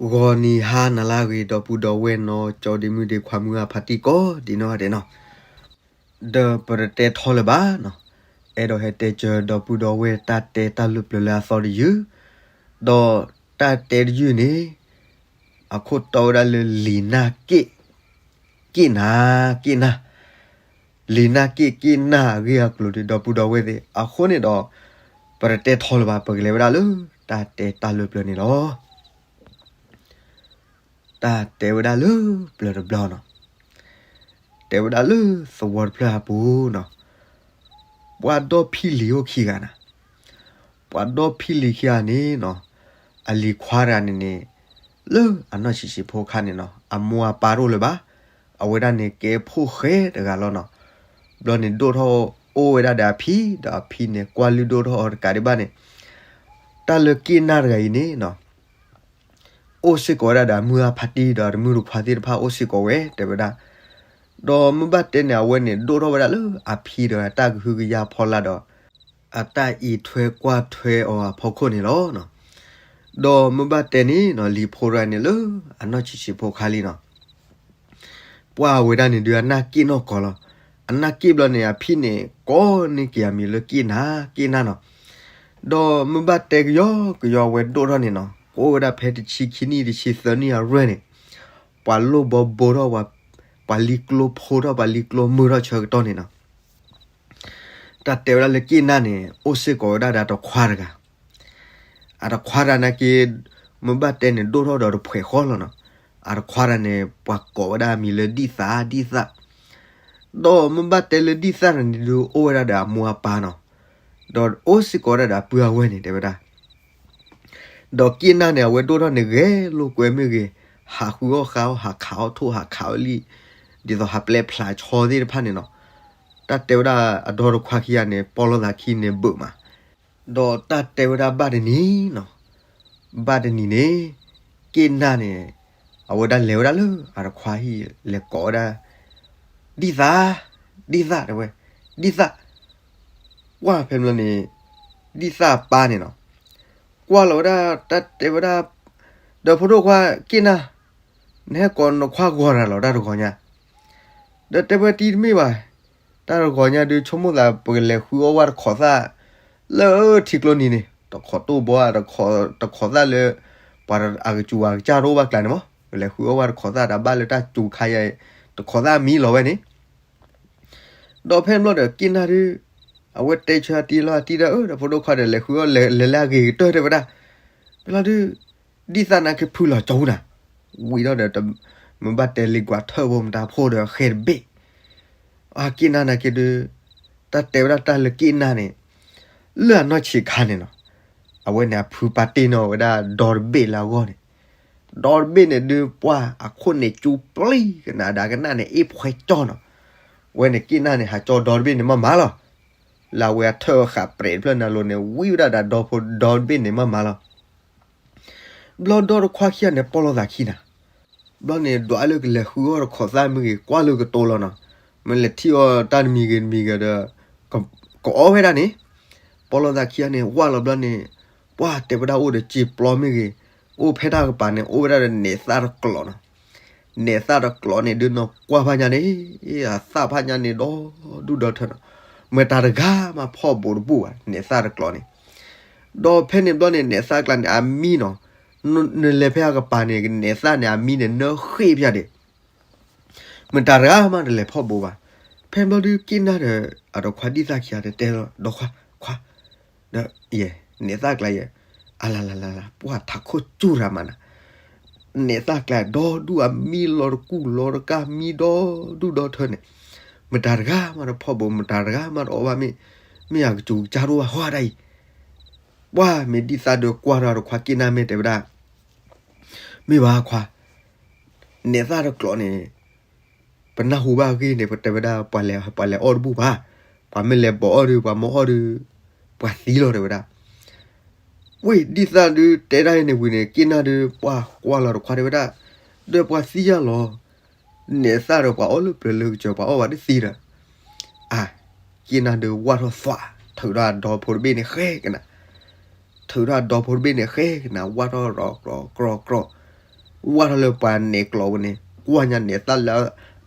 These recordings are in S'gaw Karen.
ဂီၤနံၤဟါနၤလၢအဂ့ၤ ဒီပုၢ်ဒီဝဲၢ်နီၢ်ကၠီဒ့မုၣ်ဒ့ခွါမုၢ်အဖါတံၢ်ကိးဒံးနီၢ်ဂၤဒဲးနီၤ, ဒီးပတတဲထီလၢၤဘၣ်နီၤ, အဲၣ်ဒိးဟဲတဲစၢၤဒီပုၢ်ဒီဝဲၢ်တၢ်တဲတၢ်လၢပျၢၤလၢအသီတယုၢ်, ဒီးတၢ်တဲတယုၢ်န့ၣ် အခိၣ်တီဝဲဒၣ်လၢလံာ်နၢ်က့ၣ်, က့ၣ်နၢ်, က့ၣ်နၢ်, လံာ်နၢ်က့ၣ်က့ၣ်နၢ်အဂ့ၢ်အကျိၤဒီး ဒီပုၢ်ဒီဝဲၢ်သ့ၣ် အဃိန့ၣ်ဒီး ပတတဲထီလၢၤဘၣ် ပကလဲၤဝဲဒၣ်လၢ တၢ်တဲတၢ်လၢပျၢၤန့ၣ်လီၤ. တၢ်တဲဝဲဒၣ်လၢပျၢၤတဘျီနီၤ, တဲဝဲဒၣ်လၢသဝီတဖျၢၣ်အပူၤနီၤ, ပှၤဒီဖံလံၤအိၣ်ခံဂၤနၤ, ပှၤဒီဖံလံၤခံဂၤန့ၣ်နီၤ, အလံၤခွါတဂၤန့ၣ်န့ၣ် လၢအနီၢ်ဆံးဆံးဖိအခါန့ၣ်နီၤ အမိၢ်အပၢ်တအိၣ်လၢၤဘၣ်, အဝဲဒၣ်န့ၣ်ကဲဖိၣ်ဃဲတဂၤလီၤနီၤ, ဘျီန့ၣ်ဒိၣ်ထီၣ်အိၣ်ဝဲဒၣ်ဒီးအဖံ ဒီးအဖံန့ၣ် ကွၢ်လုၢ်ဒိၣ်ထီၣ်အီၤတကးဒံးဘၣ်န့ၣ်, တၢ်လၢက့ၣ်နၢ်တဂၤအံၤန့ၣ်နီၤ အိၣ်စ့ၢ်ကီးဝဲဒၣ်ဒီးအမုၢ်အဖါတံၢ်ဒီးတမုၢ်တခွါသ့ၣ်တဖၣ်အိၣ်စ့ၢ်ကီးဝဲ တဲဝဲဒၣ်, ဒီးမ့ၢ်ဘၣ်တဲန့ၣ် အဝဲန့ၣ်ဒိၣ်ထီၣ်ဝဲဒၣ်လၢအဖံဒီးအတၢ်ကဟုကယာ်ဖီလာ်ဒီး အတၢ်အံးထွဲကွၢ်ထွဲအီၤအဖီခိၣ်န့ၣ်လီၤ. ဒီးမ့ၢ်ဘၣ်တဲန့ၣ်နီၤ လံၤဖိတဂၤန့ၣ်လၢအနီၢ်ဆံးဆံးဖိခါလံနီၤ ပှၢ်ဝဲဒၣ်န့ၣ်ဒုးအနၢ်က့ၣ်နီၢ်ကီၢ်လီၤ. အနၢ်က့ၣ်ဘျီန့ၣ် အဖံန့ၣ် ကိးန့ၢ်က့ၤအမံၤလၢက့ၣ်နၢ် က့ၣ်နၢ်နီၤ. ဒီးမ့ၢ်ဘၣ်တဲကယီကယီအဝဲဒိၣ်ထီၣ်န့ၣ်နီၤ ကအိၣ်ဝဲဒၣ်ဖဲတဆံခံနံၣ်တဆံသၢနံၣ်အရွဲၢ်န့ၣ် ပှၤလိၣ်ဘီဘိထီၣ် ပှၤလံကျိဖိထီၣ် ပှၤလံကျိမုာ်ထီၣ်ဆၢကတီၢ်န့ၣ်နီၤ တၢ်တဲဝဲဒၣ်လၢက့ၣ်နၢ်န့ၣ် အိၣ်စ့ၢ်ကီးဝဲဒၣ်ဒီးတခွါတဂၤ အတခွါတဂၤနာ်က့ မ့ၢ်ဘၣ်တဲန့ၣ် ဒိၣ်ထီၣ်ဒီးတဖှဲးဃီလီၤနီၤ. အတခွါတဂၤန့ၣ် ပှၤကိးဝဲဒၣ်အမံၤလၢဒံၣ်သၣ် ဒံၣ်သၣ်. ဒီးမ့ၢ်ဘၣ်တဲလၢဒံၣ်သၣ်န့ၣ်ဒုး အိၣ်ဝဲဒၣ်ဒီးအမိၢ်အပၢ်နီၤ. ဒီးအိၣ်စ့ၢ်ကီးဝဲဒၣ်ဒီးအပုၢ်အဝဲၢ်န့ၣ် တဲဝဲဒၣ် ဒီးက့ၣ်နၢ်န့ၣ် အဝဲဒိၣ်ထီၣ်န့ၣ် ဂဲၤလိာ်ကွဲမ့ၢ်ဂ့ၤ, ဟးဃုအီၣ်ဃါအီၣ် ဟးခးအီၣ်ထိၣ် ဟးခးအီၣ်လံၣ်, ဒ်သိးဟးပျဲဖျါဆီသ့ၣ်တဖၣ်န့ၣ်နီၤ. တၢ်တဲဝဲဒၣ်အဒီတခွါခံဂၤန့ၣ် ပီၢ်လိာ်သးခံန့ၣ်ဘုးမး. ဒီးတၢ်တဲဝဲဒၣ်ဘၣ်တနံၤနီၤ, ဘၣ်တနံၤန့ၣ် က့ၣ်နၢ်န့ၣ် အဝဲဒၣ်လဲၤဝဲဒၣ်လၢအတခွါဟံၣ် လဲၤကိးဝဲဒၣ် ဒံၣ်သၣ်, ဒံၣ်သၣ်တဲဝဲ, ဒံၣ်သၣ်. ကွၢ်ဖဲမ့ၢ်န့ၣ် ဒံၣ်သၣ်အပၢ်န့ၣ်နီၤ ကွၢ်လီၤဝဲဒၣ် တၢ်တဲဝဲဒၣ် ဒီးဖိဒိၣ်ခွါက့ၣ်နၢ်, နဟဲကိးနခွါဂီၤတၢ်လီၤ တၢ်တဂီၤညါ. ဒီးတဲဝဲတံၤတမ့ၢ်ဘၣ်, တၢ်တဂီၤညါဒုး ဆိကမိၣ်သး ပကလဲၤဃုအီၣ်ဝဲတခိးသၣ် လၢထံကျိနံၤန့ၣ် တခိးတိၢ်ဘီ တခိးသၣ်လၢ ပှၤအကစူၤအကစၢ်တအိၣ်ဘၣ်ကျါန့ၣ်မး ပကလဲၤဃုအီၣ်ဝဲတခိးသၣ် တၢ်ဘၣ်လၢတၢ်စူၤခါယၤ တခိးသၣ်မံလီၤဝဲန့ၣ် ဒီးဖဲန့ၣ်ဘျီဒီးက့ၣ်နၢ်ဒုး အဝဲတဲဆၢအတံၤလီၤ အတံၤဒီး အၢ ဒီးဖိဒိၣ်ခွါဒီး လဲၤဃုအီၣ်လဲၤလၢအဂ့ၤကတၢၢ်တဲဝဲဒၣ်. ဖဲလီၤဒုး ဒံၣ်သၣ်နာ်က့ဖုလီၤကၠီနၤ, ဝံၤဒီးဒီး မ့ၢ်ဘၣ်တဲလံကွၢ်ထၢၣ်ဖိမတၤဖိဒီးဃဲတဘ့ၣ်. အက့ၣ်နၢ်နာ်က့ဒုး တၢ်တဲဝဲဒၣ်တၢ်လၢက့ၣ်နၢ်န့ၣ် လၢအနီၢ်ဆံးခါန့ၣ်နီၤ အဝဲန့ၣ်အဖုပာ်တ့ၢ်နီၣ်ဝဲဒၣ်ဒီတဘ့ၣ်လၢအဂီၢ်န့ၣ်, ဒီတဘ့ၣ်န့ၣ်ဒုးပှၢ်အခိၣ်န့ၣ်ကၠူပျံၤကနၣ်ဒၣ်ကနၣ်န့ၣ် အ့ၣ်ဖှဲကၠီနီၤ. ဝဲန့ၣ်က့ၣ်နၢ်န့ၣ် ဟးကၠီဒီတဘ့ၣ်န့ၣ်မးမးလီၤ. လၢအဝဲအထၢၣ်ဃာ်ပြဲးတဖျၢၣ်နၤလိၤန့ၣ် ဝံဝဲဒၣ်ဒီးဒီဖိဒီတဘ့ၣ်န့ၣ်မးမးလီၤ. ဘျီဒီတခွါခံဂၤန့ၣ် ပီၢ်လိာ်သးခံနၤ ဘျီန့ၣ် ဒွးလၢကလဲၤဃုအီၣ်တခိးသၣ်မ့ၢ်ဂ့ၤ ကွၢ်လၢကတိၤလီၤနီၤ, မ့ၢ်လဲၤထံၣ်အီၣ်တၢ်တမံၤဂ့ၤတမံၤဂ့ၤဒီး ကအီၣ်ဝဲဒၣ်န့ၣ်, ပီၢ်လိာ်သးခံဂၤန့ၣ် ဝၢ်လီၤဘျီန့ၣ် ပှၢ်တဲဝဲဒၣ်အိၣ်ဒီးစ့ပျီမ့ၢ်ဂ့ၤ, အိၣ်ဖဲတၢ်ကပၤန့ၣ် အိၣ်ဝဲဒၣ်ဒီးနဲးသၣ်တကျိးနီၤ, နဲးသၣ်တကျိးန့ၣ်ဒုးနီၢ်ကွၢ်ဖးညါန့ၣ်, အသၣ်ဖးညါန့ၣ်ဒီဒူၣ်ဒီထၢနီၤ, မတၤတဂၤမးဖီၣ်ဘိးတဘူၣ်ဘၣ် နဲးသၣ်တကျိးန့ၣ် ဒီးဖဲန့ၣ်ဘျီန့ၣ် နဲးသၣ်ကျါန့ၣ် အမံနီၤ, နလဲၤဖဲအကပၤန့ၣ် နဲးသၣ်န့ၣ် အမံန့ၣ် နၢဃ့ၢ်ဖျါဒံး, မတၤတဂၤမးတလဲၤဖီၣ်ဘိးဘၣ်. ဖဲဘျီဒုးက့ၣ်နၢ်ဒီး အဒီးခွါဒံၣ်သၣ်ခံဂၤတဲတဲလီၤ ဒီးခွါ, ခွါ, ဒီးယဲ, နဲးသၣ်ကျါယဲ, အလလလလ ပှၢ်ထးခိၣ်စူၢ်ရၤမးနၤ နဲးသၣ်ကျါဒီဒူၣ်အမံလီၤတကူၣ်လီၤတကၢ် မံဒီဒူၣ်ဒီထၢန့ၣ်, မတၤတဂၤမးတဖီၣ်ဘိး မတၤတဂၤမးတအီၣ်ဘၣ်မ့ၢ်, မ့ၢ်အကစူၤကစၢ်တအိၣ်ဘၣ်ဟီဒၣ်အံၤ, ပှၢ်မ့ၢ်ဒံၣ်သၣ်ဒီးကွၢ်ထီၣ်ဒီးခွါက့ၣ်နၢ်မ့ၢ်တဲဝဲဒၣ်, မ့ၢ်ဘၣ်ခွါ, နဲးသၣ်တကျိးန့ၣ် ပနၢ်ဟူဘၣ်အဂ့ၢ်န့ၣ် ပတဲဝဲဒၣ် ပှၤလဲၤအီၣ်တဘူၣ်ဘၣ်, ပှၤမ့ၢ်လဲၤဘိးအီၣ်ဒုး ပှၤမ့ၢ်အီၣ်ဒုး ပှၤသံလီၤတဲဝဲဒၣ်. ဝ့ၢ်ဒံၣ်သၣ်ဒုးတဲဒၣ်အံၤန့ၣ်ဝံၤန့ၣ် က့ၣ်နၢ်ဒုး ပှၢ်ကွၢ်လီၤတခွါတဲဝဲဒၣ်, ဒီးပှၤသံယၤလီၤ, နဲးသၣ်ဒီးပှၤအီၣ်လၢပျၢၤလၢကစၢၤပှၤအီၣ်ဘၣ်တသံဒီး, အါ, က့ၣ်နၢ်ဒုးဝၢ်ထီၣ်သွး ထုးထီၣ်အဒီဖိတဘ့ၣ်န့ၣ်ဃဲကနၣ်, ထုးထီၣ်အဒီဖိတဘ့ၣ်န့ၣ်ဃဲကနၣ် ဝၢ်ထီၣ်ရီၤကြီၤကြီၤကြီၤ, ဝၢ်ထီၣ်လၢပှၤနဲၣ်ကျိးပူၤန့ၣ် ကွၢ်ညါနဲၣ်သၣ်လၢ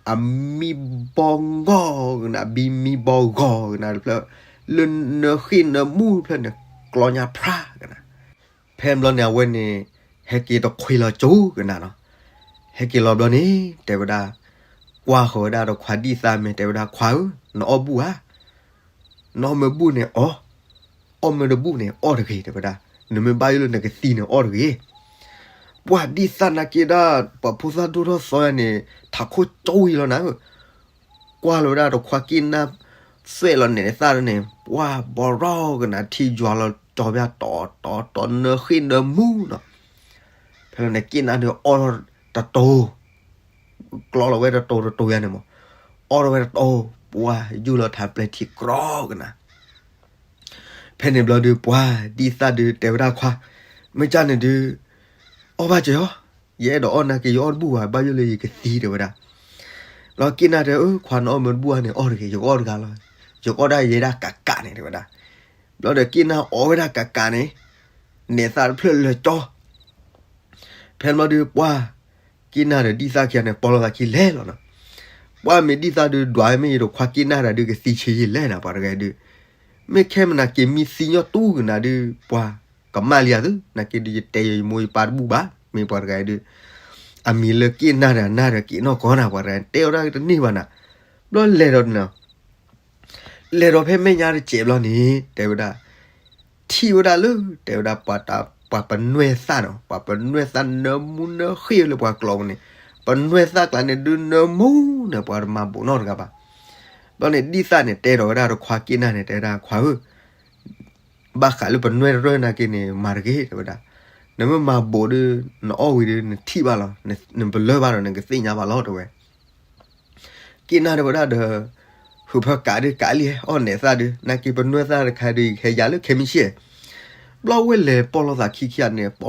အမံဘီဂီၢ်ကနၤ ဘံမံဘီဂီၢ်ကနၤတဖျၢၣ်, လၢနၢဃ့ၣ်နၢမူတဖျၢၣ်န့ၣ် ကျီညါဖျါကနၤ. ဖဲဘျီန့ၣ် အဝဲန့ၣ် ဟဲက့ၤတခွ့လီၤကၠိကနၤနီၤ. ဟဲက့ၤလီၤဘျီန့ၣ် တဲဝဲဒၣ်, ကွၢ်ဃီၤဝဲဒၣ်ဒီးခွါဒံၣ်သၣ်မ့ၢ် တဲဝဲဒၣ်, ခွါဧၢ, နအီၣ်ဘူၣ်ဧါ, နအီၣ်မ့ၢ်ဘူၣ်န့ၣ်အီၣ်, အီၣ်မ့ၢ်တဘူၣ်န့ၣ်အီၣ်တဂ့ၤ တဲဝဲဒၣ်, နမ့ၢ်ဘၣ်ယိၣ်လၢနကသံန့ၣ်အီၣ်တဂ့ၤ. ပှၤဒံၣ်သၣ်နာ်က့ဒၣ် ပှၤဖိသၣ်ဒိၣ်ထီၣ်သီယါန့ၣ် ထးခိၣ်ကၠီဝံၤလီၤနၤဧၢ. ကွၢ်လီၤဝဲဒၣ်ဒီးခွါက့ၣ်နၢ် သွဲၣ်လီၤနဲၣ်သၣ်န့ၣ် ပှၤဘီရီကနၤ ထံယွၤလီၤကၠီဘၣ် တီတီတီ နၢဃ့ၣ်နၢမူနီၤ. ဖဲလီၤန့ၣ် က့ၣ်နၢ်ဒီးအီၣ်တတိၤ, ကျီလီၤဝဲတတိၤတတိၤယါန့ၣ်မး, အီၣ်ထီၣ်ဝဲတတိၤ, ပှၤယူၢ်လီၤထးပျဲၢ်ထံကြိးကနၤ. ဖဲန့ၣ်ဘျီဒုး ပှၤဒံၣ်သၣ်ဒုး တဲဝဲဒၣ်ခွါ, မ့ၢ်ကၢ်န့ၣ်ဒုး အီၣ်ဘၣ်စၢၤအီၤ, ယအဲၣ်ဒိးအီၣ်နာ်က့ ယအီၣ်တဘူၣ်ဘၣ်, ဘၣ်ယိၣ်လၢယကသံ တဲဝဲဒၣ်. ဘျီက့ၣ်နၢ်တဲ, အၢ ခွါနအီၣ်မ့ၢ်တဘူၣ်ဧါန့ၣ် အီၣ်တဂ့ၤ, ယကအီၣ်တဂၤလီၤ, ယကအီၣ်ဒၣ်ယဲဒၣ်ကးကးန့ၣ် တဲဝဲဒၣ်. ဘျီဒီးက့ၣ်နၢ်အီၣ်ဝဲဒၣ်ကးကးန့ၣ် နဲၣ်သၣ်တဖျၢၣ်လၢာ်ကၠီ ဖဲန့ၣ်ဘျီဒုး ပှၤက့ၣ်နၢ်ဒီးဒံၣ်သၣ်ခံဂၤန့ၣ် ပီၢ်လိာ်သးခံလဲၤလီၤနီၤ. ပှၤမ့ၢ်ဒံၣ်သၣ်ဒုး ဒွးမ့ၢ်ယိၤဒီးခွါက့ၣ်နၢ်တဂၤဒုး ကသံဆံးယံာ်လဲၣ်နၤ ပှၤတဂၤဒုး, မ့ၢ်ခဲမနၤက့ၤမံသံညီတူၢ်ကနၤဒုး ပှၤကမၣ်လံယၤသု, နာ်က့ဒုး ယတဲယိၤယမိၢ်ယပၢ်တဘူၣ်ဘၣ် မ့ၢ်ပှၤတဂၤဒုး, အမံၤလၢက့ၣ်နၢ်ဒီးနၢ်ဒီးက့ၤနီၢ်ကီၢ်နၤ ပှၤတဂၤတဲအီၤဒၣ်တန့ၢ်ဘၣ်နၤ. ဘျီလဲၤဒီး လဲၤဒီးဖဲမဲာ်ညါတစဲးဘျီန့ၣ် တဲဝဲဒၣ်, ထံၣ်ဝဲဒၣ်လၢ တဲဝဲဒၣ် ပှၤပနွဲၢ်သၣ်နီၤ, ပှၤပနွဲၢ်သၣ်နၢမူနၢဃ့ၣ်လၢပှၤကျိးပူၤန့ၣ်, ပနွဲၢ်သၣ်ကျါန့ၣ်ဒုး နၢမူန့ၣ် ပှၤတမၤဘူးနီတဂၤဘၣ်. ဘျီန့ၣ်ဒံၣ်သၣ်န့ၣ် တဲဒီးဝဲဒၣ်ဒီးခွါက့ၣ်နၢ်န့ၣ် တဲဝဲဒၣ် ခွါဧၢ, ဘၣ်ဃးလၢပနွဲၢ်တရၢၢ်နာ်က့န့ၣ် မၤတဂ့ၤ တဲဝဲဒၣ်, နမ့ၢ်မၤဘူးဒုး နအီၣ်ဝံၤဒုး နထံၣ်ဘၣ်လီၤ, နပလၢၢ်ဘၣ်ဒီး နကသ့ၣ်ညါဘၣ်လီၤ တဲဝဲ က့ၣ်နၢ်တဲဝဲဒၣ်ဒီး, ဟုးဖၢကးဒုးကးလံ အီၣ်နဲၣ်သၣ်ဒုး နာ်က့ပနွဲၢ်သၣ်တခါဒုး ဟဲယၤလၢခဲမုၢ်ဆ့ၣ်, ဘျီဝဲလဲၤပီၢ်လိာ်သးခံခံဂၤန့ၣ် ပီၢ်လိာ်သးခံတီၤကုးနၤဧၢ, ဒွးဒီးဟးယါန့ၣ်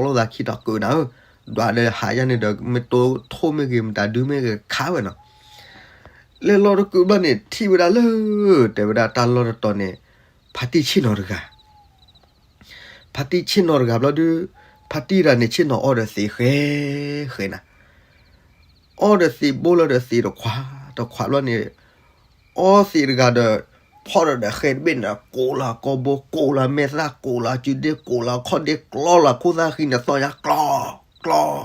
ဒီး မ့ၢ်တိထိၣ်မ့ၢ်ဂ့ၤ မတၤဒုမ့ၢ်ဂ့ၤခးဝဲနီၤ. လဲၤလီၤတကုးဘျီန့ၣ် ထံၣ်ဝဲဒၣ်လၢ တဲဝဲဒၣ်တၢ်လီၢ်တတီၤန့ၣ် ဖါတံၢ်ဆ့ၣ်နီၤတဂၤ ဖါတံၢ်ဆ့ၣ်နီၤတဂၤဘျီဒုး, ဖါတံၢ်တဂၤန့ၣ် ဆ့ၣ်နီၤအီၣ်ဒီးသံးဃဲဃဲနၤ, အီၣ်ဒီးသံးဘိလီၤဒီးသံးတခွးတခွးဘျီန့ၣ်, အီသံးတဂၤဒီး, ဖီၣ်ဒီးဒီးဃဲတဘ့ၣ်န့ၣ် ကိးလီၤကိးဘိ ကိးလီၤမဲာ်သၣ် ကိးလီၤစုဒ့ ကိးလီၤခီၣ်ဒ့ ကျီလီၤခိၣ်သၣ်ဃံန့ၣ် သီၣ်ညါကျီ ကျီ ကျီန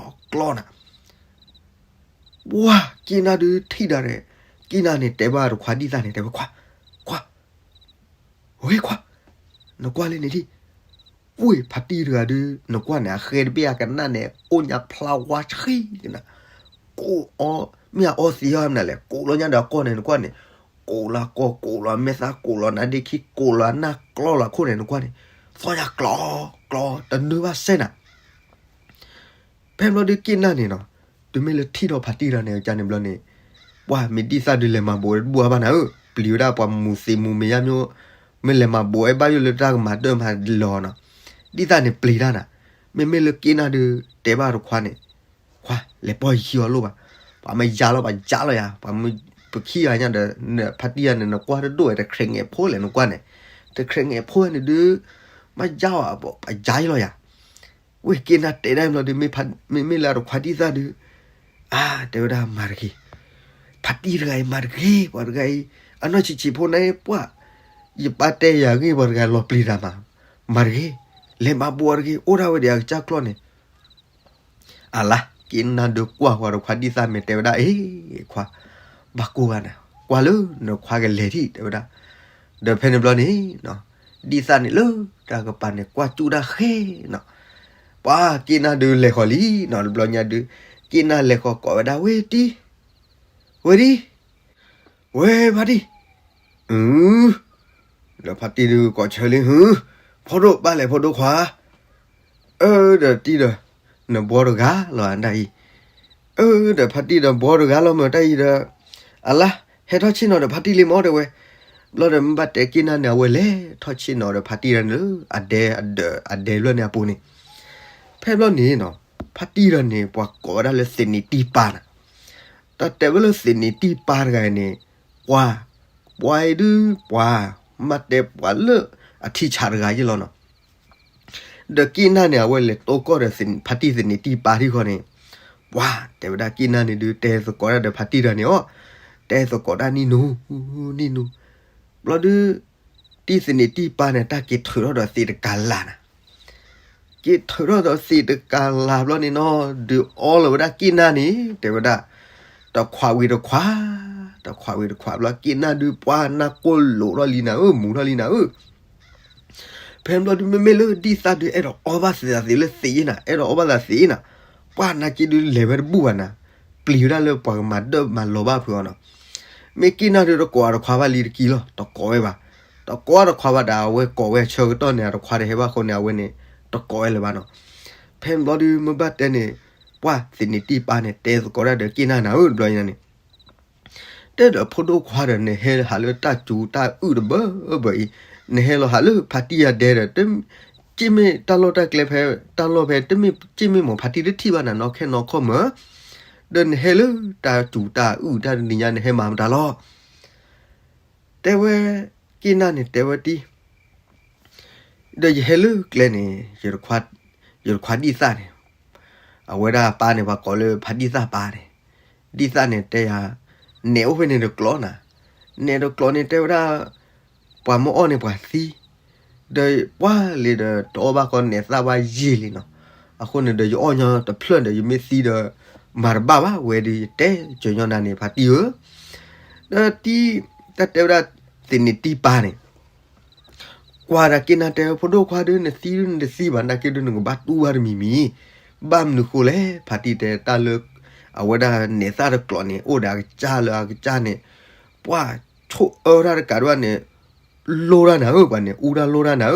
ၤ. ပှၤက့ၣ်နၢ်ဒုးထံၣ်ဒၣ်ဒီး, က့ၣ်နၢ်န့ၣ် တဲဘၣ်ဒီးခွါဒံၣ်သၣ်န့ၣ် တဲဝဲခွါ, ခွါ ဝဲခွါ, နကွၢ်လၢန့ၣ်ဒံး, ဝ့ၢ်ဖါတံၢ်တဂၤဒုး နကွၢ်န့ၣ် အဃဲတဘ့ၣ်အကနၣ်န့ၣ် အိၣ်ညါဖျါဝါဆှံကနၤ, ကိးအီၤ, မ့ၢ်အအီသံးအီၤမနုၤလဲၣ် ကိးလီၤညါဒီးအကီၢ်န့ၣ် နကွၢ်န့ၣ်, ကိးလီၤကိး ကိးလီၤမဲာ်သၣ် ကိးလီၤနါဒ့ခံ ကိးလီၤနၢ်ကျီလီၤခိၣ်န့ၣ် နကွၢ်န့ၣ်, သီၣ်ညါကျီ ကျီ တနၢဘၣ်စဲနၤ ဖဲဘျီဒုးက့ၣ်နၢ်န့ၣ်နီၤ, တုၤမ့ၢ်လၢထံၣ်ထီၣ်ဖါတံၢ်တဂၤန့ၣ် ကန့ၣ်ဘျီန့ၣ်, ပှၤမ့ၢ်ဒံၣ်သၣ်ဒုးလဲၤမၤဘူးတဘူၣ်အါဘၣ်နၤဧၢ, ပျံၤဝဲဒၣ်ပှၤမူးသံးမူးမဲာ်ညါမ့ၢ်, မ့ၢ်လဲၤမၤဘူးအဲၣ်ဘၣ်ယိၣ်လၢတၢ်ကမၤဒၢၣ်မၤလီၤနီၤ, ဒံၣ်သၣ်န့ၣ်ပျံၤတၢ်နၤ, မ့မ့ၢ်လၢက့ၣ်နၢ်ဒုး တဲဘၣ်တခွါန့ၣ်, ခွါ လဲၤပီၢ်ယခံအီၤလိၣ်ဘၣ်, ပှၤမ့ၢ်ယါလီၤ ပှၤယါလီၤယၤ, ပှၤမ့ၢ်ပခံဂၤညါဒီး ဖါတံၢ်ယၤန့ၣ် နကွၢ်တဒိၣ်ဝဲ တခြဲးငဲးဖိလဲၣ်နကွၢ်န့ၣ်, တခြဲးငဲးဖိန့ၣ်ဒုး, မ့ၢ်ယါအီၤ ပှၤယါလီၤယၤ ဝ့ၢ်က့ၣ်နၢ်တဲဒၣ်ဘျီဒီး မ့မ့ၢ်လၢတခွါဒံၣ်သၣ်ဒုး, အါ တဲဝဲဒၣ်မၤတဂ့ၤ, ဖါတံၢ်တဂၤအံၤမၤတဂ့ၤ ပှၤတဂၤအံၤ, အနီၢ်ဆံးဆံးဖိန့ၣ်ပှၢ်, ယပၢ်တဲယၤဂ့ၢ်ပှၤတဂၤလီၤပျံၤတၢ်မး, မၤတဂ့ၤ, လဲၤမၤဘူးအီၤတဂ့ၤ အိၣ်ဒၣ်ဝဲဒီးအကစၢ်ကျီၢ်န့ၣ် အလါ က့ၣ်နၢ်ဒုးကွၢ်ဃီၤဒီးခွါဒံၣ်သၣ်မ့ၢ်တဲဝဲဒၣ် အ့ ခွါ, ဘၣ်ကိၢ်ဘၣ်နၤ, ကွၢ်လၢနခွါကလဲၤထံၣ် တဲဝဲဒၣ်, ဒီးဖဲန့ၣ်ဘျီန့ၣ်, ဒံၣ်သၣ်န့ၣ်လၢတၢ်ကပၤန့ၣ် ကွၢ်ကၠူၣ်တၢ်ဃဲနီၤ, ပှၤက့ၣ်နၢ်ဒုးလဲၤဃီၤလံနီၤ တဘျီညါဒုး, က့ၣ်နၢ်လဲၤဃီၤကိးဝဲဒၣ် ဝ့ၢ်တံၢ်, ဝ့ၢ်တံၢ် ဝ့ၢ်ဖါတံၢ်, အု, ဒီးဖါတံၢ်ဒုးကိးဆၢလံ ဟု, ဖိဒိၣ်ဘၣ်လဲၣ်ဖိဒိၣ်ခွါ, အၢ ဒီးတံၢ်ဒီး, နဘှီတဂၤလီၤအတၢ်အံၤ, အၢ ဒီးဖါတံၢ်ဒီးဘှီတဂၤလီၤမ့ၢ်တၢ်အံၤဒီး, အလါ ဟဲထီၣ်ဆ့ၣ်နီၤဒီးဖါတံၢ်လံမ့ၢ်တဲဝဲ, ဘျီဒီးမ့ၢ်ဘၣ်တဲက့ၣ်နၢ်န့ၣ် အဝဲလဲၤထီၣ်ဆ့ၣ်နီၤဒီးဖါတံၢ်တဂၤန့ၣ်လၢ အဒဲအဒၢးအဒဲဖျၢၣ်န့ၣ်အပူၤန့ၣ်, ဖဲဘျီန့ၣ်နီၤ, ဖါတံၢ်တဂၤန့ၣ် ပှၤကိးဝဲဒၣ်လၢသ့ၣ်နံၤတံၢ်ပၢ်နၤ, တၢ်တဲဝဲလၢသ့ၣ်နံၤတံၢ်ပၢ်တဂၤန့ၣ်, ပှၤ, ပှၤအံၤဒုးပှၤ, မ့ၢ်တဲပှၤလၢအထံဆးတဂၤယ့ၢ်လီၤနီၤ, ဒီးက့ၣ်နၢ်န့ၣ် အဝဲလဲၤတိၢ်ကီၢ်ဒီးဖါတံၢ်သ့ၣ်နံၤတံၢ်ပၢ်ထံဃီန့ၣ်, ပှၤတဲဝဲဒၣ်က့ၢ်နၢ်န့ၣ်ဒုး တဲသကိးတၢ်ဒီးဖါတံၢ်တဂၤန့ၣ်အီၤ, တဲသကိးတၢ်နံၣ်နူ, နံၣ်နူ, ဘျီဒုး တံၢ်သနံးတံၢ်ပၢ်န့ၣ် တၢ်က့ၤထုးထီၣ်ဒီးသ့ၣ်တကၤလၤနၤ, က့ၤထုးထီၣ်ဒီးသ့ၣ်တကၤလၤဘျီန့ၣ်နီၤ ဒုးအီလီၤဝဲဒၣ်က့ၢ်နၢ်န့ၣ် တဲဝဲဒၣ်, တခွးဝံၤတခွး, တခွးဝံၤတခွးဘျီ က့ၢ်နၢ်ဒုးပှၤနၢ်ကိၢ်လိာ်ထီၣ်လံနၤဧၢ, မူၤထီၣ်လံနၤဧၢ. ဖဲဘျီဒုး မ့မ့ၢ်လၢဒ်သၣ်ဒုး အဲၣ်ဒိးအီဘၣ်သးသ့လၢသ့ၣ်အံၤနၤ, အဲၣ်ဒိးအီဘၣ်သးသ့အံၤနၤ, ပှၤနာ်က့ဒုးလဲၤဝဲတဘူၣ်ဘၣ်နၤ, ပျံၤဝဲဒၣ်လၢပှၤကမၤဒၢၣ်မၤလီၤဘၣ်ဖုးအီၤနီၤ. မ့ၢ်က့ၢ်နၢ်ဒုးတကိးအတခွါဘၣ်လံတကံလီၤ, တကိးဝဲဘၣ်, တကိးအတခွါဘၣ်ဒီး အဝဲကိးဝဲအဆၢကတီၢ်န့ၣ် အတခွါတဟဲဘၣ်အဃိန့ၣ် အဝဲန့ၣ် တကိးဝဲလၢၤဘၣ်နီၤ. ဖဲဘျီဒုး မ့ၢ်ဘၣ်တဲန့ၣ် ပှၤသနံးတံၢ်ပၢ်န့ၣ် တဲသကိးတၢ်ဒီးက့ၢ်နၢ်နၤဧၢ တဘျီညါန့ၣ် တဲဒီးဖိဒိၣ်ခွါဒီး နဟဲဟးလၢတၢ်စူၤတၢ်အုၣ်တဘၢဘၢအံၤ, နဟဲလီၤဟးလၢဖါတံၢ်အဒဲဒီး က့ၢ်မ့ၢ်တၢ်လီၢ်တၢ်ကျဲဖဲ တၢ်လီၢ်ဖဲ တမ့ၢ်က့ၢ်မ့ၢ်မ့ၢ် ဖါတံၢ်တထံၣ်ဘၣ်နၤနီၢ်ခဲနီၢ်ခီမၢ်, ဒီးနဟဲလၢတၢ်စူၤတၢ်အုၣ်တၢ်တနံၤညါ နဟဲမၤမတၤလီၤ. တဲဝဲ က့ၢ်နၢ်န့ၣ် တဲဝဲတံၢ် ဒီးယဟဲလၢကျဲန့ၣ် ယတခွါဒ်သၣ်န့ၣ်, အဝဲဒၣ်ပၢ်န့ၣ် ပှၤကိးလၢဖါဒ်သၣ်ပၢ်န့ၣ်, ဒ်သၣ်န့ၣ်တဲယၤ, နဲၣ်အိၣ်ဖဲန့ၣ်တကျိးနၤ, နဲၣ်တကျိးန့ၣ်တဲဝဲဒၣ်, ပှၤမ့ၢ်အီၣ်န့ၣ်ပှၤသံ, ဒီးပှၤလံဒီး တအီၣ်ဘၣ်ဃီနဲၣ်သၣ်ဘၣ်ယံာ်လံနီၤ, အဃိန့ၣ်ဒီး ယအီၣ်ညီတဖျၢၣ်ဒီး ယမ့ၢ်သံဒီး မၤတဘၣ်ဘၣ်ဝဲဒီး ယတဲကညီနၤန့ၣ် ဖါတံၢ်ဧၢ, ဒီးတံၢ် တၢ်တဲဝဲဒၣ် သနံးတံၢ်ပၢ်န့ၣ် ကွၢ်ဒီးက့ၢ်နၢ်တဲ ဖိဒိၣ်ခွါဒုး နသံဒုးနတသံဘၣ် နာ်က့ဒုး နကဘၣ်တူၢ်ဘၣ်တမံၤမံၤ, ဘၣ်မနုၤဃိလဲၣ် ဖါတံၢ်တဲတၢ်လၢ အဝဲဒၣ်နဲၣ်သၣ်တကျိးန့ၣ် အိၣ်ဒီးအကစၢ်လၢအကစၢ်န့ၣ်, ပှၤဆိၣ်အၢတၢ်တကးဒံးဘၣ်န့ၣ် လိၣ်တၢ်နၤဧၢ, ပှၤန့ၣ်အူတၢ်လိၣ်တၢ်နၤဧၢ,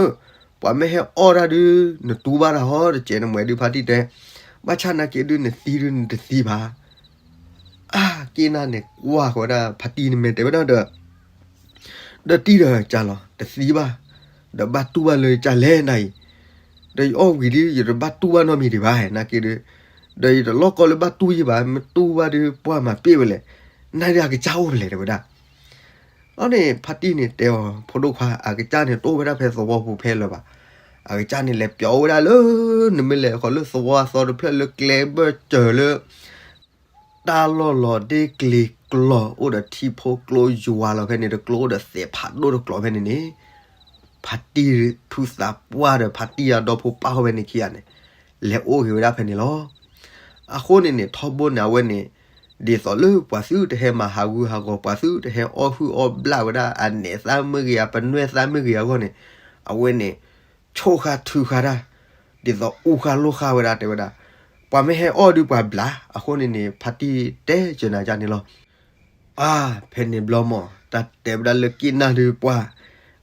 ပှၤမ့ၢ်ဟဲအီၣ်တၢ်ဒုး နတူၢ်ဘၣ်တၢ်ဟီတကဲးနမဲာ်ဒုး ဖါတံၢ်တဲ, ဘၣ်ဆၣ်နာ်က့ဒုး နသံဒုးနတသံဘၣ် အါ က့ၢ်နၢ်န့ၣ် ကွၢ်ဃီၤဝဲဒၣ် ဖါတံၢ်န့ၣ်မဲာ်တဲဝဲဒၣ်ဒီး, ဒီးတံၢ်ဒီးကၢ်လီၤ တသံဘၣ်, ဒီးဘၣ်တူၢ်ဘၣ်လၢကၢ်လဲၣ်နၤအံၤ, ဒီးယအီၣ်ဝံၤဒုး ယတဘၣ်တူၢ်ဘၣ်နီတမံၤဒံးဘၣ် နာ်က့ဒုး, ဒီးယတလိၣ်ကီလၢဘၣ်တူၢ်ယံၤဘၣ်, မ့ၢ်တူၢ်ဘၣ်ဒုး ပှၢ်မၤပ့ၢ်ဝဲလဲၣ်, နဒုးအကစၢ်အိၣ်ဖဲလဲၣ် တဲဝဲဒၣ်. အန့ၣ် ဖါတံၢ်န့ၣ်တဲအီၤ ဖိဒိၣ်ခွါ အကစၢ်န့ၣ်တအိၣ်ဝဲဒၣ်ဖဲသဝီပူၤဖဲလၢၤဘၣ်, အကစၢ်န့ၣ်လဲၤပျီဝဲဒၣ်လၢ နမ့ၢ်လဲၤဃီၤလၢသဝီအသီတဖျၢၣ်လၢကျဲဘၢၣ်စၢၤလၢ တၢ်လီၢ်လီၤဒ့ကျ့ၤကျီၤ အိၣ်ဒီးထံဖိကျိယွၤလီၤဖဲန့ၣ် တကျိအိၣ်ဒီးသဲးဖးဒိၣ်တကျိၤဖဲန့ၣ်န့ၣ်, ဖါတံၢ်ဖုသးပှၢ်ဒီးဖါတံၢ်အဒီဖိပၢ်ဟီၣ်ဖဲန့ၣ်ခံဂၤန့ၣ် လဲၤအိၣ်ဂ့ၤဝဲဒၣ်ဖဲန့ၣ်လီၤ. အဃိန့ၣ်န့ၣ် ထီဘိန့ၣ် အဝဲန့ၣ် ဒ်သိးလၢပှၤသုတဟဲမၤဟးဂူာ်ဟးဂီၤ ပှၤသုတဟဲအီၣ်ဟုၣ်အီၣ်ဘျၣ်ဝဲဒၣ် အနဲၣ်သၣ်မ့ၢ်ဂ့ၤ အပနွဲၣ်သၣ်မ့ၢ်ဂ့ၤအဂီၢ်န့ၣ်, အဝဲန့ၣ် ဆိၣ်ဃာ်ထုးဃာ်တၢ် ဒ်သိးအူဃာ်လိၣ်ဃာ်ဝဲဒၣ် တဲဝဲဒၣ်, ပှၤမ့ၢ်ဟဲအီၣ်ဒုးပှၤဘျး အဃိန့ၣ်န့ၣ် ဖါတံၢ်တဲကၢနၤကၢ်န့ၣ်လီၤ. အါ ဖဲန့ၣ်ဘျီမး တၢ်တဲဝဲဒၣ်လၢက့ၢ်နၢ်ဒုးပှၢ်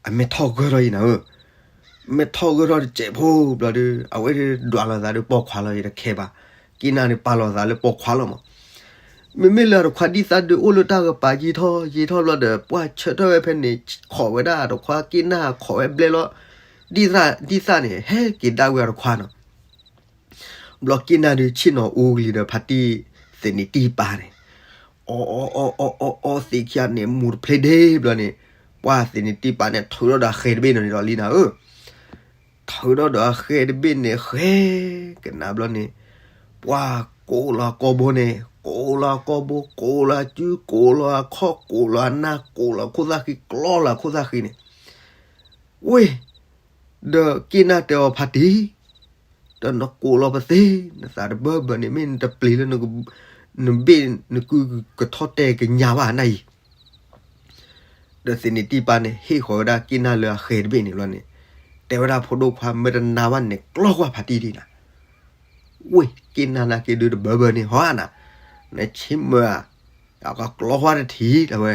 အမဲာ်ထီၣ်ဂၢၢ်ထီၣ်အံၤနၤဧၢ, မဲာ်ထီၣ်ဂၢၢ်ထီၣ်တစဲးဖိဘျီဒုး အဝဲဒုးဒွးလီၤသးလၢပိာ်ခွါလီၤ ယတခဲဘၣ်, က့ၢ်နၢ်န့ၣ်ပာ်လီၤသးလၢပိာ်ခွါလီၤမး. မ့မ့ၢ်လၢအတခွါဒ်သၣ်ဒုးအိၣ်လၢတၢ်ကပၤယံာ်ထီၣ်ယံာ်ထီၣ်ဘျီဒီး ပှၢ်ဆၢထၢၣ်ဝဲဖဲန့ၣ် ခိးဝဲဒၣ်အတခွါက့ၢ်နၢ် ခိးဝဲဘျဲၣ်လီၤ, ဒ်သၣ်န့ၣ် ဟဲက့ၤဒၣ်ဝဲအတခွါနီၤ. ဘျီက့ၢ်နၢ်ဒုးဆ့ၣ်နီၤအူကလံၤဒီးဖါတံၢ်သနံးတံၢ်ပၢ်န့ၣ်, အီအီအီအီအီသ့ၣ်ခံဂၤန့ၣ် မူၤတဖျ့ဒ့ဘျီန့ၣ်, ပှၢ်သနံးတံၢ်ပၢ်န့ၣ် ထုးထီၣ်ဒီးအဃဲၤတဘ့ၣ်နီၤန့ၣ်ဒီးလံနၤဧၢ, ထုးထီၣ်ဒီးအဃဲၤတဘ့ၣ်န့ၣ် ဃဲၤကနၣ်ဘျီန့ၣ်, ပှၢ်ကိးလီၤအကိာ်ဘိန့ၣ် ကိးလီၤအကိာ်ဘိ ကိးလီၤအစု ကိးလီၤအခီၣ် ကိးလီၤအနၢ် ကိးလီၤအခိၣ်သၣ်ဃံ ကျီလီၤအခိၣ်သၣ်ဃံန့ၣ်, ဝ့ၢ် ဒီးက့ၢ်နၢ်တဲအီၤဖါတံၢ်, ဒီးနကိးလီၤပသ့, နသးတဘၢဘၢန့ၣ် မ့ၢ်နတပျံၤလၢ နဘ့ၣ်နကုကထီၣ်တဲာ်ကညးဘၣ်နၤအံၤ. ဒီးသနံးတံၢ်ပၢ်န့ၣ် ဟ့ၣ်ဃီၤဝဲဒၣ်က့ၢ်နၢ်လၢအဃဲၤတဘ့ၣ်န့ၣ်ဘျီန့ၣ်, တဲဝဲဒၣ်ဖိဒိၣ်ခွါ မ့ၢ်တနာ်ဘၣ်န့ၣ် ကျီကွၢ်ဖါတံၢ်ဒံးနၤ. ဝ့ၢ် က့ၢ်နၢ်နာ်က့ဒုးတဘၢဘၢန့ၣ်ဟီနၤ, နဆ့မၢဧါ, အကကျီကွၢ်တထံၣ်လၢၤဝဲ.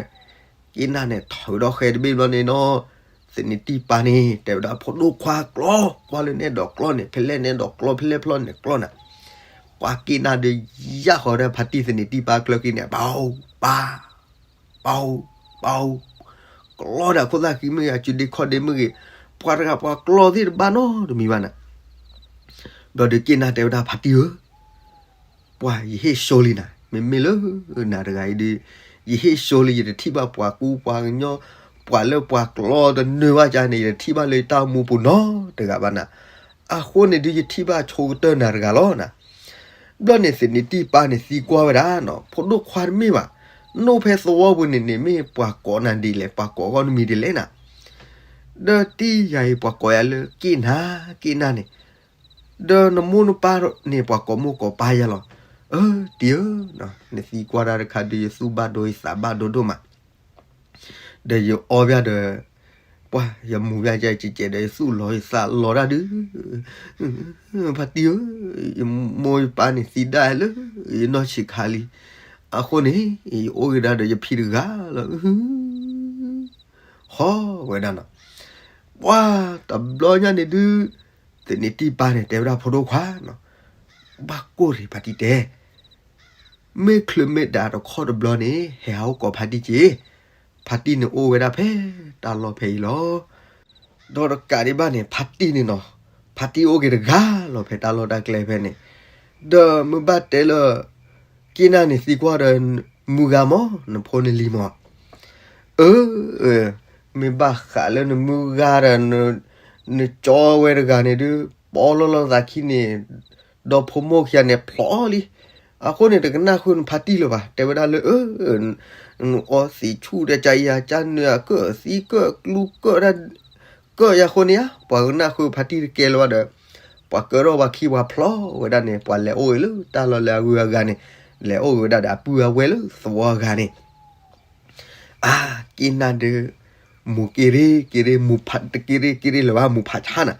က့ၢ်နၢ်န့ၣ် ထုးဒီးဃဲၤတဘ့ၣ်ဘျီန့ၣ်နီၤ, သနံးတံၢ်ပၢ်န့ၣ် တဲဝဲဒၣ်ဖိဒိၣ်ခွါကျီ, ကွၢ်လၢနအဲၣ်ဒိးကျီန့ၣ် ဖဲလဲၣ်နအဲၣ်ဒိးကျီ ဖဲလဲၣ်ဖျီန့ၣ်ကျီနၤ. ပှၤက့ၢ်နၢ်ဒုး ယၢ်ဃီၤဒီးဖါတံၢ်သနံးတံၢ်ပၢ်ကျၢၢ်က့ၤန့ၣ် ပၢ်ဧိၤ ပၢ် ပၢ်ဧိၤ ပၢ်ဧိၤ, ကျီဒီးအခိၣ်သၣ်ဃံမ့ၢ်ဂ့ၤ အစုဒ့ခီၣ်ဒ့မ့ၢ်ဂ့ၤ, ပှၤတဂၤပှၤကျီသ့ၣ်တဘၣ်နီတမံၤဘၣ်နၤ. ဘျီဒုးက့ၢ်နၢ်တဲဝဲဒၣ်ဖါတံၢ်ဧၢ, ပှၤယဟ့ၣ်စိလံနၤ, မ့မ့ၢ်လၢနၤတဂၤအံၤဒုး, ယဟ့ၣ်စိလံ ယတထံၣ်ဘၣ်ပှၤကူပှၤကညီ, ပှၤလၢပှၤကျီတနၢၤဘၣ်ကါန့ၣ် ယတထံၣ်ဘၣ်လၢယတၢ်အိၣ်မူပူၤနီတဂၤဘၣ်နၤ. အဃိန့ၣ်ဒုး ယထံၣ်ဘၣ်ဆိကတၢၢ်နၤတဂၤလီၤနၤ. ဘျီန့ၣ်သ့ၣ်နံၤတံၢ်ပၢ်န့ၣ်သံကွၢ်ဝဲဒၣ်နီၤ, ဖိဒိၣ်ခွါတမ့ၢ်ဘၣ်, နအိၣ်ဖဲသဝီပူၤန့ၣ်န့ၣ် မ့ၢ်ပှၤကိးနၤဒ်လဲၣ်, ပှၤကိးအဂီၢ်နမံၤဒ်လဲၣ်နၤ. ဒီးတံၢ်ယၤအံၤ ပှၤကိးယၤလၢက့ၢ်နၤ, က့ၢ်နၤန့ၣ်, ဒီးနမိၢ်နပၢ်န့ၣ် ပှၤကိးမိၢ်ကိးပၢ်ယၤလီၤ. အၢ တံၢ်ဧၢ, နသံကွၢ်တၢ်တခါဒုး ယသူၣ်ဘၣ်ဒိယသးဘၣ်ဒိဒိၣ်မး ဒီးယအီၣ်ဘၣ်ဒီး, ပှၤယမူၤဘၣ်ကဲကဲဒီး ယသူၣ်လီၤယသးလီၤတၢ်ဒုး, ဖါတံၢ်ဧၢ, ယမိၢ်ယပၢ်န့ၣ်သံဒၣ်လၢယနီၢ်ဆံးခါလံ, အဃိန့ၣ် ယအိၣ်က့ၤဒၣ်ဒီးယဖံတဂၤလီၤ, ဟီဝဲဒၣ်နီၤ. ပှၤတဘျီညါန့ၣ်ဒုး, သ့ၣ်နံၤတံၢ်ပၢ်န့ၣ် တဲဝဲဒၣ်ဖိဒိၣ်ခွါနီၤ, ဘၣ်ကိၢ်ရ့ၣ်ဖါတံၢ်တဲ မ့ၢ်ချုးမ့ၢ်ဒၣ်တခီတဘျီန့ၣ် ဟဲဟးအိၣ်ကိးဖါတံၢ်က့ၤ, ဖါတံၢ်န့ၣ်အိၣ်ဝဲဒၣ်ဖဲတၢ်လီၢ်ဖဲအံၤလီၤ. ဒီးတကးဒံးဘၣ်န့ၣ် ဖါတံၢ်န့ၣ်နီၤ, ဖါတံၢ်အိၣ်က့ၤတဂၤလီၤ ဖဲတၢ်လီၢ်တၢ်ကျဲဖဲန့ၣ်, ဒီးမ့ၢ်ဘၣ်တဲလၢ က့ၢ်နၤန့ၣ်သံကွၢ်ဒီး မုၢ်ဂၤမး နဖိနလံၤမး, အၢ မ့ၢ်ဘၣ်ဃးလၢနမုၢ်ဂၤဒီး နကၠီဝဲတဂၤန့ၣ်ဒုး ပီလီၤလီၤသးခံန့ၣ် ဒီးဖိမိၢ်ခံဂၤန့ၣ်ဖျိးလံ. အဃိန့ၣ် တကနၣ်ဃုာ်နဖါတံၢ်လၢၤဘၣ်, တဲဝဲဒၣ်လၢ အၢ နအီသံးဆူၣ်ဒီး ကၢ်အံၤဧါ ကၢ်နုာ်ဧါ ကၢၢ်သံကၢၢ်ကျူကၢၢ်ဒၣ် ကၢၢ်ယၤဃိန့ၣ်ဧါ, ပှၤကနၣ်ဃုာ်ဖါတံၢ်တကဲလၢၤဘၣ်ဒီး ပှၤကၢထီၣ်ပှၤခံပှၤဖျိးဝဲဒၣ်န့ၣ် ပှၤလဲၤအိၣ်ဂ့ၤလၢတၢ်လီၢ်လၢအဂုၤအဂၤန့ၣ်, လဲၤအိၣ်ဂ့ၤဝဲဒၣ်ဒီးအပုၢ်အဝဲၢ်လၢသဝီအဂၤန့ၣ် အါ က့ၢ်နၤဒုး မူၤက့ၤရ့က့ၤရ့ မူၤဖးတက့ၤရ့က့ၤရ့လၢၤဘၣ် မူၤဖးဆါနၤ,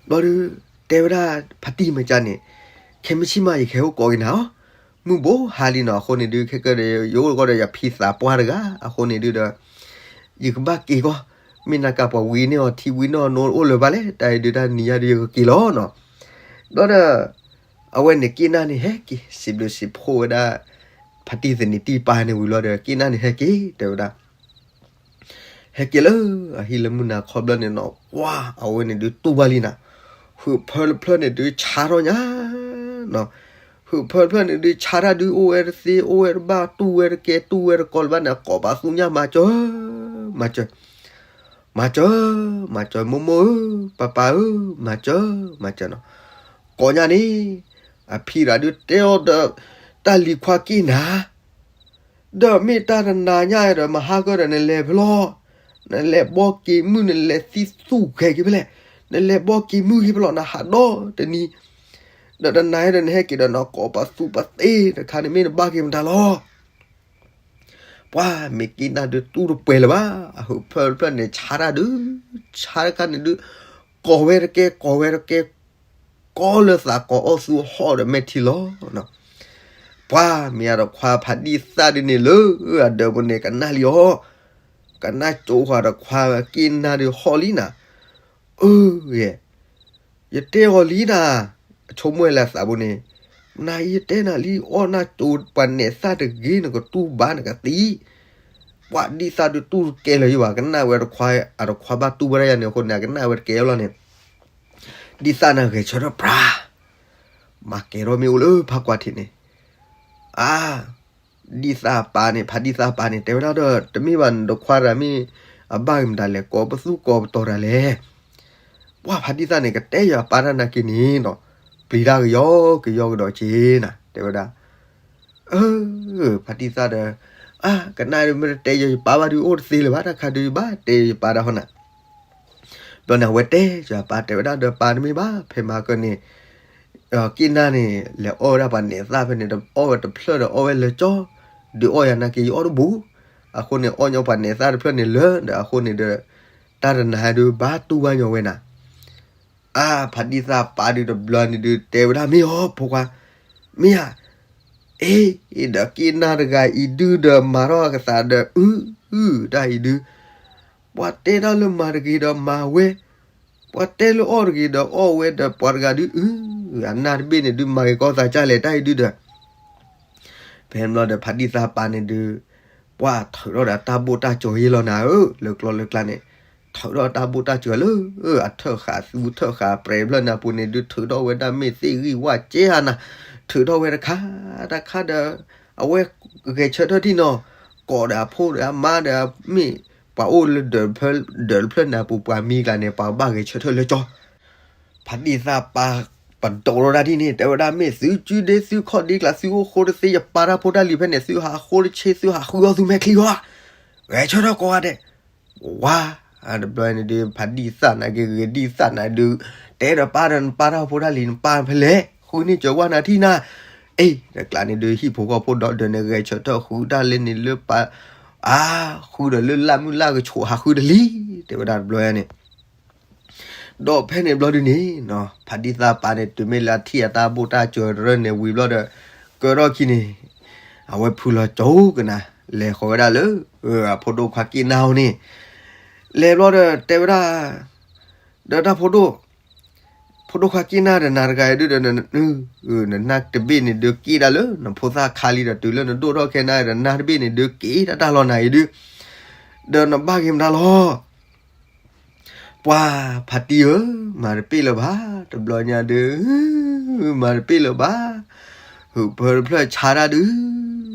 ဘျီဒုး တဲဝဲဒၣ်ဖါတံၢ်မ့ၢ်ကၢ်န့ၣ်, ခဲမုၢ်ဆ့ၣ်မး ယကဟဲအိၣ်ကိးက့ၤနၤအီၤ, မုၢ်ဘိဟါလံနီၤ, အဃိန့ၣ်ဒုး ခဲကဒီး ယအိၣ်ကီဒီးယဖံသးပှၢ်တဂၤ အဃိန့ၣ်ဒုးဒီး ယကဘၣ်က့ၤကီၢ်, မ့ၢ်နကပှၤဝံန့ၢ်အီၤထံဝံန့ၢ်အီၤနိအိၣ်လၢၤဘၣ်လဲၣ်, တၢ်အံၤဒုးတၢ်နံၤညါဒုးယကက့ၤလီၤနီၤ. ဘျီဒီး အဝဲန့ၣ်က့ၢ်နၤန့ၣ်ဟဲက့ၤ စံးဘျုးစံးဖှိၣ်ဝဲဒၣ် ဖါတံၢ်သ့ၣ်နံၤတံၢ်ပၢ်န့ၣ်ဝံၤလီၤဒီး က့ၢ်နၤန့ၣ်ဟဲက့ၤ တဲဝဲဒၣ် ဟဲက့ၤလၢအဟံၣ်လၢမုၢ်နၤခီဘျီန့ၣ်နီၤ, ပှၤအဝဲန့ၣ်ဒုးတူၢ်ဘၣ်လံနၤ, ဟုးဖၢတဖျၢၣ်န့ၣ်ဒုးဆါထီၣ်ညါနီၤ, ဟုးဖၢတဖျၢၣ်န့ၣ်ဒုးဆါတၢ်ဒုးအိၣ်ဝဲတသ့ အိၣ်ဝဲတဘၣ် တူၢ်ဝဲတကဲ တူၢ်ဝဲတကီလၢၤဘၣ်န့ၣ် ကိးပသူညါ မၤစၢၤ မၤစၢၤ မၤစၢၤ မၤစၢၤ မိၢ်မိၢ်ဧၢ ပၢ်ပၢ်ဧၢ မၤစၢၤ မၤစၢၤနီၤ, ကိးညါန့ၣ် အဖံရၤဒုးတဲအီၤဒီး တၢ်လံၤခွါက့ၢ်နၤ ဒီးမ့ၢ်တၢ်တနၤညါဒီး မဟါကဒီးနလဲၤဖဲလဲၣ်, နလဲၤဘီက့ၤမုၢ် နလဲၤသံသူၣ်ဂဲၤက့ၤဖဲလဲၣ်, နလဲၤဘီက့ၤမုၢ်က့ၤဖဲလဲၣ် နဟးဒီတနံၤ, ဒီးတနၤဒီးနဟဲက့ၤဒီး နကိးပသူပသ့တခါန့ၣ် မ့ၢ်နဘၣ်က့ၤမတၤလီၤ. ပှၤမ့ၢ်က့ၢ်နၤဒုးတူၢ်တပှဲၤလၢၤဘၣ်, အဟုးဖၢတဖျၢၣ်န့ၣ် ဆါတၢ်ဒုး ဆါတခါန့ၣ်ဒုး ကိးဝဲတကဲ ကိးဝဲတကဲ ကိးလၢသးကိးအီၣ်သူအီၣ်ဒီးမဲာ်ထံလီၤ. ပှၤမ့ၢ်အတခွါဖါဒံၣ်သၣ်ဒုးန့ၣ်လၢအဒၢးပူၤန့ၣ် ကနၣ်လံအီၤ, ကနၣ်ကၠိဃီတခွါက့ၢ်နၤဒုးဟီၣ်လံနၤ, အၢ ယဲ ယတဲအီၤလံနၤ, အဆိကမိၣ်လၢသးပူၤန့ၣ်, နၤအံၤယတဲနၤလံ အီၣ်နၢ်ကၠိပှၤနဲၣ်သၣ်တဂ့ၤ နကတူၢ်ဘၣ်နကသံ, ပှၤဒံၣ်သၣ်ဒုးတူၢ်တကဲလၢၤယဘၣ်, ကနၣ်ဝဲတခွါ အတခွါဘၣ်တူၢ်ဝဲဒၣ်ယၤန့ၣ်အဃိန့ၣ် အကနၣ်ဝဲတကဲလၢၤန့ၣ် ဒံၣ်သၣ်န့ၣ်ဂဲၤဆၢထၢၣ်ပြၤ, မၤကဲၤထီၣ်မ့ၣ်အူလၢဖးကွၢ်ထံးန့ၣ်, အါ ဒံၣ်သၣ်ပၢ်န့ၣ် ဖါဒံၣ်သၣ်ပၢ်န့ၣ် တဲဝဲဒၣ်ဒီး တမ့ၢ်ဘၣ်နတခွါတဂၤမ့ၢ် အဘၣ်က့ၤမတၤလဲၣ် ကိးပသူကိးပတီၤတၢ်လဲၣ်, ပှၤဖါဒံၣ်သၣ်န့ၣ် ကတဲယၤပၢ်တၢ်နာ်က့ၤန့ၣ်နီၤ, ပျံၤတၢ်ကယီကယီကဒီးက့ၤနၤ တဲဝဲဒၣ် အၢ ဖါတံၢ်သၣ်ဒီး အါ ကနၣ်ဒုးမ့ၢ်တတဲယၤယပၢ်ဘၣ်ဒုးအိၣ်တသ့လၢၤဘၣ်, တၢ်ခါဒုးယဘၣ်တဲယၤယပၢ်တၢ်ဟီနၤ, ဘျီန့ၣ် အဝဲတဲယၤပၢ်တဲဝဲဒၣ်ဒီး ပၢ်တမ့ၢ်ဘၣ် ဖဲမၤကၢန့ၣ် က့ၢ်နၤန့ၣ် လဲၤအီၣ်ဝဲဒၣ်ပှၤနဲၣ်သၣ်ဖဲန့ၣ် အီၣ်ဝဲတဖျၢၣ်ဒီးအီၣ်ဝဲလၢကၠီ, ဒုးအီၣ်ယၤနာ်က့ၤယအီၣ်တဘူး, အဃိန့ၣ် အီၣ်ညီပှၤနဲၣ်သၣ်တဖျၢၣ်န့ၣ်လၢာ်ဒီး အဃိန့ၣ်ဒီး တၢ်တနၤဒုးဘၣ်တူၢ်ဘၣ်ညီဝဲနၤ အါ ဖါတံၢ်သၣ်ပၢ်ဒုးတဘျီန့ၣ်ဒုး တဲဝဲဒၣ်မ့ၢ်အီၤဖိခွါ, မ့ၢ်ဧါ, အ့ ဒီးက့ၢ်နၤတဂၤအံၤဒုးဒီး မၤထီၣ်အကသးဒီး အု အု တၢ်အံၤဒုး, ပှၤတဲတၢ်လၢမၤတဂ့ၤဒီးမၤဝဲ, ပှၤတဲလၢအီၣ်တဂ့ၤဒီးအီၣ်ဝဲဒီး ပှၤတဂၤဒုး အု အနၢ်တဘ့ၣ်န့ၣ်ဒုး မၤဂ့ၤကီသးကၢ်လဲၣ် တၢ်အံၤဒုးဒီး ဖဲန့ၣ်ဘျီဒီး ဖါတံၢ်သၣ်ပၢ်န့ၣ်ဒုး ပှၤထုးထီၣ်ဒီးတၢ်ဘိၣ်တၢ်စၢၤယ့လီၤနၤဧၢ, လၢကျီလၢကျါန့ၣ် ထုးထီၣ်တၢ်ဘိၣ်တၢ်စၢၤလၢ အထၢၣ်ဃာ်သူထၢၣ်ဃာ်ပြဲးဖျၢၣ်န့ၣ်အပူၤန့ၣ်ဒုး ထုးထီၣ်ဝဲဒၣ်မ့ၢ်သ့ၣ်ဂံၢ်ဝၣ်ကဲဧါနၤ, ထုးထီၣ်ဝဲတခါ တခါဒီး အဝဲဂဲၤဆၢထၢၣ်ထံၣ်နီၤ, ကိးဒီးအဖိဒီးအမါဒီး မ့ၢ်ပှၤအိၣ်လၢဒၢးတဖျၢၣ်န့ၣ်အပူၤ ပှၤမံၤကျါန့ၣ် ပှၤဘၣ်ဂဲၤဆၢထၢၣ်လၢကၠီ ဖါတံၢ်သၣ်ပၢ် ပဒိးထီၣ်တၢ်ဒ်န့ၣ် တဲဝဲဒၣ် မ့ၢ်သုစုဒ့သုခီၣ်ဒ့ကျါ သုအိၣ်ဃိတသ့ ယပၢ်တၢ်ဖိတၢ်လံၤဖဲန့ၣ် သုဟးဃိတဆ့ သုဟးဃုအီၣ်သုမဲာ်ချံအီၤဧါ, ဂဲၤဆၢထၢၣ်ကိးဂၤဒဲး, ဝါ, တဘျီန့ၣ်ဒုး ဖးဒံၣ်သၣ်နၤက့ၤ ဂ့ၤဒံၣ်သၣ်နၤဒုး, တဲဒီးပၢ်ဒီး နပၢ်တၢ်ဖိတၢ်လံၤ နပၢ်ဖဲလဲၣ် ဃုန့ၢ်စၢၤဝဲနၤထံၣ်နၤ, အ့ တကျါန့ၣ်ဒုး ဟံၣ်ဖိဃီဖိဒီးဒၢးန့ၣ် ဂဲၤဆၢထၢၣ်ဃုတၢ်လၢန့ၣ်လၢပၢ်, အါ, ဃုဒီးလၢလၢ်မုၢ်လၢ်ကဆိး ဟးဃုတလံ, တဲဝဲဒၣ်တဘျီန့ၣ် ဒီးဖဲန့ၣ်ဘျီဒုန့ၣ်နီၤ ဖးဒံၣ်သၣ်ပၢ်န့ၣ် တုၤမ့ၢ်လၢအထံၣ်အတၢ်ဘိၣ်တၢ်စၢၤတရၢၣ်န့ၣ်ဝံၤဘျီဒီး ကၢထီၣ်ခံန့ၣ် အဝဲဖုလီၤကၠိကနၤ လဲၤဃီၤဝဲဒၣ်လၢ အဖိဒိၣ်ခွါက့ၣ်နၢ်အအိၣ်န့ၣ်, လဲၤဘျီဒီးတဲဝဲဒၣ် ဒီးတၢ်ဖိဒိၣ်, ဖိဒိၣ်ခွါက့ၣ်နၢ်ဒီးနၤတဂၤအံၤဒုဒီး နနၢ်တဘ့ၣ်န့ၣ်ဒုးက့ၣ်ဒၣ်လၢ နဖိသၣ်ခါလံဒီး တုၤလၢနဒိၣ်ထီၣ်ခဲနၤဒီး နၢ်တဘ့ၣ်န့ၣ်ဒုးက့ၣ်တၢ်တၢ်လီၤနၤအံၤဒုး, ဒီးနဘၣ်ဂ့ၤမတၤလီၤ ပှၤဖးတံၢ်ဧၢ, မၤတပ့ၢ်လၢၤဘၣ်, တဘျီညါဒုး, မၤတပ့ၢ်လၢၤဘၣ်, ဟုးဖၢတဖျၢၣ်ဆါတၢ်ဒုး,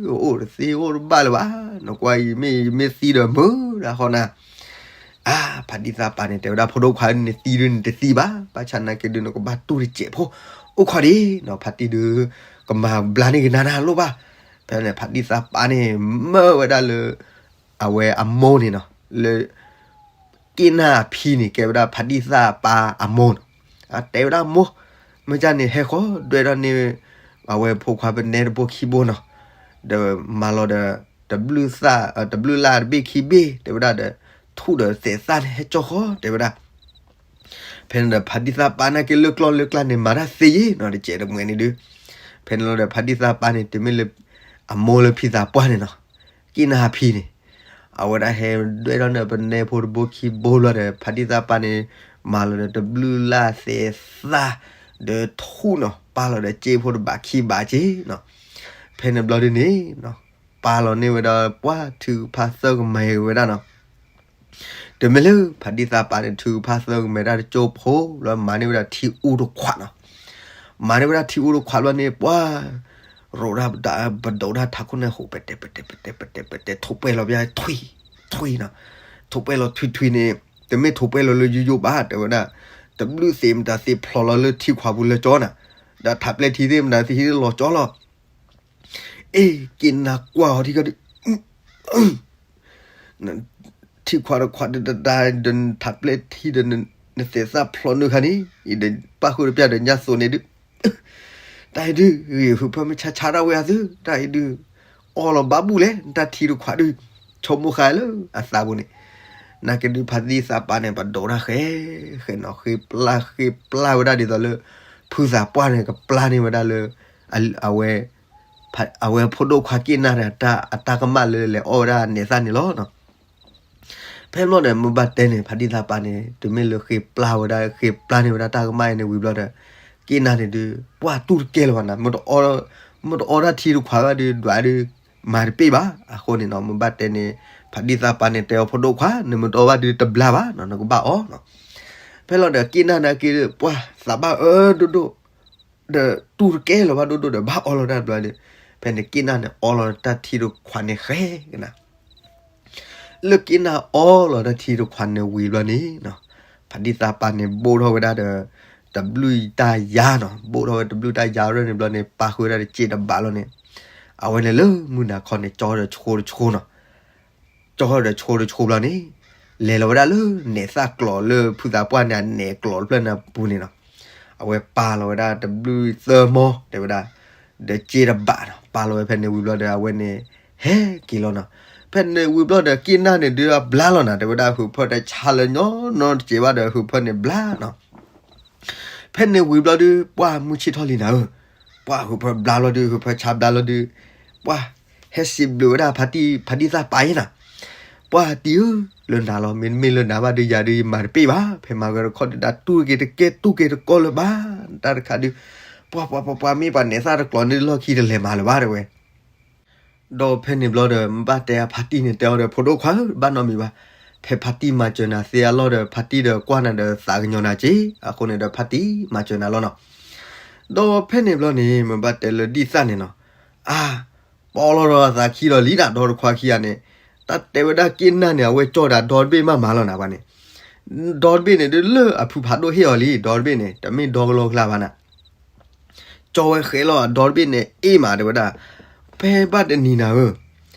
အိၣ်တသ့အိၣ်တဘၣ်လၢၤဘၣ်, နကွၢ်အံၤမ့ၢ်ယမ့ၢ်သံဒီးမုာ်ဒၣ်ဃီနၤ, အါ ဖးဒံၣ်သၣ်ပၢ်န့ၣ် တဲဝဲဒၣ်ဖိဒိၣ်ခွါန့ၣ်သံဒုးန့ၣ်တသံဘၣ်, ဘၣ်ဆၣ်နာ်က့ဒုး နကဘၣ်တူၢ်တစဲးဖိ, အိၣ်ခိးဒံးနီၤ ဖးတံၢ်ဒုး, ကမၤဘျါန့ၢ်ကနၤနၤလိၣ်ဘၣ်, ဖဲန့ၣ်ဖးဒံၣ်သၣ်ပၢ်န့ၣ် မၢဝဲဒၣ်လၢ အဝဲအမိၢ်န့ၣ်နီၤ, လၢ က့ၣ်နၢ်အဖံန့ၣ် ကဲဝဲဒၣ်ဖးဒံၣ်သၣ်ပၢ်အမိၢ်နီၤ, အတဲဝဲဒၣ်မိၢ်, မ့ၢ်ကန့ၣ်ဟဲဃီၤဒွဲၣ်ထီၣ်န့ၢ် အဝဲဖိခွါပနဲတဘိခံဘိနီၤ, ဒီးမၤလီၤဒီး တဘျုးသၣ် တဘျုးလၢ်တဘ့ၣ်ခံဘ့ၣ် တဲဝဲဒၣ်ဒီး ထူၣ်ဒီးသဲးသၣ်န့ၣ် ဟဲကၠီဃီၤ တဲဝဲဒၣ် ဖဲန့ၣ်ဒီးဖးဒံၣ်သၣ်ပၢ်နာ်က့လၢကျီၢ်လၢကျါန့ၣ် မၤတၢ်သ့ယ့ၣ်နီၤ တစဲးတမှဲၤန့ၣ်ဒုး, ဖဲန့ၣ်လီၤဒီးဖးဒံၣ်သၣ်ပၢ်န့ၣ် တုၤမ့ၢ်လၢ အမိၢ်လၢဖံသးပှၢ်န့ၣ်နီၤ, က့ၣ်နၢ်ဖံန့ၣ်, အဝဲဒၣ်ဟဲဒွဲၣ်ထီၣ်န့ၢ်ပနဲဖိတဘိခံဘိလီၤဒီး ဖးဒံၣ်သၣ်ပၢ်န့ၣ် မၤလီၤဒီးတဘျုးလၢ်သဲးသၣ် ဒီးထူၣ်နီၤ ပာ်လီၤဒီးစ့ဖိတဘးခံဘးက့နီၤ, ဖဲန့ၣ်ဘျီဒုန့ၣ် ပာ်လီၤန့ၢ်ဝဲဒၣ်ပှၢ်ထုကဖၣ်သၢကမဲာ်ဝဲဒၣ်နီၤ တုၤမ့ၢ်လၢဖးဒံၣ်သၣ်ပၢ်န့ၣ် ထုကဖၣ်သၢကမဲာ်တၢ်တကၠိဖိလီၤ မၤန့ၢ်ဝဲဒၣ်ထံအူတခွးနီၤ, မၤန့ၢ်ဝဲဒၣ်ထံအူတခွးဘျီန့ၣ် ပှၢ် ရိးဒၣ် ပဒိးဒၣ်ထးခိၣ်န့ၣ် ဟူးပတဲာ်ပတဲာ်ပတဲာ်ပတဲာ်ပတဲာ် ထိးပှဲၢ်လီၤဘၣ်ထွံၣ်ထွံၣ်နီၤ, ထိးပှဲၢ်လီၤထွံၣ်ထွံၣ်န့ၣ် တမ့ၢ်ထိးပှဲၢ်လီၤလၢယိယိဘၣ် တဲဝဲဒၣ်, တဘျုးသ့ၣ်မတၤသ့ၣ်ဖျိးလီၤလၢထံခွးပူၤလၢကၠီနီၤ, ဒီးထးပျဲၢ်ထံသ့ၣ်မတၤသ့ၣ်ဟံးလီၤကၠီလီၤ အ့ၣ် က့ၣ်နၢ်ကွၢ်အီၤထံကီၢ်ဒုး, ထံခွးတခွးဒုးတဒါဒီးနထးပျဲၢ်ထံဒီး နသဲးသၣ်ဖျိးနုာ်ခါန့ၣ် အံၤဒီးပၣ်ဃုာ်တပျၢ်ဒီးညါသိးန့ၣ်ဒုး, တၢ်အံၤဒုး ဂ့ၤဟုးဖၢမ့ၢ်ဆါဆါတၢ်ဝဲအသု တၢ်အံၤဒုး အီလီၤဘၣ်ဘူၣ်လဲၣ် နတၢ်ထံတခွးဒုး ဆိကမိၣ်ဃာ်လၢအသးပူၤန့ၣ်, နာ်က့ဒုးဖးဒံၣ်သးပၢ်န့ၣ် ပဒိးတၢ်ဃဲ ဃဲနီၤ ဃ့ပျၢ်ဃ့ပျၢ်ဝဲဒၣ်ဒ်သိးလၢ ဖုသးပှၢ်န့ၣ် ကပျၢ်န့ၢ်ဝဲဒၣ်လၢ အဝဲ အဝဲဖိဒိၣ်ခွါက့ၣ်နၢ်ဒီး အတၢ်ကမၣ်လၢလဲၤအီၣ်ဝဲဒၣ်အနဲးသၣ်န့ၣ်လီၤနီၤ. ဖဲဘျီဒီး မ့ၢ်ဘၣ်တဲန့ၣ် ဖးဒံၣ်သးပၢ်န့ၣ် တုၤမ့ၢ်လၢဃ့ပျၢ်ဝဲဒၣ် ဃ့ပျၢ်န့ၢ်ဝဲဒၣ်တၢ်ကမၣ်အံၤန့ၣ်ဝံၤဘျီဒီး က့ၣ်နၢ်န့ၣ်ဒုး ပှၢ်တူၢ်တကဲလၢၤဘၣ်နၤ မ့ၢ်တအီၣ်တၢ်ထံတခွးဘၣ်ဒုး ဒွးဒုး မၤတပ့ၢ်ဘၣ်. အဃိန့ၣ်နီၤ မ့ၢ်ဘၣ်တဲန့ၣ် ဖးဒံၣ်သးပၢ်န့ၣ် တဲအီၤဖိဒိၣ်ခွါ နမ့ၢ်တအီၣ်ဘၣ်ဒုးတဘျါဘၣ်နီၤ နကဘၣ်အီၣ်နီၤ. ဖဲလီၤဒီးက့ၣ်နၢ်နာ်က့ ပှၢ်သးဘၣ်အၢဒိၣ်ဒိၣ် ဒီးတူၢ်တကဲလၢၤဘၣ်ဒိၣ်ဒိၣ်ဒီး ဘၣ်အီလီၤတၢ်တဘျီဒီး ဖဲန့ၣ်က့ၣ်နၢ်န့ၣ် အီလီၤတၢ်ထံတခွးန့ၣ်ဃဲကနၤ. လၢက့ၣ်နၢ်အီလီၤတၢ်ထံတခွးန့ၣ်ဝံၤဘျီန့ၣ် ဖးဒံၣ်သးပၢ်န့ၣ် ဘိၣ်ထီၣ်ဝဲဒၣ်ဒီး တဘျုးတၢ်ယါနီၤ ဘိၣ်ထီၣ်ဝဲတဘျုးတၢ်ယါရၢၢ်န့ၣ်ဘျီန့ၣ် ပာ်ဃုာ်ဝဲဒၣ်ဒီးစ့တဘးလီၤန့ၣ် အဝဲန့ၣ်လၢမုၢ်နၤခီန့ၣ် ကၠီဒီးဆိတဆိနီၤ ကၠီဒီးဆိတဆိဘျီန့ၣ် လဲၤလီၤဝဲဒၣ်လၢနဲးသၣ်ကျိးလၢဖုသးပှၢ်န့ၣ် အနဲးကျိးတဖျၢၣ်န့ၣ်အပူၤန့ၣ်နီၤ အဝဲပာ်လီၤဝဲဒၣ်တဘျုးသၢမီ တဲဝဲဒၣ် ဒီးစ့တဘးနီၤ ပာ်လီၤဝဲဖဲန့ၣ်ဝံၤဘျီဒီး အဝဲန့ၣ် ဟဲက့ၤလီၤနီၤ. ဖဲန့ၣ်ဝံၤဘျီဒီး က့ၣ်နၢ်န့ၣ်ဒုးအဘျါလီၤနၤ တဲဝဲဒၣ် ဟုးဖၢတဆါလၢညီနီတစဲးဘၣ်ဒီး ဟုးဖၢန့ၣ်ဘျါနီၤ ဖဲန့ၣ်ဝံၤဘျီဒုး ပှၢ်မုၢ်ဆ့ၣ်ထီၣ်လံနၤဧၢ, ပှၢ်ဟုးဖၢဘျါလီၤဒုး ဟုးဖၢဆါဘျါလီၤဒုး, ပှၢ်ဟဲစံးဘျုးဝဲဒၣ်ဖါတံၢ် ဖါဒံၣ်သၣ်ပာ်အံၤနၤ, ပှၢ်တံၢ်ဧၢ, လၢနၤလီၤ မ့တမ့ၢ်လၢနၤဘၣ်ဒုး ယၤဒုးယမၤတပ့ၢ်ဘၣ်, ဖဲမၤဂ့ၤတခီဒုး တၢ်တူၢ်တက့ၤတကဲတူၢ်က့ၤတကီလၢၤဘၣ်, တၢ်တခါဒုး, ပှၢ်ပှၢ်ပှၢ်ပှၢ် မ့ၢ်ပှၤနဲးသၣ်တကျိးန့ၣ်လီၢ်ခံတလဲၤမၤလၢၤဘၣ်တဲဝဲ ဒီးဖဲန့ၣ်ဘျီဒီး မ့ၢ်ဘၣ်တဲအဖါတံၢ်န့ၣ် တဲအီၤဒီး ဖိဒိၣ်ခွါဧၢ, ဘၣ်နီတမံၤဘၣ်. ဖဲဖါတံၢ်မၤစၢၤနၤသ့အလီၢ်ဒီး ဖါတံၢ်ဒီးကွၢ်နၤဒီးသးကညီၤနၤက့, အဃိန့ၣ်ဒီးဖါတံၢ်မၤစၢၤနၤလီၤနီၤ. ဒီးဖဲန့ၣ်ဘျီန့ၣ် မ့ၢ်ဘၣ်တဲလၢဒ်သၣ်န့ၣ်နီၤ, အါ, ပအီလီၤဒီးအသးခံလီၤလံဒၣ် ဒီတခွါခံဂၤန့ၣ်, တၢ်တဲဝဲဒၣ်က့နၢ်န့ၣ် အဝဲကၠီၣ်ဒၣ်ဒီတဘ့ၣ်မးမးလီၤနၤပှၤန့ၣ်, ဒီတဘ့ၣ်န့ၣ်ဒုးလၢအဖုဖးဒိၣ်ဟ့ၣ်အီၤလံ, ဒီတဘ့ၣ်န့ၣ် တမ့ၢ်ဒီကလီကလါဘၣ်နၤ. ကၠီဝဲဃဲလီၤအဒီတဘ့ၣ်န့ၣ် အ့ၣ်မးတဲဝဲဒၣ်, ဖဲဘၣ်တနံၤနၤဧၢ,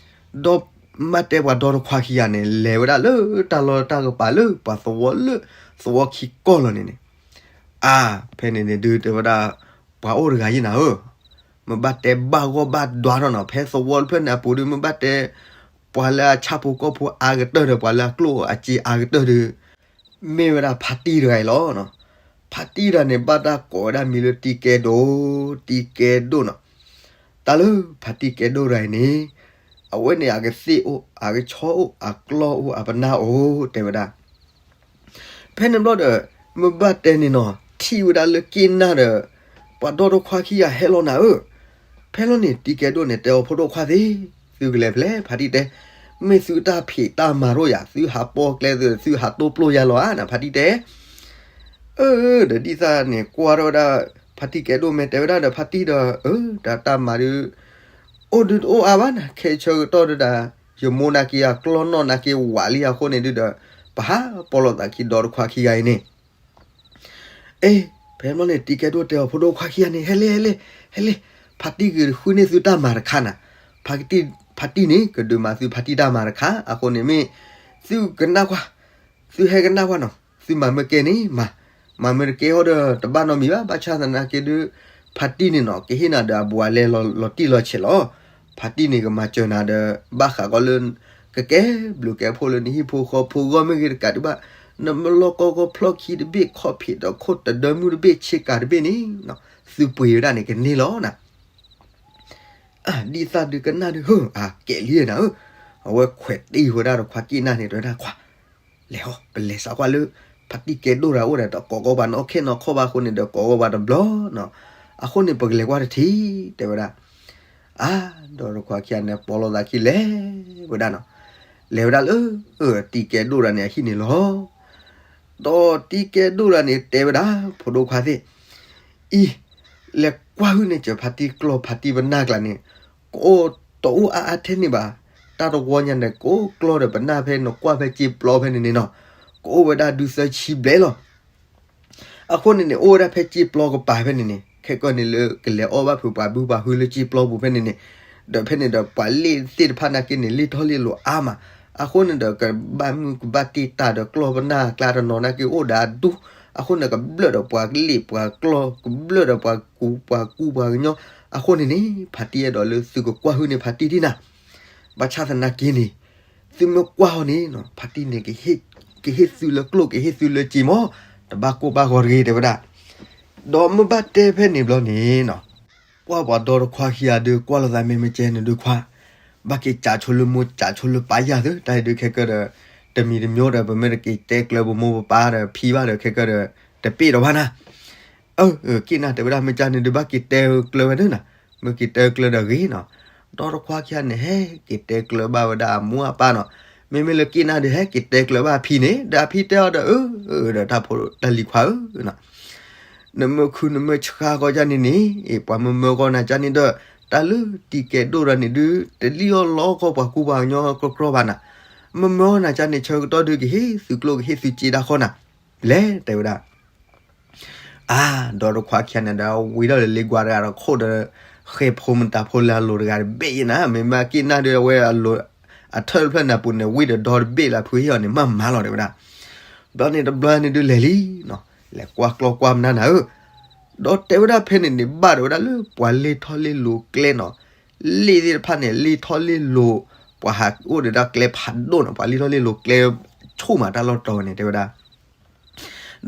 ဒီးမ့ၢ်တဲပှၤဒီတခွါခံဂၤန့ၣ် လဲၤဝဲဒၣ်လၢတၢ်လီၢ်တၢ်ကပၤလၢ ပှၤသဝီလၢ သဝီခံကီၢ်လီၤန့ၣ်န့ၣ်, အါ, ဖဲန့ၣ်န့ၣ်ဒုးတဲဝဲဒၣ်, ပှၤအိၣ်တဂၤယံၤနၤဧၢ, မ့ၢ်ဘၣ်တဲဘၣ်ဂီၢ်ဘၣ်ဒွါထီၣ်နီၤ, ဖဲသဝီတဖျၢၣ်န့ၣ်အပူၤဒုး မ့ၢ်ဘၣ်တဲ ပှၤလၢအဆၣ်ဖိကီၢ်ဖိအါကတၢၢ်ဒီး ပှၤလၢအကျိၣ်အစ့အါကတၢၢ်ဒုး မ့ၢ်ဝဲဒၣ်ဖါတံၢ်တဂၤအံၤလီၤ. ဖါတံၢ်တဂၤန့ၣ် ဘၣ်တၢ်ကိးဝဲဒၣ်မံၤလၢတံကဲဒိၣ်, တံကဲဒိၣ်နီၤ. တၢ်လၢဖါတံၢ်ကဲဒိၣ်တဂၤအံၤန့ၣ်, အဝဲန့ၣ်အကသ့ၣ်အိၣ်, အကဆီအိၣ်, အကျီၢ်အိၣ်, အပနၢ်အိၣ် တဲဝဲဒၣ်. ဖဲန့ၣ်ဘျီဒီး မ့ၢ်ဘၣ်တဲန့ၣ်နီၤ, ထံၣ်ဝဲဒၣ်လၢက့ၣ်နၢ်ဒီး ပှၤဒီတခွါခံဂၤဟဲလီၤနၤဧၢ. ဖဲလီၤန့ၣ် တံကဲဒိၣ်န့ၣ် တဲအီၤဖိဒိၣ်ခွါသ့ၣ်, သုကလဲၤဖဲလဲၣ် ဖါတံၢ်တဲ, မ့ၢ်သုတၢ်ဖံးတၢ်မၤတအိၣ်ယၤ, သုဟးပိာ်ကျဲ သုဟးတိၢ်ပျိၢ်ယၤလီၤဧါနၤ ဖါတံၢ်တဲ. အၢ ဒီးဒ်သၣ်န့ၣ် ကွၢ်ထီၣ်ဝဲဒၣ် ဖါတံၢ်ကဲဒိၣ်မ့ၢ်တဲဝဲဒၣ်ဒီး ဖါတံၢ်ဒီး အၢ တၢ်တၢ်မၤဒုး အိၣ်ဒုးတအိၣ်အါဘၣ်နၤ, ခဲဆၢကတီၢ်ဒုးဒီး ယမိၢ်နာ်က့ၤအကျီၢ်နီၢ်နာ်က့ၤဝးလံအဃိန့ၣ်ဒုးဒီး ပဟးပိာ်လိာ်သးခံဒီတခွါခံဂၤအံၤန့ၣ် အ့ ဖဲမီန့ၣ် တံကဲဒိၣ်တဲအီၤဖိဒိၣ်ခွါခံဂၤန့ၣ် ဟဲလဲၣ် ဟဲလဲၣ် ဟဲလဲၣ်, ဖါတံၢ်ကဃုန့ၢ်သုတၢ်မၤတခါနၤ, ဖါတံၢ်န့ၣ် ကဒုးမၤသုဖါတံၢ်တၢ်မၤတခါ, အဃိန့ၣ်မ့ၢ် သုကနၣ်ကွၢ်, သုဟဲကနၣ်ကွၢ်နီၤ, သုမၤမ့ၢ်ကဲန့ၣ်မၤ, မၤမ့ၢ်တကဲဟီဒီး တဘၣ်နီတမံၤဘၣ်, ဘၣ်ဆၣ်သနာ်က့ဒုး ဖါတံၢ်န့ၣ်နီၤ ကဟ့ၣ်နၤဒီးအဘူးအလဲလီၤတံၢ်လီၤဆဲးလီၤ. ဖါတံၢ်န့ၣ် ကမၤစၢၤနၤဒီး ဘၣ်ဃးကီးလၢ ကကဲဘျုးကဲဖှိၣ်လၢနဟံၣ်ဖိဃီဖိဂီၢ်မ့ၢ်ဂ့ၤတကးဒံးဘၣ်, နမ့ၢ်လီၢ်ကီၢ်ကီၢ်ဖျီၣ်ခံတဘ့ၣ် ခီၣ်ဖံးဒီးခိၣ်တဒၢမုၢ်တဘ့ၣ် ဆ့ကၤတဘ့ၣ်န့ၣ် သုပှ့ၤဝဲဒၣ်န့ၣ်ကန့ၢ်လီၤနၤ. အါ ဒ်သၣ်ဒုးကနၣ်ဒုး ဟၢ အါကဲလံနၤဧၢ, အဝဲခွဲးတ့ၢ်ဝဲဒၣ်ဒီးခွါက့ၣ်နၢ်န့ၣ် တဲဝဲဒၣ်ခွါ လဲၤဟီ ပလဲၤစးကွၢ်လၢ ဖါတံၢ်ကဲဒိၣ်တဂၤအိၣ်ဒီး တကိးကီးပှၤနီၢ်ခဲနီၢ်ခီၣ်ဘၣ်အဃိန့ၣ်ဒီး ကိးကီးပှၤတဘျီနီၤ, အဃိန့ၣ် ပကလဲၤကွၢ်တထံၣ် တဲဝဲဒၣ်. အါ ဒီးတခွါခံဂၤန့ၣ် ပိာ်လိာ်သးခံလဲၤဝဲဒၣ်နီၤ, လဲၤဝဲဒၣ်လၢ တံကဲဒိၣ်တဂၤန့ၣ် အဟံၣ်န့ၣ်လီၤ. ဒီးတံကဲဒိၣ်တဂၤန့ၣ် တဲဝဲဒၣ် ဖိဒိၣ်ခွါသ့ၣ် အံၤ လဲၤကွၢ်ဟုၣ်န့ၢ်စၢၤဖါတံၢ်ကျီၢ်ဖါတံၢ်ပနၢ်ကျါန့ၣ်, ကအိၣ်တအိၣ်အါအါထဲန့ၣ်ဘၣ်. တၢ်တဝီညါန့ၣ် ကအိၣ်ကျီၢ်ဒီးပနၢ်ဖဲနကွၢ်ဖဲစ့ပျီဖဲန့ၣ်န့ၣ်နီၤ, ကအိၣ်ဝဲဒၣ်ဒုးသၢဆံဘျဲၣ်လီၤ. အဃိန့ၣ်န့ၣ် အိၣ်ဝဲဒၣ်ဖဲစ့ပျီကပၤဖဲန့ၣ်န့ၣ် ခဲကီၢ်န့ၣ်လၢကလဲၤအီၣ်ဘၣ်ဖုးပှၤဘုပှၤဟုလၢစ့ပျီပူၤဖဲန့ၣ်န့ၣ်, ဒီးဖဲန့ၣ်ဒီးပှၤလ့ၣ်သ့ၣ်တဖၣ်နာ်က့န့ၣ် လ့ၣ်ထီၣ်လ့ၣ်လိၤအါမး, အဃိန့ၣ်ဒီး ကဘၣ်မုၢ်ကဘၣ်တ့ၢ်တၢ်ဒီးကျီၢ်ပနၢ်ကျါတနီၤနာ်က့အိၣ်ဒီးအဒူၣ်, အဃိန့ၣ် ကဘျၢၣ်ဒီးပှၤလ့ၣ်ပှၤကျီၢ် ကဘျၢၣ်ဒီးပှၤကူပှၤကူပှၤကညီ, အဃိန့ၣ်န့ၣ် ဖါတံၢ်အဲၣ်ဒိးလၢသုကကွၢ်ဟုၣ်န့ၢ်ဖါတံၢ်ဒ်နၤ, ဘၣ်ဆၣ်သနာ်က့န့ၣ် သုမ့ၢ်ကွၢ်အီၤန့ၣ် ဖါတံၢ်န့ၣ် ကဟ့ၣ်သုလၢကျိၣ်ကဟ့ၣ်သုလၢစ့မး, တဘၣ်ကိၢ်ဘၣ်ဂီၤတဂ့ၤ တဲဝဲဒၣ်. ဒီးမ့ၢ်ဘၣ်တဲဖဲန့ၣ်ဘျီန့ၣ်နီၤ, ကွၢ်ပှၤဒီတခွါခံဂၤဒုး ကွၢ်လိာ်သးမ့ၢ်မ့ၢ်ကဲန့ၣ်ဒုးခွါ, ဘၣ်က့ၤစးဆိလၢမိၢ်စးဆိလၢပၢ်ယၤသု တၢ်အံၤဒုးခဲကၢၢ်ဒီး တမံၤတမံၤဒီး ပမ့ၢ်တက့ၤတဲကျၢၤပမိၢ်ပပၢ်ဒီးဖံဘၣ်ဒီးခဲကၢၢ်ဒီး တပ့ၢ်ဒီးဘၣ်နၤ အၢ က့ၣ်နၢ်တဲဝဲဒၣ် မ့ၢ်ကန့ၣ်ဒုး ဘၣ်က့ၤတဲကျၢၤဝဲဒၣ်နၤ, မ့ၢ်က့ၤတဲကျၢၤဒီးဂ့ၤနီၤ. ဒီတခွါခံဂၤန့ၣ် ဟဲက့ၤတဲကျၢၤဘၣ်ဝဲဒၣ်အမိၢ်အပၢ်နီၤ. မ့မ့ၢ်လၢက့ၣ်နၢ်ဒုး ဟဲက့ၤတဲကျၢၤဘၣ်အဖံန့ၣ် ဒီးအဖံတဲအီၤဒီး အၢ ဒီးတၢ်ဖိတၢ်လံၤခွါဧၢနီၤ, နမ့ၢ်ခုနမ့ၢ်ဆှါဃီဒ်န့ၣ်န့ၣ် အ့ၣ် ပှၤမၢမၢဂီၢ်နၤကန့ၣ်ဒီး တၢ်လၢတံၤကဲဒိၣ်ဒီးန့ၣ်ဒုး တလံၣ်အီၣ်လီအီၣ်ကီၢ်ပှၤကူပှၤကညီကြီကြီဘၣ်နၤ, မၢမၢဂီၢ်နၤကန့ၣ် ဆၢကတီၢ်ဒုး ကဟ့ၣ်သုကျိၣ်ကဟ့ၣ်သုစ့ဒၣ်ဃီနၤ, လဲၤတဲဝဲဒၣ် အါ ဒီတခွါခံဂၤန့ၣ်ဒီး ဝံၤဒီးလၢလ့ကွၢ်တဂၤဒီးခိၣ်ဒီး ဃဲဖိမတၤဖိလၢအလိၤတဂၤတဘ့ၣ်ယဲနၤ, မ့မ့ၢ်က့ၣ်နၢ်ဒုးအဝဲအလိၤ အထၢၣ်တဖျၢၣ်န့ၣ်အပူၤန့ၣ် ဝံၤဒီးဒီတဘ့ၣ်လၢဖုဟ့ၣ်အီၤန့ၣ် မၤမၤလီၤတဲဝဲဒၣ်. ဘျီန့ၣ်တဘျီန့ၣ်ဒုးလဲၤလံနီၤ, လဲၤကွၢ်ကျီၢ်ကွၢ်ပနၢ်နၤဧၢ, ဒီးတဲဝဲဒၣ်ဖဲန့ၣ်န့ၣ် ဘၣ်ဒီးဝဲဒၣ်လၢပှၤလ့ၢ်ထီၣ်လ့ၢ်လိၤကျဲနီၤ, လ့ၣ်သ့ၣ်တဖၣ်န့ၣ် လ့ၢ်ထီၣ်လ့ၢ်လိၤ, ပှၤဟးအိၣ်ဒီးတၢ်ကျဲဖးဒိၣ်နီၤ, ပှၤလ့ၢ်ထီၣ်လ့ၢ်လိၤကျဲ ဆူၣ်မးတၢ်လီၢ်တတီၤန့ၣ် တဲဝဲဒၣ်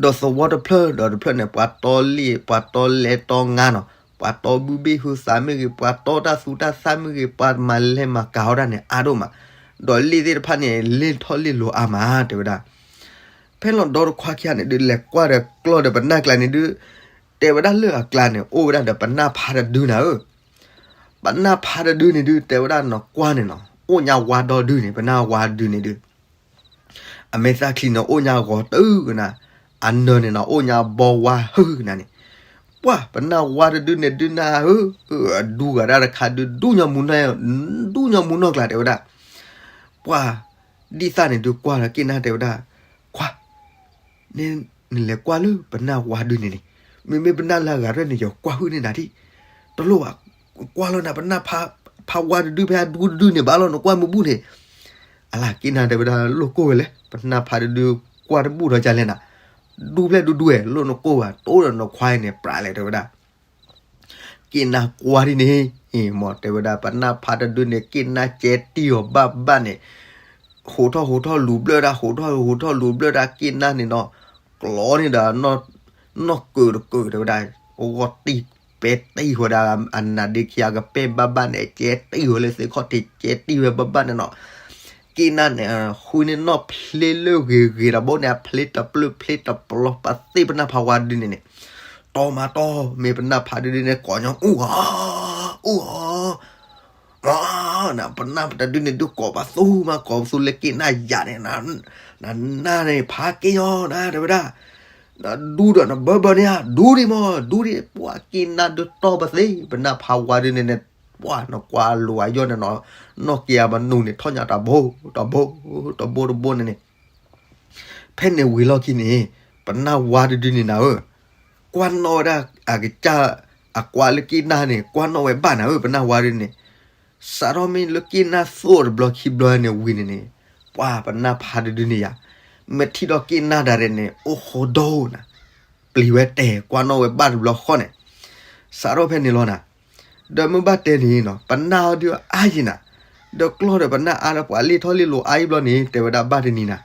ဒီးသဝီတဖျၢၣ်ဒီးတဖျၢၣ်န့ၣ် ပှၤတီလ့ၣ် ပှၤတီလဲတီငါနီၤ, ပှၤတီဘုဘ့ၣ်ဟုသးမ့ၢ်ဂ့ၤ, ပှၤတီတၢ်သူတၢ်သၣ်မ့ၢ်ဂ့ၤ, ပှၤမၤလဲၤမၤကၤအီၣ်တၢ်န့ၣ်အါဒိၣ်မး, ဒီးလ့ၣ်သ့ၣ်တဖၣ်န့ၣ် လ့ၢ်ထီၣ်လ့ၢ်လိၤအါမး တဲဝဲဒၣ်. ဖဲလီၤဒီတခွါခံဂၤန့ၣ်ဒုး လဲၤကွၢ်ဒီးကျီၢ်ဒီးပနၢ်ကျါန့ၣ်ဒုး တဲဝဲဒၣ်လၢအကျါန့ၣ် အိၣ်ဝဲဒၣ်ဒီးပနၢ်ဖါတဒုနၤဧၢ, ပနၢ်ဖါတဒုန့ၣ်ဒုး တဲဝဲဒၣ်နီၤ ကွၢ်န့ၣ်နီၤ အိၣ်ညါဝါဒီဒုန့ၣ် ပနၢ်ဝါတဒုန့ၣ်ဒုး အမဲာ်သၣ်ချံန့ၣ် အိၣ်ညါဂီၤတုၤကနၤ, အနၢၤန့ၣ်နီၤ အိၣ်ညါဘီဝါဟုကနၤန့ၣ်, ပှၢ် ပနၢ်ဝါတဒုန့ၣ်ဒုးနၤဧၢ, အဒူဂၤဒၣ်တခါဒုး ဒူညါမူနီၢ်, ဒူညါမူနီၢ်ကျါတဲဝဲဒၣ်, ပှၢ် ဒ်သၣ်န့ၣ်ဒုးကွၢ်လီၤက့ၣ်နၢ်တဲဝဲဒၣ်, ခွါ နလဲၤကွၢ်လၢပနၢ်ဝါဒုန့ၣ်န့ၣ်, မ့မ့ၢ်ပနၢ်လၢအဂၤရဲၣ်န့ၣ် ယကွၢ်ဟုၣ်န့ၢ်နၤဒံး, တလိၣ်ဘၣ်, ကွၢ်လီၤနၤ ပနၢ်ဖးဝါတဒုဖဲအဒူတဒုန့ၣ် ဘၣ်လီၤနကွၢ်မ့ၢ်ဘူၣ်န့ၣ်. အလၢ်က့ၣ်နၢ်တဲဝဲဒၣ် လိၣ်ကိၢ်ဝဲလဲၣ်, ပနၢ်ဖးတဒုကွၢ်တဘူၣ်ဒီးကလဲၣ်နၤ, ဒူဖျဲၣ်ဒူဒူဝဲ လိၣ်နကိၢ်ဘၣ် တိၢ်ဒီးနခွါအံၤန့ၣ် ပြးလဲၣ်တဲဝဲဒၣ် က့ၣ်နၢ်ကွၢ်ဒ်န့ၣ်, အ့ၣ် မ့ၢ်တဲဝဲဒၣ် ပနၢ်ဖးတဒုန့ၣ် က့ၣ်နၢ်ကဲတံၢ်အီၤဘၣ်ဘၣ်န့ၣ်, ဟိးထီၣ်ဟိးထီၣ်လူၤဘျၢၣ်ဒၣ် ဟိးထီၣ်ဟိးထီၣ်လူၤဘျၢၣ်ဒၣ် က့ၣ်နၢ်န့ၣ်နီၤ, ကျီန့ၣ်ဒီး နီၢ်ကၢးတကၢးတဲဝဲဒၣ်, အဂီၢ်တံၢ်ပဲတံၢ်ဝဲဒၣ် အနါဒ့ခံအကပဲၢ်ဘၣ်ဘၣ်န့ၣ် ကဲတံၢ်ဝဲလၢသ့ၣ်ခီၣ်ထံး ကဲတံၢ်ဝဲဘၣ်ဘၣ်န့ၣ်နီၤ. က့ၣ်နၢ်န့ၣ် ဃုန့ၢ်နီၢ်ဖျ့လၢဂ့ၤဂ့ၤတဘိန့ၣ် အဖျ့တပျၢၢ်ဖျ့တပျီၤ ပသ့ၣ်ပနၢ်ဖးဝါဒုန့ၣ်န့ၣ်, တီမၤတီ မ့ၢ်ပနၢ်ဖးဒုဒုန့ၣ် ကိးညီအူၣ်အီၤ, အူၣ်အီၤ မ့ၢ်နၤ ပနၢ်တဒုန့ၣ် ဒုးကိးပသူမး ကိးပသူလၢက့ၣ်နၢ်ယၤန့ၣ်, နနၢ်န့ၣ် ဖးက့ၢ်ညီနၤ တဲဝဲဒၣ်, နဒူဒီးနဘၢဘၢန့ၣ်ဧါ ဒူဒံးမး ဒူဒံး ပှၤက့ၣ်နၢ်ဒုးတီပသ့ ပနၢ်ဖးဝါဒုန့ၣ်န့ၣ်, ပှၤနကွၢ်လိၤအယီၢ်န့ၣ်နီၤ, နီၢ်က့ၤအမနုၤန့ၣ် ထီၣ်ညါတဘိ တဘိ တဘိတဘိန့ၣ်န့ၣ် ဖဲန့ၣ်ဝံၤလီၢ်ခံန့ၣ်, ပနၢ်ဝါတဒုန့ၣ်နၤဧၢ, ကွၢ်နီၣ်ဝဲဒၣ်အကစၢ်အကွၢ်လၢက့ၣ်နၢ်န့ၣ် ကွၢ်နီၣ်ဝဲဘၣ်နၤဧၢ ပနၢ်ဝါဒုန့ၣ်, စးထီၣ်မ့ၢ်လၢက့ၣ်နၢ်သိၣ်တဘျီခံဘျီန့ၣ်ဝံၤန့ၣ်န့ၣ်, ပှၤပနၢ်ဖးတဒုန့ၣ်ယၤ, မ့ၢ်ထံၣ်ဒီးက့ၣ်နၢ်ဒၣ်ဒဲးန့ၣ် အိၣ်ဃိဒိၣ်နၤ, ပျံၤဝဲတဲာ်ကွၢ်နီၣ်ဝဲဘၣ်တဘျီဃီန့ၣ်, စးထီၣ်ဖဲန့ၣ်လီၤနၤ, ဒီးမ့ၢ်ဘၣ်တဲန့ၣ်နီၤ ပနၢ်အီၤဒုးအါယံၤနၤ, ဒီးကျီၢ်ဒီးပနၢ်အါဒီးပှၤလ့ၣ်ထီၣ်လ့ၣ်လီၤအါယံၤဘျီန့ၣ် တဲဝဲဒၣ်ဘၣ်တနံၤနၤ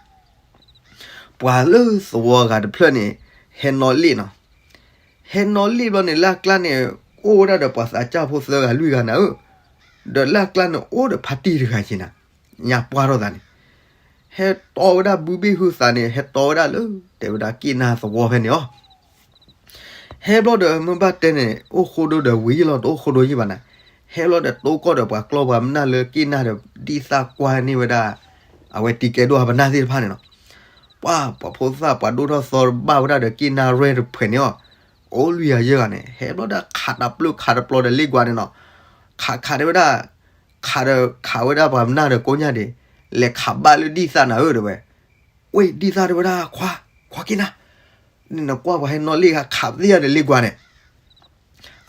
ပှၤလၢသဝီဂၤတဖျၢၣ်န့ၣ် ဟဲနီၣ်လ့ၣ်နီၤ, ဟဲနီၣ်လ့ၣ်ဘျီန့ၣ် လၢအကျါန့ၣ် အိၣ်ဝဲဒၣ်ဒီးပှၤသးစၢ်ဖိသၢဂၤလွံၢ်ဂၤနၤဧၢ, ဒီးလၢအကျါန့ၣ်အိၣ်ဒီးဖါတံၢ်တဂၤက့ၤနၤ, ညါပှၢ်ထီၣ်သးန့ၣ်, ဟဲတီဝဲဒၣ်ဘုဘ့ၣ်ဟုသးန့ၣ် ဟဲတီဝဲဒၣ်လၢ တဲဝဲဒၣ်က့ၣ်နၢ်သဝီဖဲန့ၣ်အီၤ ဟဲဘျီဒီးမ့ၢ်ဘၣ်တဲန့ၣ် အိၣ်ဃိဒိၣ်ဒီးဝံၤယံၤလီၤ တအိၣ်ဃိဒိၣ်ယံၤဘၣ်နၤ, ဟဲလီၤဒီးတိၢ်ကီၢ်ဒီးပှၤကျီၢ်ပှၤမနၢ်လၢက့ၣ်နၢ်ဒီး ဒ်သၣ်ကွၢ်န့ၢ်ဝဲဒၣ် အဝဲတံၤကဲဒိၣ်အပနၢ်သ့ၣ်တဖၣ်န့ၣ်နီၤ, ပှၤပှၤဖိသၣ်ပှၤဒိၣ်ထီၣ်သီတဘၣ်ဝဲဒၣ်ဒီးက့ၣ်နၢ်ရဲၣ်တဖှဲးန့ၣ်အီၤ, အိၣ်လွံၢ်ဂၤယဲၢ်ဂၤန့ၣ် ဟဲဘျီဒီးခးတပျၢၢ်ခးတပျီၤဒီးလ့ၣ်ကွၢ်န့ၣ်နီၤ, ခးခးတဲဝဲဒၣ် ခးဒီးခးဝဲဒၣ်ပှၤမနၢ်ဒီးကိးညါဒ့ၣ်, လဲၤခးဘၣ်လၢဒ်သၣ်နၤဧၢတဲဝဲ ဝ့ၢ်ဒ်သၣ်တဲဝဲဒၣ် ခွါ, ခွါက့ၣ်နၢ်, နကွၢ်ပှၤဟဲနီၣ်လ့ၣ်ဂၤခးပသ့ၣ်ယၤဒီးလ့ၣ်ကွၢ်န့ၣ်,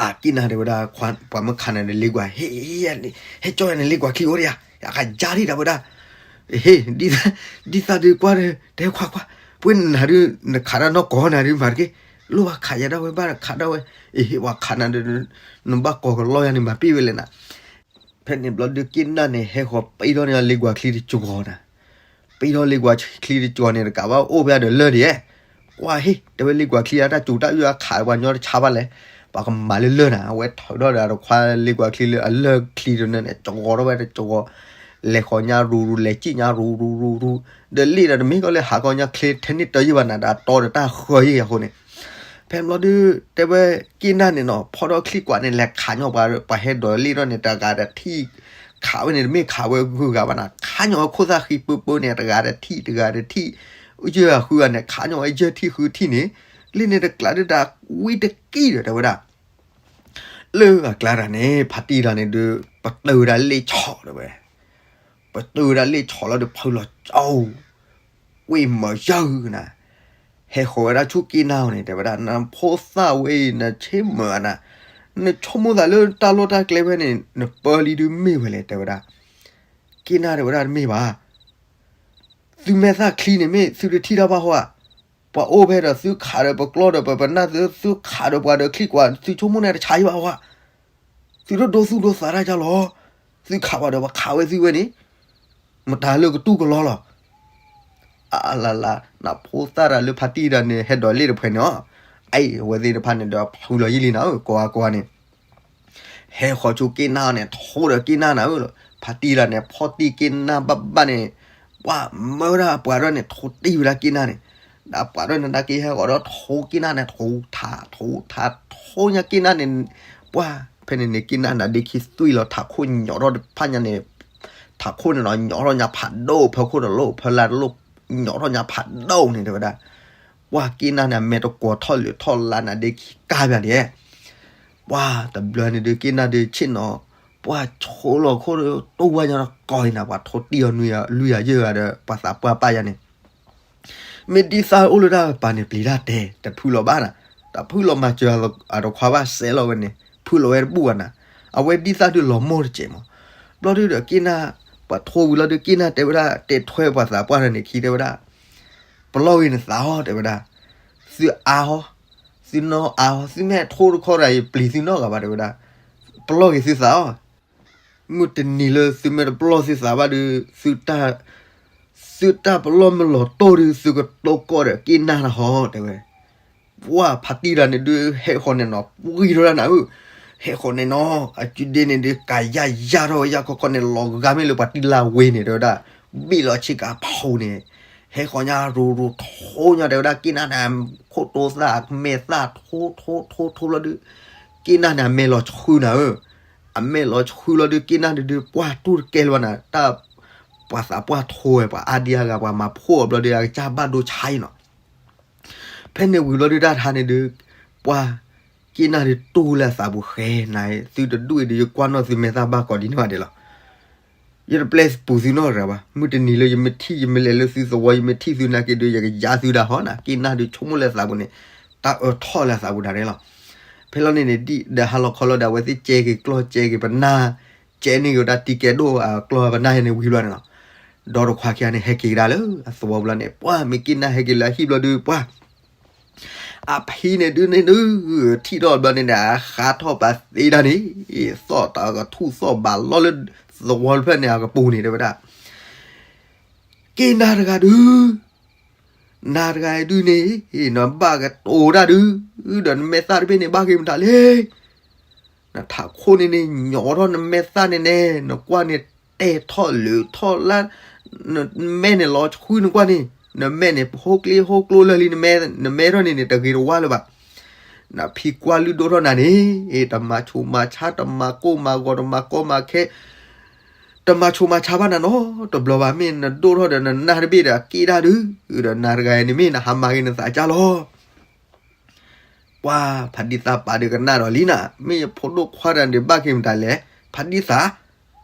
အက့ၣ်နၢ်တဲဝဲဒၣ် ပှၤမ့ၢ်ခးနၤဒီးလ့ၣ်ကွၢ် ဟ့ၣ်, ဟဲကၠီယၤန့ၣ်လ့ၣ်ကွၢ်ချံအိၣ်ဒံးဧါ, ယကယါဒံးတၢ်ဝဲဒၣ်, ဟ့ၣ်, ဒ်သၣ်ဒုးကွၢ်ဒီး တဲခွါခွါ, ပှ့ၤနၤဒုး နခးတၢ်နီၢ်ကီၢ်နၤဒုးမၤတက့ၢ်, လိၣ်ဘၣ်ခးယၤဒၣ်ဝဲဘၣ်ခးဒၣ်ဝဲ, အ့ၣ်ဟ့ၣ်ပှၤခးနၤဒီး နဘၣ်ကီၢ်ကလီယၤန့ၣ်မၤပ့ၢ်ဝဲလဲၣ်နၤ ဖဲန့ၣ်ဘျီဒုးက့ၣ်နၢ်န့ၣ် ဟဲဃီၤပံထီၣ်န့ၢ်လ့ၣ်ကွၢ်ချံတကီၤနၤ, ပံထီၣ်လ့ၣ်ကွၢ်ချံတကီၤန့ၣ် တကးဘၣ်အိၣ်ဖဲဒီးလၢၢ်ဒံး, ကွၢ်ဟ့ၣ် တဲဝဲလ့ၣ်ကွၢ်ချံအတၢ်စူၤတၢ်အုၣ်အခးပှၤညီတဆါဘၣ်လဲၣ်, ပှၤကမၤလၢလၢၢ်နၤ, အဝဲထုးထီၣ်ဒီးတခွါလ့ၣ်ကွၢ်ချံလၢအလၢၢ်ချံတနၢန့ၣ် ကီၤထီၣ်ဝဲတကီၤ, လဲၤဃီၤညါရူရူ လဲၤစံၣ်ညါရူရူရူရူ, ဒီးလ့ၣ်ဒီးတမ့ၢ်ကီလၢဟးကီညါချ့ထဲန့ၣ်တယုၢ်ဘၣ်နၤ ဒီးတီဒီးတၢ်ဃၢယံၤအဃိန့ၣ် ဖဲဘျီဒုး တဲဝဲက့ၣ်နၢ်န့ၣ်နီၤ ဖီၣ်ထီၣ်ချံကွၢ်န့ၣ် လဲၤခးညီပှၤ ပှၤဟဲဒိးလ့ၣ်ထီၣ်န့ၣ် တဂၤတထံၣ်, ခးဝဲန့ၣ် တမ့ၢ်ခးဝဲဂုၤဂၤဘၣ်နၤ ခးညီဝဲခိၣ်သၣ်ဃံပၢပၢန့ၣ် တဂၤတထံၣ် တဂၤတထံၣ်, ယဲၢ်ဂၤဃုဂၤန့ၣ် ခးညီဝဲယဲၢ်ထံၣ်ဃုထံၣ်န့ၣ်, လ့ၣ်န့ၣ်တကျးဒုးတၢ်ဝံတကံၢ်ဒီး တဲဝဲဒၣ် လၢအကျါတၢ်န့ၣ် ဖါတံၢ်တၢ်န့ၣ်ဒုး ပတုာ်ဝဲဒၣ်လ့ၣ်ဆီၣ်တဲဝဲ, ပတုာ်ဝဲဒၣ်လ့ၣ်ဆီၣ်လီၤဒီးဖုလီၤကၠီ, ဝ့ၢ်မၤယၢၢ်နၤ, ဟဲဃီၤဝဲဒၣ်ဆူက့ၣ်နၢ်အီၤန့ၣ် တဲဝဲဒၣ် နဖိသၣ်ဝဲအံၤ နဆ့မၢအနၤ, နဆိကမိၣ်သးလၢတၢ်လီၢ်တၢ်ကျဲဖဲန့ၣ် နပၢလံဒုးမ့ၢ်ဝဲလဲၣ် တဲဝဲဒၣ်, က့ၣ်နၢ်တဲဝဲဒၣ်တမ့ၢ်ဘၣ် သုမဲာ်သၣ်ချံန့ၣ်မ့ၢ်သုတထံၣ်တၢ်ဘၣ်ဟီဧါ, ပှၤအိၣ်ဖဲဒီးသုခးဒီးပကျီၢ်ဒီးပပနၢ်သု သုခးဒီးပှၤဒီးချံကွၢ် သုဆိကမိၣ်န့ၣ်တဆါယံၤဘၣ်ဟီဧါ, သုတဒိသူၣ်ဒိသးတၢ်ယါလီၤ, သုခးပှၤဒီးပှၤခးဝဲသုဝဲန့ၣ်, မတၤလၢကတူၢ်ကလီလီၤ အလလ, နဖိသၣ်တၢ်လၢဖါတံၢ်တၢ်န့ၣ် ဟဲဒိးလ့ၣ်တဖှဲးန့ၣ်အီၤ, အအံၤ အဝဲသ့ၣ်တဖၣ်န့ၣ်ဒီးဖုလီၤယံာ်လံနၤဧၢ ကိးဂၤကိးဂၤန့ၣ် ဟဲဃီၤဆူက့ၣ်နၢ်န့ၣ် ထိဒီးက့ၣ်နၢ်နၤဧၢ, ဖါတံၢ်တၢ်န့ၣ် ဖီၣ်တံၢ်က့ၣ်နၢ်ဘၣ်ဘၣ်န့ၣ်, ပှၤမၢဝဲဒၣ်ပှၤဒိၣ်န့ၣ် ထိတံၢ်ဝဲဒၣ်က့ၣ်နၢ်န့ၣ်, ဒီးပှၤဒိၣ်န့ၣ် တၢ်က့ၤဟဲဃီၤဒီးထိက့ၣ်နၢ်န့ၣ် ထိထး ထိထး ထိညါက့ၣ်နၢ်န့ၣ်, ပှၤဖဲန့ၣ်န့ၣ် က့ၣ်နၢ်နၤဒ့ခံသွံၣ်လီၤ ထးခိၣ်ညီထီၣ်တဖၣ်ညါန့ၣ်, ထးခိၣ်န့ၣ်နီၤ ညီထီၣ်ညါဖးဒိၣ် ဖၢခိၣ်တလိၣ် ဖၢလါတလိၣ်, ညီထီၣ်ညါဖးဒိၣ်န့ၣ် တဲဝဲဒၣ် ပှၤက့ၣ်နၢ်န့ၣ် အမဲာ်တကွီၤထီၣ်လၢထီၣ်လါနၤဒ့ခံကါပၠးဒဲး, ပှၤတဘျီန့ၣ်ဒုးက့ၣ်နၢ်ဒုးဆ့ၣ်နီၤ, ပှၤဆိလီၤခိၣ်တိၢ်ဝါညါတကီၢ်အံၤနၤ ပှၤထိတံၢ်အီၤနွံဂၤလွံၢ်ဂၤယဲၢ်ဂၤဒီး ပှၤသးပှၢ်ပၢ်ယါန့ၣ် မ့ၢ်ဒ်သၣ်အိၣ်လၢတၢ်ပၤန့ၣ် ပျံၤတၢ်တဲ တဖုလီၤဘၣ်နၤ, တဖုလီၤမၤစၢၤအတခွါဘၣ်စဲးလီၤဝဲန့ၣ်, ဖုလီၤဝဲတဘူၣ်ဘၣ်နၤ, အဝဲဒ်သၣ်ဒုးလီၤမိၢ်တစဲးမး. ဘျီဒုးဒီးက့ၢ်နၢ် ပှၤထိဝံၤလီၤဒုး က့ၢ်နၢ်တဲဝဲဒၣ် တဲထွဲပှၤသးပှၢ်တဂၤန့ၣ်ခံ တဲဝဲဒၣ်, ပလီၢ်ဂ့ၤနသးအီၤ တဲဝဲဒၣ်, သုအါအီၤ, သုနီၢ်အါအီၤ, သုမ့ၢ်ထိတခီဒီး ယပျံၤသုနီတဂၤဘၣ် တဲဝဲဒၣ်, ပလီၢ်ဂ့ၤသုသးအီၤ. မုၢ်တနံၤလၢသုမ့ၢ်တပလီၢ်သုသးဘၣ်ဒုး သုတၢ် သုတၢ်ပလီၢ်မုၢ်လီၤတိၢ်ဒုး သုကတိၢ်ကီၢ်ဒီးက့ၢ်နၢ်တဟီ တဲဝဲ. ပှၢ်ဖါတံၢ်တဂၤန့ၣ်ဒုး ဟဲဃီၤနဲၣ်နီၤ ပှံၢ်ထီၣ်ဒၣ်နၤဧၢ, ဟဲဃီၤနဲၣ်နီၤ အစုဒ့န့ၣ်ဒုး ကယၢ်ယၢ်ထီၣ်ဝဲယၢ်ခီခီန့ၣ် လီၤဂာ်မ့ၢ်လၢပှၤတံၢ်လၢ်ဝ့န့ၣ် တဲဝဲဒၣ်, ဘ့ၣ်လီၤဆ့ကၤဖီန့ၣ်, ဟဲဃီၤညါရိၤရိၤထိညါ တဲဝဲဒၣ် က့ၢ်နၢ်န့ၣ် ခိၣ်တိသၣ်မဲာ်သၣ်ထိထိထိထိလီၤဒုး က့ၢ်နၢ်န့ၣ် အမဲာ်လီၤဆှုနၤဧၢ, အမဲာ်လီၤဆှုလီၤဒုး က့ၢ်နၢ်န့ၣ်ဒုး ပှၢ်တူၢ်တကဲလၢၤဘၣ်နၤ, တၢ် ပှၤသးပှၢ်ထိဝဲ ပှၤအါဒံအါဂၤ ပှၤမၤဖှိၣ်အီၤဘျီဒုး အကစၢ်ဘၣ်ဒိဆါအံၤနီၤ. ဖဲန့ၣ်ဝံၤဘျီဒုး တၢ်တဟါန့ၣ်ဒုး ပှၢ် က့ၢ်နၢ်ဒုးတူၢ်လၢအသးပူၤဃဲနၤ, သုတဒူၣ်အံၤဒုး ယကွၢ်နီၣ်သုမဲာ်သၣ်ဘၣ်ကိးဒံးန့ၣ်ဘၣ်ဒဲးလီၤ. ယတပျဲပူၤသုနီတဂၤဘၣ်, မုၢ်တနံၤလၢယမ့ၢ်ထံၣ် ယမ့ၢ်လဲၤလၢသုသဝီ ယမ့ၢ်ထံၣ်သုနာ်က့ဒုး ယကယါသုဒၣ်ဟီနၤ, က့ၢ်နၢ်ဒုးဆိကမိၣ်လၢအသးပူၤန့ၣ် တၢ်အၢထီၣ်လၢအသးပူၤဒၣ်န့ၣ်လီၤ. ဖဲလီၤန့ၣ်န့ၣ် ဒ်ဒီးဟါလီၤခီလီၤဒီး အဝဲသ့ၣ်ကဲက့ၤကျီၢ် ကဲက့ၤပနၢ် ကဲန့ၢ်က့ၤဝဲဒၣ်တံၤကဲဒိၣ်အကျီၢ်ပနၢ်န့ၣ်ဝံၤဘျီန့ၣ်လီၤ. ဒီးတခွါခံဂၤန့ၣ် ဟဲက့ၤကဒါလၢအသဝီဘျီန့ၣ် ပှၢ်မ့ၢ်က့ၢ်နၢ်ဟဲက့ၤလၢအဟံၣ်ဘျီဒုး ပှၢ် အဖံန့ၣ်ဒုးန့ၣ်ဒုး ထံၣ်ထီၣ်ဘျီန့ၣ်ဒီး အဃါထီၣ်ပာ်သ့ဒၣ်န့ၣ် သီၣ်တၢ်ကထူၣ်သီၣ်ဘၣ်လီၤလၢသဝီတဖျၢၣ်န့ၣ်အကပူၤန့ၣ် တဲဝဲဒၣ်, က့ၢ်နၢ်တဂၤဒုး နၤတဂၤဒုးန့ၣ် နဘၣ်ကတိၤတၢ်ဒုး ဒီးနမဲာ်သၣ်တဘ့ၣ်န့ၣ် ဘၣ်က့ၤမတၤလဲၣ်. နထးခိၣ်န့ၣ်န့ၣ် ညီထီၣ်နမဲာ်သၣ်န့ၣ်န့ၣ် နကွၢ်န့ၣ် တဲာ်ထီၣ်လၢာ်ထီၣ်လၢ်, နမဲာ်န့ၣ်လီၤဆှုနကွၢ်န့ၣ် နမဲာ်န့ၣ် ဟိကျ့ဟိကျိလၢာ်လံ နမဲာ်ထီၣ်န့ၣ်န့ၣ် တဂ့ၤတဝါလၢၤဘၣ်. နဖံကွၢ်လုၢ်ဒိၣ်ထီၣ်နၤန့ၣ် တမၤဆူးမၤဆါ တမၤကိၢ်မၤဂီၤ တမၤကီမၤခဲ တမၤဆူးမၤဆါဘၣ်နၤနီတဘျီဘၣ်. မ့ၢ်နဒိၣ်ထီၣ်ဒီးနနၢ်တဘ့ၣ်ဒီးက့ၢ်ဒၣ်ဒုး ဒီးနၤတဂၤအံၤန့ၣ်မ့ၢ်နဟါမၢ်က့ၤနသးကၢ်လီၤ. ပှၤဖါဒံသးပာ်ဒုးကနၣ်ဒီးလံနၤ, မ့ၢ်ယဖိဒိၣ်ခွါတဂၤဒုးဘၣ်က့ၤမတၤလဲၣ်, ဖါဒံသး,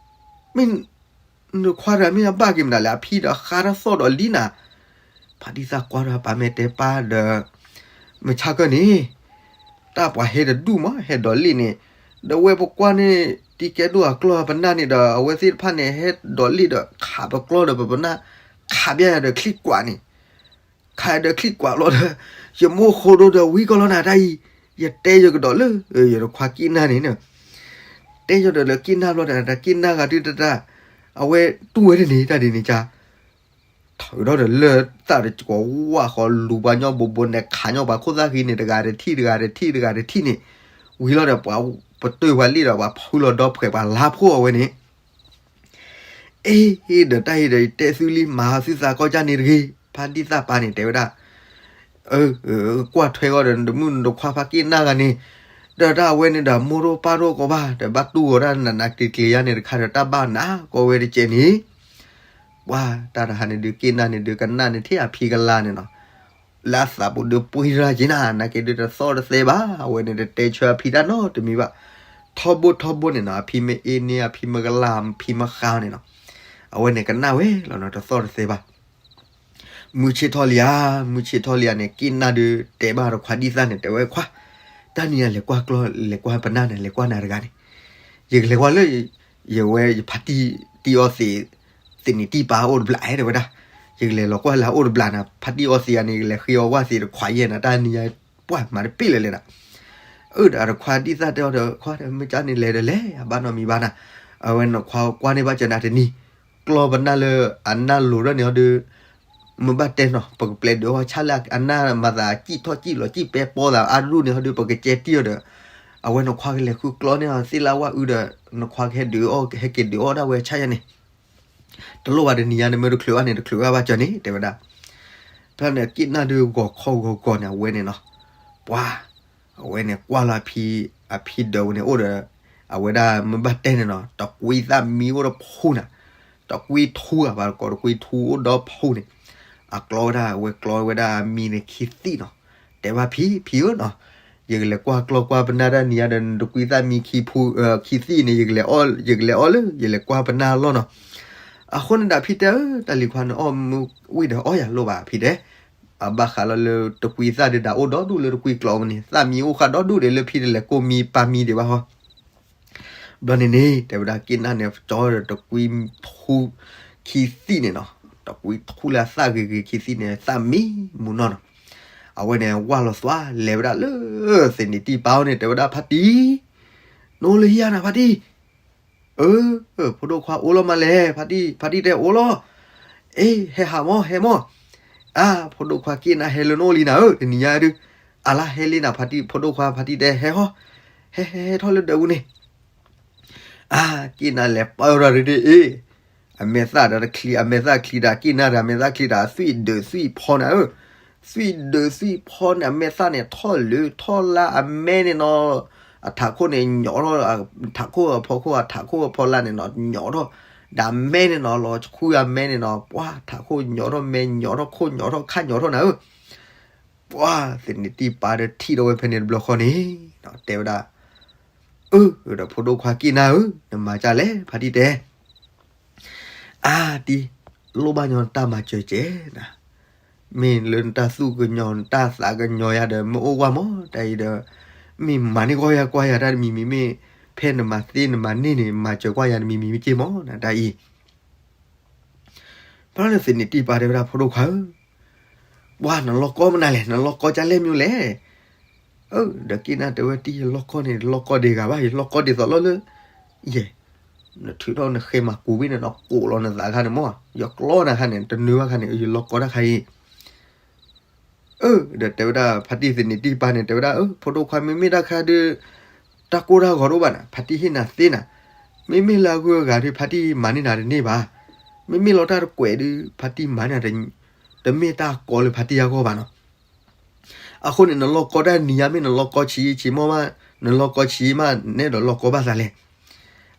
မ့ၢ် နခွါတဂၤမ့ၢ်အဘၣ်က့ၤမတၤလဲၣ်, အဖံဒီးဃါထီၣ်သီၣ်ဒီးလံနၤ. ဖါဒံသးကွၢ်ဒီးပာ်မဲာ်တဲပၢ်ဒီး မုၢ်ဆါခၢၣ်န့ၣ် တၢ်ပှၤဟဲတဒူၣ်မး ဟဲဒိးလ့ၣ်န့ၣ်, ဒီးဝဲပကွၢ်န့ၣ် တံၤကဲဒိၣ်အကျီၢ်ပနၢ်န့ၣ်ဒီး အဝဲသ့ၣ်တဖၣ်န့ၣ် ဟဲဒိးလ့ၣ်ဒီးခးပကျီၢ်ဒီးပပနၢ် ခးဘၣ်ယၤဒီးချံကွးန့ၣ် ခးဒီးချံကွးလီၤဒီး ယမိၢ်ဃိဒိဒီးဝံကီၢ်လီၤနၤတၢ်အံၤ, ယတဲယကဒီးလၢ ယတခွါက့ၢ်နၢ်န့ၣ် တဲယဒီးလၢက့ၢ်နၢ်ဘျီဒီး တၢ်က့ၢ်နၢ်ဂၤဒုးတတၢ် အဝဲတူၢ်ဝဲတန့ၢ်တၢ်ဒ်န့ၣ်ကါ ထုးထီၣ်ဒီးလၢသၣ်ဒီးကိးဝၣ်ဃီလူၤပှၤညီဘိးဘိန့ၣ် ခးညီပှၤခိၣ်သၣ်ဃံန့ၣ် တဂၤတထံၣ် တဂၤတထံၣ် တဂၤတထံၣ်န့ၣ် ဝံၤလီၤဒီးပှၤပတုာ်ပှၤလ့ၣ်ဒီးပှၤဖုလီၤဒီဖှဲးပှၤလါဖှိၣ်အဝဲန့ၣ် အ့ ဒီးတၢ်အံၤဒီးယတဲသုလံ မၤသုသးကီၢ်ကၢ်န့ၣ်တဂ့ၤ. ဖါဒံသးပၢ်န့ၣ်တဲဝဲဒၣ်, ကွၢ်ထွဲဂီၢ်ဒီး နတမုၣ်နတခွါဖါက့ၢ်နၢ်ဂၤန့ၣ်, ဒီးတၢ်အဝဲန့ၣ်ဒီး မိၢ်တအိၣ်ပၢ်တအိၣ်ကီးဘၣ် ဒီးဘၣ်တူၢ်ဂီၤတၢ်နးနးကျံၤကျံၤယါန့ၣ်တခါဒီး တၢ်ဘၣ်နးကီဝဲတကဲးန့ၣ်, ပှၤတၢ်တဟါန့ၣ်ဒုး က့ၢ်နၢ်န့ၣ်ဒုး ကနၣ်န့ၣ်ထံၣ်အဖံကလါန့ၣ်နီၤ, လၢအသးပူၤဒုးပှ့ၤရၢ်က့ၤနၤ နာ်က့ဒုးတသီၣ်တသဲဘၣ်. အဝဲန့ၣ်တတဲဆၢအဖံတၢ်နီတမံၤဘၣ်. ထီဘိထီဘိန့ၣ်နီၤ အဖံမ့ၢ်အ့န့ၢ် အဖံမ့ၢ်ကလါ အဖံမ့ၢ်ဃါန့ၣ်နီၤ, အဝဲန့ၣ်ကနၣ်ဝဲလီၤနီၤ တသီၣ်တသဲဘၣ်. မုၢ်ဆ့ၣ်ထီၣ်လံဧါ, မုၢ်ဆ့ၣ်ထီၣ်လံဧါန့ၣ် က့ၢ်နၢ်ဒုးတဲဘၣ်တခွါဒံသၣ်န့ၣ် တဲဝဲခွါ, တၢ်နံၤအံၤလဲၤကွၢ်ကျီၢ် လဲၤကွၢ်ပနၢ်န့ၣ် လဲၤကွၢ်နၤတဂၤန့ၣ်, ယကလဲၤကွၢ်လၢ ယဝဲယဖါတံၢ်တံၢ်အီသံး သ့ၣ်နံၣ်တံၢ်ပာ်အိၣ်တဘျီတဲဝဲဒၣ်, ယကလဲၤလီၤကွၢ်လၢအအိၣ်တဘျီနၤ ဖါတံၢ်အီသံးဧါန့ၣ် ယကလဲၤဃ့အီဝၣ်သံးတခွါယဲၢ်နၤ တၢ်နံၤအံၤပှၢ်မၤတပ့ၢ်လၢၤလဲၣ်ဒီး, အၢဒီးတခွါဒံသၣ်တဲအီၤဒီး ခွါဒီးမ့ၢ်ကၢ်န့ၣ်လဲၤဒီးလဲၤ အဘၣ်နီတမံၤဘၣ်နၤ, အဝဲနခွါကွၢ်န့ၢ်ဘၣ်စၢၤနၤတနံၤ ကျီၢ်ပနၢ်လၢအနၢ်လိၤထီၣ်န့ၣ်အီၤဒီး မ့ၢ်ဘၣ်တဲနီၤ ပကပျဲဒုးအီၣ်ဆၣ်လၢအနၢ်မၤသးကံၣ်ထီၣ်ကံၣ်လီၤကံၣ်ပဲပီသးအါဒူၣ်န့ၣ်အီၤဒီး ပကကဲတံၢ်အီၤဒီး အဝဲနခွါကလဲၤဃုကျီၢ်န့ၢ်အီၤသ့ၣ်လၢဝၣ်အုဒီး နခွါကဟဲဒုးအီၣ် ဟဲက့ၤဒုးအီၣ်ဒၣ်ဝဲဆၣ်ယဲၢ်န့ၣ် တလိၣ်ဘၣ်တနံၤညါန့ၣ် မ့ၢ်တချုးဘၣ်န့ၣ် တချုးဘၣ်ဘၣ်စၢၤန့ၣ် တဲဝဲဒၣ်. ဖဲန့ၣ်က့ၢ်နၢ်ဒုးဂီၤခီဂီၤဂီၤန့ၣ် အဝဲန့ၣ်နီၤ ပှၤ အဝဲန့ၣ်ကွၢ်လၢအဖံ အဖံဒၢးဝဲန့ၣ်အိၣ်ဒီး အဝဲဒၣ်မ့ၢ်ဘၣ်တဲန့ၣ်နီၤ တကွံသၣ်မံအိၣ်ဒီးဖူနၤ တကွံထူဧါ ပှၤတကိးတကွံထူအိၣ်ဒီးဖူန့ၣ် အကျီဝဲဒၣ် အဝဲကျီဝဲဒၣ်မံန့ၣ်ခံသံၣ်နီၤ တဲဘၣ်ဖံ ဖံဧၢနီၤ ယကလဲၤကွၢ်ကျီၢ်ကွၢ်ပနၢ်တၢ်နံၤညါဒီး နတကွံသၣ်မံခံဖူ ခံသံၣ်န့ၣ် ယကလဲၤအီၣ်လၢ ယကလဲၤကွၢ်ပနၢ်အလီၢ်နီၤ အဃိန့ၣ်ဒီးဖံတဲဧၢ တၢ်လံၤခွါန့ၣ်အီၣ်မ့ၢ်ဝံၣ်ဒီးအီၣ်ယၤလိၣ်ဘၣ်ဖံတဲ အဘၣ်ဃးလီၤလၢတကွံသၣ်ဒုးဒၣ်အိၣ်ဒီဒူၣ်လၢတကွံကျိးမးန့ၣ် သၣ်မံအိၣ်ဃာ်ဒီဒူၣ်ဒီး လၢဖံတလဲၤကိၢ်မံပၢ်မံဒံးဘၣ်ဟီ. ဘျီန့ၣ်န့ၣ် တဲဝဲဒၣ်က့နၢ်န့ၣ် ကၠီဒီးတကွံထူခံသံၣ်န့ၣ်နီၤ, တကွံထူလၢအသၣ်ဂ့ၤဂ့ၤခံသံၣ်န့ၣ် သၣ်မံမူနီၢ်နီၤ. အဝဲန့ၣ်ဝၢ်လီၤသွါလဲၤဝဲဒၣ်လၢ သ့ၣ်နံၤတံၢ်ပၢ်အအိၣ်န့ၣ် တဲဝဲဒၣ်ဖါတံၢ် နအိၣ်လၢဟံၣ်ဧါနၤဖါတံၢ်. အၢ ဖိဒိၣ်ခွါအိၣ်လီၤမးလဲၣ် ဖါတံၢ်, ဖါတံၢ်တဲအိၣ်လီၤ. အ့ ဟဲဟးမၢ် ဟဲမၢ်. အါ ဖိဒိၣ်ခွါက့နၢ်ဟဲလၢနအိၣ်လံနၤဧၢ တနံၤညါဒုး. အလါဟဲလံနၤဖါတံၢ်, ဖိဒိၣ်ခွါဖါတံၢ်တဲဟဲဟီ, ဟဲဟဲဟဲထီၣ်လၢဒၢးပူၤန့ၣ်. အါ က့နၢ်လဲၤပာ်ဝဲဒၣ်ဒုးအ့ အမဲာ်သၣ်ဒီးတချံ, အမဲာ်သၣ်ချံဒီးက့နၢ်ဒီး အမဲာ်သၣ်ချံဒီးသွံၣ်ဒုးသွံၣ်ဖီန့ၣ်ဧၢ. သွံၣ်ဒုးသွံၣ်ဖီန့ၣ် အမဲာ်သၣ်န့ၣ်ထီၣ်လၢထီၣ်လၢအမဲန့ၣ်နီၤ, အထးခိၣ်န့ၣ်ညီထီၣ်, ထးခိၣ်အဖီခိၣ် အထးခိၣ်အဖီလာ်န့ၣ်နီၤ ညီထီၣ်, ဒီးအမဲန့ၣ်နီၤ လီၤဆှုအမဲန့ၣ်နီၤ ပှၤထးခိၣ်ညီထီၣ် မဲညီထီၣ် ခိၣ်ညီထီၣ်ခၣ်ညီထီၣ်နၤဧၢ. ပှၤသ့ၣ်နံၤတံၢ်ပၢ်ဒီးထံၣ်ထီၣ်ဝဲဖဲန့ၣ်တဘျီဃီန့ၣ် တဲဝဲဒၣ် အၢ ဒီးဖိဒိၣ်ခွါက့နၢ်ဧၢ, နမၤဒ်လဲၣ် ဖါတံၢ်တဲ. အါတံၢ်, လိၣ်ဘၣ်ညီနတၢ်မၤစၢၤကဲနၤ, မ့ၢ်လၢနတၢ်သူၣ်ကညီၤ နတၢ်သးကညီၤယၤဒီး မ့ၢ်အိၣ်ကွၢ်မး တၢ်အံၤဒီး မ့ၢ်မၤန့ၢ်ကီၢ်ယၤကွၢ်ယၤတၢ်တမံၤမံၤ မ့ၢ်ဖဲနမၤသ့နမၤန့ၢ်န့ၣ် မၤစၢၤကွၢ်ယၤတမံၤမံၤမ့ၢ်က့မး နတၢ်အံၤ ဖဲန့ၣ်သ့ၣ်နံၤတံၢ်ပၢ်တဲဝဲဒၣ် ဖိဒိၣ်ခွါဧၢ, ပှၤနလီၢ်ကီမနုၤလဲၣ်, နလီၢ်ကီဒ်လဲၣ်မနုၤလဲၣ်. အၢ ဒီးက့နၢ်တဲဝဲ တံၢ် ယလီၢ်ကီန့ၣ် လီၢ်ကီဒံးဂၤဘၣ်, ယလီၢ်ကီဒ်သိးလီၤလၢ ယဲၢ် နထုးထီၣ်နဃဲမၤကူးဘ့ၣ်န့ၣ်နီၤ ကိးလီၤနသးခါန့ၣ်မး, ယကျီနၤခါန့ၣ် တနၢၤဘၣ်ခါန့ၣ် ယလီၢ်ကီတၢ်ခါအံၤ အၢ ဒီးတဲဝဲဒၣ် ဖါတံၢ်သ့ၣ်နံၤတံၢ်ပၢ်န့ၣ် တဲဝဲဒၣ် အၢ ဖိဒိၣ်ခွါ မ့မ့ၢ်တၢ်ခါဒုး တၢ်ကိၢ်တၢ်ဂီၤတအိၣ်ဘၣ်နၤ, ဖါတံၢ်ဟ့ၣ်နၤသ့နၤ, မ့မ့ၢ်လၢအဂုၤအဂၤဒုး ဖါတံၢ်မၤန့ၢ်နၤတန့ၢ်ဘၣ်, မ့မ့ၢ်လီၤတၢ်တကွဲးဒုး ဖါတံၢ်မၤန့ၢ်နၤ တမ့ၢ်တၢ်ကီလၢဖါတံၢ်အဂီၢ်ဘၣ်နီၤ. အဃိန့ၣ် နလီၢ်ကီတၢ်နံၤညါမ့ၢ် နလီၢ်ကီဆံးဆံးမီၢ်မး, နလီၢ်ကီဆံးမး နအဲၣ်ဒိးလီၢ်ကီဘၣ်သးလဲၣ်.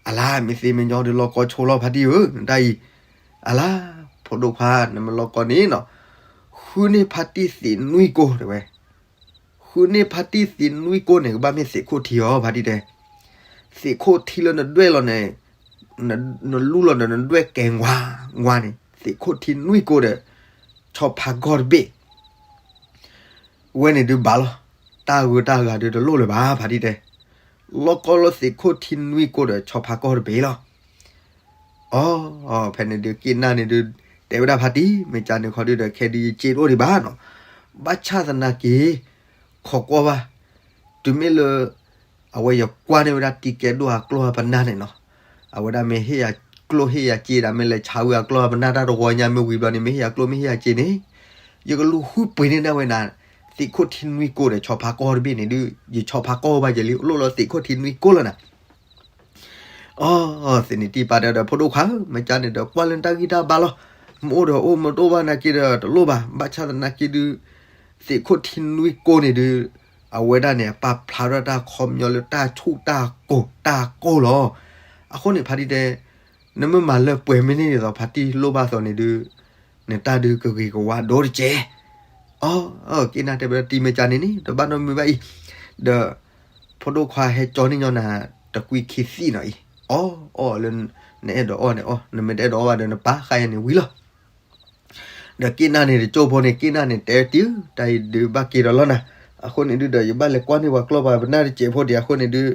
အလါ မ့ၢ်သ့မ့ၢ်ညီဒီး လီၢ်ကီဆိလီၤ ဖါတံၢ်ဧၢ နတၢ်အံၤ. အလါ ဖိဒိၣ်ခွါ နမ့ၢ်လီၢ်ကီန့ၣ်နီၤ, ဃုန့ၢ်ဖါတံၢ်သ့ၣ်နွံကိၢ်တဲဝဲ, ဃုန့ၢ်ဖါတံၢ်သ့ၣ်နွံကိၢ်န့ၣ် ကဘၣ်မ့ၢ်သ့ၣ်ခိၣ်ထံအီၤ ဖါတံၢ်တဲ. သ့ၣ်ခိၣ်ထံလၢနဒွဲၣ်လီၤန့ၣ်, နလူလီၤဒီးနဒွဲၣ်ကဲဝါဝါန့ၣ် သ့ၣ်ခိၣ်ထံနွံကိၢ်ဒီး ဆီဖါကီၢ်တဘ့ၣ် ဝဲန့ၣ်ဒုးဘၣ်လီၤ. တၢ်ဂုၤတၢ်ဂၤဒုးတလိၣ်လၢၤဘၣ် ဖါတံၢ်တဲ. လီၢ်ကီလၢသ့ၣ်ခိၣ်ထံနွံကိၢ်ဒီး ဆီဖါကီၢ်တဘ့ၣ်လီၤ. အီ ဖဲန့ၣ်ဒုး က့နၢ်န့ၣ်ဒုး တဲဝဲဒၣ်ဖါတံၢ် မ့ၢ်ကန့ၣ်ခီဒုးဒီး ခဲဒုးယစ့တအိၣ်ဒံးဘၣ်နီၤ. ဘၣ်ဆၣ်သနာ်က့ ခိးကွၢ်ဘၣ်, တုၤမ့ၢ်လၢ အဝဲယကွၢ်န့ၢ်ဝဲဒၣ်တံၤကဲဒိၣ်အကျီၢ်အပနၢ်န့ၣ်နီၤ, အဝဲဒၣ်မ့ၢ်ဟ့ၣ်ယၤကျိၣ်ဟ့ၣ်ယၤစ့ဒၣ် မ့ၢ်လဲၤဆါဝံၤအကျီၢ်အပနၢ်တၢ်တဝီညါမ့ၢ်ဝံၤဘျီန့ၣ် မ့ၢ်ဟ့ၣ်ယၤကျိၣ်မ့ၢ်ဟ့ၣ်ယၤစ့န့ၣ် ယကလူၤဃုပှ့ၤန့ၢ်ဒၣ်ဝဲနၤ သ့ၣ်ခိၣ်ထံနွံကိၢ်ဒီး ဆီဖါကီၢ်တဘ့ၣ်န့ၣ်ဒုး ယဆီဖါကီၢ်ဘၣ်ယဲလံ လိၣ်လီၤသ့ၣ်ခိၣ်ထံနွံကိၢ်လီၤနၤ. အီ သ့ၣ်နံၤတံၢ်ပၢ်တဲဒီး ဖိဒိၣ်ခွါ မ့ၢ်ကန့ၣ်ဒီး ကွၢ်လၢနတၢ်ဂံၢ်တၢ်ဘါလီၤ. မ့ၢ်အိၣ်ဒီးအိၣ် မ့ၢ်တအိၣ်ဘၣ်နာ်က့ဒီးတလိၣ်ဘၣ်. ဘၣ်ဆၣ်သနာ်က့ဒုး သ့ၣ်ခိၣ်ထံနွံကိၢ်န့ၣ်ဒုး အဝဲဒၣ်န့ၣ် အပာ်ဖျါထီၣ်တၢ်ခီပညီလၢတၢ်ဆူၣ်တၢ်ကိၢ်တၢ်ကိၢ်လီၤ. အဃိန့ၣ် ဖါတံၢ်တဲ နမ့ၢ်မၤလၢပှဲၤမ့ၢ်န့ၢ်ဒ်သိး ဖါတံၢ်လိၣ်ဘၣ်သိးန့ၣ်ဒုး နတၢ်ဒုးကဂ့ၤကဝါဒိၣ်တက့ၢ်. အီ က့နၢ်တဲဝဲဒၣ် တံၤ မ့ၢ်ကန့ၣ်န့ၣ် တဘၣ်နီတမံၤဘၣ်အံၤ, ဒီး ဖိဒိၣ်ခွါဟဲကၠီန့ၢ်ညီနၤ တကွံခံသံၣ်နီၤအံၤ, အီၣ်အီၣ်လၢ နအဲၣ်ဒိးအီၣ်န့ၣ်အီၣ် နမ့ၢ်တအဲၣ်ဒိးအီၣ်ဘၣ်ဒီးနပာ်ဃာ်ယၤန့ၣ်ဝံၤလီၤ. ဒီးက့နၢ်န့ၣ်တကၠိၢ်ဖိန့ၣ် က့နၢ်န့ၣ်တဲတံၢ် တၢ်အံၤဒုးဘၣ်က့ၤဒီးလီၤနၤ, အဃိန့ၣ်ဒုးဒီး ယဘၣ်လဲၤကွၢ်န့ၢ်ပှၤကျီၢ်ပှၤပနၢ်တစဲးဖိဒံးအဃိန့ၣ်ဒုး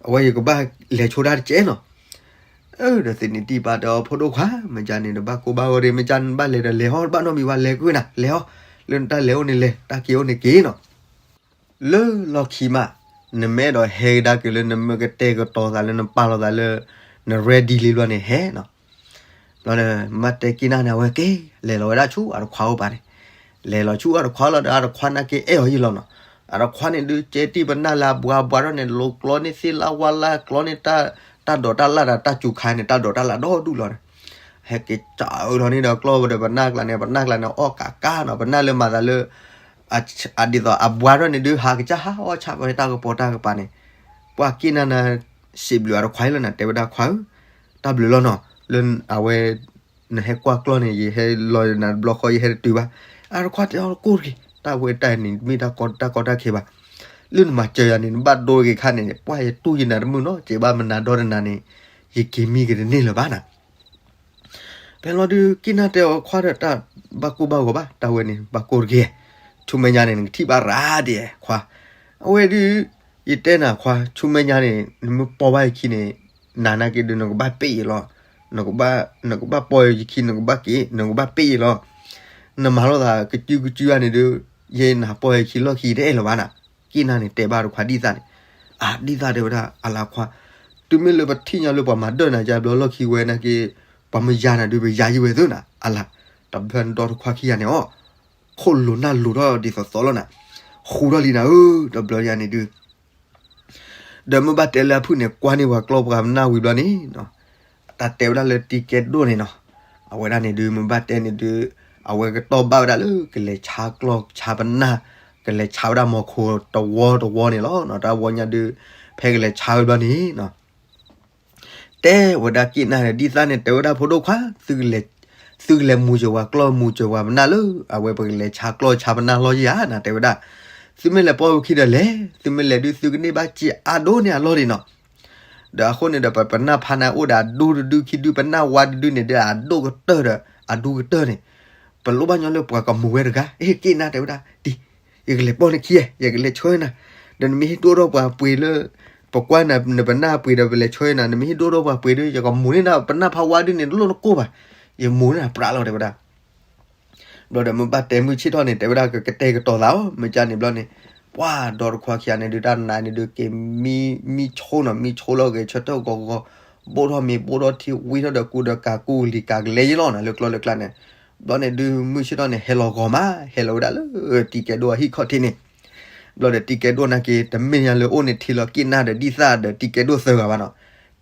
အဝဲယကဘၣ်လဲၤဆိတၢ်တစဲးနီၤ. အၢ ဒီးသ့ၣ်နံၤတံၢ်ပၢ်တဲအီၤ ဖိဒိၣ်ခွါ မ့ၢ်ကန့ၣ် တဘၣ်ကိၢ်ဘၣ်ဂီၤဒံး မ့ၢ်ကန့ၣ်ဘၣ်လဲၤဒီးလဲၤဟီ တဘၣ်နီတမံၤဘၣ် လဲၤကွံာ်နၤ လဲၤဟီ လၢနတၢ်လဲၤအိၣ်န့ၣ်လဲၤ တၢ်က့ၤအိၣ်န့ၣ်က့ၤနီၤ. လၢလီၢ်ခံမး နမ့ၢ်အဲၣ်ဒိးဟဲကဒါက့ၤလၢနမ့ၢ်ကတဲာ်ကတီၤသးလၢနပာ်လီၤသးလၢ န ready လံလီၤန့ၣ်ဟဲနီၤ. ဘျီဒီး မ့ၢ်တဲက့နၢ်န့ၣ် အဝဲက့ၤ လဲၤလီၤဝဲဒၣ်ဆူအတခွါအိၣ်ပၤန့ၣ်, လဲၤလီၤဆူအတခွါလီၤဒီး အတခွါနာ်က့အဲၣ်အီၤယံာ်လီၤနီၤ. အတခွါန့ၣ်ဒုး ကဲတံၢ်ပနၢ်လၢအဘှါဘှါထီၣ်န့ၣ် လိးကျီန့ၢ်သ့ၣ်လၢဝါလၢကျီန့ၢ် တၢ်ဒိးတၢ်လၢ်ဒီးတၢ်စူၤခါန့ၣ် တၢ်ဒိးတၢ်လၢ်ဒီဒူၣ်လီၤန့ၣ် ဟဲက့ၤစးအၢထီၣ်န့ၣ်ဒီးကျီၢ်ဒီးပနၢ်ကျါန့ၣ် ပနၢ်ကျါန့ၣ် အီၣ်ကးကးနီၤ ပနၢ်လၢမၤသးလၢ အဒ်သိးအဘှါထီၣ်န့ၣ်ဒုး ဟးကစၢ်ဟးအီၣ်ဆၣ်ဝဲတၢ်ကပီၤတၢ်ကပၤန့ၣ်, ပှၤက့နၢ်နၤ စံးဘျုးအတခွါအံၤလီၤနၤ တဲဝဲဒၣ်ခွါဧၢ, တၢ်ဘျုးလီၤနီၤ လၢအဝဲ နဟဲကွၢ်ကျီၢ်န့ၣ် ယဟဲလီၤနၤတဘျီဃီ ယဟဲတတုၤဘၣ်. အတခွါတဲအီၤကိၢ်တဂ့ၤ တၢ်ဝဲတၢ်န့ၣ် တမ့ၢ်တၢ်ကီတၢ်ကီတၢ်ခဲဘၣ်. လၢနမၤစၢၤယၤန့ၣ် နဘၣ်ဒိတဂ့ၤခါန့ၣ် ပှၤယတူၢ်ယနၤတမုာ်နီတစဲးဘၣ် မနၤဒီတနၤန့ၣ် ယက့ၤမံက့ၤတန့ၢ်လၢၤဘၣ်နၤ. ဖဲလီၤဒုး က့နၢ်တဲအီၤခွါဒီးတၢ် ဘၣ်ကိၢ်ဘၣ်ဂီၤဘၣ် တၢ်ဝဲန့ၣ် ဘၣ်ကိၢ်တဂ့ၤ, ဆူမဲာ်ညါန့ၣ် နကထံၣ်ဘၣ်ရၤဒဲးခွါ, အဝဲဒုး ယတဲနၤခွါ ဆူမဲာ်ညါန့ၣ် နမ့ၢ်ပိာ်ဘၣ်ယခံန့ၣ် နၤနာ်က့ဒုး နကဘၣ်ပ့ၢ်ယလီၤ, နကဘၣ်ပိာ်ယခံ နကဘၣ်က့ၤ နကဘၣ်ပ့ၢ်ယလီၤ, နမၤလိာ်သးကစုကစုဧါန့ၣ်ဒုး ယဲနၤပိာ်ယခံလီၢ်ခံတအဲၣ်လၢၤဘၣ်နၤ, က့ၣ်နၢ်န့ၣ် တဲဘၣ်တခွါဒ်သၣ်န့ၣ်, အဒ်သၣ်တဲဝဲဒၣ် အလၤခွါ, တုၤမ့ၢ်လၢပထံၣ်ညါလၢပှၤမၤဒၢၣ်နၤယါဘျီလီၢ်ခံဝဲနာ်က့, ပှၤမ့ၢ်ယါနၤဒုး ပယါယံဝဲသ့နၤ, အလၤ, တဘျီန့ၣ်ဒီတခွါခံဂၤန့ၣ်အီၤ, ခိၣ်လိၤနၢ်လိၤထီၣ်ဒ်သိးသိးလီၤနၤ, ဃူထီၣ်လံနၤဧၢ, တဘျီယါန့ၣ်ဒုး ဒီးမ့ၢ်ဘၣ်တဲလၢအဖုၣ်န့ၣ် ကွၢ်န့ၢ်ပှၤကျီၢ်ပှၤပနၢ်ဝံၤဘျီန့ၣ်, တၢ်တဲဝဲဒၣ်လၢတံကဲဒိၣ်န့ၣ်နီၤ, အဝဲဒၣ်န့ၣ်ဒုး မ့ၢ်ဘၣ်တဲန့ၣ်ဒုး အဝဲကတီၢ်ဘၣ်ဝဲဒၣ်လၢကလဲၤဆါကျီၢ်ဆါပနၢ်, ကလဲၤဆါဝဲဒၣ်မီၤခိတဝီတဝီန့ၣ်လီၤ. တၢ်ဝီညါဒုး ဖဲကလဲၤဆါဝဲဘျီန့ၣ်နီၤ တဲဝဲဒၣ်က့ၣ်နၢ်န့ၣ် ဒ်သၣ်န့ၣ် တဲဝဲဒၣ်ဖိဒိၣ်ခွါ, သုကလဲၤမူစၢၤဝဲကျီၢ်မူစၢၤဝဲပနၢ်လၢ အဝဲပကလဲၤဆါကျီၢ်ဆါပနၢ်လီၢ်ယါနၤ တဲဝဲဒၣ်, သုမ့ၢ်လဲၤပိာ်ဝဲခံဒီးလဲၤ, သုမ့ၢ်လဲၤဒုးသုကန့ၢ်ဘၣ်စ့အါဒိၣ်န့ၢ်အလီၢ်ဒံးနီၤ, ဒီးအဃိန့ၣ်ဒီး ပပနၢ်ဖါန့ၣ်အိၣ်ဒီးအဒူတဒုခံဒု ပနၢ်ဝါတဒုန့ၣ်ဒီး အဒိၣ်ကတၢၢ်ဒီး အဒူကတၢၢ်န့ၣ်, ပလိၣ်ဘၣ်ညီလၢပှၤကမူဝဲတဂၤ, အ့ က့ၣ်နၢ်တဲဝဲဒၣ်, တံၤ, ယကလဲၤပိာ်နခံ, ယကလဲၤဆှၢနၤ, ဒီးနမ့ၢ်ဟ့ၣ်ဒိၣ်ထီၣ်ပှၤပှ့ၤလၢ ပကွၢ်နၤ နပနၢ်ပှ့ၤဒီးပလဲၤဆှၢနၤ, နမ့ၢ်ဟ့ၣ်ဒိၣ်ထီၣ်ပှၤပှ့ၤဒီး ယကမူန့ၢ်နၤပနၢ်ဖါဝါဒုန့ၣ် တလိၣ်နကိၢ်ဘၣ်, ယမူန့ၢ်နၤပြးလီၤတဲဝဲဒၣ် ဘျီဒီးမ့ၢ်ဘၣ်တဲမုၢ်ဆ့ၣ်ထီၣ်န့ၣ် တဲဝဲဒၣ်ကကတဲာ်ကတီၤသးအီၤ မ့ၢ်ကၢ်န့ၣ်ဘျီန့ၣ်, ပှၤဒီတခွါခံဂၤန့ၣ်ဒုး တၢ်နါန့ၣ်ဒုးက့ၤမံ, မံဆိနီၤ မံဆိလီၤဂဲၤဆၢထၢၣ်ဂီၤဂီၤ, ဘိၣ်ထီၣ်မ့ၤဘိၣ်ထီၣ်ထံ ဝံထီၣ်ဒီးကူဒီးကၤကူလံၤကၤကလဲၤယ့လီၤနၤ လၢကျီလၢကျါန့ၣ်, ဘျီန့ၣ်ဒုးမုၢ်ဆ့ၣ်ထီၣ်န့ၣ် ဟဲလီၤဂီၤမး ဟဲလီၤဝဲဒၣ်လၢတံကဲဒိၣ်အဟံၣ်ခီၣ်ထံးန့ၣ်, ဘျီဒီးတံကဲဒိၣ်နာ်က့ တမ့ၢ်ညါလၢအိၣ်န့ၣ်ထံလီၤက့ၣ်နၢ်ဒီးဒ်သၣ်ဒီးတံကဲဒိၣ်သၢဂၤဘၣ်နီၤ,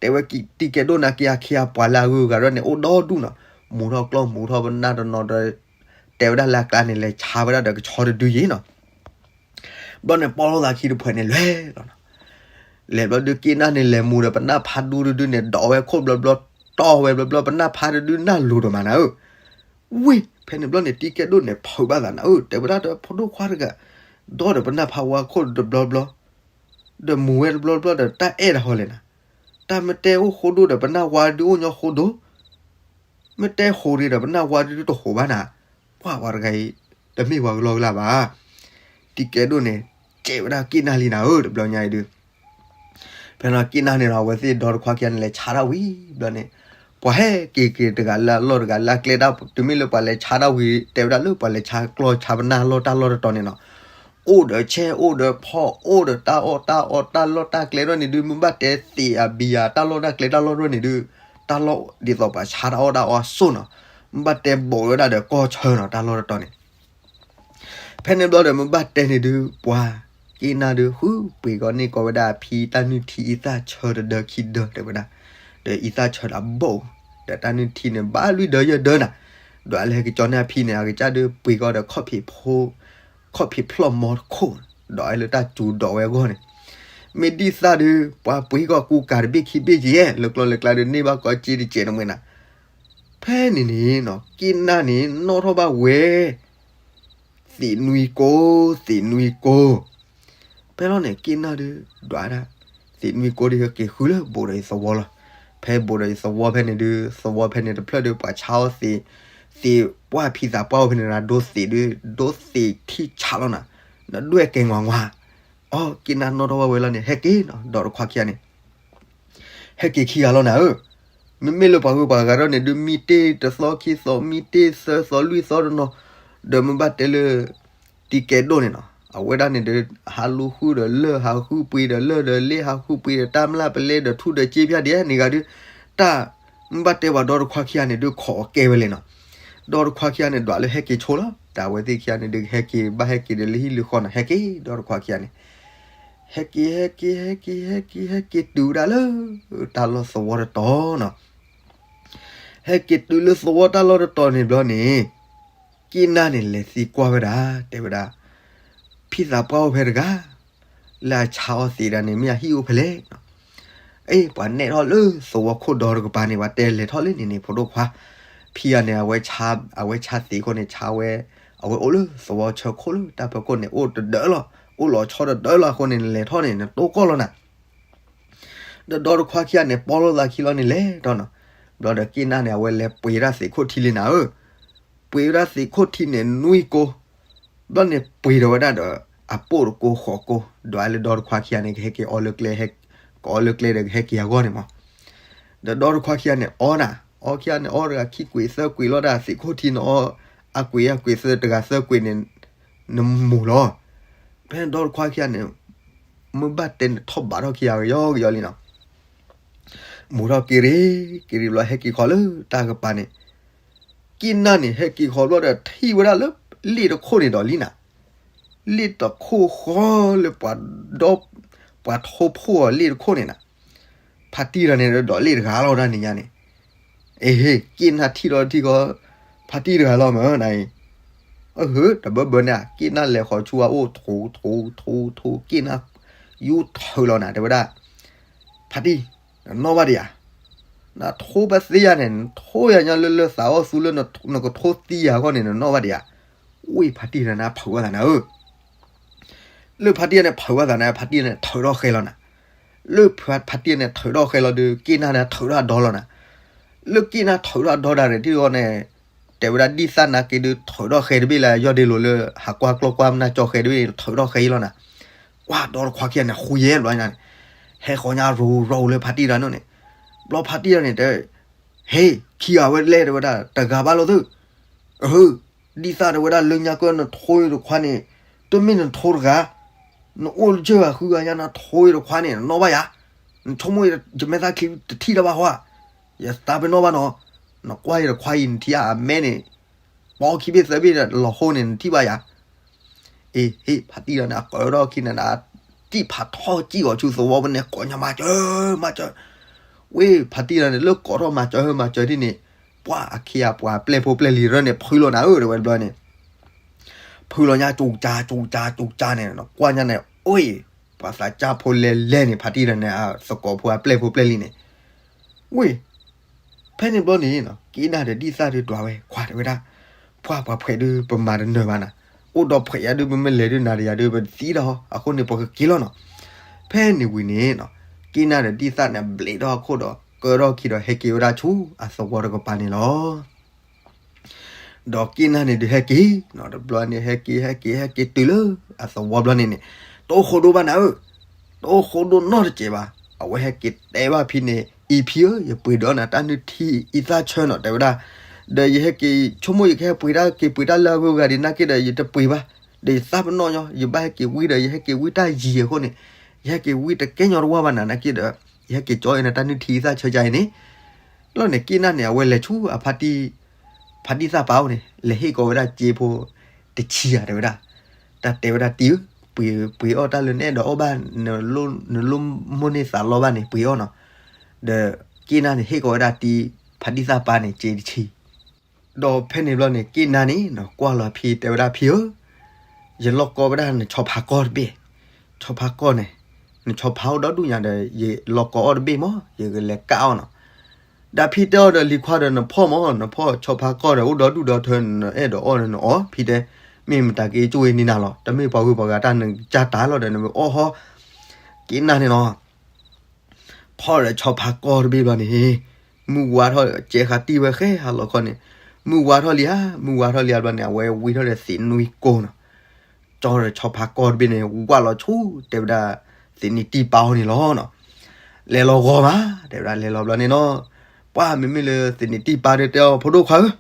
တဲဝဲတံကဲဒိၣ်နာ်က့အခ့အပှၤလၢအဂုၤအဂၤဒီးန့ၣ် အိၣ်ဒီဒူၣ်နီၤ, မူထီၣ်ကျီၢ်မူထီၣ်ပနၢ်တနီၤဒီး တဲဝဲဒၣ်လၢအကျါန့ၣ် လဲၤဆါဝဲဒၣ်ဒီးကဆီတဒုယ့ၤနီၤ ဘျီန့ၣ် ပီၢ်လိာ်သးခံတဖုန့ၣ်လဲၤလီၤနီၤ, လဲၤဘျီဒုးက့ၣ်နၢ်န့ၣ်လဲၤမူဒီးပနၢ်ဖါဒူတဒုန့ၣ် ဒိးဝဲဘျီဘျီ တီၢ်ဝဲဘျီဘျီ ပနၢ်ဖါတဒုနၢ်လိၤဒီးမးနၤဧၢ, ဝ့ၢ် ဖဲန့ၣ်ဘျီန့ၣ် တံကဲဒိၣ်န့ၣ် ဖုးဘၣ်သးနၤဧၢ တဲဝဲဒၣ်ဒီးဖိဒိၣ်ခွါတဂၤ, ဒီးဒီးပနၢ်ဖါဝါခိၣ်တဘျီဘျီ, ဒီးမူဝဲတဘျီဘျီဒီးတၢ်အဲၣ်တဟီလဲၣ်နၤ, တၢ်မ့ၢ်တဲအိၣ်ဃိဒိၣ်ဒီးပနၢ်ဝါဒုအိၣ်ညီဃိဒိၣ် မ့ၢ်တဲဟိးဒံးဒီး ပနၢ်ဝါဒုတဟိးဘၣ်နၤ, ပှၤဝဲတဂၤအံၤ တမ့ၢ်ပှၤကလီကလီဘၣ်, တံကဲဒိၣ်န့ၣ် ကဲဝဲဒၣ်က့ၣ်နၢ်လံနၤဧၢ တဘျီညါအံၤဒုး, ဖဲန့ၣ်က့ၣ်နၢ်န့ၣ်ဒီး အဝဲသ့ၣ်ဒီတခွါခံဂၤန့ၣ် လဲၤဆါတၢ်ဝံၤဘျီန့ၣ်, ပှၤဟဲက့ၤက့ၤတဂၤလၢအလီၢ်တဂၤလၢအကျဲတၢ် တုၤမ့ၢ်လၢပှၤလဲၤဆါတၢ်ဝံၤ တဲဝဲဒၣ်လၢပှၤလဲၤဆါကျီၢ်ဆါပနၢ်လီၢ်တၢ်လီၢ်တတီၤန့ၣ်နီၤ အိၣ်ဒီးဆဲးအိၣ်ဒီးဖီၣ် အိၣ်ဒီးတၢ်အီၣ်တၢ်အီတၢ်လီၢ်တၢ်ကျဲထီၣ်န့ၣ်ဒုး မ့ၢ်ဘၣ်တဲသ့ၣ်အဘံယၤတၢ်လီၢ်တၢ်ကျဲတၢ်လီၢ်ထီၣ်န့ၣ်ဒုး, တၢ်လီၢ်ဒ်သိးပှၤဆါတၢ်အီၣ်တၢ်အီအစိၣ်နီၤ, မ့ၢ်ဘၣ်တဲဘိးဝဲဒၣ်ဒီးကီၢ်ဆၢနီၤ တၢ်လီၢ်တတီၤန့ၣ် ဖဲန့ၣ်ဘျီဒီးမ့ၢ်ဘၣ်တဲန့ၣ်ဒုး ပှၤက့ၣ်နၢ်ဒုး ဃုပှ့ၤကီးန့ၢ်ကီးဝဲဒၣ်အဖံတၢ်နုၢ်ထံအံသၣ်ဆၢတဒၢခံဒၢတဲဝဲဒၣ်, ဒီးအံသၣ်ဆၢဒီးအဘိၣ်, ဒီးတၢ်နုၢ်ထံန့ၣ် ဘၣ်လွံၢ်ဒၢယဲၢ်ဒၢနၤ, ဒီးအလဲၤကကၠီန့ၢ်အဖံန့ၣ် အကစၢ်ဒုးပှ့ၤကီးဒီးခီၣ်ဖံးဖိ, ခီၣ်ဖံးဖျီၣ်မီတခိၣ်, ဒီးအဲၣ်လၢတၢ်စူၤဒီးဝဲအဂီၢ်န့ၣ်, မ့ၢ်ဒ်သၣ်ဒုး ပှၤပှ့ၤကီးကူကၤတဘ့ၣ်ခံဘ့ၣ်ကယဲၢ် လၢကျီလၢကျါဒုးန့ၢ်ဘၣ်ကီးက့တကဲးတမှဲနၤ ဖဲန့ၣ်န့ၣ်နီၤ က့ၣ်နၢ်န့ၣ် နီၣ်ထီၣ်ဘၣ်ဝဲ သ့ၣ်နွံကိ, သ့ၣ်နွံကိ, ဖဲလီၤန့ၣ် က့ၣ်နၢ်ဒုး ဒွးဒၣ်, သ့ၣ်နွံကိဒုး ဟဲက့ၤဃုလၢဘိးဒီးအံၤသဝီလီၤ. ဖဲဘိးဒီးအံၤသဝီဖဲန့ၣ်ဒုး သဝီဖဲန့ၣ်တဖျၢၣ်ဒုး ပှၤဆါအီၣ်သ့ၣ်, သ့ၣ်ပှၢ်ဖံသးပှၢ်အိၣ်ဖဲန့ၣ် ဒိသ့ၣ်ဒုး ဒိသ့ၣ်ထံၣ်ဆးလီၤနၤ, နဒွဲၣ်ကဲငွးငွး, အီ က့ၣ်နၢ်နီၣ်ထီၣ်ဘၣ်ဝဲလီၤန့ၣ် ဟဲက့ၤနီၤ ဒီးတခွါခံဂၤန့ၣ် ဟဲက့ၤခံဂၤလီၤနၤဧၢ, မ့မ့ၢ်လၢပှၤဂုၤပှၤဂၤထီၣ်န့ၣ်ဒုး မံတ့ၢ်တသီခံသီ မံတ့ၢ်သၢသီ လွံၢ်သီတနီၤ, ဒီးမ့ၢ်ဘၣ်တဲလၢ တံၤကဲဒိၣ်န့ၣ်နီၤ အဝဲဒၣ်န့ၣ်ဒီး ဟးလူၤဃုာ်ဒီးလၢၢ် ဟးဃုပှ့ၤဒီးလၢၢ်ဒီးလ့ ဟးဃုပှ့ၤဒီးတၢ်မျၢ်ပလဲဒီးထူၣ်ဒီးစ့ဖၠၣ်ဒဲး န့ၢ်ဂၤဒုး, တၢ် မ့ၢ်ဘၣ်တဲပှၤဒီတခွါခံဂၤန့ၣ်ဒုး ခိးအီၤကဲဝဲလဲၣ်နီၤ, ဒီတခွါခံဂၤန့ၣ် ဒွးလၢဟဲက့ၤဆိလီၤ, တၢ်အဝဲသ့ၣ်ခံဂၤန့ၣ်ဒုး ဟဲက့ၤဘၣ်ဟဲက့ၤဒီးလၢဟံၣ်လၢဃီနီၤ ဟဲက့ၤ ဒီတခွါခံဂၤန့ၣ် ဟဲက့ၤ ဟဲက့ၤ ဟဲက့ၤ ဟဲက့ၤ ဟဲက့ၤတုၤဝဲဒၣ်လၢ တၢ်လီၢ်သဝီတတီၤနီၤ, ဟဲက့ၤတုၤလၢသဝီတၢ်လီၢ်တတီၤန့ၣ်ဘျီန့ၣ်, က့ၣ်နၢ်န့ၣ် လဲၤသံကွၢ်ဝဲဒၣ် တဲဝဲဒၣ်, ဖံသးပှၢ်အိၣ်ဖဲတဂၤ, လၢအဆါအီၣ်သ့ၣ်ဒၣ်န့ၣ် မ့ၢ်အဟံၣ်အိၣ်ဖဲလဲၣ်နီၤ, အ့ ပှၤနဲၣ်ထီၣ်လၢသဝီခိၣ်ဒီတကပၤန့ၣ် ပှၤတဲလဲၤထီၣ်လၢန့ၣ်န့ၣ် ဖိဒိၣ်ခွါ, ဖံဂၤန့ၣ် အဝဲဆါသ့ၣ်အဃိန့ၣ် ဆါဝဲ, အဝဲအိၣ်လၢသဝီဆၢခိၣ်လၢတၢ်ဖၢခိၣ်န့ၣ် အိၣ်တဒၢလီၤ, အိၣ်လီၤဆီတဒၢလီၤအဃိန့ၣ် လဲၤထီၣ်န့ၣ် နတိၢ်ကီၢ်လီၤနၤ ဒီးဒီတခွါခံဂၤန့ၣ် ပီၢ်လိာ်သးခံလီၤန့ၣ်လဲၤထီၣ်နီၤ, ဘျီဒီးက့ၣ်နၢ်န့ၣ် အဝဲလဲၤပှ့ၤဒၣ်သ့ၣ်ခိၣ်ထံလံနၤဧၢ, ပှ့ၤဝဲဒၣ်သ့ၣ်ခိၣ်ထံးန့ၣ်နွံကိၢ်, ဘျီန့ၣ်ပှ့ၤဒီးဝဲဒၣ်ဒီး အပိၣ်တကိၢ်ဃိးကိၢ်, ဒွးလၢဒီတခွါခံဂၤန့ၣ် ကဟဲက့ၤအီလၢကျဲ, ကအီလၢကျဲဒီးကဟဲက့ၤအဂီၢ်န့ၣ်မး. ဒီးဒီတခွါခံဂၤန့ၣ်အီနၤ, အီခံဂၤန့ၣ်အီတဂၤခံကွံာ်သၢကွံာ်လီၤဒၣ်သ့ၣ်ခိၣ်ထံးန့ၣ်အီ, အကွံာ်အကွံာ်သၢတဂၤသၢကွံာ်န့ၣ် နမူၤလီၤ. ဖဲန့ၣ်ဒီတခွါခံဂၤန့ၣ် မ့ၢ်ဘၣ်တဲန့ၣ်ထီၣ်ဘးထီၣ်ခံဂၤကယီကယီလံနီၤ. မူၤထီၣ်က့ၤရ့, က့ၤရ့ဘျီဟဲက့ၤခီလၢတၢ်ကပၤန့ၣ်, က့ၣ်နၢ်န့ၣ် ဟဲက့ၤခီဘျီဒီးထံၣ်ဝဲဒၣ်လၢလ့ၣ်တခိၣ်န့ၣ်ဒီးလံနၤ, လ့ၣ်တခိၣ်ဃီလၢပှၤဒီ, ပှၤထိဖှိၣ်အီၤလ့ၣ်တခိၣ်န့ၣ်နၤ, ဖါတံၢ်တဂၤန့ၣ်ဒီးလ့ၣ်တဂၤလီၤဒၣ်န့ၣ်ညါန့ၣ်, အ့ဟ့ၣ် က့ၣ်နၢ်ထံၣ်ဒီးထံၣ်ဃီ, ဖါတံၢ်တဂၤလီၤမးနၤအံၤ, အဟ့ၣ် တဘၢဘၢန့ၣ် က့ၣ်နၢ်လဲၤဃီၤဆူအအိၣ် ထိထိထိ က့ၣ်နၢ် ယူထၢလီၤနၤ တဲဝဲဒၣ်, ဖါတံၢ်, နနီၣ်ဘၣ်ဒံးဧါ, နထိဘၣ်သ့ယၤန့ၣ် နထိယၤညါလၢလၢသးအီၣ်သူလၢ နကထိသံယၤအဂီၢ်န့ၣ် နနီၣ်ဘၣ်ဒံးဧါ, ဝ့ၢ်ဖါတံၢ်တဂၤန့ၣ်ဖုးဝဲသးနၤဧၢ လၢဖါတံၢ်န့ၣ်ဖုးဝဲသးန့ၣ် ဖါတံၢ်န့ၣ်ထုးထီၣ်ဃဲလီၤနၤ, လၢဖါတံၢ်န့ၣ်ထုးထီၣ်ဃဲလီၤဒီး က့ၣ်နၢ်န့ၣ်ထုးထီၣ်ဒီလီၤနၤ, လၢက့ၣ်နၢ်ထုးထီၣ်ဒီဒၣ်န့ၣ် ထံၣ်အီၤန့ၣ်, တဲဝဲဒၣ်ဒ်သၣ်နာ်က့ဒုးထုးထီၣ်ဃဲတဘ့ၣ်လၢ ယီၢ်ဒ့လိာ်လၢ ဟးကွၢ်ကျီၢ်ကွၢ်မနၢ်ကၠီဃဲတဘ့ၣ် ထုးထီၣ်ဃဲလီၤနၤ, ကွၢ်ဒီတခွါခံဂၤန့ၣ် ဃုယဲၢ်ဘျီညါန့ၣ်, ဟဲဃီၤညါရိၤရိၤလၢဖါတံၢ်တဂၤန့ၣ်, ဘျီဖါတံၢ်တဂၤန့ၣ်တဲ, ဟ့ၣ် ခံဂၤဝဲလဲၣ် တဲဝဲဒၣ် တဂၤဘၣ်လီၤသု, အဟ့ၣ် ဒ်သၣ်တဲဝဲဒၣ်လၢညါကၢၢ်နထိတခွါန့ၣ်, တမ့ၢ်နထိတဂၤ, နအိၣ်လၢကၢၢ်ဂၤဃုဂၤညါ နထိတခွါန့ၣ် နနီၣ်ဘၣ်ယၤ, နဆိကမိၣ်ယမဲာ်သၣ်ချံတထံၣ်တၢ်ဘၣ်ဟီဧါ, ယသးပ့ၤနီၣ်ဘၣ်နီၤ, နကွၢ်ယတခွါအံၤ နထံၣ်အမဲန့ၣ်, ပိာ်ခံဘ့ၣ်သၢဘ့ၣ်လီၤဟိန့ၣ် နထံၣ်ဘၣ်ယၤ အ့ဟ့ၣ် ဖါတံၢ်တဂၤန့ၣ် အကၢထီၣ်ခံန့ၣ်ဒီး တံၢ်ဖးထီၣ်စံၣ်အီၤဆူသဝီဖဲန့ၣ် ကိးညါမၤစၢၤ မၤစၢၤ, ဝ့ၢ်ဖါတံၢ်တဂၤန့ၣ် လၢကိးထီၣ်မၤစၢၤမၤစၢၤဒ်န့ၣ်, ပှၢ်အခ့အပှၤပျဲၢ်ဖိပျဲၢ်လံၤရၢန့ၣ် ဖုလီၤနၤဧၢ တဲဝဲတဘျီန့ၣ်, ဖုလီၤညါ ကၠူကၠါ ကၠူကၠါ ကၠူကၠါန့ၣ် ကွၢ်ညါန့ၣ် အိၣ် ပှၤသးစၢ်ဖိလဲၤလဲၤန့ၣ် ဖါတံၢ်တဂၤန့ၣ် အသကိးဖိအပျဲၢ်ဖိပျဲၢ်လံၤန့ၣ်, ဝ့ၢ် ဖဲန့ၣ်ဘျီန့ၣ် က့ၣ်နၢ်ဒီးဒ်သၣ်ဒုးဒွးဝဲ ခွါတဲဝဲဒၣ်, ပှၢ်ပှၤဖှဲးဒုး ပမၤတနၢၤဘၣ်နၤ, အိၣ်ဒီးဖှဲးယၤဒုး ပမ့ၢ်လဲၤဒုးနၤဒီးယၤဒုး ပသံဒီး အဃိန့ၣ် ပကက့ၤလီၤနီၤ. ဖဲန့ၣ်ဝံၤန့ၣ် က့ၣ်နၢ်ဒီးဒ်သၣ်န့ၣ် ဘျဲးထီၣ်အခိၣ်ဒီး ကၢထီၣ်ခံဒီး ဟဲက့ၤဝဲဒၣ်ဆူအသဝီတကပၤန့ၣ်လီၤ. ဒီးက့ၣ်နၢ်န့ၣ်ဒုးဟဲက့ၤနီၤ, တဘျီန့ၣ် ဟဲက့ၤ ဟဲက့ၤ ဟဲက့ၤတုၤလၢအသဝီဘျီန့ၣ်န့ၣ်, တအိၣ်ဃိဒိဘၣ်နၤဧၢ, တအိၣ်ဃိဒိနီတစဲးဘၣ်. အဝဲဟဲက့ၤတဲဘၣ်ဖံန့ၣ်, အံၤဖံဧၢ, ယပှ့ၤဒီးနၤတၢ်နုၢ်ထံအံသၣ်ဆၢနီၤ တဲဝဲဒၣ်, ဒီးယဟဲက့ၤ ဆိကမိၣ်ယကဟဲပှ့ၤတၢ်က့ၤပှ့ၤတၢ်လၢအဂုၤအဂၤဒံးနာ်က့ဒီး ယတပှ့ၤဘၣ်, ဒီးယသးပနီၣ်ညီ ယဘၣ်ဟဲက့ၤဝံဒီး ယဟဲက့ၤဝံတၢ်ယံၤအဃိန့ၣ်, ယဟဲက့ၤဝံတကဲညီတဝၢ်ဘၣ်နၤနာ်က့ဒီး, ယဟဲက့ၤကၠီအံၤနတၢ်နုၢ်ထံအံသၣ်ဆၢကါအံၤန့ၣ်, လီၤန့ၣ် က့ၣ်နၢ်န့ၣ် အဝဲလဲၤဆူအဖါတံၢ် ဖါတံၢ်သၣ်ပာ်အိၣ်န့ၣ် လဲၤဟ့ၣ်ကီးဝဲဒၣ်စ့ဖိတဆံဧါ တဲဝဲဒၣ်, တၢ်တဲဝဲဒၣ်တံၢ်ဧၢ, ပှ့ၤ ပှ့ၤအီၣ်တၢ်လၢနအဲၣ်ဒိးအီၣ်ဘၣ်, နလိၣ်မိၣ်န့ၢ်သးလီဘၣ်န့ၣ် ပှ့ၤအီၣ်နီၤ. ဒီးက့ၣ်နၢ်န့ၣ် ဟ့ၣ်ကီးဝဲဒၣ်တံၢ် ဖါတံၢ်သၣ်ပာ်န့ၣ် စ့တဆံ ဒီးဖဲန့ၣ်ဘျီန့ၣ် က့ၣ်နၢ်န့ၣ်နီၤ ကွၢ်လီၤဖံတဲဝဲဒၣ် ဖံဧၢ, ယလီၢ်ကီဘၣ်ဒၣ်နဆီဖါကီၢ်တဘ့ၣ်, ဆီဖါကီၢ်န့ၣ်, နဆီဖါအိၣ်ဒီဒူၣ်ညါဒီး ယလီၢ်ကီအီၣ်တဘ့ၣ်မး ယကလဲၤကၣ်အီၣ်နီၤ. ဒီးဖံတဲအီၤဒီး လံၤခွါဒီး နဖီၣ်မး နဖီၣ်ဆီဖါကီၢ်ဒီး အိၣ်ဒီဒူၣ်ဒီထၢ နအဲၣ်ဒိးအီၣ်န့ၣ်နအီၣ်, ဖံတဲ, မ့ၢ်မတၤက့ၤကၠိဝဲန့ၣ်နၤလီၤ, တမ့ၢ်ပှၤဂုၤပှၤဂၤတၢ်နကစၢ်တၢ်လီၤဒီး နမ့ၢ်အီၣ်ဟီ, က့ၣ်နၢ်န့ၣ်နီၤ ဖီၣ်ဒီးဆီဖါကီၢ်တဘ့ၣ်ဘျီန့ၣ်, မုၢ်ဝါထီၣ် ကဲဃာ်တံၢ်ဝဲဃဲဟးလီၤခီန့ၣ်, မုၢ်ဝါထီၣ်လံဧါ, မုၢ်ဝါထီၣ်လံဧါဘျီန့ၣ် အဝဲဝံထီၣ်ဒီးသ့ၣ်နွံကိၢ်နီၤ. ကၠီဒီးဆီဖါကီၢ်တဘ့ၣ်န့ၣ် ဝၢ်လီၤဆူ တဲဝဲဒၣ် သ့ၣ်နံၣ်တံၢ်ပၢ်အအိၣ်န့ၣ်လီၤနီၤ. လဲၤလီၤဂီၤမး တဲဝဲဒၣ် လဲၤလီၤဘျီန့ၣ်နီၤ, ပှၢ်မ့မ့ၢ်လၢသ့ၣ်နံၣ်တံၢ်ပၢ်ဒီးတဲအီၤ ဖိဒိၣ်ခွါဧၢ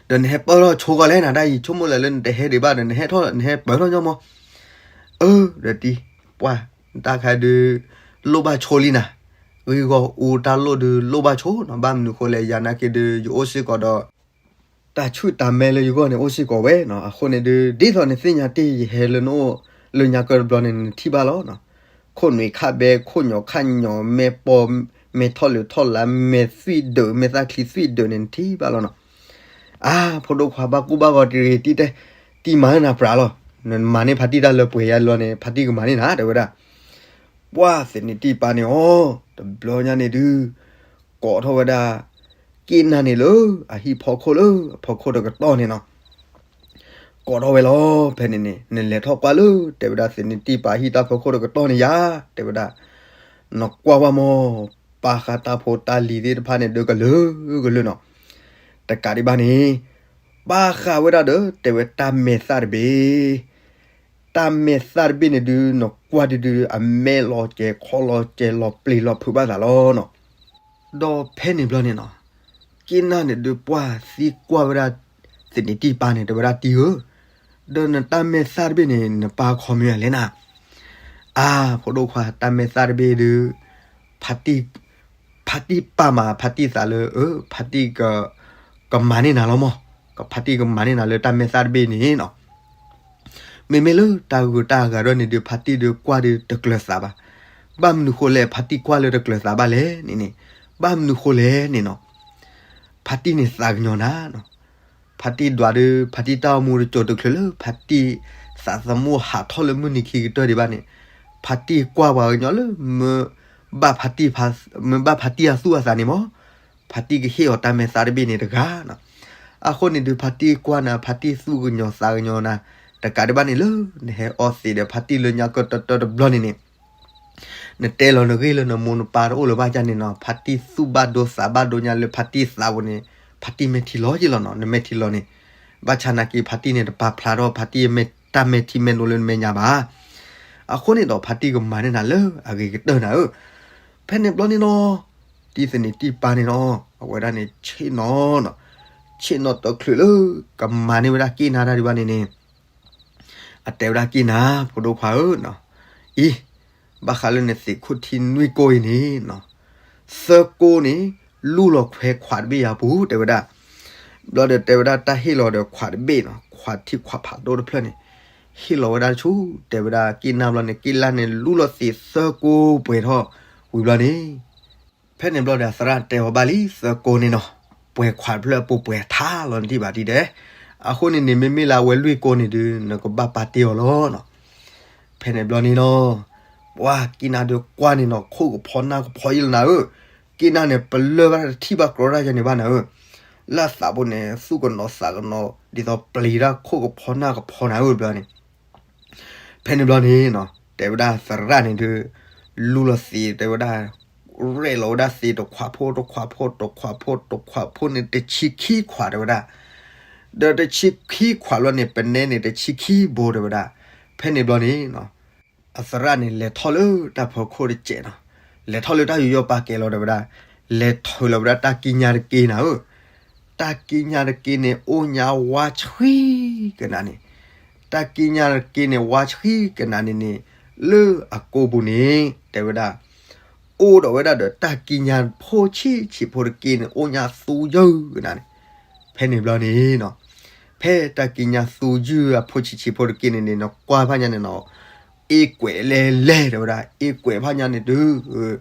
ဒီးနဟဲပၢၢ်ထီၣ်ဆိကီးလဲၣ်နၤ တၢ်အံၤ ဆိကမိၣ်လၢလၢနတဟဲဒံးဘၣ်ဒီး နဟဲထီၣ် နဟဲပၢၢ်ထီၣ်ညီမး. အၢ ဒီးတံၢ် ပှၢ် နတၢ်ခါဒုး လိၣ်ဘၣ်ဆိလံနၤ, ဂ့ၢ်ဂီၢ်အူတၢ်လိၣ်ဒုးလိၣ်ဘၣ်ဆိနီၤ, ဘၣ်မနုၤဃိလဲၣ် ယၤနာ်က့ဒုး ယအိၣ်စ့ၢ်ကီးဒီး တၢ်ဆူၣ်တၢ်မဲလၢယဂီၢ်န့ၣ် အိၣ်စ့ၢ်ကီးဝဲနီၤ, အဃိန့ၣ်ဒုး ဒ်သိးနသ့ၣ်ညါတ့ၢ် ယဟဲလၢနအိၣ် လၢညါကၢၢ်တဘျီန့ၣ် နထံၣ်ဘၣ်လီၤနီၤ. ခိၣ်နွံခၣ်ဘဲ ခိၣ်ညီၣ်ခၣ်ညီၣ် မဲၢ်ပီ မဲၢ်ထီၣ်လၢထီၣ်လါ မဲၢ်သွံၣ်ဒၢး မဲၢ်သၣ်ချံသွံၣ်ဒၢးန့ၣ် နထံၣ်ဘၣ်လီၤနီၤ. အါ ဖိဒိၣ်ခွါ ဘၣ်ကူဘၣ်ဂီၤတဂ့ၤ တံၢ်တဲ, တံၢ်မၤနၤပြးလီၤ, နမၤန့ၢ်ဖါတံၢ်တၢ်လၢပှဲၤယါလီၤန့ၣ် ဖါတံၢ်ကမၤန့ၢ်နၤ တဲဝဲဒၣ်. ပှၢ်သ့ၣ်နံၣ်တံၢ်ပၢ်န့ၣ်အီၤ တဘျီညါန့ၣ်ဒုး ကိးထီၣ်ဝဲဒၣ် က့ၣ်နၢ်န့ၣ်လၢ အဟံၣ်ဖီခိၣ်လၢ အဖီခိၣ်တကတီၢ်န့ၣ်နီၤ. ကိးထီၣ်ဝဲလီၤ ဖဲန့ၣ်န့ၣ် နလဲၤထီၣ်ကွၢ်လၢ တဲဝဲဒၣ် သ့ၣ်နံၣ်တံၢ်ပၢ်ဟံၣ်တၢ်ဖီခိၣ်တကတီၢ်န့ၣ်ယါ တဲဝဲဒၣ်. နကွၢ်ဝဲမး ပၢ်ဃာ်တၢ်ဖိတၢ်လံၤသ့ၣ်တဖၣ်န့ၣ် ဒုးကလုာ်ကလုာ်နီၤ. တကးဒံးဘၣ်န့ၣ် ဘၣ်ဃးဝဲဒၣ်ဒီး တဲဝဲတၢ်မဲာ်သၣ်တဘ့ၣ်, တၢ်မဲာ်သၣ်တဘ့ၣ်န့ၣ်ဒုး နကွၢ်ဒုးဒုး အမဲာ်လီၤစဲၤခီလီၤစဲၤ လီၤပျံၤလီၤဖုးဘၣ်သးလီၤနီၤ. ဒီးဖဲန့ၣ်ဘျီန့ၣ်နီၤ, က့ၣ်နၢ်န့ၣ်ဒုးပှၢ်သံကွၢ်ဝဲဒၣ် သန့ၤတံၢ်ပၢ်န့ၣ် တဲဝဲဒၣ်တံၢ်ဧၢ, ဒီးနတၢ်မဲာ်သၣ်တဘ့ၣ်န့ၣ် နပၢ်ခီမ့ၢ်လဲၣ်နၤ. အါ, ဖိဒိၣ်ခွါ တၢ်မဲာ်သၣ်တဘ့ၣ်ဒုး ဖါတံၢ်, ဖါတံၢ်ပာ်မၤဖါတံၢ်သးလၢ အၢ ဖါတံၢ်က, ကမၤန့ၢ်နၤလီၤမး, ကဖါတံၢ်ကမၤန့ၢ်နၤလၢတၢ်မဲာ်သၣ်တဘ့ၣ်န့ၣ်နီၤ. မ့မ့ၢ်လၢတၢ်ဂုၤတၢ်ဂၤဒီးန့ၣ်ဒုး ဖါတံၢ်ဒုးကွၢ်ဒုးတကျၢၤသးဘၣ်. ဘၣ်မနုၤဃိလဲၣ် ဖါတံၢ်ကွၢ်လၢတကျၢၤသးဘၣ်လဲၣ်န့ၣ်န့ၣ်, ဘၣ်မနုၤဃိလဲၣ်န့ၣ်နီၤ. ဖါတံၢ်န့ၣ်သးကညီၤနၤနီၤ. ဖါတံၢ်ဒွးဒုး ဖါတံၢ်တၢ်အိၣ်မူတစိၤတချုးလၢ ဖါတံၢ်သးသမူဟးထီၣ်လၢမုၢ်နံၤခံကတၢၢ်ဒံးဘၣ်န့ၣ်, ဖါတံၢ်ကွၢ်ပှၤကညီလၢ မ့ၢ်ဘၣ်ဖါတံၢ်အသူၣ်အသးန့ၣ်မး, ဖါတံၢ်ကဟ့ၣ်အီၤတၢ်မဲာ်သၣ်တဘ့ၣ်န့ၣ်တဂၤနီၤ. အဃိန့ၣ်ဒုး ဖါတံၢ်ကွၢ်နၤ ဖါတံၢ်သူၣ်ကညီၤသးကညီၤနၤ, တကးဒံးဘၣ်န့ၣ်လၢ နဟဲအီသံးဒီးဖါတံၢ်လၢညါကတၢၢ်တဘျီန့ၣ်န့ၣ် နတဲလီၤနဂ့ၢ်လၢနမိၢ်နပၢ်တအိၣ်လၢၤဘၣ်ဒ်န့ၣ်နီၤ, ဖါတံၢ်သူၣ်ဘၣ်ဒိသးဘၣ်ဒိညါလၢဖါတံၢ်သးပူၤန့ၣ်, ဖါတံၢ်မဲာ်ထံလီၤက့လီၤနီၤ, နမဲာ်ထံလီၤန့ၣ်, ဘၣ်ဆၣ်နာ်က့ ဖါတံၢ်န့ၣ်တပာ်ဖျါထီၣ်ဖါတံၢ်မဲာ်တၢ်မဲာ်ထံမဲာ်နိလၢနမဲာ်ညါဘၣ်. အဃိန့ၣ်ဒီးဖါတံၢ်ကမၤန့ၢ်နၤလၢအဂ့ၤကတၢၢ်နၤဧၢ. ဖဲန့ၣ်ဘျီန့ၣ်နီၤ, တံၢ်သန့ၤတံၢ်ပၢ်န့ၣ်နီၤ, အဝဲဒၣ်န့ၣ်ဆ့ၣ်နီၤနီၤ, ဆ့ၣ်နီၤတချုးလၢ ကမၤန့ၢ်ဝဲဒၣ်က့ၣ်နၢ်တၢ်ဒံးဘၣ်န့ၣ်န့ၣ် အတဲဝဲဒၣ်က့ၣ်နၢ် ဖိဒိၣ်ခွါဧၢနီၤ, အံၤ, ဘၣ်ဃးလၢနသံးခိၣ်ထံနွံကိၢ်အံၤန့ၣ်နီၤ, သၢကိၢ်န့ၣ် လူလီၤခွဲးခွးတဘ့ၣ်ယၤပူၤ တဲဝဲဒၣ်. ဘျီဒီးတဲဝဲဒၣ်တၢ်ဟ့ၣ်လီၤဒီးခွးတဘ့ၣ်နီၤ, ခွးထံခွးဖးဒိၣ်တဖျၢၣ်န့ၣ်, ဟ့ၣ်လီၤဝဲဒၣ်ဆူ တဲဝဲဒၣ်က့ၣ်နၢ်ဘျီန့ၣ် က့ၣ်နၢ်န့ၣ် လူလီၤသံးသၢကိၢ်ပှဲၤထီၣ်ဝံၤဘျီန့ၣ် ဖဲန့ၣ်ဘျီဒီး အသရၣ်တဲအီၤဘၣ်လံ သၢကိၢ်န့ၣ်နီၤ, ပှဲၤခွးတဖျၢၣ်အပူၤပှဲၤထါလီၤနထံၣ်ဘၣ်ဒ်ဒဲး. အဃိန့ၣ်န့ၣ် မ့မ့ၢ်လၢအဝဲလွံၢ်ကိၢ်န့ၣ်ဒုး နကဘၣ်ပာ်တ့ၢ်အီၤလီၤနီၤ. ဖဲန့ၣ်ဘျီန့ၣ်နီၤ, ပှၤက့ၣ်နၢ်ဒုးကွၢ်န့ၣ်နီၤ ခိၣ်ကဖီနၢ်ကဖီယံလီၤနၤဧၢ, က့ၣ်နၢ်န့ၣ် ပလၢၢ်ဘၣ်တထံၣ်ဘၣ်ကြီတၢ်ယၤန့ၣ်ဘၣ်နၤဧၢ, လၢအသးပူၤန့ၣ် သူၣ်ကနိးသးကနိး ဒ်သိးပျံၤတၢ်ခိၣ်ကဖီနၢ်ကဖီနၤဧၢဘျီန့ၣ် ဖဲန့ၣ်ဘျီန့ၣ်နီၤ တဲဝဲဒၣ်သရၣ်န့ၣ်ဒုး လူလီၤသံးတဲဝဲဒၣ်, ရဲၣ်လီၤဝဲဒၣ်သံးတခွးဖိတခွးဖိတခွးဖိတခွးဖိန့ၣ် တဆံခံခွးတဲဝဲဒၣ်, ဒီးတဆံခံခွးဘျီန့ၣ် ပနဲန့ၣ် တဆံခံဘိတဲဝဲဒၣ်. ဖဲန့ၣ်ဘျီန့ၣ်နီၤ အသရၣ်န့ၣ် လဲၤထီၣ်လၢတၢ်ဖီခိၣ်တစဲးနီၤ, လဲၤထီၣ်လၢတၢ်ယူးယီၣ်ပာ်ကဲလီၤတဲဝဲဒၣ်, လဲၤထုးလီၤဝဲဒၣ်တၢ်ကံးညာ်တက့ၢ်နၤဧၢ, တၢ်ကံးညာ်တက့ၢ်န့ၣ် အိၣ်ညါဝါဆှံကနးန့ၣ်, တၢ်ကံးညာ်တက့ၢ်န့ၣ် ဝါဆှံကနးန့ၣ်န့ၣ် လၢအကိာ်ပူၤန့ၣ် တဲဝဲဒၣ် အိၣ်ဒီးဝဲဒၣ်ဒီးတၢ်ကံးညာ်ဖိဆံးဆံးဖိတက့ၢ်န့ၣ် အိၣ်ညါသူယုၢ်ကနးန့ၣ်. ဖဲန့ၣ်ဘျီန့ၣ်နီၤ ဖဲတၢ်ကံးညာ်သူယုၢ်အဖိဆံးဆံးဖိတက့ၢ်န့ၣ်န့ၣ် နကွၢ်ဖးညါန့ၣ်နီၤ, အ့ကွဲးလဲၤလဲၤတဲဝဲဒၣ်, အ့ကွဲးဖးညါန့ၣ်ဒုး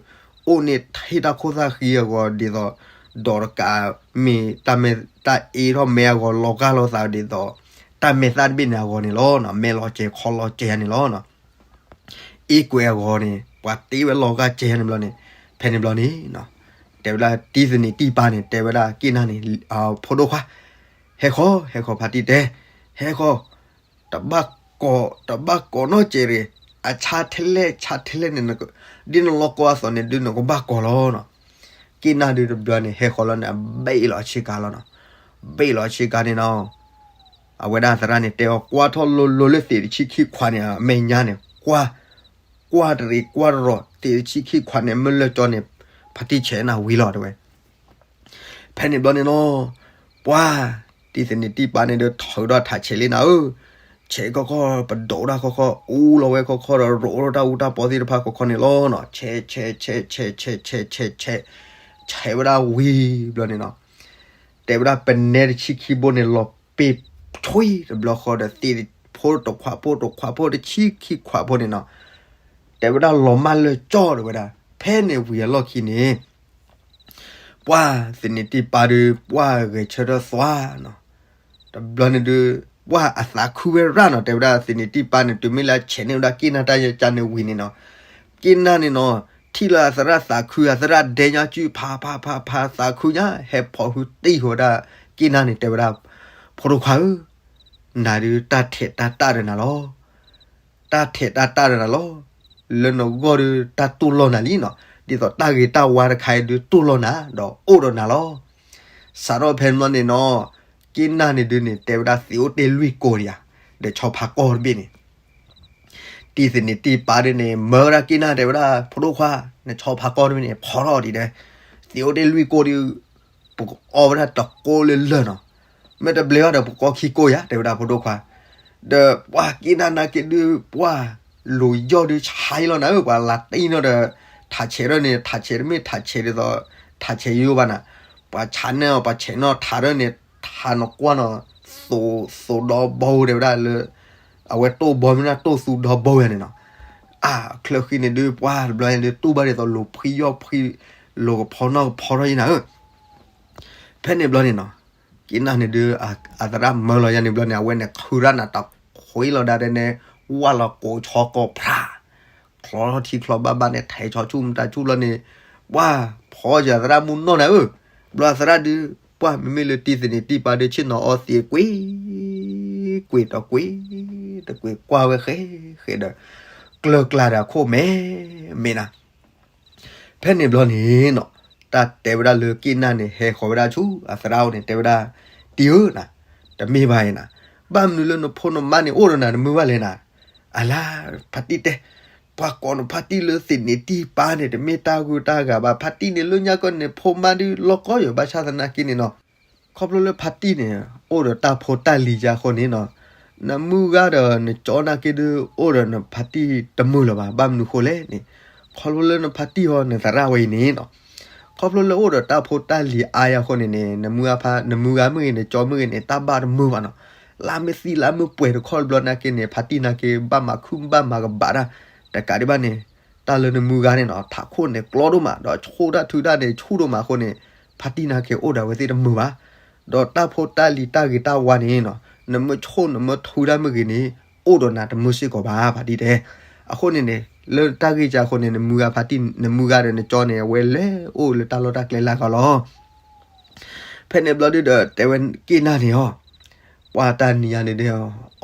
အိၣ်န့ၣ်ထံၣ်တၢ်ခိၣ်သၣ်ဃံအဂီၤဒ်သိး ဒီးတကး မ့ၢ်တၢ်မဲာ်တၢ်အ့ထီၣ်မဲအဂီၤ လီၤဂာ်လီၤသးဒ်သိး တၢ်မဲာ်သၣ်တဘ့ၣ်န့ၣ်အဂီၤန့ၣ်လီၤ. မဲာ်လီၤစဲၤခီလီၤစဲၤယၤန့ၣ်လီၤ. အ့ကွဲးအဂီၤန့ၣ် ပှၤတ့ဝဲလီၤဂာ်စဲၤယၤန့ၣ်ဘျီန့ၣ်, ဖဲန့ၣ်ဘျီန့ၣ် တဲဝဲဒၣ်တံၢ်သန့ၤတံၢ်ပၢ်န့ၣ် တဲဝဲဒၣ်က့ၢ်နၢ်န့ၣ်, ဖိဒိၣ်ခွါ, ဟဲဃီၤ ဟဲဃီၤဖါတံၢ်တဲ, ဟဲဃီၤ တဘၣ်ကိး တဘၣ်ကိးနီတစဲးတဂ့ၤ, အဆါထဲလဲၣ်ဆါထဲလဲၣ်န့ၣ် ဒ်နလီၢ်ကီအသိးန့ၣ်ဒုး နကဘၣ်ကိးလီၤနီၤ. က့ၢ်နၢ်ဒုးတဘျီန့ၣ် ဟဲဃီၤလီၤန့ၣ် အဘ့ၣ်လီၤအဆ့ကၤလီၤနီၤ. ဘ့ၣ်လီၤအဆ့ကၤန့ၣ်နီၤ, အဝဲဒၣ်သရၣ်န့ၣ် တဲအီၤကွၢ်ထီၣ်လိၤလိၤလၢသံးတဆံခံခွးန့ၣ် အမဲာ်ညါန့ၣ် ကွၢ်, ကွၢ်တရံးကွၢ်တရီၤ သံးတဆံခံခွးန့ၣ် မ့ၢ်လၢကၠီန့ၣ် ဖါတံၢ်ဆဲးနၤဝံၤလီၤတဲဝဲ. ဖဲန့ၣ်ဘျီန့ၣ်နီၤ, ပှၤ တံၢ်သန့ၤတံၢ်ပၢ်န့ၣ်ဒီး ထုးဒီးထးဆဲးလံနၤဧၢ, ဆဲးခီခီ ပဒိးတၢ်ခီခီ အူလီၤဝဲခီခီဒီး ရိးထီၣ်တၢ်အူတၢ်ပီသ့ၣ်တဖၣ်ခီခီန့ၣ်လီၤနီၤ. ဆဲး ဆဲး ဆဲး ဆဲး ဆဲး ဆဲး ဆဲး ဆဲး, ဆဲးဝဲဒၣ်ဝံၤဘျီန့ၣ်နီၤ, တဲဝဲဒၣ်ပနဲတဆံခံဘိန့ၣ် လီၤပ့ၤထွံတဘျီဃီဒီး သံးဖိတခွးဖိတဆံခံခွးဖိန့ၣ်နီၤ, တဲဝဲဒၣ်လီၤမၢ်လၢကၠီတဲဝဲဒၣ်. ဖဲန့ၣ်ဝံၤအလီၢ်ခံန့ၣ် ပှၤသန့ၤတံၢ်ပၢ်ဒီး ပှၤဂဲၤဆၢထၢၣ်သွါနီၤ. တဘျီန့ၣ်ဒုး ပှၤအသးခုဝဲရၣ်နီၤ. တဲဝဲဒၣ်သန့ၤတံၢ်ပၢ်န့ၣ် တုၤမ့ၢ်လၢအဆဲးန့ၢ်ဝဲဒၣ်က့ၢ်နၢ်တၢ်ယကၢန့ၣ်ဝံၤန့ၣ်နီၤ, က့ၢ်နၢ်န့ၣ်နီၤ ထံၣ်လၢအသရၣ်သးခု အသရၣ်ဒဲညါစုဖးဖးဖးဖးသးခုညါ ဟဲဖီၣ်ဟုတံၢ်ဃီၤဝဲဒၣ်က့ၢ်နၢ်န့ၣ် တဲဝဲဒၣ်, ဖိဒိၣ်ခွါဧၢ, နၤဒုးတၢ်ထဲးတၢ်တၢ်ဒီးနၤလီၤ. တၢ်ထဲးတၢ်တၢ်ဒီးနၤလီၤ. လၢနဂီၢ်ဒုးတၢ်တူၢ်လိာ်နၤလံနီၤ. ဒ်သိးတၢ်ဂ့ၤတၢ်ဝါတခါအံၤဒုးတူၢ်လိာ်နၤ ဒီးအိၣ်ဒီးနၤလီၤ. စးထီၣ်ဖဲန့ၣ်ဘျီန့ၣ်နီၤ, က့နၢ်န့ၣ်ဒုးန့ၣ် တဲဝဲဒၣ်သံးအိၣ်တ့ၢ်လွံၢ်ကိးဒံးဧါ, ဒီးဆီဖါကီၢ်တဘ့ၣ်န့ၣ် တံၤသန့ၤတံၤပၢ်ဒုးန့ၣ် မၢဝဲဒၣ်က့နၢ် တဲဝဲဒၣ် ဖိဒိၣ်ခွါ, နဆီဖါကီၢ်တဘ့ၣ်န့ၣ် ဖီထီၣ်ဒံးဒီး သံးအိၣ်တ့ၢ်လွံၢ်ကိးဒုး ပကအီဝဲဒၣ်တကိးလၢလၢာ်နီၤ, မ့ၢ်တဘျဲဘၣ်ဒီး ပကအီခံကိးယၤ တဲဝဲဒၣ် ဖိဒိၣ်ခွါ. ဒီးပှၤက့နၢ်နာ်က့ဒုး ပှၤ လိၤယီၢ်ဒုးဆါအံၤလီၤနၤဧၢ, ပှၤလၤတံၢ်နီၣ်ဒီး ထးဆဲးထီၣ်န့ၣ် ထးဆဲးတမ့ၢ်ထးဆဲးဒ်သိး ထးဆဲးယိယိဘၣ်နၤ, ပှၤဆါန့ၢ်အီၤ ပှၤဆဲးနီၣ်ထးထီၣ်န့ၣ် ထးနီၣ်ကွၢ်နီၣ် သိးဒီဘီတဲဝဲဒၣ်လၢ အဝဲတိၢ်ဘီမ့ၢ်ဒၣ်တိၢ်သူဒီဘီဝဲန့ၣ်နီၤ. အါ ချၢဃံန့ၣ်ဒုး ပှၤတဘျီန့ၣ်ဒုး တူၢ်ဘၣ်ဒ်သိးလိၤဖှံယီၢ်ဖှံ လိၤကဖီနီၣ်ကဖီထီၣ်ယံၤနၤဧၢ. ဖဲန့ၣ်ဘျီန့ၣ်နီၤ က့နၢ်န့ၣ်ဒုး အသရၣ်မၢလီၤယၤန့ၣ်ဘျီန့ၣ် အဝဲန့ၣ်ခုရၣ်နၤတခွံလီၤဒၣ်ဒဲန့ၣ် ဝၢ်လီၤကိးဆီကိးဖြး ချီထံချီဘၣ်ဘၣ်န့ၣ် ထဲးဆီဆူၣ်မတၤဆူၣ်လီၤန့ၣ် ပှၤဖီယၤသရၣ်မုၢ်နီၢ်နၤဧၢ. ဘျီအသရၣ်ဒုး ပှၤမ့မ့ၢ်လၢတံၤသန့ၤတံၤပၢ်ဒုး ဆ့ၣ်နီၤအီသံးကွံာ် ကွံာ်တကွံာ် တကွံာ်ကွၢ်ဝဲဃဲဃဲဒီး ကျၢၤကျါဒီးအခိၣ်မဲာ်မဲာ်နၤ ဖဲန့ၣ်ဘျီန့ၣ်နီၤ တၢ်တဲဝဲဒၣ်လၢက့နၢ်န့ၣ် ဟဲဃီၤဝဲဒၣ်ဆူအသရၣ်အိၣ်န့ၣ် တဲဝဲဒၣ် တံၤဧၢနၤ, တမ့ၢ်ဘၣ်အံၤနၤ, ဘၣ်မနုၤလၢနဖိနမါန့ၣ် အိၣ်ဒီးနၤတမုာ်ဘၣ်လဲၣ်နၤ. အလါ ဖါတံၢ်တဲ, ပှၤကိးနဖါတံၢ်လၢသ့ၣ်နံးတံၢ်ပၢ်န့ၣ် တမ့ၢ်တၢ်ဂုၤတၢ်ဂၤဘၣ်. ဖါတံၢ်န့ၣ် လၢညါကီၢ်န့ၣ် ဖိမါဒုးလီၢ်ကီယိာ် ဘၣ်ဆၣ်သနာ်က့န့ၣ်နီၤ ခီဖျိလၢဖါတံၢ်န့ၣ် အိၣ်ဒီးတၢ်ဖိတၢ်လံၤယါအဃိန့ၣ်နီၤ, နမုၢ်ဂၤဒီးနကၠီနာ်က့ဒုး အိၣ်ဒီးနဖါတံၢ်တမုာ်လၢၤဘၣ်. ဘၣ်မနုၤဃိလဲၣ်န့ၣ်, ခီဖျိလၢနဖါတံၢ်ဟီနသရၣ်ဝဲအံၤန့ၣ်နီၤ, ခီဖျိလၢအိၣ်ဒီးတၢ်ဖိတၢ်လံၤအါယါအဃိန့ၣ်န့ၣ် နမုၢ်ဂၤမ့ၢ်ဂ့ၤ နကၠီမ့ၢ်ဂ့ၤန့ၣ် တၢ်ဘၣ်တမုာ်ဘၣ်နီၤ. လၢမ့ၢ်သံလၢမ့ၢ်ပှဲၤတခီတဘျီနာ်က့န့ၣ် ဖါတံၢ်နာ်က့ ဘၣ်မၤခုၣ်ဘၣ်မၤကဘၣ်တၢ် တကးဒံးဘၣ်န့ၣ် တၢ်လၢနမုၢ်ဂၤန့ၣ်နီၤ ထးခိၣ်န့ၣ်ကျီဒိၣ်မး ဒီးဆိၣ်တၢ်ထုတၢ်န့ၣ်ဆူၣ်ဒိၣ်မးအဃိန့ၣ် ဖါတံၢ်နာ်က့အိၣ်ဒီးဝဲသ့ၣ်တမုာ်ဘၣ်. ဒီးတၢ်ဖိတၢ်လံၤတၢ်ဂ့ၤတၢ်ဝါန့ၣ်နီၤ နမ့ၢ်ဆိၣ်နမ့ၢ်ထုတၢ်မ့ၢ်ဂ့ၤန့ၣ် အိၣ်ဒီးနၤတမုာ်စ့ၢ်ကီးဘၣ် ဖါတံၢ်တဲ. အဃိန့ၣ်န့ၣ် လၢတၢ်ဂ့ၢ်ကါအဃိန့ၣ် နမုၢ်ဂၤဖါတံၢ် နမုၢ်ဂၤဒီးနကၠီန့ၣ် အဝဲလဲၤအိၣ်လၢတၢ်လီၢ်တၢ်ကျဲလၢအဂီၢ်လီၤ. ဖဲန့ၣ်ဘျီဒုဒီး တဲဝဲက့နၢ်န့ၣ်အီၤ, ပှၤတၢ်နံၤယါန့ၣ်ဒီး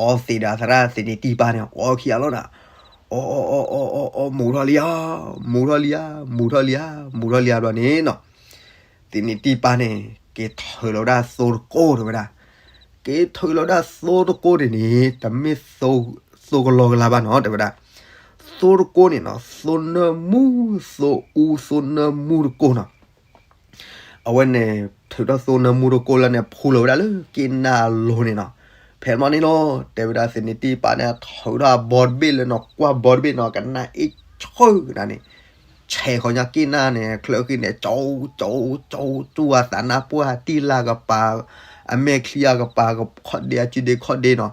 အီသံးဒီးအသရၣ်သ့ၣ်နံးတံၢ်ပၢ်န့ၣ် အီခံဂၤလီၤနၤ, အီအီအီအီအီအီ မူၤထီၣ်လံဧါ, မူၤထီၣ်လံဧါ, မူၤထီၣ်လံဧါ, မူၤထီၣ်လံဧါဘျီန့ၣ်နီၤ, သ့ၣ်နံးတံၢ်ပၢ်န့ၣ် က့ၤထုးလီၤဝဲဒၣ်သိတကိၢ်တဲဝဲဒၣ်, က့ၤထုးလီၤဝဲဒၣ်သိတကိၢ်န့ၣ်န့ၣ် တမ့ၢ်သိကလီကလါဘၣ်နီၤ တဲဝဲဒၣ်, သိတကိၢ်န့ၣ်နီၤ သိနၢမူ သိအူ သိနၢမူတကိၢ်နီၤ အဝဲန့ၣ် ထုးထီၣ်သိနၢမူတကိၢ်လၢန့ၣ် ဖူလီၤဝဲဒၣ်လၢက့နၢ်အလိၤန့ၣ်နီၤ. ဖဲမီၢ်န့ၣ်လီၤ တဲဝဲဒၣ်သ့ၣ်နံးတံၢ်ပၢ်န့ၣ် ထုးထီၣ်အဘီတဘ့ၣ်လၢနီၤ ကွၢ်ဘီတဘ့ၣ်နီၤ ကနၣ်အ့ၣ်ဆၢကနၣ်န့ၣ် ဆဲးဃီၤညါက့နၢ်န့ၣ် ချၢဃံန့ၣ် ကၠိကၠိကၠိ ကၠူၣ်အသးနါပှၢ်တံၢ်လၢကပၤ အမဲာ်ချံအကပၤ ခီၣ်ဒ့အစုဒ့ခီၣ်ဒ့နီၤ.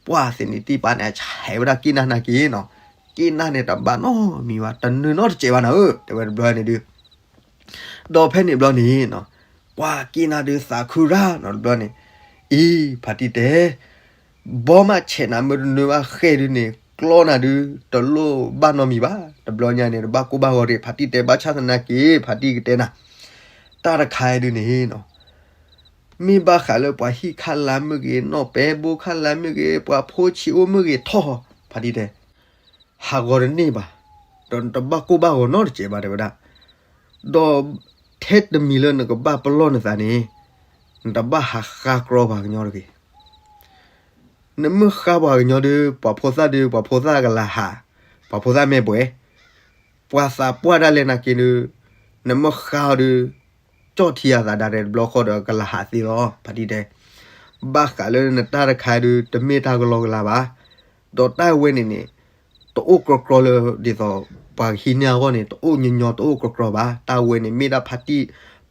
ပှၤသ့ၣ်နံးတံၢ်ပၢ်န့ၣ် ဆဲးဝဲဒၣ်က့နၢ်နာ်က့နီၤ. က့နၢ်န့ၣ် တဘၣ်နီတမံၤဘၣ် တနၢၤနီတစဲးဘၣ်နၤဧၢ တဲဝဲတဘျီန့ၣ်ဒုး ဒီးဖဲန့ၣ်ဘျီန့ၣ်နီၤ ပှၤက့နၢ်ဒုးသးခုရၣ်နီၤတဘျီန့ၣ် အံၤ ဖါတံၢ်တဲ ဘီမးဆဲးနၤမ့ၢ်တနၢၤဘၣ်ဃဲဒုးန့ၣ် ကျီနၤဒုး တလိၣ်ဘၣ်နီတမံၤဘၣ် တဘျီညါန့ၣ် တဘၣ်ကိၢ်ဘၣ်ဂီၤတဂ့ၤ ဖါတံၢ်တဲ ဘၣ်ဆၣ်သနာ်က့ ဖါတံၢ်ကတဲနၤ တၢ်တခါအံၤဒုးန့ၣ်နီၤ မ့ၢ်ဘၣ်ဃးလၢပှၤဟံၣ်ခါလါမ့ၢ်ဂ့ၤ နီၢ်ပဲဘိခါလါမ့ၢ်ဂ့ၤ ပှၤဖိဆံးအိၣ်မ့ၢ်ဂ့ၤထီၣ် ဖါတံၢ်တဲ ဟးဂီၤတန့ၢ်ဘၣ်, ဒီးနတဘၣ်ကိၢ်ဘၣ်ဂီၤနီတစဲးဘၣ်တဲဝဲဒၣ်, ဒီးထဲတမံၤလၢနကဘၣ်ပလီၢ်နသးန့ၣ် နတဘၣ်ဟးဃါကြီပှၤကညီတဂ့ၤ. နမ့ၢ်ဃါပှၤကညီဒုး ပှၤဖိသၣ်ဒုး ပှၤဖိသၣ်ကလၤဟး, ပှၤဖိသၣ်မ့ၢ်ပှဲၤ, ပှၤသးပှၢ်ဒၣ်လဲာ်နာ်က့ဒုး နမ့ၢ်ဃါအီၤဒုး ကၠီၣ်ထံအသးဒၣ်ရဲၣ်တဘျီဃီဒီးကလၤဟးသ့လီၤ ဖါတံၢ်တဲ. ဘၣ်ဃးလၢနတၢ်တခါဒုး တမ့ၢ်တၢ်ကလီကလါဘၣ်. ဒီးတၢ်ဝဲန့ၣ်န့ၣ် တအိၣ်ကြီကြီလၢ ဒ်သိး ပှၤကဟံးန့ၢ်အဂီၢ်န့ၣ် တအိၣ်ညီညီ တအိၣ်ကြီကြီဘၣ်. တၢ်ဝဲန့ၣ် မ့ၢ်ဒၣ်ဖါတံၢ်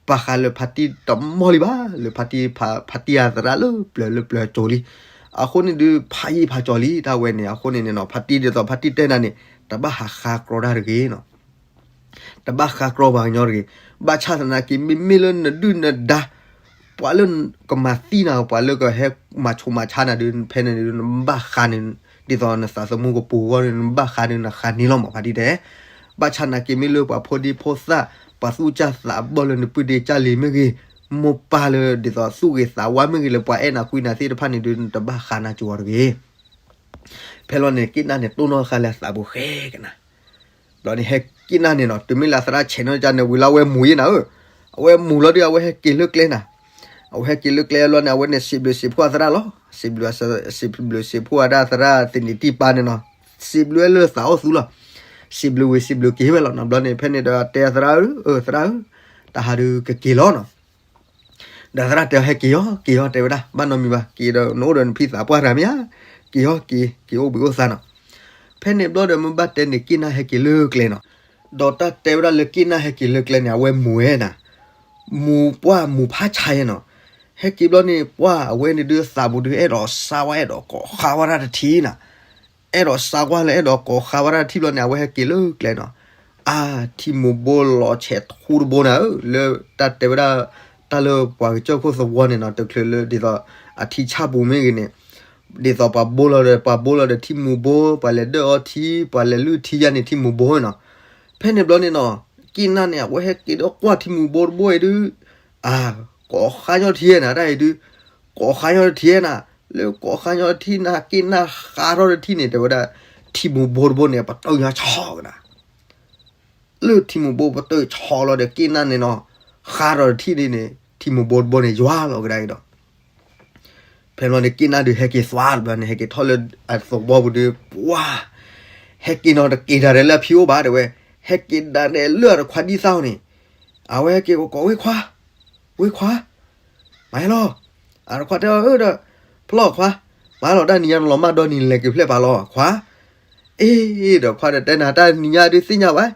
ဘၣ်ဃးလၢဖါတံၢ်တမီၢ်လံဘၣ် လၢဖါတံၢ် ဖါတံၢ်အသရၣ်လၢပျၢၤလၢပျၢၤကၠိလံ. အဃိန့ၣ်ဒုး ဖးယံာ်ဖးကၠီလံ တၢ်ဝဲန့ၣ် အဃိန့ၣ်န့ၣ်နီၤ ဖါတံၢ်ဒ်သိးဖါတံၢ်တဲနၤန့ၣ် တဘၣ်ဟးဃါကြီတၢ်တဂ့ၤနီၤ. တဘၣ်ဃါကြီပှၤကညီတဂ့ၤ. ဘၣ်ဆၣ်သနာ်က့ မ့မ့ၢ်လၢနဒုၣ်နဒါ ပှၤလၢကမၤသံနၤ ပှၤလၢကဟဲမၤဆူးမၤဆါနၤဒုး ဖဲန့ၣ်ဒုး နဘၣ်ဃါန့ၣ် ဒ်သိးနသးသမူကပူၤအဂီၢ်န့ၣ် နဘၣ်ဃါန့ၣ် နဃါန့ၢ်လီၤမး ဖါတံၢ်တဲ. ဘၣ်ဆၣ်သနာ်က့ မ့ၢ်လၢပှၤဖိဒံဖိသၣ် ပှၤသူၣ်ကၢ်သးဘီၣ်လၢနပုၢ်ဒ့ကၢ်လံၤမ့ၢ်ဂ့ၤ, မိၢ်ပၢ်လၢဒ်သိးသူၣ်ဂ့ၤသးဝါမ့ၢ်ဂ့ၤ လၢပှၤအဲၣ်နၤကွံနၤသ့ၣ်တဖၣ်န့ၣ်ဒုး နတဘၣ်ဃါနၤကၠိအီၤတဂ့ၤ. ဖဲလီၤန့ၣ် က့နၢ်န့ၣ် တိၢ်နီၣ်ဃာ်လၢသးပူၤဃဲကနၣ် ဘျီန့ၣ်ဟဲက့နၢ်န့ၣ်နီၤ တုၤမ့ၢ်လၢသရၣ်ဆဲးနီၣ်ကၢ်န့ၣ် ဝံၤလၢအဝဲမူၤယဲနၤဧၢ, အဝဲမူၤလီၤဒုး အဝဲဟဲက့ၤလၢကျဲနၤ, အဝဲဟဲက့ၤလၢကျဲအလီၢ်န့ၣ် အဝဲန့ၣ်စံးဘျုးစံးဖှိၣ်အသရၣ်လီၤ. စံးဘျုး, စံးဘျုးစံးဖှိၣ်ဝဲဒၣ်သရၣ်သနံးတံၢ်ပၢ်န့ၣ်နီၤ. စံးဘျုးလၢသးအိၣ်သူလီၤ. စံးဘျုးဝံၤစံးဘျုးက့ၤဝဲလီၤနီၤ. ဘျီန့ၣ် ဖဲန့ၣ်ဒီးတဲအသရၣ်ဧၢ, သရၣ်ဧၢ, တၢ်ဟးဒုးကက့ၤလီၤနီၤ. ဒီးသရၣ်တဲအီၤ ဟဲက့ၤအီၤ က့ၤအီၤ တဲဝဲဒၣ် ဘၣ်နီတမံၤဘၣ်, က့ၤဒီးနအိၣ်ဒီးနဖံသးပှၢ်တဂၤမ့ၢ်ဧါ, က့ၤအီၤ က့ၤ, က့ၤအိၣ်ဘှံးအိၣ်သါနီၤ. ဖဲန့ၣ်ဘျီဒီး မ့ၢ်ဘၣ်တဲန့ၣ် က့ၢ်နၢ်ဟဲက့ၤလၢကျဲနီၤ. ဒီးတၢ်တဲဝဲဒၣ်လၢက့ၢ်နၢ်ဟဲက့ၤလၢကျဲန့ၣ် အဝဲမူၤဝဲနၤ, မူၤပှၢ်မူၤဖးဆါယဲနီၤ. ဟဲက့ၤဘျီန့ၣ် ပှၢ်အဝဲန့ၣ်ဒုးသးပူၤဒုး အဲၣ်ဒိးစါဝဲ အဲၣ်ဒိးကိးဃါဝဲဒၣ်တထံၣ်နၤ. အဲၣ်ဒိးစါကွၢ်လၢ အဲၣ်ဒိးကိးဃါဝဲဒၣ်တထံၣ်ဘျီန့ၣ် အဝဲဟဲက့ၤလၢကျဲနီၤ. အါ, ထံမူၤဘိလီၤဆဲးထူတဘိနၤဧၢ, လၢတၢ်တဲဝဲဒၣ် တၢ်လၢပှၤကစၢၢ်ခိၣ်သဝီန့ၣ်နီၤ, တချုးလၢဒ်သိး အထံဆၣ်ပူၤမ့ၢ်ဂ့ၤန့ၣ်, ဒ်သိးပှၤဘိလီၤဒီး ပှၤဘိလီၤဒီးထံမူၤဘိ, ပှၤလဲၤဒၢၣ်အီထံ, ပှၤလဲၤလုၢ်ထံယါန့ၣ် ထံမူၤဘိနီၤ. ဖဲန့ၣ်ဘျီန့ၣ်နီၤ, က့ၢ်နၢ်န့ၣ် အဝဲဟဲက့ၤဒီးကွၢ်ထံမူၤဘိတဘိအံၤဒုး, အါ, ကိးဃါညီထံနၤ တၢ်အံၤဒုး, ကိးဃါညီတထံနၤ, လၢကိးဃါညီတထံနၤ က့ၢ်နၢ်ဃါထီၣ်တထံၣ်န့ၣ် တဲဝဲဒၣ် ထံမူၤဘိတဘိန့ၣ် ပတုာ်ညီဆီကနၤ လၢထံမူၤဘိပတုာ်ဆီလီၤဒီး က့ၢ်နၢ်န့ၣ်နီၤ, ဃါထီၣ်တထံၣ်န့ၣ်န့ၣ် ထံမူၤဘိတဘိန့ၣ် ယွၤလီၤကဒါက့ၤဒီး ဖဲဘျီန့ၣ် က့ၢ်နၢ်ဒုးဟဲက့ၤသွါတဘျီန့ၣ် ဟဲက့ၤထီၣ်လၢအသဝီပူၤဒုး ပှၤ ဟဲက့ၤနီၤတက့ၤဒၣ်ဒဲးလၢအဖံအိၣ်ဘၣ်တဲဝဲ, ဟဲက့ၤဒၣ်ဒဲးလၢအတခွါဒံၣ်သၣ်အအိၣ်န့ၣ်, အဝဲဟဲက့ၤကိးကိး ဝ့ၢ်ခွါ, ဝ့ၢ်ခွါ, မၤဟဲလီၤ. အတခွါတဲအီၤဒီး, ဖျီၣ်ခွါ, မၤလီၤ တၢ်နံၤညါနလီၤမၢ်ဒီနံၤ လဲၤက့ၤဖျဲၣ်ပာ်လီၤခွါ. အ့ၣ်ဒီးခွါဒီးတဲနၤ တၢ်နံၤညါဒုးသ့ၣ်ညါဘၣ်,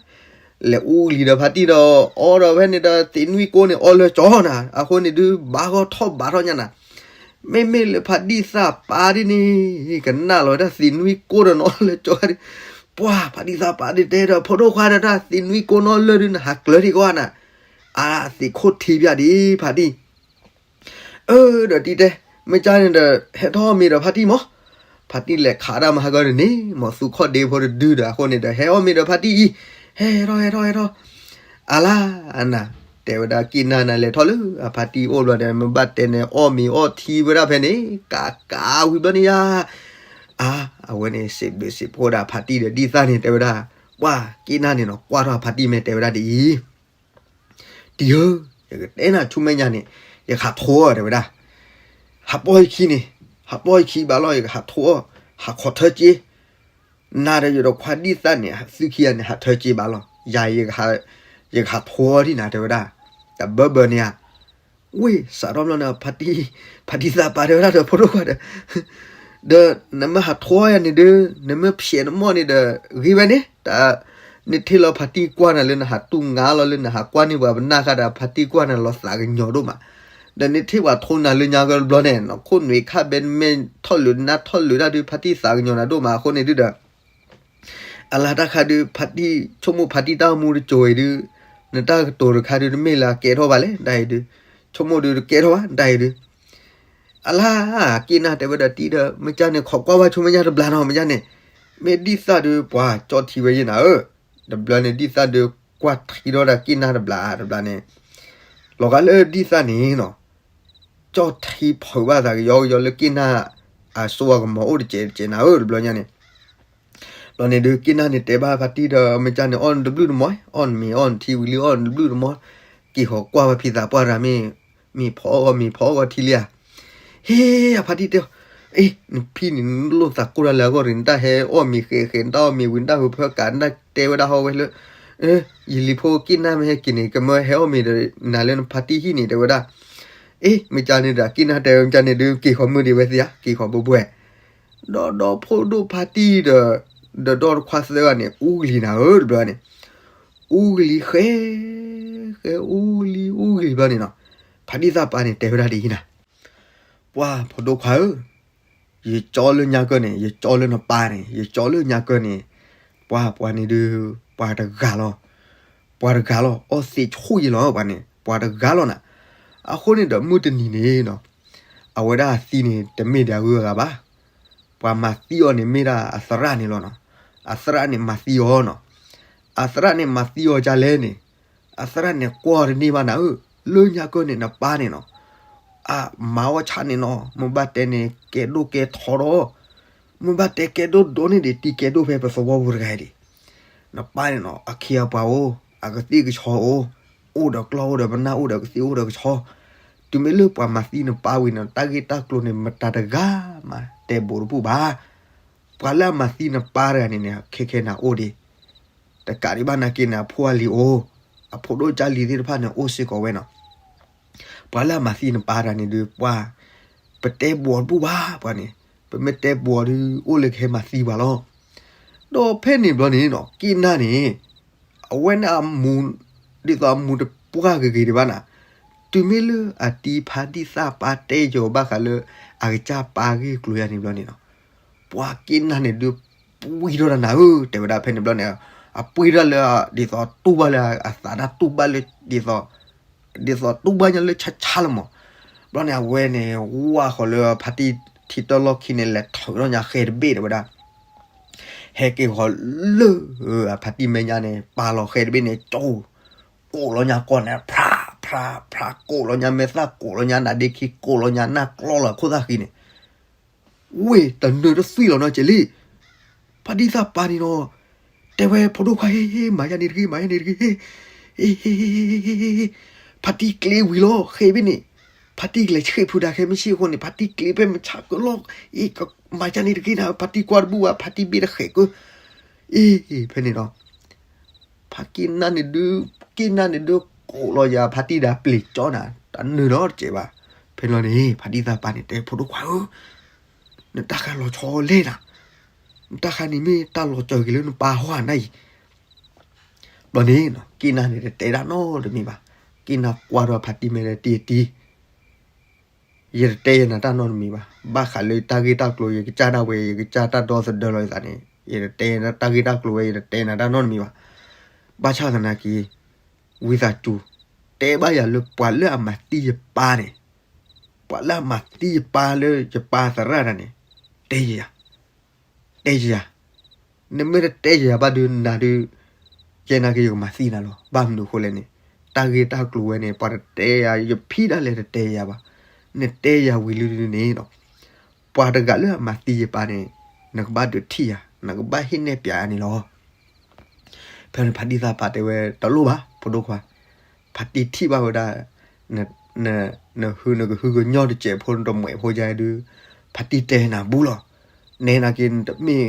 လဲၤအူလံၤဒီးဖါတံၢ်ဒီး အီဒီးဖဲန့ၣ်ဒီး သ့ၣ်နွံကိန့ၣ် အီလၢကၠီနၤ, အဃိန့ၣ်ဒုး ဘၣ်ဂီၢ်ထီၣ်ဘၣ်ထီၣ်ညါနၤ, မ့မ့ၢ်လၢဖါတံၢ်သးပာ်ဒ်န့ၣ် ကနၣ်လီၤဝဲဒၣ်သ့ၣ်နွံကိဒီးနအီလၢကၠီဒုး, ပှၤဖါတံၢ်သးပာ်ဒုးတဲဒီး ဖိဒိၣ်ခွါဒီး တၢ်သ့ၣ်နွံကိနီၢ်လၢာ်ဒုး နဟးကျၢၤထံကီၢ်နၤ, အသ့ၣ်ခိၣ်ထံပျၢ်ဒံး ဖါတံၢ် အၢ ဒီးတံၢ်တဲ, မ့ၢ်ကၢ်န့ၣ်ဒီး ဟဲထီၣ်အီၣ်မ့ၤဒီးဖါတံၢ်မး, ဖါတံၢ်လဲၤခးတၢ်မၤဟးဂီၤန့ၣ်န့ၣ် မ့ၢ်သူခီၣ်ဒ့ဖိတဒုဒီး အဃိန့ၣ်ဒီး ဟဲအီၣ်မ့ၤဒီးဖါတံၢ်အံၤ, ဟဲထီၣ် ဟဲထီၣ် ဟဲထီၣ်, အလါ, အနၤ, တဲဝဲဒၣ်က့ၢ်နၢ်နၤလဲၤထီၣ်လၢအဖါတံၢ်အိၣ်ဘျီဒီး မ့ၢ်ဘၣ်တဲန့ၣ် အီၣ်မ့ၤအီၣ်ထံဝဲဒၣ်ဖဲန့ၣ် ကးကးဝံၤဘျီန့ၣ်ယါ, အါ, အဝဲန့ၣ်စံးဘျုးစံးဖှိၣ်ဒၣ်ဖါတံၢ်ဒီးဒ်သၣ်န့ၣ် တဲဝဲဒၣ်, ပှၤက့ၢ်နၢ်န့ၣ်နီၤ ကွၢ်ထီၣ်ဖါတံၢ်မ့ၢ်တဲဝဲဒၣ်ဒ်အံၤ တံၢ်ဧၢ, ယကတဲနၤဆူမဲာ်ညါန့ၣ်, ယကဟးထိအီၤတဲဝဲဒၣ်, ဟးပီၢ်ယခံန့ၣ်, ဟးပီၢ်ယခံဘၣ်လီၤ ယကဟးထိအီၤ, ဟးခိးထၢက့, နၤဒီးယဒီးခွါဒ်သၣ်န့ၣ် သုခံဂၤန့ၣ် ဟးထၢက့ဘၣ်လီၤ, ယၤ, ယကဟးထိအီၤဒံးနၤတဲဝဲဒၣ်, တဘၢဘၢန့ၣ်ဧါ ဝ့ၢ်စးထီၣ်ဘျီန့ၣ် ဖါတံၢ်, ဖါတံၢ်သးပာ်တဲဝဲဒၣ်ဒီးဖိဒိၣ်ခွါဒီး, ဒီးနမ့ၢ်ဟးထိအီၤယၤန့ၣ်ဒီး နမ့ၢ်ဖျဲးနမီၢ်န့ၣ်ဒီး ဂ့ၤဝဲန့ၣ်, တၢ်, နထံၣ်လီၤဖါတံၢ်ကွၢ်နၤလၢနဟးတူၢ်ငါလီၤ လၢနဟးကွၢ်န့ၢ်ပှၤပနၢ်ဃာ်ဒီး ဖါတံၢ်ကွၢ်နၤလီၤသးကညီၤဒိၣ်မး, ဒီးနထံၣ်ပှၤထိနၤလၢညါကတဘျီန့ၣ် နခိၣ်နွံခါဘဲနမ့ၢ်ထီၣ်လုာ်နါထီၣ်လုာ်ဒၣ်ဒုး ဖါတံၢ်သးကညီၤနၤဒိၣ်မးအဃိန့ၣ်ဒုဒီး အလါတၢ်ခါဒုး ဖါတံၢ် ဆိကမိၣ်ဖါတံၢ်တၢ်အိၣ်မူတစိၤအံၤဒုး, နတၢ်ကတိၤတခါဒုး တမ့ၢ်လၢအကဲထီၣ်ဘၣ်လဲၣ် တၢ်အံၤဒုး, ဆိကမိၣ်ဒုးတကဲထီၣ်ဘၣ် တၢ်အံၤဒုး, အလါ, က့ၢ်နၢ်တဲဝဲဒီးတံၢ်ဒီး မ့ၢ်ကၢ်န့ၣ် ခိးကွၢ်ဝဲဆိမဲာ်ညါတဘျီနီၤ မ့ၢ်ကၢ်န့ၣ်, မ့ၢ်ဒ်သၣ်ဒုး ပှၤကၠီထံဝဲယဲနၤဧၢ, တဘျီန့ၣ်ဒ်သၣ်ဒုး ကွၢ်ထံထီၣ်ဒၣ်က့ၢ်နၢ်တဘျီတဘျီန့ၣ်, လီၤဂာ်လၢဒ်သၣ်န့ၣ်နီၤ ကၠီထံဖုးဘၣ်သးကယီကယီလၢက့ၢ်နၢ် အစိအကမီၤအိၣ်တကဲးတကဲးနၤဧၢ တဘျီညါန့ၣ်, ဘျီန့ၣ်ဒုး က့ၢ်နၢ်န့ၣ်တဲဘၣ်ဖါတံၢ်ဒီး မ့ၢ်ကၢ်န့ၣ် အီၣ်နတဘျုးတမီၤ, အီၣ်နမ့ၤအီၣ်နထံဝံၤလံ အီၣ်နတဘျုးတမီၤ, က့ၤဃီၤကွၢ်ဝဲဖံသးပှၢ်တဂၤမ့ၢ်, မ့ၢ်ဖီအီၣ်မ့ၤဖီအီၣ်ထံလံဧါ, ဟ့ အဖါတံၢ်တဲ, အ့ နဖံန့ၣ် နလိၣ်သးကိၢ်တၢ်လၢအဂီၢ်ရ့ၣ် နတၢ်ဟဲအီၣ်မ့ၤဃဲးဃဲး နတၢ်အီၣ်မ့ၤဝံၤ နတၢ်ဟူးဖၢကး နတၢ်တဲဝဲဒၣ်ဟီဝဲလၢ ယလံၤဖိက့ၢ်နၢ်မ့ၢ်ဟဲက့ၤန့ၣ် ကမၢဟဲအီၣ်မ့ၤဒီးနၤလၢနဖါတံၢ်ဟံၣ်န့ၣ် တဲဝဲဒၣ်, အ့ မ့ၢ်ကၢ်န့ၣ်ဒီး က့ၢ်နၢ်တဲဝဲ မ့ၢ်ကၢ်န့ၣ်ဒုး က့ၤဃီၤမုၢ်ဒံးဝဲသ့ဧါ က့ၤဃီၤဘှဲဘှဲ, ဒီးဒီဖိဒိၣ်ဖါတံၢ်ဒီး ဒီးဒီတခွါသၢဂၤန့ၣ် အူကလံၤနၤဧၢ တဘျီန့ၣ်, အူကလံၤဃဲး ဃဲးအူကလံၤ အူကလံၤဘျီန့ၣ်နီၤ, ဖါတံၢ်သးပှၢ်န့ၣ် တဲဝဲဒၣ်ဒ်အံၤနၤ, ပှၤဖိဒိၣ်ခွါဧၢ ယကၠီလၢညါကၢၢ်န့ၣ် ယကၠီလၢနပၢ်န့ၣ် ယကၠီလၢညါကၢၢ်န့ၣ်, ပှၤပှၤန့ၣ်ဒုး ပှၤတဂၤလီၤ, ပှၤတဂၤလီၤ အီၣ်သ့ၣ်ဆူၣ်ယံလီၤ ပှၤန့ၣ် ပှၤတဂၤလီၤနၤ, အဃိန့ၣ်ဒီးမုၢ်တနံၤန့ၣ်နီၤ, အဝဲဒၣ်အသံန့ၣ် တမ့ၢ်ဒၣ်အဂုၤအဂၤဘၣ်, ပှၤမၤသံအီၤန့ၣ်မ့ၢ်ဒၣ်အသရၣ်န့ၣ်လီၤနီၤ, အသရၣ်န့ၣ်မၤသံအီၤနီၤ, အသရၣ်န့ၣ်မၤသံအီၤဒ်လဲၣ်န့ၣ်, အသရၣ်န့ၣ်ကွၢ်တန့ၢ်ဘၣ်နၤဧၢ, လၢညါကၢၢ်န့ၣ် နပၢ်န့ၣ်နီၤ အမၤအီၣ်ဆၣ်န့ၣ်နီၤ မ့ၢ်ဘၣ်တဲန့ၣ် ကဲဒိၣ်ကဲထီဒီး, မ့ၢ်ဘၣ်တဲကဲဒိၣ်ဒိၣ်န့ၣ်ဒံး တံၤကဲဒိၣ်ဖဲပသဝီပူၤတဂၤအံၤဒံး, နပၢ်န့ၣ်နီၤ အခ့အပှၤအိၣ်, အကသံၣ်ကဆီအိၣ်, အိၣ်ဒီးကျီၢ်အိၣ်ဒီးပနၢ်အိၣ်ဒီးကသံၣ်အိၣ်ဒီးကဆီ, တ တုၤမ့ၢ်လၢပှၤမၤသံနပၢ်ဝံၤန့ၣ် တၢ်ဂ့ၢ်တၢ်ကျိၤန့ၣ် မတၤတဂၤမး တဲဘိးတဘူၣ်ဘၣ်. ပှၤလၢအမၤသံနပၢ်တဂၤန့ၣ်န့ၣ် ခဲခဲနၤအိၣ်ဒံး, တကးဒံးဘၣ်နာ်က့န့ၣ် အဖိအလံၤအိၣ်, အဖိဒိၣ်ကၢ်လံၤသ့ၣ်တဖၣ်န့ၣ် အိၣ်စ့ၢ်ကီးဝဲနီၤ. ပှၤလၢအမၤသံနပၢ်တဂၤန့ၣ်ဒုး ပှၤ ပတဲဘိးတဘူၣ်ဘၣ်ပှၤန့ၣ်, ပမ့ၢ်တဲဘိးဒုး အိၣ်လၢကဟဲမၤသံပှၤလီၤ. ဒီးဖဲန့ၣ်ဘျီန့ၣ်နီၤ က့ၢ်နၢ်န့ၣ် အဝဲန့ၣ်အမူ ဒ်သိးအမူတပှၢ်ဂ့ၤဂ့ၤဒံးဘၣ်နၤ, တုၤမ့ၢ်လၢအတံၤဖါတံၢ်သၣ်ပၢ်တဲယီၤဘၣ်ဃးလၢ အကစၢ်ပၢ်ဂ့ၢ်ကျိၤယၤန့ၣ်ဘျီန့ၣ်နီၤ, ပှၤက့ၢ်နၢ်န့ၣ်ဒုး ပှံထီၣ်တၢ်နၤဧၢ တဲဝဲဒၣ်ဖဲန့ၣ်ဘျီန့ၣ်, အပှံထီၣ်လၢ ဒ်သိးတူၢ်ဘၣ်လၢအသးတၢ်တူၢ်ဘၣ်လၢ ဒ်သိး ဒ်သိးတူၢ်ဘၣ်ညါလၢဆါဆါလီၤမး. ဘျီန့ၣ် အဝဲန့ၣ် ဝၢ်ဃီၤလၢဖါတံၢ်ထံတၢ်လီၢ်ခံန့ၣ် လဲၤထုးထီၣ်ညါဃဲတဘ့ၣ်တဲဝဲဒၣ်, ဟဲက့ၤဃီၤလၢ အဖါတံၢ်မဲာ်ညါန့ၣ် ပာ်လီၤဃဲတဘ့ၣ်န့ၣ် ကၠိ ကိးလီၤညါကီၢ်န့ၣ် ဖြးဖြးဖြး ကိးလီၤညါမဲာ်သၣ် ကိးလီၤညါနါဒ့ခံ ကိးလီၤညါနၢ်ကျီလီၤခိၣ်သၣ်ဃံန့ၣ် ဝ့ၢ်တနၢၤတသွံၣ်လီၤနီၤကဲးလံ, ဖါတံၢ်သၣ်ပၢ်န့ၣ်နီၤ, တဲဝဲဖိဒိၣ်ခွါ ဟ့ၣ် ဟ့ၣ် မၤယၤန့ၣ်တဂ့ၤ မၤယၤန့ၣ်တဂ့ၤ, ဟ့ၣ် ဟ့ၣ် ဟ့ၣ် ဟ့ၣ် ဟ့ၣ် ဖါတံၢ်ကျ့ဝံၤလီၤ ဃဲဘ့ၣ်န့ၣ်, ဖါတံၢ်ကလဲၤဆံးဖုဒၣ်ခဲမုၢ်ဆ့ၣ်အဃိန့ၣ် ဖါတံၢ်ကျ့ဖဲမုၢ်ဆါကလီၤ, အ့ မၤယၤန့ၣ်တဂ့ၤနၤ ဖါတံၢ်ကွၢ်တဘူၣ်ဘၣ် ဖါတံၢ်ဘ့ၣ်တဃဲးကၢ, အ့ ဖဲန့ၣ်ဒီး ဖါက့ၢ်နၢ်န့ၣ်ဒုး က့ၢ်နၢ်န့ၣ်ဒုး ကိးလီၤယၤဖါတံၢ်ဒီးပျံၤကၠီနၤ တနၢၤနီတစဲးဘၣ်. ဖဲလီၤန့ၣ် ဖါတံၢ်သၣ်ပၢ်န့ၣ် တဲဖိဒိၣ်ခွါဧၢ, နတၢ်ဃါလီၤဆီလဲၣ်နၤ, နတၢ်ဃါန့ၣ်မ့ၢ်တၢ်လီၤစၢၤက့ၤလၢနပၢ်ဟီၣ်နၤအံၤ. ဘျီန့ၣ် က့ၢ်နၢ်န့ၣ်တတဲတၢ်နီတမံၤဘၣ်. က့ၢ်နၢ်ကွၢ်ဒီးဖါတံၢ်မဲာ်တံၤတံၤ ယတတဲယနၤတၢ်နီတမံၤဘၣ်. ဘၣ်ဃးလၢတၢ်ဂ့ၢ်တၢ်ကျိၤ ယကစၢ်ဒၣ်ဝဲ ယကစၢ်တၢ်ဒီသဒၢလီၤယသးန့ၣ် ယတတဲတၢ်ဂ့ၢ်တၢ်ကျိၤဝဲ ယတတဲနၤတၢ်နီတမံၤဘၣ်. ဘၣ်ဆၣ်သနာ်က့ ဝံသးစူၤ တဲဘၣ်ယၤလၢပှၤလၢအမၤသံယပၢ်န့ၣ်, ပှၤလၢအမၤသံယပၢ်လၢယပၢ်သရၣ်တဂၤန့ၣ် တဲယၤ တဲယၤ, နမ့ၢ်တတဲယၤဘၣ်ဒုးနၤဒုး ယဲနာ်က့ယကမၤသံနၤလီၤ. ဘၣ်မနုၤအဃိလဲၣ်န့ၣ် တၢ်ဂ့ၢ်တၢ်ကျိၤဝဲန့ၣ် ပှၤတတဲယၤ ယဖံးဒၣ်လဲာ်တတဲယၤဘၣ်. နတဲယၤဝံၤလံဒုးန့ၣ်ဒီး ပှၤတဂၤလၢအမၤသံယပၢ်န့ၣ် နကဘၣ်ဒုးထံၣ်ယၤ နကဘၣ်ဟ့ၣ်နဲၣ်ပျးယၤန့ၣ်လီၤ. ဖဲန့ၣ်ဖါတံၢ်သၣ်ပၢ်တဲဝဲ တလိၣ်ဘၣ် ဖိဒိၣ်ခွါ, ဖါတံၢ်ထံၣ်ဘၣ်ဝဲဒၣ် နဟုနကဟုကညီၢ်တစဲးဖိ နတမှဲးဖိယါဒုး ဖါတံၢ်တဲနၤဘူးလီၤ. နဲနာ်က့နတမ့ၢ်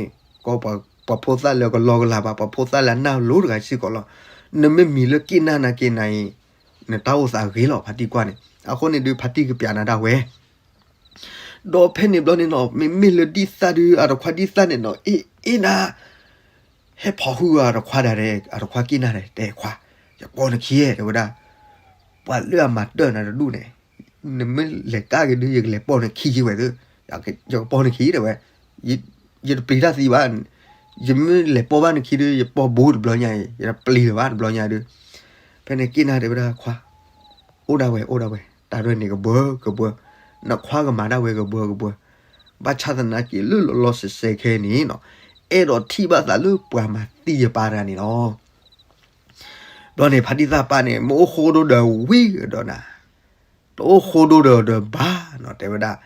ကီး ပှၤဖိသၣ်လၢကလီကလၤဘၣ် ပှၤဖိသၣ်လၢအနၢ်လိၤတဂၤစ့ၢ်ကီးလီၤ. နမ့ၢ်မံၤလၢက့ၢ်နၢ်နာ်က့နၤအံၤ နတၢ်အိၣ်သးဂ့ၤလီၤ ဖါတံၢ်ကွၢ်န့ၣ်. အဃိန့ၣ်ဒုး ဖါတံၢ်ကပျးနၤဒၣ်ဝဲ ဒီးဖဲန့ၣ်ဘျီန့ၣ်နီၤ မ့မ့ၢ်လၢဒ်သၣ်ဒုး အတခွါဒ်သၣ်န့ၣ်နီၤ အ့ၣ်အ့ၣ်နၤ ဟဲဖီၣ်ဟုအတခွါဒၣ် အတခွါက့ၢ်နၢ်ဒၣ် တဲခွါ ယကိးနခံတဲဝဲဒၣ်, ပှၤလၢအမၤတၢၢ်နၤတဒူၣ်န့ၣ် နမ့ၢ်လဲၤကၣ်က့ၤဒုး ယကလဲၤပိာ်နခံဝဲသု, ယကပိာ်နခံတဲဝဲ, ယတပျံၤတၢ်သံဘၣ်, ယမ့ၢ်လဲၤပိာ်ဘၣ်နခံဒုး ယပိာ်ဘူးတဘျီညါအံၤ ယတပျံၤလၢၤဘၣ်တဘျီညါဒုး. ဖဲန့ၣ်က့ၢ်နၢ်တဲဝဲဒၣ်ခွါ အိၣ်ဒၣ်ဝဲ အိၣ်ဒၣ်ဝဲ တၢ်ရဲၣ်န့ၣ်ကဘၢကဘၢ, နခွါကမၤဒၣ်ဝဲကဘၢကဘၢ, ဘၣ်ဆၣ်သနာ်က့လၢလီၤလီၤဆဲးဆဲးခဲအံၤန့ၣ်နီၤ အဲၣ်ဒိးထံၣ်ဘၣ်သးလၢပှၤမၤသံယပၢ်တဂၤန့ၣ်လီၤ. ဘျီန့ၣ် ဖါတံၢ်သၣ်ပၢ်န့ၣ် မ့ၢ်အိၣ်ဃိဒိၣ်ဒီးဝံၤကဒီးနၤ, တအိၣ်ဃိဒိၣ်ဒီးဒီးဘၣ်နီၤ တဲဝဲဒၣ်,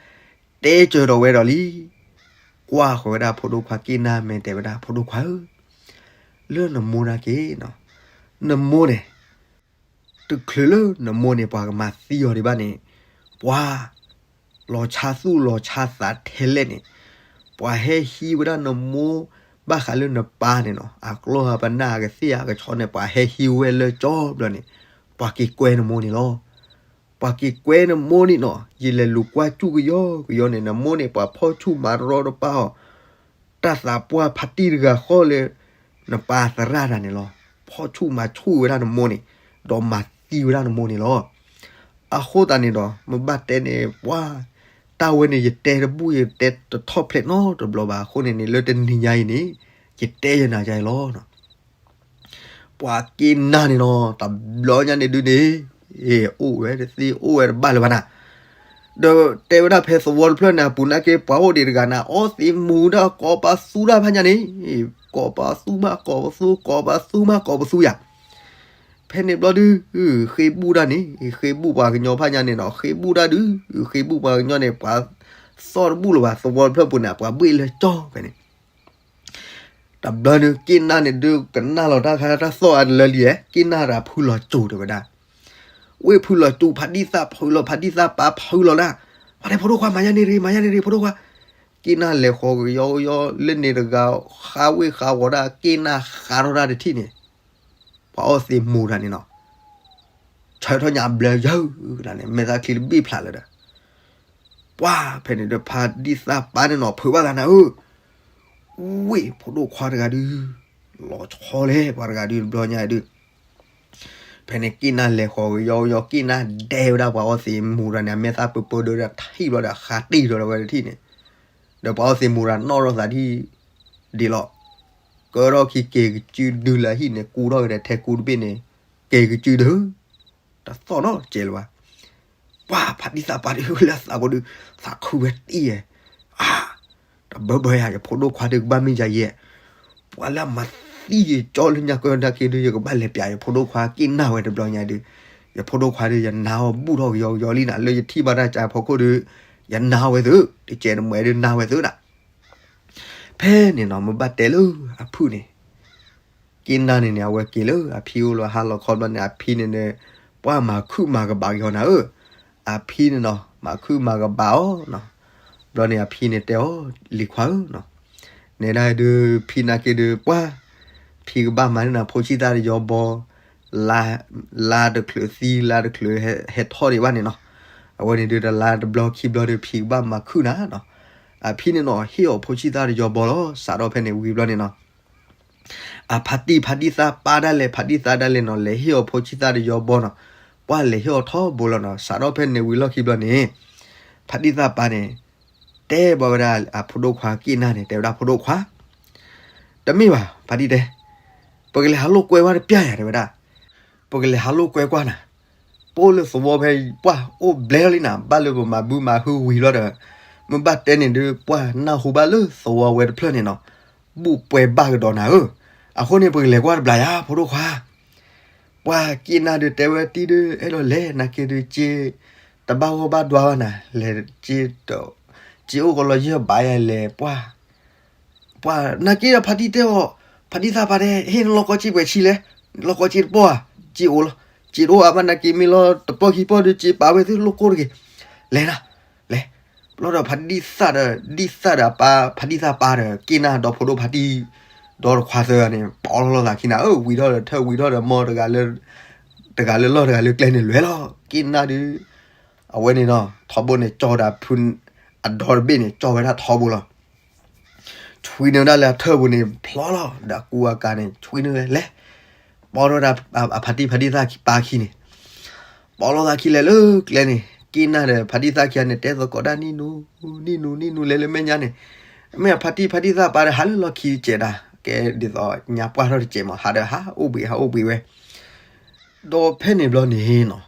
တဲစၢၤဒီးဝဲဒီးလံ. ကွၢ်ဃီၤဝဲဒၣ်ဖိဒိၣ်ခွါက့ၢ်နၢ်မဲာ်တဲဝဲဒၣ် ဖိဒိၣ်ခွါဧၢ, လၢနမိၢ်နာ်က့နီၤ, နမိၢ်န့ၣ် တချုးလၢနမိၢ်န့ၣ် ပှၤကမၤသံအီၤဒံးဘၣ်န့ၣ်, ပှၤ လီၤဆါသူၣ်လီၤဆါသးထဲလဲၣ်န့ၣ်, ပှၤဟဲဟံးဝဲဒၣ်နမိၢ် ဘၣ်ဃးလၢနပၢ်န့ၣ်နီၤ, အကျီၢ်အပနၢ်အကသ့ၣ်အကဆီန့ၣ် ပှၤဟဲဟံးဝဲလၢကၠီဘျီန့ၣ်, ပှၤက့ၤကွဲနမိၢ်န့ၣ်လီၤ. ပှၤက့ၤကွဲနမိၢ်န့ၣ်နီၤ, ယလဲၤလူၤကွၢ်စူၣ်ကယီကယီန့ၣ် နမိၢ်န့ၣ် ပှၤဖီၣ်ဆူၣ်မၤရီတပါအီၤ တၢ်သးပှၢ်ဖါတံၢ်တဂၤဃီလၢ နပၢ်သရၣ်တၢ်န့ၣ်လီၤ. ဖီၣ်ဆူၣ်မၤဆူၣ်ဝဲဒၣ်နမိၢ်န့ၣ်, ဒီးမၤသံဝဲဒၣ်နမိၢ်န့ၣ်လီၤ. အဃိသတးန့ၣ်ဒီး မ့ၢ်ဘၣ်တဲန့ၣ် ပှၤ တၢ်ဝဲန့ၣ် ယတဲတဘူၣ် ယတဲတထီၣ်ဖျဲးနီတဘျီဘၣ်. အဃိန့ၣ်န့ၣ် လၢတနံၤညါအံၤန့ၣ် ယတဲယနၤယါအံၤလီၤ. ပှၤက့ၢ်နၢ်န့ၣ်နီၤ တဘျီညါန့ၣ်ဒုးန့ၣ်, အိၣ်ဝဲတသ့ အိၣ်ဝဲတဘၣ်လၢၤဘၣ်နၤ. ဒီးတဲဝဲဒၣ်ဖဲသဝီတဖျၢၣ်န့ၣ် အပူၤနာ်က့ ပှၤအိၣ်ဒံးတဂၤန့ၣ် အီသံးမူၤဒၣ်ကိးပသူဒၣ်ဖးညါန့ၣ်, ကိးပသူမးကိးပသူ ကိးပသူမးကိးပသူယၤ. ဖဲန့ၣ်ဘျီဒုး ဃ့ဘူၣ်ဒၣ်န့ၣ် ဃ့ဘူၣ်ပှၤကညီဖးညါန့ၣ်နီၤ, ဃ့ဘူၣ်ဒၣ်ဒုး ဃ့ဘူၣ်ပှၤကညီန့ၣ် ပှၤသီၣ်တဘူၣ်လၢၤဘၣ် သဝီတဖျၢၣ်ပူၤန့ၣ် ပှၤဘှ့ၣ်လၢကၠီဖဲန့ၣ် တဘျီန့ၣ် က့ၢ်နၢ်န့ၣ်ဒုး ကနၣ်လီၤတၢ်ခါတၢ်သီၣ်အါတလၢလံ, က့ၢ်နၢ်တၢ်ဖုလီၤစိၤတဲဝဲဒၣ်, ဝ့ၢ်ဖုလီၤတူာ်ဖါတံၢ်သၣ်ဖုလီၤ ဖါတံၢ်သၣ်ပၢ်ဖုလီၤဒၣ်, ပှၤတဲဖိဒိၣ်ခွါ မၤယါန့ၣ်ရ့ မၤယါန့ၣ်ရ့ ဖိဒိၣ်ခွါ, က့ၢ်နၢ်လဲၤဃီၤကယီကယီလၢန့ၣ်တဂၤ ဃါဝ့ၢ်ဃါဝီၤဒၣ် က့ၢ်နၢ်ဃါထီၣ်ဒၣ်တထံၣ်န့ၣ်, ပှၤအီၣ်သ့ၣ်မူၤတၢ်န့ၣ်နီၤ, ဆၢထီၣ်ညါဘျၢယၢ်ဒၣ်န့ၣ် မဲာ်သၣ်ချံတဘ့ၣ်ဖျါလၢၤဒီး ပှၤဖဲန့ၣ်ဒီးဖါတံၢ်သၣ်ပၢ်န့ၣ်နီၤ ဖုးဘၣ်သးနၤဧၢ, ဝ့ၢ်ဖိဒိၣ်ခွါတဂၤဒုး လီၤဆီလဲၣ် ပှၤတဂၤဒုးတဘျီညါဒုး, ဖဲန့ၣ်က့ၢ်နၢ်လဲၤဃီၤကယီကယီ က့ၢ်နၢ်ဒဲဝဲဒၣ်ပှၤအီၣ်သ့ၣ်မူၤတၢ်န့ၣ် အမဲာ်သၣ်ပၢပၢဒီးထံၣ်ဘျီဒီး ဃါတံၢ်ဒီးဝဲတထံၣ်န့ၣ်, ဒီးပှၤအီၣ်သ့ၣ်မူၤတၢ်နီၣ်ထီၣ်သးဒ်ဒ်လီၤ, ကၢထီၣ်ခံက့ၤကစုဒုလၢဟံၣ်န့ၣ် ကူထီၣ်ကဒီးထဲကူတဘ့ၣ်န့ၣ် က့ၤကစုဒု တသီၣ်နီတစဲးလၢၤဘၣ်. ပှၤဖါတံၢ်သၣ်ပၢ်ဒုးလၢသးဘိဒုး သးခုဝဲတံၢ်ဧါ, တဘၢဘၢယၤ ယဖိဒိၣ်ခွါဒုးကဘၣ်မ့ၢ်ယၤယဲ, ပှၤလၢအမၤသံယကၠီလၢညါကၢဒၣ်က့ဒုး ယကဘၣ်လဲၤပျးယဖိဒိၣ်ခွါက့ၢ်နၢ်ဝဲတဘျီညါဒုး, ယဖိဒိၣ်ခွါဒုး ယနာ်အီၤဘူၣ်ထီၣ်ကယီကယီလံနၤ လၢယထံၣ်ဘၣ်တၢ်ကၢဖိခိၣ်ဒုး, ယနာ်ဝဲသု, တကဲးတမှဲးဒုးနာ်ဝဲသုဒၣ် ဖဲန့ၣ်နီၤ မ့ၢ်ဘၣ်တဲလၢအဖုၣ်န့ၣ်, က့ၢ်နၢ်န့ၣ်န့ၣ် အဝဲက့ၤလၢအဖံအိၣ်လီၤ ဟါလီၤခီဘျီန့ၣ် အဖံန့ၣ်န့ၣ် ပှၤမၤခုၣ်မၤကဘးက့ၤအီၤနၤဧၢ, အဖံန့ၣ်နီၤ မၤခုၣ်မၤကဘးအီၤနီၤ, ဘျီန့ၣ်အဖံန့ၣ်တဲအီၤ လံၤခွါဧၢနီၤ, နဲဒၣ်ဒုး ဖံနာ်က့ဒုး ပှၤ ဖံကဘၣ်မၤန့ၢ်နၤဖိဆံးသၣ်တယီဘီ လါတချုးသံ လါတချုးဟဲထီၣ်ဒံးဘၣ်န့ၣ်နီၤ, အဝဲန့ၣ်ဒုး တလါတဘျီခံဘျီဒုး ဖံကဘၣ်မၤခုၣ်နၤနီၤ, အဖံန့ၣ်နီၤ ဟ့ၣ်အီၤဖိဆံးသၣ်တယီဘီလီၤ စးထီၣ်ဖဲန့ၣ်ဝံၤဘျီန့ၣ်နီၤ, အဖါတံၢ်ဖါတံၢ်သၣ်ပၢ်ဒၣ်လဲာ် ဖါတံၢ်သၣ်ဒၣ်လဲာ်နီၤ လဲၤဟ့ၣ်အီၤဖိဆံးသၣ်တယီဘီနီၤ, ပှၤလဲၤဟ့ၣ်အီၤထီဘိလီၤနီၤ, စးထီၣ်ဖဲန့ၣ်ဝံၤလီၢ်ခံဘျီန့ၣ်, ဖါတံၢ်သၣ်ပၢ်န့ၣ် တဲဘၣ်ဝဲဒၣ်အဖိဒိၣ်ခွါက့ၢ်နၢ်န့ၣ် တဲဝဲဒၣ်ဖိဒိၣ်ခွါ တမ့ၢ်ဘၣ် ဖါတံၢ်တဲ, ပကလဲၤဟးလိာ်ကွဲဝဲတပျၢ်ယၤ တဲဝဲဒၣ်, ပကလဲၤဟးလိာ်ကွဲကွၢ်နၤ, ပအိၣ်လၢသဝီဖဲ ပှၢ်အိၣ်ဘျဲလီၤလံနၤ ဘၣ်လၢပမၤဘုမၤဟုဝံၤလီၤဒီး, မ့ၢ်ဘၣ်တဲန့ၣ်ဒုး ပှၢ်နၢ်ဟူဘၣ်လၢသဝီဝဲတဖျၢၣ်န့ၣ်နီၤ, ဘူၣ်ပှဲၤဘၣ်ကဒီးနၤဧၢ, အဃိန့ၣ် ပကလဲၤကွၢ်တဘျီယၤ ဖိဒိၣ်ခွါ ပှၢ်က့ၢ်နၢ်ဒုးတဲဝဲတံၢ်ဒုး အဲၣ်ဒိးလဲၤ နာ်က့ဒုး စ့ တဘၣ်ဂီၢ်ဘၣ်ဒွါဘၣ်နၤ လဲၤ စ့အိၣ်ကီးလီၤယဲၢ်ဘးယၤလဲၤ ပှၢ် ပှၢ်နာ်က့ဒီးဖါတံၢ်တဲအီၤ, ဖါတံၢ်သၣ်ပၢ်တဲ ဟ့ၣ်နလီၢ်ကီၢ်စ့ပှဲၤဆံလဲၣ်, လီၢ်ကီၢ်စ့တပီၢ်ဧါ, စ့အိၣ်လီၤ, စ့တအိၣ်အါဘၣ်နာ်က့ မ့ၢ်လီၤတပီၢ်ခံပီၢ်ဒုး စ့ပာ်ဝဲသုလိၣ်ကိၢ်တဂ့ၤ, လဲၤနၤ, လဲၤ, ဘျီဒီးဖါတံၢ်သၣ်ဒီး ဒံၣ်သၣ်ဒီးအပၢ် ဖါတံၢ်သၣ်ပၢ်ဒီး က့ၢ်နၢ်ဒီဖိဒိၣ်ဖါတံၢ် ဒီတခွါသၢဂၤန့ၣ် ပီၣ်လီၤသးခံနၤဧၢ, ဝံၤထီၣ်ဒီးထၢၣ်ဝံၤထီၣ်ဒီးမီတဂၤလၢ တဂၤလၢလီၢ်တဂၤလၢကျဲန့ၣ်လွဲၢ်လီၤ, က့ၢ်နၢ်ဒုး အဝဲန့ၣ်နီၤ ထီဘိန့ၣ် ကၠီဒီးဖု အဒီတဘ့ၣ်န့ၣ် ကၠီဝဲဒၣ်ထီဘိလီၤ, ဆွံနုာ်ဝဲဒၣ်လၢအထၢၣ်ပူၤန့ၣ် ဖျီလီၤ ဒီးအကူအကၤန့ၣ် ဆွံနုာ်ဝဲလဲၤ, ပီၣ်ထီၣ်ဝဲဒၣ်အဖါတံၢ်ဖါတံၢ်သၣ်ပၢ်ခံန့ၣ်, ပီၣ်လီၤသးခံလဲၤလၢကျဲန့ၣ် က့ၢ်နၢ်ဒီးဖါတံၢ်သၣ်ခံဂၤန့ၣ် တဲသကိးတၢ်နံၣ်နူ နံၣ်နူ နံၣ်နူလဲၤလၢမဲာ်ညါန့ၣ်, မ့ၢ်အဖါတံၢ်ဖါတံၢ်သၣ်ပၢ်ဒီးဟးလၢလီၢ်ခံကဲးဒၣ် ကဲဒ်သိးညါပှၢ်ထီၣ်တစဲးမး ဟးဒီးဟးအိၣ်ဘှံးဟးအိၣ်ဘှံးဝဲ ဒီးဖဲန့ၣ်ဘျီန့ၣ်နီၤ,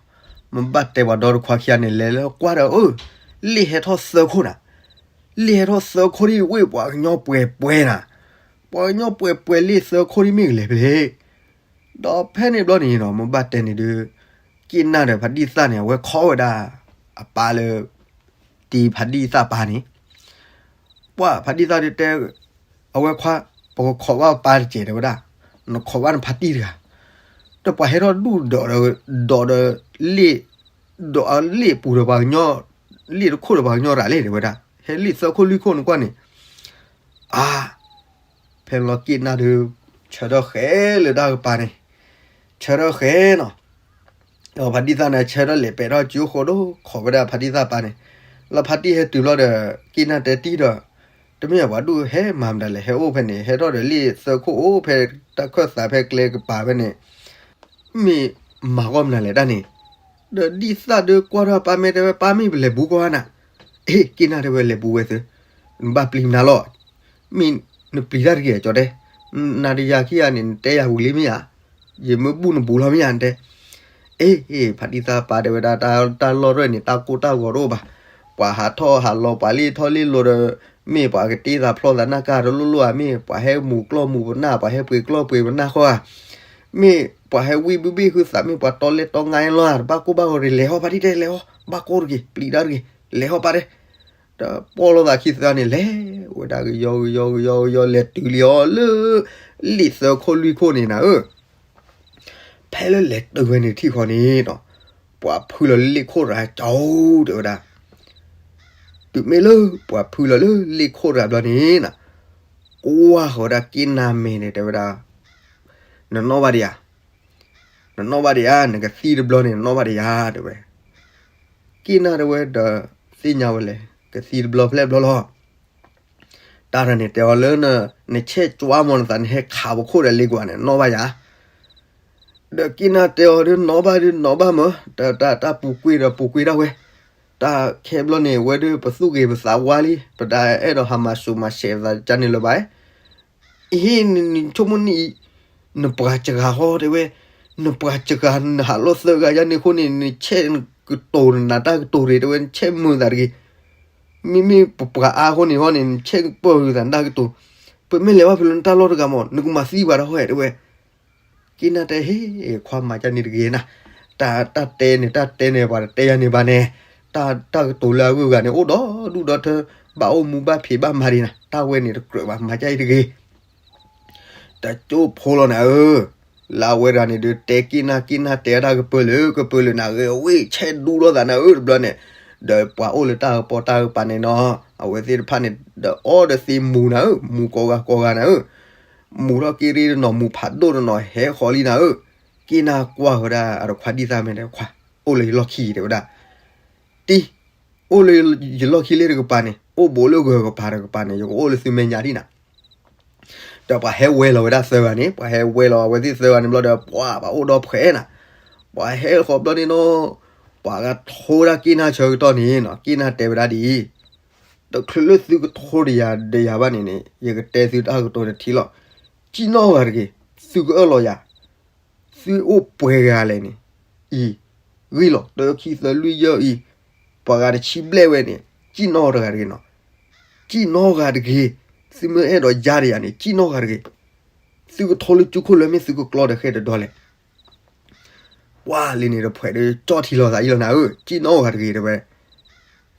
မ့ၢ်ဘၣ်တဲပှၤဒီတခွါခံဂၤန့ၣ် လဲၤလၢကွၢ်ဒီး အၢ လ့ၣ်ဟဲထီၣ်သၢခိၣ်နၤ, လ့ၣ်ဟဲထီၣ်သၢခိၣ်ဒ်ဝ့ၢ်ပှၤကညီပှဲၤပှဲၤနၤ, ပှၤကညီပှဲၤပှဲၤလ့ၣ်သၢခိၣ်ဒ်မ့ၢ်ကလဲၤဖဲလဲၣ်, ဒီးဖဲန့ၣ်ဘျီန့ၣ်နီၤ မ့ၢ်ဘၣ်တဲန့ၣ်ဒုး က့ၢ်နၢ်ဒီးဖါတံၢ်သၣ်န့ၣ် အဝဲခိးဝဲဒၣ် အပၢ်လၢ တံၢ်ဖါတံၢ်သၣ်ပၢ်န့ၣ် ပှၢ်ဖါတံၢ်သၣ်ဒုးတဲ အဝဲခွါ ပကခိးဘၣ်ပၢ်တစဲးတဲဝဲဒၣ်, နခိးဘၣ်နဖါတံၢ်တဂၤ, ဒီးပှၤဟဲထီၣ်ဒူၣ်ဒီး ဒီးလ့ၣ်, ဒီးလ့ၣ်ပူၤဒီးပှၤကညီ, လ့ၣ်တခိၣ်ဒီးပှၤကညီရၤလ့ၣ်တဲဝဲဒၣ်, ဟဲလ့ၣ်သၢခိၣ်လွံၢ်ခိၣ်နကွၢ်န့ၣ်, အါ ဖဲလီၤက့ၢ်နၢ်ဒုး ဆၢထၢၣ်ဃဲလၢတၢ်ကပၤန့ၣ်, ဆၢထၢၣ်ဃဲနီၤ ဒီးဖါတံၢ်သၣ်န့ၣ် ဆၢထၢၣ်လဲၤပဲာ်ထီၣ်စုဃိဒိၣ် ခိးဝဲဒၣ်ဖါတံၢ်သၣ်ပၢ်န့ၣ်, လၢဖါတံၢ်ဟဲတုၤဘျီဒီး က့ၢ်နၢ်တဲတံၢ်ဒီး, တမ့ၢ်ပှၤဒူၣ်ဟဲမၤမတၤလဲၣ် ဟဲအိၣ်ဖဲန့ၣ် ဟဲထီၣ်ဒီးလ့ၣ်သၢခိၣ်အိၣ်ဖဲတၢ်ခၢၣ်သးဖဲကျဲကပၤဖဲန့ၣ်, မ့ၢ်မၤဂီၢ်မနုၤလဲၣ်တၢ်န့ၣ်, ဒီးဒ်သၣ်ဒုးကွၢ်ထီၣ်ပၢ်မဲာ်တဲဝဲ ပၢ်မ့ၢ်ပလဲၤဘူးကီၢ်နၤ, အ့ က့ၢ်နၢ်တဲဝဲ လဲၤဘူးဝဲသု, နဘၣ်ပျံၤမနုၤလီၤ မ့ၢ်နပျံၤတၢ်တဂ့ၤ ကၠီတဲ, နၤဒီးယၤခံဂၤန့ၣ် နတဲယၤဝံၤလံမ့ၢ်ဧါ, ယမ့ၢ်ဘူၣ်နဘူးလီၤမ့ၢ်ဧါ နတဲ, အ့ အ့ ဖါတံၢ်သၣ်ပၢ်တဲဝဲဒၣ် တၢ်လီၢ်တၢ်န့ၣ် တၢ်ကိၢ်တၢ်ဂီၤတအိၣ်ဘၣ်, ပှၤဟးထီၣ်ဟးလီၤ ပှၤလ့ၣ်ထီၣ်လ့ၣ်လီၤဒီး, မ့ၢ်ပှၤကတ့သးဖျီသးနၢ်ကါတလိၣ်လိၣ်ဧါ မ့ၢ်ပှၤဟဲမူၤကျီၢ်မူၤပနၢ် ပှၤဟဲပှ့ၤကျီၢ်ပှ့ၤပနၢ်ဃီဧါ, မ့ၢ်ပှၤဟဲဝံၣ်ဘုဘ့ၣ်ဟုသး မ့ၢ်ပှၤတီလဲၢ်တီငါလီၤဧါ တဘၣ်ကိၢ်ဘၣ်ဂီၤတဂ့ၤ လဲၤဟီၣ်ဖါတံၢ်တဲ လဲၤဟီၣ် ဘၣ်ကိၢ်တဂ့ၤ ပျံၤတၢ်တဂ့ၤ လဲၤဟီၣ်ပၢ်တဲ ဒီးပီၣ်လိာ်သးခံသၢန့ၣ် လဲၤဝဲဒၣ်ကယီကယီကယီကယီ လဲၤတုၤလံအီၤလၢ လ့ၣ်သၢခိၣ်လွံၢ်ခိၣ်န့ၣ်နၤဧၢ, ဖဲလၢလဲၤတုၤဝဲန့ၣ်ထံၣ်ဃီန့ၣ်ဒီး, ပှၤဖုလီၤလၢလ့ၣ်ခိၣ်ရၤကၠီဧိၤ တဲဝဲဒၣ်. တုၤမ့ၢ်လၢပှၤဖုလီၤလၢလ့ၣ်ခိၣ်ရၤဘျီန့ၣ်နီၤ, ကွၢ်ဃီၤဝဲဒၣ်က့ၣ်နၢ်မဲာ်န့ၣ် တဲဝဲဒၣ်, နနီၣ်ဘၣ်ဒံးဧါ, နနီၣ်ဘၣ်ဒံးဧါ, နကသံတဘျီန့ၣ် နနီၣ်ဘၣ်ဒံးဧါ တဲဝဲ. က့ၣ်နၢ်တဲဝဲဒီး သ့ၣ်ညါဝဲလဲၣ်, ကသံတဘျီဖျဲၣ်ဘျီလီၤ. တၢ်တၢ်န့ၣ်တဲအီၤလၢ နဆဲးကွၢ်မီၤနသး နဟဲခးပခိၣ်ဒီးလ့ၣ်ကွၢ်န့ၣ် နီၣ်ဘၣ်ယၤ. ဒီးက့ၣ်နၢ်တဲအီၤဒုး နီၣ်ဘၣ်ဒုး နီၣ်ဘၣ်မး, တၢ် တၢ် တၢ်ပူၤကွံာ်ဒီးပူၤကွံာ်ဒၣ်ဝဲ, တၢ်ခဲဘျီန့ၣ် ဝဲဒုးပသူၣ်ဂ့ၤပသးဝါလံ, ပတအဲၣ်ဒိးဟးမၤဆူးမၤဆဲးသးကန့ၣ်လၢၤဘၣ်. အဟ့ၣ် နဆိကမိၣ်န့ၣ်အံၤ, နပှၤစှၤဃီတဲဝဲ, နပှၤစှၤ နဟးလီၤသၢဂၤယါန့ၣ်အဃိန့ၣ် နဆဲးကတိၤနၤတၢ်ကတိၤရ့ၣ် တဲဝဲ နဆဲးမုာ်သးတဂ့ၤ. မ့မ့ၢ်ပပှၤအါအဃိန့ၣ်ဟီန့ၣ် နဆဲးပၢၢ်သးနတၢ်ကတိၤ, ပမ့ၢ်လဲၤဘၣ်ဖဲလၢနတၢ်လီၢ်တဂၤမး နကမၤသံပှၤတၢ်ဟီတဲဝဲ. က့ၣ်နၢ်တဲ ဟ့ၣ် ခွါမၤကန့ၣ်တဂ့ၤနၤ, တၢ် တၢ်တဲန့ၣ် တၢ်တဲန့ၣ် ပှၤတတဲယါန့ၣ်ဘၣ်န့ၣ်, တၢ် တၢ်ကတိၤလၢအဂုၤအဂၤန့ၣ် အိၣ်ဒီဒူၣ်ဒီထၢ, ဘၣ်အိၣ်မူဘၣ်ဖံးဘၣ်မၤဒံးနၤ, တၢ်ဝဲန့ၣ်တကြၢးဘၣ် မၤကအံၤတဂ့ၤ. တကၠိဖိလီၤနၤဧၢ, လၢအဝဲတဂၤန့ၣ်ဒုးတဲက့ၣ်နၢ် က့ၣ်နၢ်တဲတၢ်ကပၢလၢာ် ကပၢလၢာ်နၤဧၢ, အဝဲဆဲးဒူလီၤသးနၤဧၢ တဘျီန့ၣ်, ဒီးပှၤအိၣ်လၢတၢ်ကပီၤတၢ်ကပၤန့ၣ်နီၤ, အဝဲသ့ၣ်တဖၣ်န့ၣ် ဒီးအီဒီးသ့မူၤနၤဧၢ, မူၤကိးဂၤကိးဂၤနၤဧၢ, မူၤထီၣ်က့ရ့တနီၤ မူၤဖးဒိၣ်တနီၤ ဟဲဃီၤလံနၤဧၢ. က့ၣ်နၢ်ကွၢ်ဃီၤဒၣ်အတခွါဒ်သၣ်မ့ၢ်တဲခွါ, အိၣ်လၢယလီၢ်ခံတဲဝဲဒၣ်, တံၤ, အိၣ်လၢယလီၢ်ခံလၢတကပၤန့ၣ် အိၣ်ဘူးလၢဂၢၤကပၤတကပၤန့ၣ် ယကအိၣ်လၢသုမဲာ်ညါဒံးနၤ. ဒီးပှၤဟဲဝဲလီၤဝဲဒၣ်သၢဂၤန့ၣ်, ပှၤဟဲဝဲလီၤအဝဲသ့ၣ်သၢဂၤန့ၣ်ဘျီဒီး ပှၤဘၣ်အိၣ်ဒီဖှဲးနၤ, ပှၤဟဲဃီၤဘျီန့ၣ်နီၤ, ပှၤဂၤထိဒၣ်က့ၣ်နၢ်ဆၢကတီၢ်န့ၣ်နီၤ, က့ၣ်နၢ်တဲဝဲဒၣ်ဒ်အံၤ, တချုးလၢသုကထိဒီးယၤဒီးယၤဘၣ်န့ၣ်န့ၣ် ယကတဲသုတၢ်ကတိၤတထံၣ်လီၤ. ကံၣ်နီၣ်ဂၤတဂ့ၤ, သုကအၢၣ်လီၤယၤ, သုအိၣ်ပှဲၤဂၤလဲၣ်န့ၣ်, အံၤ, ဂံၢ်လီၤ တၢ ခံ သၢ လွံၢ် ယဲၢ် အံၤ, ပှၤဂၤတဆံဘျဲၣ်ဝဲန့ၣ် ကံၣ်နီၣ်တဂၤတဂ့ၤနီၤ, ကံၣ်နီၣ်ဂၤတဂ့ၤ, သုမ့ၢ်အဲၣ်ဒိးယါဒီးယၤန့ၣ် ကံၣ်နီၣ်ဂၤတဂ့ၤ, သုကထိလၢကၠူခိၣ်လၢမ့ၢ်သုကကျီဒီးဃဲၢ်တဒီလဲၣ်. ပှၤလၢန့ၣ်တဖှဲးဒီး ကၠီၣ်ထံလီၤသးအံၤလီၤနၤဧၢ, ကံၣ်နီၣ်ဂၤတဂ့ၤတဲဝဲ.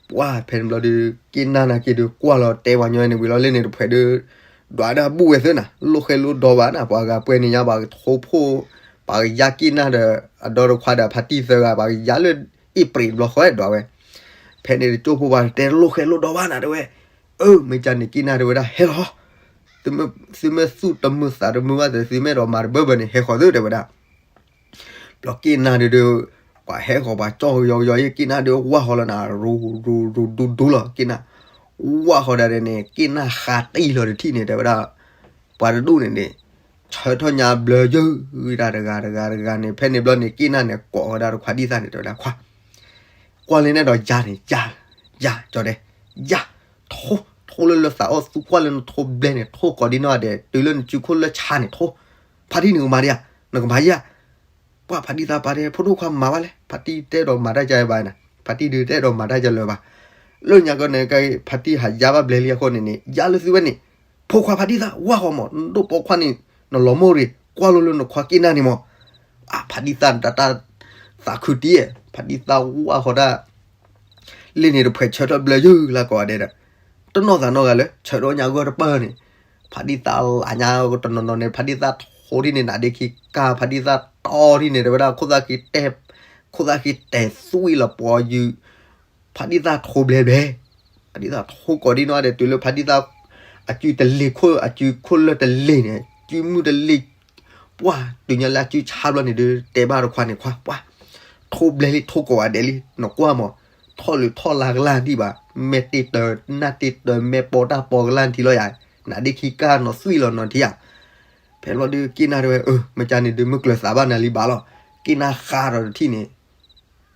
ပှၤဖဲန့ၣ်ဘျီဒီး က့ၣ်နၢ်နာ်က့ဒီး ကွၢ်လီၤတဲပှၤညီန့ၣ်ဝံၤလီၤလၢန့ၣ်တဖှဲးဒီး ဒွးဒၣ်ဘူၣ်ဝဲသ့နၤ, လိၣ်ဃဲလိၣ်ဒီဘၣ်နၤ, ပှၤဂၤပှဲၤန့ၣ်ညါ ပှၤကထိဖိ, ပှၤကယါက့ၣ်နၢ်ဒီး အဒီတခွါဒီးဖါတံၢ်သၢဂၤ ပှၤကယါလၢအ့ၣ်ပြံးတဘျီဃီဒွးဝဲ. ဖဲန့ၣ်တကၠိဖိပှၤတဲလိၣ်ဃဲလိၣ်ဒီဘၣ်နၤတဲဝဲ. အၢ မ့ၢ်ကန့ၣ်က့ၣ်နၢ်တဲဝဲဒၣ် ဟဲလီၤ, သုမ့ၢ်သူၣ်တမုာ်သးတမုာ်ဘၣ်သ့ သုမ့ၢ်အဲၣ်ဒိးမၤတဘၢဘၢန့ၣ် ဟဲဃီၤသုတဲဝဲဒၣ်. ဘျီက့ၣ်နၢ်ဒုးဒုး, ပှၤဟဲဃီၤပှၤကၠီၣ်ကယီကယီအံၤ က့ၣ်နၢ်ဒုးဝၢ်ဃီၤလီၤနၤ, ရူၤရူၤရူၤဒူဒူလီၤ က့ၣ်နၢ်, ဝၢ်ဃီၤဒၣ်န့ၣ် က့ၣ်နၢ်ဃးတံၢ်လီၤတထံၣ်န့ၣ် တဲဝဲဒၣ်, ပှၤတဒူၣ်န့ၣ်န့ၣ်, ဆၢထီၣ်ညါဘျၢယုၢ်တၢ်တဂၤတဂၤတဂၤန့ၣ် ဖဲန့ၣ်ဘျီန့ၣ် က့ၣ်နၢ်န့ၣ် ကိးဝဲဒၣ်တခွါဒ်သၣ်န့ၣ် တဲဝဲဒၣ်ခွါ ကွၢ်လၢနအဲၣ်ဒိးယါန့ၣ် ယါ, ယါ ကၠီဒဲး, ယါ, ထိ, ထိလၢလၢသးအီၣ်သူကွၢ်လၢနထိဘျဲန့ၣ် ထိကိးဒံနီၢ်ဂၤဒဲး တုၤလၢနစုခိၣ်လၢဆါန့ၣ်ထိ, ဖါတံၢ်နကမၤဒံဧါ, နကမၤယါ, ပှၤဖါတံၢ်သးပာ်တဲ ဖိဒိၣ်ခွါမၤဘၣ်လဲၣ်, ဖါတံၢ်တအဲၣ်ဒိးမၤတၢ်ကါဘၣ်နၤ, ဖါတံၢ်ဒုးတအဲၣ်ဒိးမၤတၢ်ကါလၢၤဘၣ်. လၢညါကီန့ၣ် ဖါတံၢ်ဟးယါဘၣ်ဘျဲလံအဃိန့ၣ်န့ၣ် ယါလၢသုဝဲန့ၣ်, ဖိခွါဖါတံၢ်သးဝၢ်ဃီၤမး နဒိၣ်ပိာ်ခွါန့ၣ် နလီၤမိၢ်ရ့ၣ် ကွၢ်လိလၢနခွါက့ၣ်နၢ်န့ၣ်မး အါ ဖါတံၢ်သးတၢ် သးခုတံၢ်, ဖါတံၢ်သးဝၢ်ဃီၤဒၣ်, လ့ၣ်န့ၣ်တဖှဲးဆၢထၢၣ်ဘျၢယုၢ်လၢကိးဂၤဒဲးဒီး, တနီၢ်သးနီတဂၤလၢ ဆၢထၢၣ်ညါဂီၢ်တပၢၢ်န့ၣ်, ဖါတံၢ်သးလးညါတနီၤနီၤန့ၣ် ဖါတံၢ်သးထိထံၣ်န့ၣ် နးဒ့ခံကါ ဖါတံၢ်သးတီထံၣ်န့ၣ် တဲဝဲဒၣ် ခိၣ်သၣ်ခံတဲ, ခိၣ်သၣ်ခံတဲသွံၣ်လီၤပှီၤယုၢ် ဖါတံၢ်သးထိဘျဲဘျဲ, ဖါတံၢ်သးထိကိးဒံနီၢ်ဂၤဒဲး တုၤလၢဖါတံၢ်သး, အစုတလ့ၤခိၣ် အစုခိၣ်လၢတလ့ၤန့ၣ် စုမုၢ်တလ့ၤ, ပှၤတုၤညါလၢအစုဆါဘျီန့ၣ်ဒီး တဲဘၣ်တခွါန့ၣ် ခွါ ပှၤ, ထိဘျဲလံ ထိကိးဂၤဒဲးလံ နကွၢ်မး, ထီၣ်လုၢ်ထီၣ်လါကလၢ်ထံၣ်ဘၣ်, မဲာ်တ့ၢ်တၢၤ နၢ်တ့ၢ်တၢၤ မဲာ်ပိာ်တၢ်ပိာ်ကလၢ်ထံလီၤယၤ, နးဒ့ခံကါနီၤသွံၣ်လီၤနီၤထံဧါ. ဖဲဘျီဒီးက့ၢ်နၢ်တဲဝဲ အၢ မ့ၢ်ကန့ၣ်ဒီး မုၢ်ကျၢၤသးဘၣ်နၤလံဘၣ်လီၤ. က့ၢ်နၢ်ဃါဒီးတထံၣ်န့ၣ်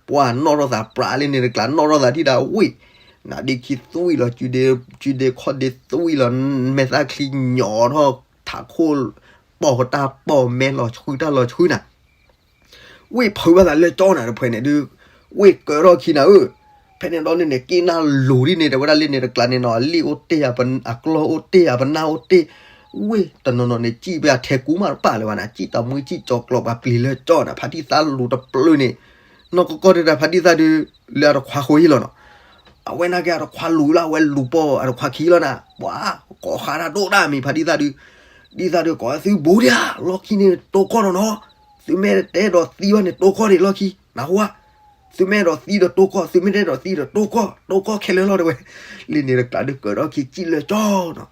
ပှၤနီၣ်ထီၣ်သးပြးလံန့ၣ်တကျါ နီၣ်ထီၣ်သးထံၣ်ဒၣ်ဝံၣ်, နးဒ့ခံသွံၣ်လီၤ စုဒ့ခီၣ်ဒ့သွံၣ်လီၤ, မဲာ်သၣ်ချံညီထီၣ် ထးခိၣ်ပိာ်တၢ်ပိာ် မဲာ်လီၤဆှုတၢ်လီၤဆှုနၤ ဝ့ၢ်ဖုးဘၣ်သးလၢကၠီနၤတဖှဲးန့ၣ်ဒုး, ဝ့ၢ်ကၢထီၣ်ခံနၤဧၢ, ဖဲန့ၣ်ဒီးန့ၣ်န့ၣ် က့ၢ်နၢ်လူၤဒ်န့ၣ် တဲဝဲဒၣ်လၢန့ၣ်တကျါန့ၣ်နီၤ အလ့ၣ်အိၣ်တ့ၢ် အကျီၢ်အိၣ်တ့ၢ် အပနၢ်အိၣ်တ့ၢ်, ဝ့ၢ်တနီၤနီၤန့ၣ် စံၣ်ပှၤထဲကူမးတပာ်လၢၤဘၣ်နၤ စံၣ်တမွံစံၣ်ကၠီၤကျီးပှၤပျံၤလၢကၠီနၤ ဖါတံၢ်သၣ်လူၤတပျုာ်န့ၣ်, နီၢ်ကီၢ်ကီၢ်တဒၣ်ဖါတံၢ်သၣ်ဒုး, လၢအတခွါဃိယ့ၣ်လီၤနီၤ အဝဲနာ်က့အတခွါလူၤလီၤ အဝဲလူၤပိာ်အတခွါခံလီၤနၤ, ပှၤကိးဃါတၢ်ဒိၣ်ဒၣ်မံၤဖါတံၢ်သၣ်ဒုး, ဒ်သၣ်ဒုးကိးသုဘူးဒံးဧါ လီၢ်ခံန့ၣ်တိၢ်ကီၢ်နီၤနီၤ, သုမ့ၢ်တအဲၣ်ဒိးသံဘၣ်န့ၣ် တိၢ်ကီၢ်ဒံးလီၢ်ခံ နၢ်ဟူဧါ. သုမ့ၢ်အဲၣ်ဒိးသံဒီးတိၢ်ကီၢ်, သုမ့ၢ်တအဲၣ်ဒိးသံဒီးတိၢ်ကီၢ်, တိၢ်ကီၢ်ခဲလၢာ်လီၤ တဲဝဲ. လံာ်န့ၣ်တကျးဒုးကၢးထီၣ်ခံစံၣ်လၢကၠီနီၤ.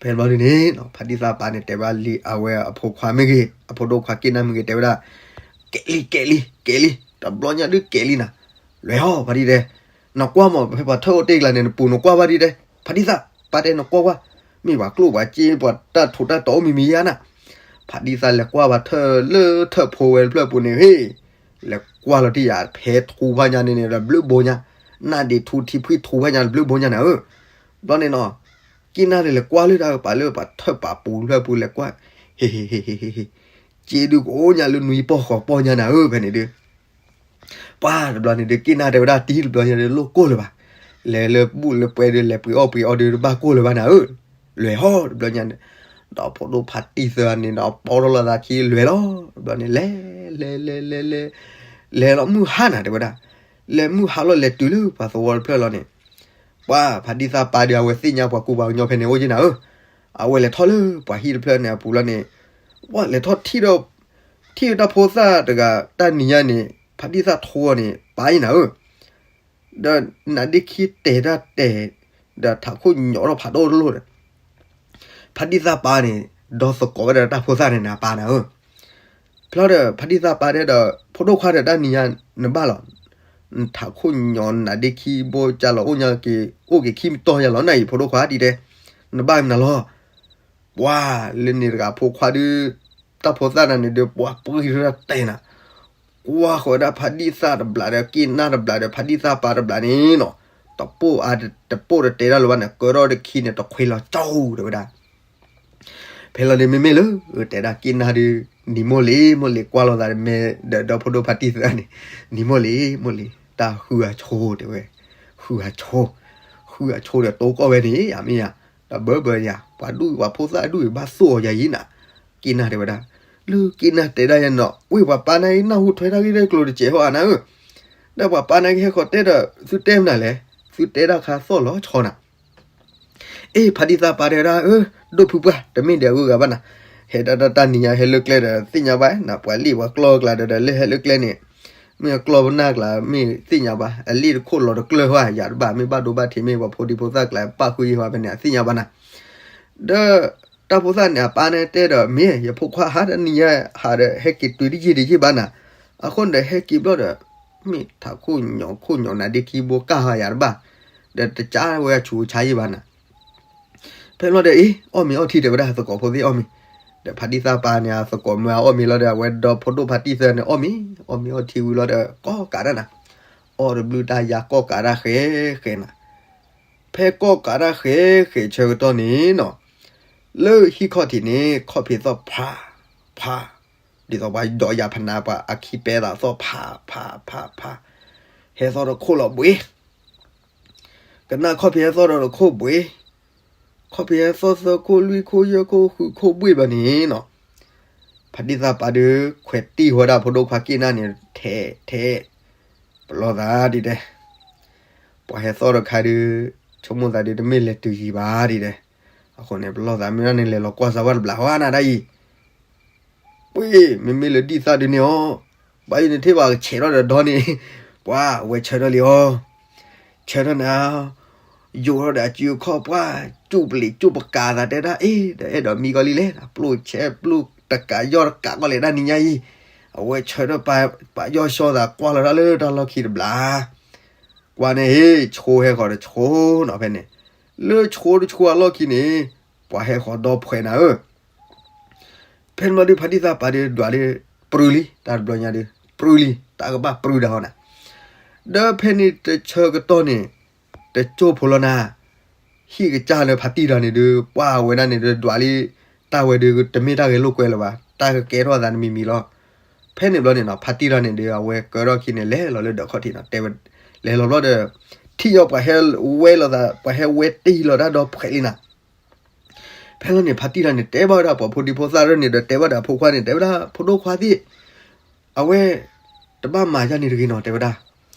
ဖဲဘျီဒုန့ၣ်နီၤ ဖါတံၢ်သၣ်ပၢ်န့ၣ် တဲဘၣ်လံအဝဲအဖိခွါမ့ၢ်ဂ့ၤ, အဖိဒိၣ်ခွါက့ၢ်နၢ်မ့ၢ်ဂ့ၤ တဲဝဲဒၣ်, ကဲးလံ ကဲးလံ ကဲးလံ, တဘျီညါဒုးကဲးလံနၤ, လဲၤဟီၣ်ဖါတံၢ်တဲ, နကွၢ်မး ဖဲပှၤထၢၣ်အိၣ်တ့ၢ်ကျါန့ၣ် နပူၤနကွၢ်ဖါတံၢ်တဲ, ဖါတံၢ်သၣ်ပၢ်တဲနကွၢ်ကွၢ်, မ့ၢ်ပှၤကျိၣ်ပှၤစ့ ပှၤတၢ်ထူးတၢ်တီၤအိၣ်မံၤမံၤယါနၤ. ဖါတံၢ်သၣ်လဲၤကွၢ်ပှၤထၢၣ်လၢထၢၣ်ဖိဝဲတဖျၢၣ်ပူၤန့ၣ် ဟ့ၣ် လဲၤကွၢ်လီၤတံၢ်ယၤ ဖဲထူဖးညါန့ၣ်န့ၣ် တဘျုးဘိညါ, နၢ်ဒ့ထူထံဖှံၣ်ထူဖးညါတဘျုးဘိညါနၤဧၢ. ဘျီန့ၣ်နီၤ က့ၢ်နၢ်ဒီးလဲၤကွၢ်လၢတၢ်ကပၤလၢပှၤထၢၣ်ပာ်ပူၤတဖျၢၣ်ပူၤ လဲၤကွၢ်, ဟ့ၣ်ဟ့ၣ်ဟ့ၣ်ဟ့ၣ်ဟ့ၣ်, စ့ဒုးကအိၣ်ညါလၢနွံပီၢ်ဃိးပီၢ်ညါနၤဧၢ ဖဲန့ၣ်ဒုး ပှၤတဘျီန့ၣ်ဒုး က့ၢ်နၢ်တဲဝဲဒၣ် တံၤတဘျီညါဒုး လိၣ်ကိၢ်လၢၤဘၣ်, လဲၤလၢဘူၣ်လၢပှဲၤဒုး လဲၤပှ့ၤအီၣ်ပှ့ၤအီဒုး တဘၣ်ကိၢ်လၢၤဘၣ်နၤဧၢ, လဲၤဟီၣ်တဘျီညါန့ၣ်, ဒီးဖိဒိၣ်ဖါတံၢ်သၢဂၤန့ၣ်ဒီး ပီထီၣ်လိာ်သးခံလဲၤလီၤ, တဘျီန့ၣ် လဲၤ လဲၤ လဲၤ လဲၤ လဲၤ လဲၤလီၤမုၢ်ဟါနၤ တဲဝဲဒၣ်, လဲၤမုၢ်ဟါလီၤ လဲၤတုၤလၢပှၤသဝီတဖျၢၣ်လီၤန့ၣ်, ပှၤဖါတံၢ်သၣ်ပၢ်ဒီး အဝဲသ့ၣ်ညါပှၤကူပှၤကညီဖဲန့ၣ်အိၣ်က့နၤဧၢ, အဝဲလဲၤထီၣ်လၢပှၤဟံၣ်တဖျၢၣ်န့ၣ်အပူၤလီၤန့ၣ်, ပှၤလဲၤထီၣ်ထံၣ်ဒီး ထံၣ်တၢ်ဖိသၣ်တဂၤ တၢ်နံၤညါန့ၣ် ဖါတံၢ်သၣ်ထိအီၤန့ၣ် ပၢ်အံၤနၤဧၢ, ဒီးနးဒ့ခံတဲာ်တၢ်တဲာ်, ဒီးထးခိၣ်ညီထီၣ်ဖးဒိၣ်တလိၣ်ဒီး ဖါတံၢ်သၣ်ပၢ်န့ၣ် ဒီးသကိးဝဲဒီးတၢ်ဖိသၣ်န့ၣ်န့ၣ် အပၢ်နၤဧၢ, ဖျီဒီးဖါတံၢ်သၣ်ပၢ်တဲဒီး ဖိဒိၣ်ခွါဒီးတၢ်နံၤညါ နဘၣ်လီၤ, နထးခိၣ်ညီနးဒ့ခံဘိကၢ်လီၤ အိၣ်ညါက့ၤ အိၣ်က့ၤခံမံၤတီၢ်ယၤလီၤ နအံၤဖိဒိၣ်ခွါတံၢ်တဲ, နဘၣ်မနုၤလီၤ, ပှၤလၢန့ၣ်တဂၤဖိခွါဒုး တၢ်ဖိသၣ်နၤန့ၣ်ဒုး ပှၤပှံၢ်တၢ်တဲာ်နၤ ကွၢ်ဃီၤဝဲဒၣ်ဖါတံၢ်သၣ်တဘျးဒီး က့ၢ်နၢ်တဘျးဒီး ဖါတံၢ်သၣ်ပၢ်တဘျးန့ၣ်နီၤ, တပိၢ်အါ တပိၢ်တတဲတၢ်လၢၤဘၣ်န့ၣ် ကၢထီၣ်တခံန့ၣ် တခွ့လီၤကၠီတဲဝဲဒၣ်, ဖဲလီၤန့ၣ်မ့မ့ၢ်လၢ တဲဒၣ်က့ၢ်နၢ်ဒုး နံၤမိၢ်လံၤ မိၢ်လံၤ ကွၢ်လိာ်သးမ့ၢ်ဒီး ဒီဖိဒိၣ်ဖါတံၢ်သၢဂၤန့ၣ် နံၤမိၢ်လံၤ မိၢ်လံၤ တၢ်ဃုအဆိတဲဝဲ, ဃုအဆိ, ဃုအဆိဒီးတိကီၢ်ဝဲန့ၣ် ယမ့ၢ်ယၤ, တဘၢဘၢယၤ ပှၤဒူၣ်ပှၤဖိသၣ်ဒူၣ်အံၤ ဘၣ်သိၣ်အီၤယၤအံၤနၤ, က့ၢ်နၢ်တဲဝဲဒၣ်, လၢက့ၢ်နၢ်တဲဒၣ်ယဲနီၤ ဝ့ၢ်ပှၤပၢ်နၢ်ဂ့ၢ် နၢ်ဟူထွဲတၢ်ဂ့ၢ်တၢ်ကျိၤတစဲးဟီဧါနၤဧၢ, ဒီးပှၤပၢ်နၢ်ဂ့ၢ်ဟဲဃီၤတဲဒီး သုတဲမနုၤလဲၣ်, သုတဲဒၣ်ခါသီၣ်လီၤဆီနၤ အ့ ဖါတံၢ်သၣ်ပၢ်တဲဝဲဒၣ် အၢ ဒိၣ်ဖုပှၢ် တမ့ၢ်ဒီးအဂုၤအဂၤဘၣ်နၤ, ဟဲဒၣ်တၢ်တၢ်နံၤညါဟဲလၢကျဲဒီး သ့ၣ်ညါဘၣ်နၤ ပှၤလံၣ်ပှၤကျီၢ်ကျါဒီး လၢဟဲလၢကျဲန့ၣ်, မ့ၢ်အကျီၢ်ပနၢ်ကျါ မ့ၢ်သ့ၣ်ညါဘၣ် အလံၣ်တခိၣ်လီၤတကျၢၢ်ဟီ ယၤတဘၣ် မ့ၢ်ဘၣ်ဒိဘၣ်ထံး မ့ၢ်ပှၤဖိဒံဖိသၣ်ကျါ ပၣ်ဃုာ်ယံၤဟီ ဖဲန့ၣ် အသ့ၣ်ညါဘၣ်နၤ, ဒီး တၢ်ဖိသၣ်န့ၣ် အပၢ်န့ၣ်တဲဒီး မ့ၢ်ယဖိခွါဟးတနံၤညါဟးဒီး ဟဲက့ၤတုၤတယံာ်တယံာ်ဘၣ်နၤ, အဃိန့ၣ်ဒီး ဟဲက့ၤဘျီဒီး မ့ၢ်ထးခိၣ်ညီခိၣ်ညီနးဒ့ခံဘိကၢ်ဟီယၤတဘၣ်, ဒီးတကးဝဲအဆူးအဆါယံၤဘၣ်နၤ ဖဲလီၤဒီး အ့ အီၣ်မ့ၤအီထံတဲဝဲဒၣ် သကိးဖိသ့ၣ်အီၣ်မ့ၤ, ဒီးဖါတံၢ်သၣ်ပၢ်န့ၣ် အသကိးမၢအအီၣ်မ့ၤလီၤဒီး အဝဲဒီဖိဒိၣ်ဖါတံၢ်သၢန့ၣ် အီၣ်မ့ၤ, အီၣ်မ့ၤအီထံဝံၤလီၤဒီး ကီၢ်ကးတၢ်နၤ, အီၣ်တဘျုးတၢ်ယါကီၢ်ကးတၢ်ဃဲဃဲနၤ, ဖဲကီၢ်ကးတၢ်ဃဲဃဲဆၢကတီၢ်န့ၣ်နီၤ, လၢဟံၣ်ခီၣ်ထံးန့ၣ် ခီၣ်ဖံးသီၣ်ဖး ဖး, ဒ်သိးပှၤဒီးယၤဖနၤပှၤအခံပဲသးသီၣ်ဖး ဖး ဖး ဖး, ဟဲသီၣ်တခိၣ်လီၤဘှ့ ကနၣ်ခီၣ်ဖံးဟဲသီၣ်ဒီးတခိၣ်ဘှ့, ခီၣ်ဖံးဟဲသီၣ်သၢခိၣ်လွံၢ်ခိၣ်ယဲၢ်ခိၣ်ဃုခိၣ်ဘှ့ၣ်ဘျီန့ၣ်နီၤ, ဖါတံၢ်သၣ်ပၢ်ဒီး ခွဲးတံၢ်ဝဲဒၣ်ဖိဒိၣ်ခွါက့ၢ်နၢ်န့ၣ် ထဲး ထဲး, ပလီၢ်သးဒ်တဲ, ပှၤဟဲသီၣ်တခါဒီး ဆိကမိၣ်သးဒီး တမ့ၢ်လဲၤတုၤယံၤဘၣ်ဒ်တဲ, အဃိန့ၣ် ပလီၢ်သးမ့ၢ်ဒၣ်န့ၣ် လဲၤလီၤကွၢ်စၢၤဝဲတဘျီဟီနၤဒၣ်အံၤ ပှ့ၤ မ့မ့ၢ်လၢဒ်သၣ်ဒုန့ၣ်အီၤ, ဘၣ်ယိၣ်န့ၣ်ထံၣ်ဘၣ်ကဆဲးထီၣ်ဒီးဒီန့ၣ်, ပှၤဝဲဆၢထၢၣ်လံအီၤ, ဆၢထၢၣ်နၤ, ယိာ်ထီၣ်ဒီးအစုအခီၣ် ပှၤစူၣ်ပလံးစူၣ်ပကးသးတဲဒၣ် အ့ ဒီးအဲၣ်ဒိးမံကီးလံလဲၣ်, ပျိၢ်ဆဲပျိၢ်တကးယီၢ်တကးကီးလဲၣ် တၢ်နံၤညါအံၤ, အဝဲဆၢထၢၣ်ပာ်ယီၢ်ဆှီသး ကွၢ်လီၤတၢ်လၢတၢ်လီၢ်ခံတဘျီ ကွၢ်န့ၣ် ဟ့ၣ် ဆိဟဲဃီၤတဆိနီၤဖဲန့ၣ်, လၢဆိတဆိအလီၢ်ခံန့ၣ် ပှၤဟဲဃီၤဒီဖှဲးနၤဧၢ, ဖဲန့ၣ်ဘျီဒုး ဖါတံၢ်သၣ်ပာ်ဒီးဒွးလံ, ပြူလံ တၢ်တဘျီညါဒီး ပြူလံ တၢ်ကဘၣ်ပြူဒၣ်ဟီနၤ, ဒီးဖဲန့ၣ်တဆၢကတီၢ်န့ၣ် တကၠိဖိလီၤနၤ, ဟံၣ်ကစၢ်လၢဖါတံၢ်တဂၤန့ၣ်ဒီး ပှၤဝဲဒၣ်န့ၣ်ဒီးဒွးလံ, တၢ်ဝဲဒီးတမ့ၢ်တၢ်ဂဲၤလိာ်ကွဲလၢၤဘၣ်, တၢ်ကကဲထီၣ်သးတမံၤမံၤလီၤ. ဖဲန့ၣ်ဘျီန့ၣ်နီၤ ဖါတံၢ်တဂၤန့ၣ်ဒီး အဝဲကၢထီၣ်ခံန့ၣ် လဲၤလီၤလၢဒၢးခီၣ်ထံးနီၤ, တဲဝဲ, လဲၤလီၤဘျီဒီး ထံၣ်ညီပှၤဟဲဝဲလိာ်သး ပှၤဟဲဝဲတ့ၢ်လီၤတၢ်ဒီဖှဲးလံနၤ ဖဲလီၤန့ၣ် ဖါတံၢ်တဂၤန့ၣ် တဲဘၣ်ဝဲဒၣ်ပှၤဖိဒံဖိသၣ်ဒၣ်န့ၣ်ဒီး တဲဘၣ်ဒီးအဖိခွါန့ၣ် တဲဝဲဒၣ် ဖိဒိၣ်ခွါသ့ၣ်, အဝဲ တဘၣ်မၤယၤန့ၣ်တဂ့ၤနီၤ တဲဝဲဒၣ်,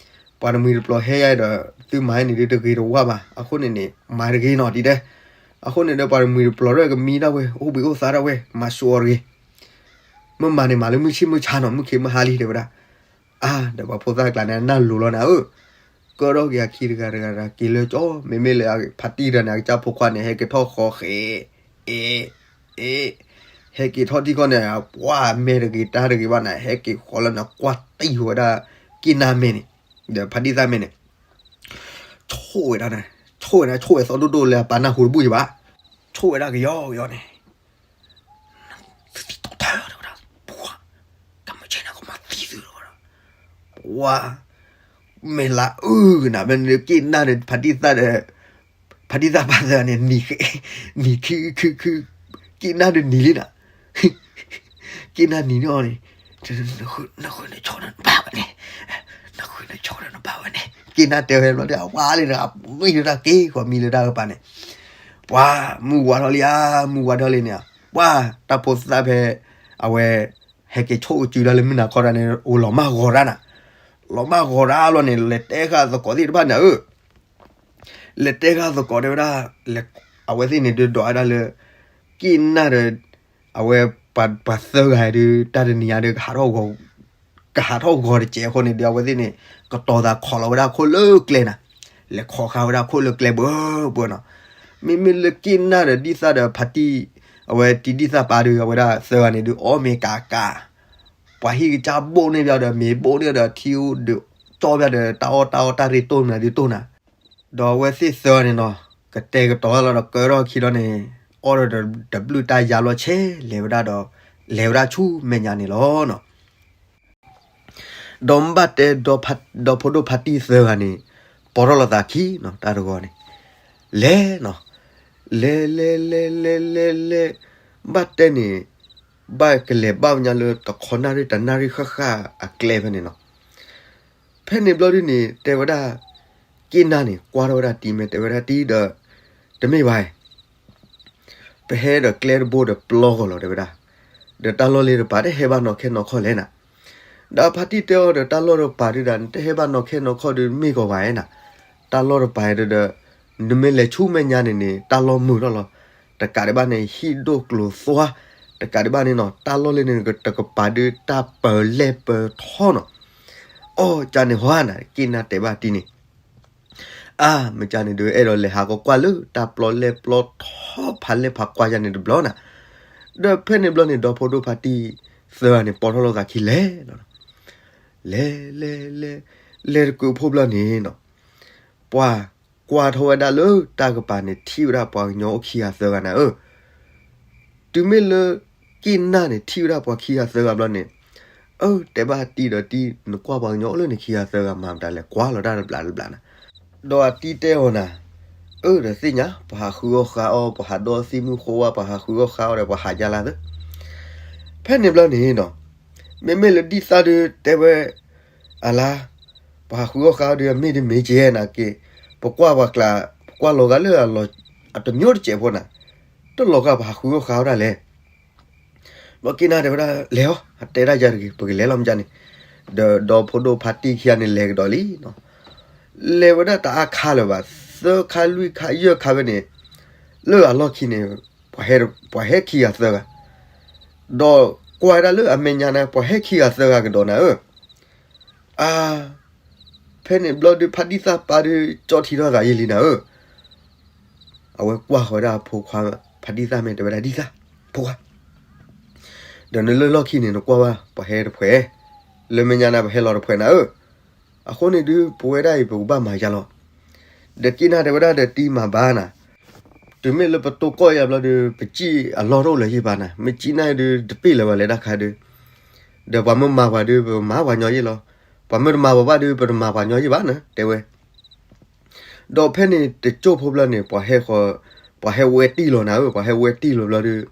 ပှၤတမှံၤတပျီၤဟဲယၤဒီး သုမၤန့ၣ်ဒုးတဂ့ၤတဝါဘၣ်, အဃိန့ၣ်န့ၣ် မၤတဂ့ၤနီၤ ဒ်တဲ, အဃိန့ၣ်ဒီး ပှၤတမှံၤတပျီၤရဲၣ်ကမံဒၣ်ဝဲ အိၣ်ဘှံးအိၣ်သါဒၣ်ဝဲ မၤဆိအီၤတဂ့ၤ မ့ၢ်မၤန့ၣ် မၤလၢမုၢ်ဆ့ၣ်မုၢ်ဆါနီၤ မုၢ်ခ့မုၢ်ဟါလံ တဲဝဲဒၣ်. အါ ဒီးပှၤဖိသၣ်ကျါန့ၣ် နၢ်လိၤလီၤနၤဧၢ, ကၢထီၣ်က့ၤအခံတဂၤတဂၤတဂၤ က့ၤလၢကၠီ, မ့မ့ၢ်လၢဖါတံၢ်တဂၤန့ၣ် အကစၢ်ဖိခွါန့ၣ် ဟဲက့ၤထီၣ်ဃီဃဲ, အ့, အ့, ဟဲက့ၤထီၣ်ထံကီၢ်န့ၣ် ပှၤမဲာ်တဂ့ၤတၢ်တဂ့ၤဘၣ်န့ၣ် ဟဲက့ၤဃီလၢန့ၣ် ကွၢ်တံၢ်ဝဲဒၣ် က့ၣ်နၢ်မဲာ်န့ၣ်, ဒီးဖါတံၢ်သၣ်မဲာ်န့ၣ် ဆိၣ်ဝဲဒၣ်န့ၣ်, ဆိၣ်ဝဲဒၣ် ဆိၣ်ဝဲသီဒိၣ်ဒိၣ်လၢအပၢ်နၢ်ဟူတဘူၣ်ယဘၣ်, ဆိၣ်ဝဲဒၣ်ကယီကယီန့ၣ်, သုသံတီတၢ်တဲဝဲဒၣ်, ပှၤ, ကမုၢ်ဆ့ၣ်န့ၣ်ကမၤသံသုတဂၤဒီး, ပှၤ, မဲာ်လၤအုၣ်ကနၣ် မ့ၢ်နက့ၣ်နၢ်ဒီးဖါတံၢ်သၣ်ဒီး, ဖါတံၢ်သၣ်ပၢ်သၢဂၤန့ၣ် နံၤ, နံၤခံ, ခံ, ခံ, က့ၣ်နၢ်ဒီးနံၤလံနၤ က့ၣ်နၢ်နံၤန့ၣ်အီၤန့ၣ်, နဃုနဆီဒီးနဘၣ်ဝဲန့ၣ်, နဃုနဆီဒီးနဘၣ်ဝဲန့ၣ်, က့ၣ်နၢ်တဲဝဲဘျီဒီး အဝါလံဒီး အမံလၢတၢ်က့ၢ် ဃီမံလၢတၢ်ကပၤန့ၣ်, ပှၤ, မုၢ်ဝါထီၣ်လံဧါ, မုၢ်ဝါထီၣ်လံန့ၣ်, ပှၤ, တၢ်ဖိသၣ်ဖဲ, အဝဲ, ဟဲက့ၤဆိၣ်ကစုဒီးလၢမုၢ်နၤခီတၢ်န့ၣ် အိၣ်လီၤမၢ်ဂီၤတၢ်နၤ, လီၤမၢ်ဂီၤတၢ်လီၤန့ၣ် လဲၤတဲဃာ်သကိးသ့ၣ်တဖၣ်န့ၣ်ဧၢ လဲၤတဲဃာ်သကိးတဲဝဲဒၣ်, အဝဲသ့ၣ်န့ၣ်ဒုးဒွးဝဲဒၣ်လၢ, က့ၣ်နၢ်ဒီး, အဝဲ, ပှၤသၢဂၤဒုး တၢ်တနံၤညါဒီး, ကဟးထီၣ်ဂီၤတစဲးအဃိန့ၣ်ဒီး အဝဲသ့ၣ်န့ၣ်, ကတီၤသးခိးလီၤဝဲဒၣ်ခိၣ်လၢကျဲနၤ, လဲၤခိးဃာ်ဝဲဒၣ်ခိၣ်လၢကျဲဘၣ်ဘၣ်နီၤ, မ့မ့ၢ်လၢက့ၣ်နၢ်ဒီးဒ်သၣ်ဒီးဖါတံၢ်, အဝဲတံၤဒ်သၣ်ပၢ်ဒီး အဝဲဒၣ်သၢဂၤန့ၣ်ဒုး အီၣ်မ့ၤကးကး ပှၤဟံၣ်ကစၢ်ဘိၣ်န့ၢ်ဘၣ်ဒီး မ့ၤဘိၣ်န့ၢ်ဒီး ထံအိၣ်ဒုးကၠီၣ်ဘၣ်ဒီး တၢ်အီၣ်တၢ်အီတၢ်ရ့တိၢ်မနုၤဒုးတိၢ်နၤ, ဒီးအဝဲသ့ၣ်သၢဂၤန့ၣ်နီၤ, ကတဲာ်ကတီၤလီၤဒီးကၢထီၣ်ခံလီၤန့ၣ်, အီၣ်ဒီးတဘျုးတၢ်ယါလီၤဆဲး လဲၤဝဲဒၣ်ဒီး, လဲၤဝဲဒၣ်ဆူမဲာ်ညါန့ၣ်လီၤနီၤ ဒီးမ့ၢ်ဘၣ်တဲ, ဒီဖိဒိၣ်ဖါတံၢ်သၢဂၤန့ၣ်, ပိာ်ထီၣ်လိာ်သးခံနီၤ တၢ်တဂီၤန့ၣ်, လဲၤနီၤ, လဲၤလဲၤလဲၤလဲၤလဲၤလဲၤ, ဘၣ်တဲန့ၣ်, ဘၣ်ကလဲၤဘၣ်ညါလၢတခီနၣ်ရံၣ်တနၣ်ရံၣ်ဃၣ်ဃၣ်အကျဲဖဲန့ၣ်နီၤ, ဖဲန့ၣ်ဘျီဒုန့ၣ် တဲဝဲဒၣ်, က့ၣ်နၢ်န့ၣ် ကွၢ်ထီၣ်ဝဲဒၣ်တံၤမဲာ် တဲဝဲဒၣ်တံၤဒီး, တမ့ၢ်ဘၣ် ပဟဲဒီးကျဲတဘိဒီးပျီကီၢ်လီၤ တဲဝဲဒၣ်, ဒီးတၢ်လီၢ်လၢတပၤတဟဲဘၣ်နီၢ်ခဲနီၢ်ခီၣ်လဲၣ်နၤ, ဒီးဖါတံၢ်တဲအီၤဒီးတၢ်လီၢ်တပၤဒုဒၣ် နတဟဲဘၣ်နီၢ်ခဲနီၢ်ခီၣ်ဒု မ့ၢ်ကီးဘၣ်ဧါနၤ, တၢ်လီၢ်တပၤဒီး, နမ့ၢ်လဲၤဆူမဲာ်ညါန့ၣ်န့ၣ် တၢ်လီၢ်မုာ်ထီၣ်လီၤ, တကးဒံးဘၣ်န့ၣ် ဟံၣ်ဒိၣ်ကျိၤသွါ, တကးဒံးဘၣ်န့ၣ်နီၤ တၢ်လီၢ်လၢန့ၣ်တကပၤဒုတၢ်ပၢၤလဲၢ်ပၢၤထီနီၤ အီၣ်ကၢန့ၣ်ဟီနၤ က့ၣ်နၢ်တဲဘၣ်တံၤန့ၣ်, အါ မ့ၢ်ကၢန့ၣ်ဒုး အဲၣ်ဒိးလဲၤဟးကကွၢ်လၢတၢ်ပျီလဲၢ်ပျီထီဖးလဲၢ်ဖးကွၢ်ယါန့ၣ်တဘျီနၤ, ဒီးဖဲန့ၣ်ဘျီန့ၣ် ဒီဖိဒိၣ်ဖါတံၢ်သၢဂၤန့ၣ် ပိာ်ထီၣ်လိာ်သးခံလဲၤလီၤ, လဲၤလဲၤလဲၤ, လဲၤတကုးဖိဘျီန့ၣ်နီၤ, ပှၤကွၢ်ထီၣ်ဝဲဒၣ်လၢတၢ်ကပၤန့ၣ် ထံၣ်ဝဲဒၣ်ပှၤကညီအိၣ်ခံဂၤသၢဂၤနၤဧၢ တုၤမ့ၢ်လၢက့ၣ်နၢ်န့ၣ် ထံၣ်ဝဲဒၣ်ပှၤခံဂၤသၢဂၤဘျီန့ၣ်, အၢ တဲဘၣ်တံၤဒီးတံၤ နကွၢ်ပှၤကညီအိၣ်လၢန့ၣ်ခံဂၤသၢဂၤမၤမတၤလဲၣ် ကွၢ်လီၤတၢ်တဘျးတဘျးနၤ, ဒီးအတံၤတဲအီၤနၤ, အၢ ဒီးသ့ၣ်ညါ ပှၤဟးဃုအီၣ်ဃါအီၣ် ပှၤဟးဒီသံမုၢ်ဃိဝါ ပှၤဟးဃုအီၣ်ဃါအီၣ်ဒီး ပှၤဟးယါလၢသၢ ဖဲန့ၣ်ဘျီန့ၣ်နီၤ, မ့မ့ၢ်လၢဒ်သၣ်ဒုတဲဝဲ, အလါ, ပှၤဟးဃုအီၣ်ဃါအီၣ်ဒီး မ့ၢ်တမ့ၢ်ကဲနၤက့, ပကွၢ်ပှၤကျါ, ပကွၢ်လီၤဂာ်လၢအလီၤ, အတမျိုးတစဲးဖိနၤ, တလီၤဂာ်ပှၤဟးဃုအီၣ်ဃါအီၣ်ဒၣ်လဲၣ် ဘျီက့ၣ်နၢ်တဲဝဲဒၣ် လဲၤအီၤ အတဲဒၣ်ယၤတဂ့ၤ ပကလဲၤလီၤမ့ၢ်ကၢန့ၣ်, ဒီးဒီဖိဒိၣ်ဖါတံၢ်ခံဂၤန့ၣ်လဲၤကဒီးလံနီၤ, လဲၤဝဲဒၣ်တအါခါလၢၤဘၣ် သၢခါလွံၢ်ခါယဲၢ်ခါဝဲန့ၣ်, လၢအလီၢ်ခံန့ၣ်, ပှၤဟဲခံဂၤသၢဂၤ, ဒီးကွၢ်ဒၣ်လၢအမဲာ်ညါန့ၣ် ပှၤဟဲခံဂၤသၢဂၤကဒီးနၤဧၢ အါ, ဖဲန့ၣ်ဘျီဒုး ဖါတံၢ်သၣ်ပၢ်ဒုး ကၠီထံထီၣ်သးယံာ်လံနၤဧၢ, အဝဲကွၢ်ဃီၤဝဲဒၣ်အဖိခွါ, ဖါတံၢ်သၣ်မ့ၢ်တဲဝဲဒၣ်ဒ်သၣ်, ဖိခွါ, ဒီးနလၢလီၢ်ခံန့ၣ် နကွၢ်ဝဲ ပှၤဟဲတဖှဲး, လၢမဲာ်ညါန့ၣ် ပှၤဟဲလီၤတဖှဲးနၤဧၢ, အဃိန့ၣ်ဒုး ပဝဲဒၣ်အံၤ ပကဘၣ်မၤယါလီၤ, ဒီးက့ၣ်နၢ်တဲဝဲဒၣ်ဒီးတံၤမၤဘၣ်နၤ တုၤမ့ၢ်လၢပတိၢ်ကီၢ်ယါဘျီဒီး ပစံၣ်အလီၢ်တအိၣ်လၢၤယံာ်ဘၣ်နၤ မ့ၢ်စံၣ်နၢ်ဒုး တပ့ၢ်လၢၤဘၣ်လဲၤတၢ်ခါဒုး, ဒီးပှၤမ့ၢ်မၤပှၤဒုး ပမၤပှၤညီယံာ်လီၤ, ပှၤမ့ၢ်တမၤပှၤဘၣ်ဒုး ပတမၤပှၤညီယံာ်ဘၣ်နၤ တဲဝဲ, ဒီးဖဲန့ၣ်တကၠိၢ်ဖိဘျီန့ၣ် ပှၤဟဲဃီၤ, ပှၤဟဲဝဲတံၢ်လီၤနၤဧၢ ပှၤဟဲဝဲတံၢ်လီၤဘျီဒုး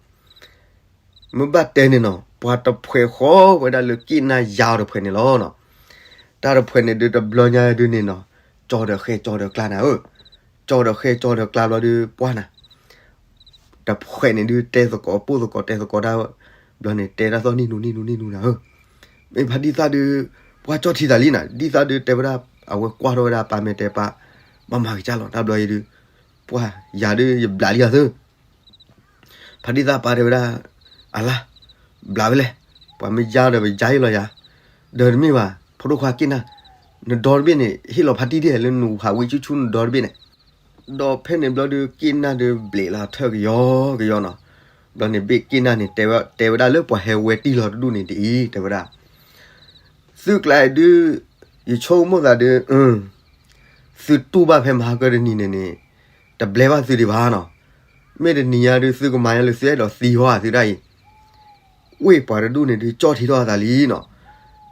မ့ၢ်ဘၣ်တဲန့ၣ်နီၤ ပှၤတဖှဲးဃီၤဝဲဒၣ်လၢက့ၣ်နၢ်ယါအီၤတဖှဲးန့ၣ်လီၤနီၤ, တၢ်တဖှဲးန့ၣ်ဒုးတဘျီညါဒုးန့ၣ်နီၤ, ကၠီဒီးဃဲကၠီဒီးကျါနၤဧၢ, ကၠီဒီးဃဲကၠီဒီးကျါဘျီဒုးပှၢ်နၤ, တဖှဲးန့ၣ်ဒုးတဲသကိး ပိၢ်သကိးတဲသကိးတၢ်, ဘျီန့ၣ်တဲတၢ်သီၣ်နံၣ်နူနံၣ်နူနံၣ်နူနၤဧၢ, မ့ၢ်ဖါတံၢ်သၣ်ဒုး, ပှၢ်ကၠီထံသးလံနၤ ဒ်သၣ်ဒုးတဲဝဲဒၣ်, အဝဲကွၢ်ထီၣ်ဝဲဒၣ်ပၢ်မဲာ်တဲပၢ်, ဘၣ်မၤကစၢ်လီၤတၢ်ဘျီအံၤဒုး, ပှၢ်ယၤဒုးယဘျးလံယၤသၢ ဖါတံၢ်သၣ်ပၢ်တဲဝဲဒၣ်, အလါ, ဘျးဝဲလဲၣ်, ပှၤမ့ၢ်ယါဒီးပယါယံလီၤယၤ, ဒီးတမ့ၢ်ဘၣ်, ဖိဒိၣ်ခွါက့ၢ်နၢ်, နဒီတဘ့ၣ်န့ၣ် ဟ့ၣ်လီၤဖါတံၢ်ဒ်လဲၣ် လၢနဟးဝံဆူၣ်ဆူၣ်နဒီတဘ့ၣ်န့ၣ်. ဒီးဖဲန့ၣ်ဘျီဒုး က့ၢ်နၢ်ဒုးဘျဲးလီၤထၢၣ်ကယီကယီနီၤ. ဘျီန့ၣ်ဘ့ၣ်က့ၢ်နၢ်န့ၣ် တဲဝဲဒၣ်လၢပှၤဟဲဝဲတံၢ်လီၤတဒူၣ်န့ၣ်ဒ်အံၤ တဲဝဲဒၣ်, သုကျါအံၤဒုး ယဆိကမိၣ်သးဒုး သုတူၢ်ဘၣ်ဖဲမဟါကတနံၤန့ၣ်န့ၣ် တဘျဲဘၣ်သုဒံးဘၣ်နီၤ. မ့ၢ်တနံၤညါဒုး သုကမၤညါလၢသုအဲၣ်ဒိးသံဟီဧါသုဒၣ်အံၤ, ဝ့ၢ်ပှၤတဒူၣ်န့ၣ်ဒုး ကၠီၣ်ထံထီၣ်အသးလံနီၤ.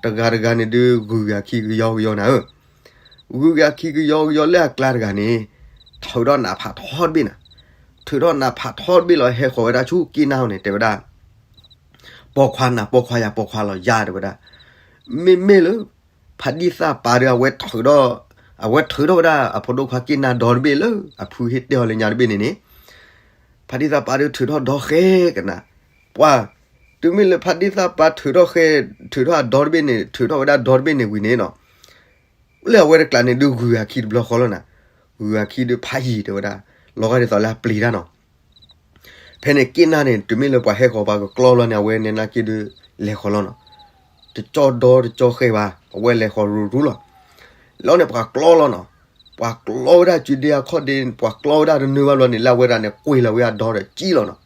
တဂၤတဂၤန့ၣ်ဒုး ဂုၤက့ၤအခံကယီကယီနၤဧၢ, ဂုၤက့ၤအခံကယီကယီလၢအကျါတဂၤန့ၣ် ထုးထီၣ်နးဖးထီတဘ့ၣ်နၤ, ထုးထီၣ်နးဖးထီတဘ့ၣ်လီၤ ဟဲဃီၤဝဲဒၣ်ဆူက့ၢ်နၢ်အအိၣ်န့ၣ် တဲဝဲဒၣ် ပိာ်ခွါနၤ ပိာ်ခွါယၤ ပိာ်ခွါလီၤယၤ တဲဝဲဒၣ်. မ့မ့ၢ်လၢ ဖါဒံၣ်သၣ်ပၤဒုး အဝဲထုးထီၣ်, အဝဲထုးထီၣ်ဝဲဒၣ်အဖိဒိၣ်ခွါက့ၢ်နၢ်ဒီတဘ့ၣ်လၢအဖုဟ့ၣ်တဲအီၤလၢညါတဘ့ၣ်န့ၣ်န့ၣ်, ဖါဒံၣ်သၣ်ပၤဒုးထုးထီၣ်ဒီဃဲကနၤ, ပှၤ, တုၤမ့ၢ်လၢဖါဒံၣ်သၣ်ပၤထုးထီၣ်ဃဲ, ထုးထီၣ်အဒီတဘ့ၣ်န့ၣ် ထုးထီၣ်ဝဲဒၣ်ဒီတဘ့ၣ်န့ၣ်ဝံၤန့ၣ်နီၤ, လၢအဝဲတကျးန့ၣ်ဒုးဂုၤအခံတဘျီဃီလီၤနၤ, ဂုၤအခံဒုးဖးယံၤတဲဝဲဒၣ်, လီၤဂာ်ဒ်သိးလၢအပျံၤတၢ်နီၤ. ဖဲန့ၣ်က့ၢ်နၢ်န့ၣ် တုၤမ့ၢ်လၢပှၤဟဲဃီၤပှၤကကျီဘျီန့ၣ် အဝဲန့ၣ်နာ်က့ဒုး လဲၤဃီၤလီၤနီၤ. တကၠီၣ်ဒီတကၠီၣ်ဃဲဘၣ် အဝဲလဲၤဃီၤရူၤရူၤလီၤ. လီၤန့ၣ်ပှၤကျီလီၤနီၤ. ပှၤကျီဝဲဒၣ်စုဒ့အခီၣ်ဒ့ ပှၤကျီဝဲဒၣ်တနၢဘၣ်ဘျီန့ၣ် လၢအဝဲဒၣ်န့ၣ် ကွံာ်လီၤဝဲအဒီဒီးကံၣ်လီၤနီၤ.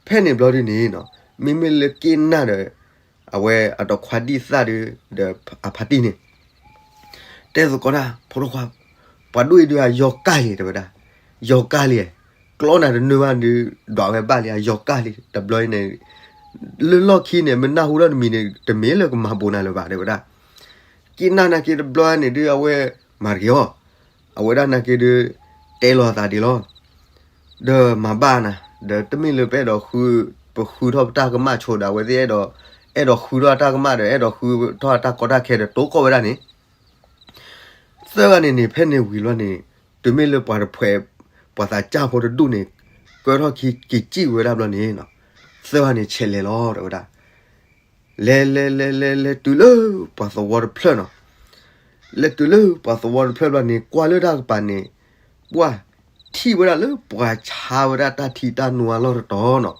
ဖဲန့ၣ်ဘျီဒုးန့ၣ်နီၤ, မ့မ့ၢ်လၢက့ၢ်နၢ်ဒီး အဝဲအဒီးခွါဒံၣ်သၣ်ဒုး ဒီးအဖါတံၢ်န့ၣ် တဲသကိးတၢ် ဖိဒိၣ်ခွါ, ပှၤဒိၣ်အံၤဒုးအယီၤကၢ်လံ တဲဝဲဒၣ်, ယီၤကၢ်လံ, ကျီနၤတနၢဘၣ်ဒုး ဒွးဝဲဘၣ်လံ အယီၤကၢ်လံ တဘျီအံၤန့ၣ်, လၢလီၢ်ခံန့ၣ် မ့ၢ်နၢ်ဟူထီၣ်တမံၤန့ၣ် တမ့ၢ်လၢကမၤဘူးနၤလၢၤဘၣ် တဲဝဲဒၣ်. က့ၢ်နၢ်နာ်က့တဘျီန့ၣ်ဒုး အဝဲမၤတက့ၢ်အီၤ, အဝဲဒၣ်နာ်က့ဒုး တဲလီၤအသးဒ်လီၤ. ဒီးမၤဘၣ်နၤ, ဒီးတမ့ၢ်လၢပအဲၣ်ဒိးဃု, ပဃုထီၣ်ပတၢ်ကမၣ်ဆိဒီး အဝဲသ့ၣ်အဲၣ်ဒိး, အဲၣ်ဒိးဃုထီၣ်အတၢ်ကမၣ်ဒီး အဲၣ်ဒိးဃုထီၣ်အတၢ်ကီတၢ်ခဲဒီး တိကိးဝဲဒၣ်န့ၣ် သၢဂၤန့ၣ်န့ၣ် ဖဲန့ၣ်ဝံၤလီၤန့ၣ်, တုၤမ့ၢ်လၢပှၤတဖှဲး, ပှၤသးစၢ်ဖိတဒူၣ်န့ၣ်, ကၢထီၣ်ခံက့ၤစံၣ်ဝဲဒၣ်ဘျီန့ၣ်, သၢဂၤန့ၣ်ဆဲးလဲၤလီၤ တဲဝဲဒၣ်. လဲၤလဲၤလဲၤလဲၤလဲၤတုၤလၢပှၤသဝီတဖျၢၣ်နီၤ. လဲၤတုၤလၢပှၤသဝီတဖျၢၣ်ဘျီန့ၣ် ကွၢ်လၢတၢ်ကပၤန့ၣ်, ပှၢ်, ထံၣ်ဝဲဒၣ်လၢပှၤဆါဝဲဒၣ်တၢ်ထံတၢ်နိအလီၢ်တတီၤနီၤ.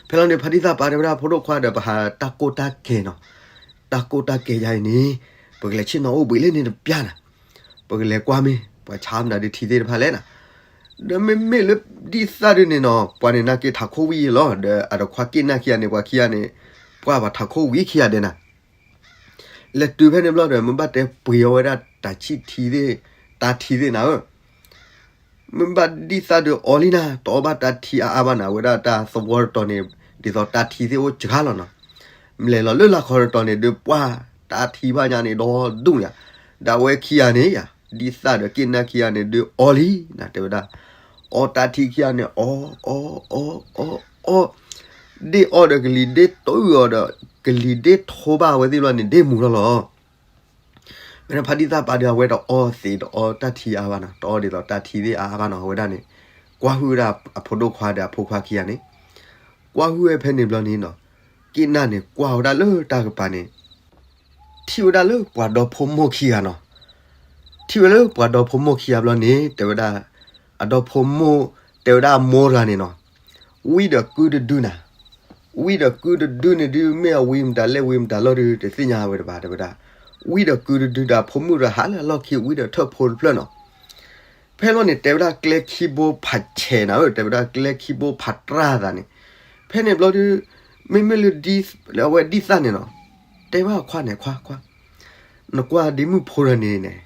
ဖဲလီၤန့ၣ် ဖါတံၢ်သၣ်ပၤတဲဝဲဒၣ် ဖိဒိၣ်ခွါဒီး ပဟးတၢ်ကိၢ်တၢ်ကဲၤနီၤ, တၢ်ကိၢ်တၢ်ကဲၤယၤအံၤန့ၣ်, ပကလဲၤဆ့ၣ်နီၤအိၣ်ဘှံးလၢန့ၣ်တပျၢ်နၤ, ပကလဲၤကွၢ်မ့ၢ် ပှၤဆါမနုၤဒုးထံသ့ၣ်တဖၣ်လဲၣ်နၤ. ဒီးမ့မ့ၢ်လၢဒံၣ်သၣ်ဒုးန့ၣ်နီၤ ပှၤန့ၣ်နာ်က့ထးခိၣ်ဝံၣ်လီၤ, ဒီးအဒီးခွါက့ၢ်နၢ်ခံဂၤန့ၣ် ပှၤခံဂၤန့ၣ်, ပှၤပှၤထးခိၣ်ဝံၣ်ခံဂၤဒဲးနၤ. လဲၤတုၤဖဲန့ၣ်ဘျီဒီး မ့ၢ်ဘၣ်တဲပှ့ၤအီၤဝဲဒၣ်တၢ်ဆံၣ်ထံသ့ၣ်, တၢ်ထံသ့ၣ်နၤဧၢ မ့ၢ်ဘၣ်ဒံၣ်သၣ်ဒုးအီလံနၤ တအီဘၣ်တၢ်ထံအါအါဘၣ်နၤ အဝဲဒၣ်တၢ်သဝီတတီၤန့ၣ်, ဒ်သိးတၢ်ထံသ့ၣ်အိၣ်စှၤလီၤနီၤ. မ့ၢ်လဲၤလီၤလၢလၢခီတတီၤန့ၣ် ဒုးပှၢ်တၢ်ထံဘၣ်ညါန့ၣ်ဒီဒူၣ်ညါ, ဒီးအဝဲခံဂၤန့ၣ်ယၤ, ဒံၣ်သၣ်ဒီးက့ၢ်နၢ်ခံဂၤန့ၣ် ဒုးအီလံနၤ တဲဝဲဒၣ်. အီတၢ်ထံခံဂၤန့ၣ် အီ, အီ, အီ, အီ, အီ, အီ, ဒ့ၣ်အီဒီးကလံၤဒ့ၣ်တုၤအီၤဒီး, ကလံၤဒ့ၣ်ထိဘၣ်အဝဲသ့ၣ်ဘျီန့ၣ် ဒ့ၣ်မူၤထီၣ်လီၤ. ဖဲန့ၣ်ဖါတံၢ်သၣ်ပၤဒီး အဝဲတအီသံးတအီတၢ်ထံအါဘၣ်နီၤ, တအီဒ်သိးတၢ်ထံသ့ၣ်အါဘၣ်နီၤ အဝဲဒၣ်န့ၣ်, ကွၢ်ဟုၣ်ဝဲဒၣ်အဖိဒိၣ်ခွါဒီးအဖိခွါခံဂၤန့ၣ်, ကွၢ်ဟုၣ်ဝဲဖဲန့ၣ်ဘျီန့ၣ်နီၤ, က့ၢ်နၢ်န့ၣ် ကွၢ်ဝဲဒၣ်လၢတၢ်ကပၤန့ၣ်, ထံၣ်ဝဲဒၣ်လၢပှၤဒီဖိမိၢ်ခံဂၤနီၤ, ထံၣ်ဝဲလၢပှၤဒီဖိမိၢ်ခံဂၤဘျီန့ၣ် တဲဝဲဒၣ်, အဒီဖိမိၢ်, တဲဝဲဒၣ်အမိၢ်တဂၤန့ၣ်နီၤ, ဝံဒီးကုတဒုနၤ, ဝံဒီးကုတဒုန့ၣ်ဒုး မ့ၢ်အဝံမတၤလဲၣ်ဝံမတၤလီၢ်ဒုး တသ့ၣ်ညါဝဲတဘၣ်တဲဝဲဒၣ်, ဝံဒီးကုတဒုဒီးအဖိမုၣ်ဒီးဟးလၢအလီၢ်ခံဝံဒီးထၢၣ်ဖိတဖျၢၣ်နီၤ. ဖဲလီၤန့ၣ် တဲဝဲဒၣ်ကျဲခံဘိဖးဆဲးနၤဧၢ, တဲဝဲဒၣ်ကျဲခံဘိဖးတြၢ်သးန့ၣ်, ဖဲန့ၣ်ဘျီဒုး, မ့မ့ၢ်လၢဒ်, အဝဲဒံၣ်သၣ်န့ၣ်နီၤ, တဲဘၣ်ခွါန့ၣ် ခွါ, ခွါ, နကွၢ်ဒ့မုၣ်ဖိတဂၤန့ၣ်န့ၣ်,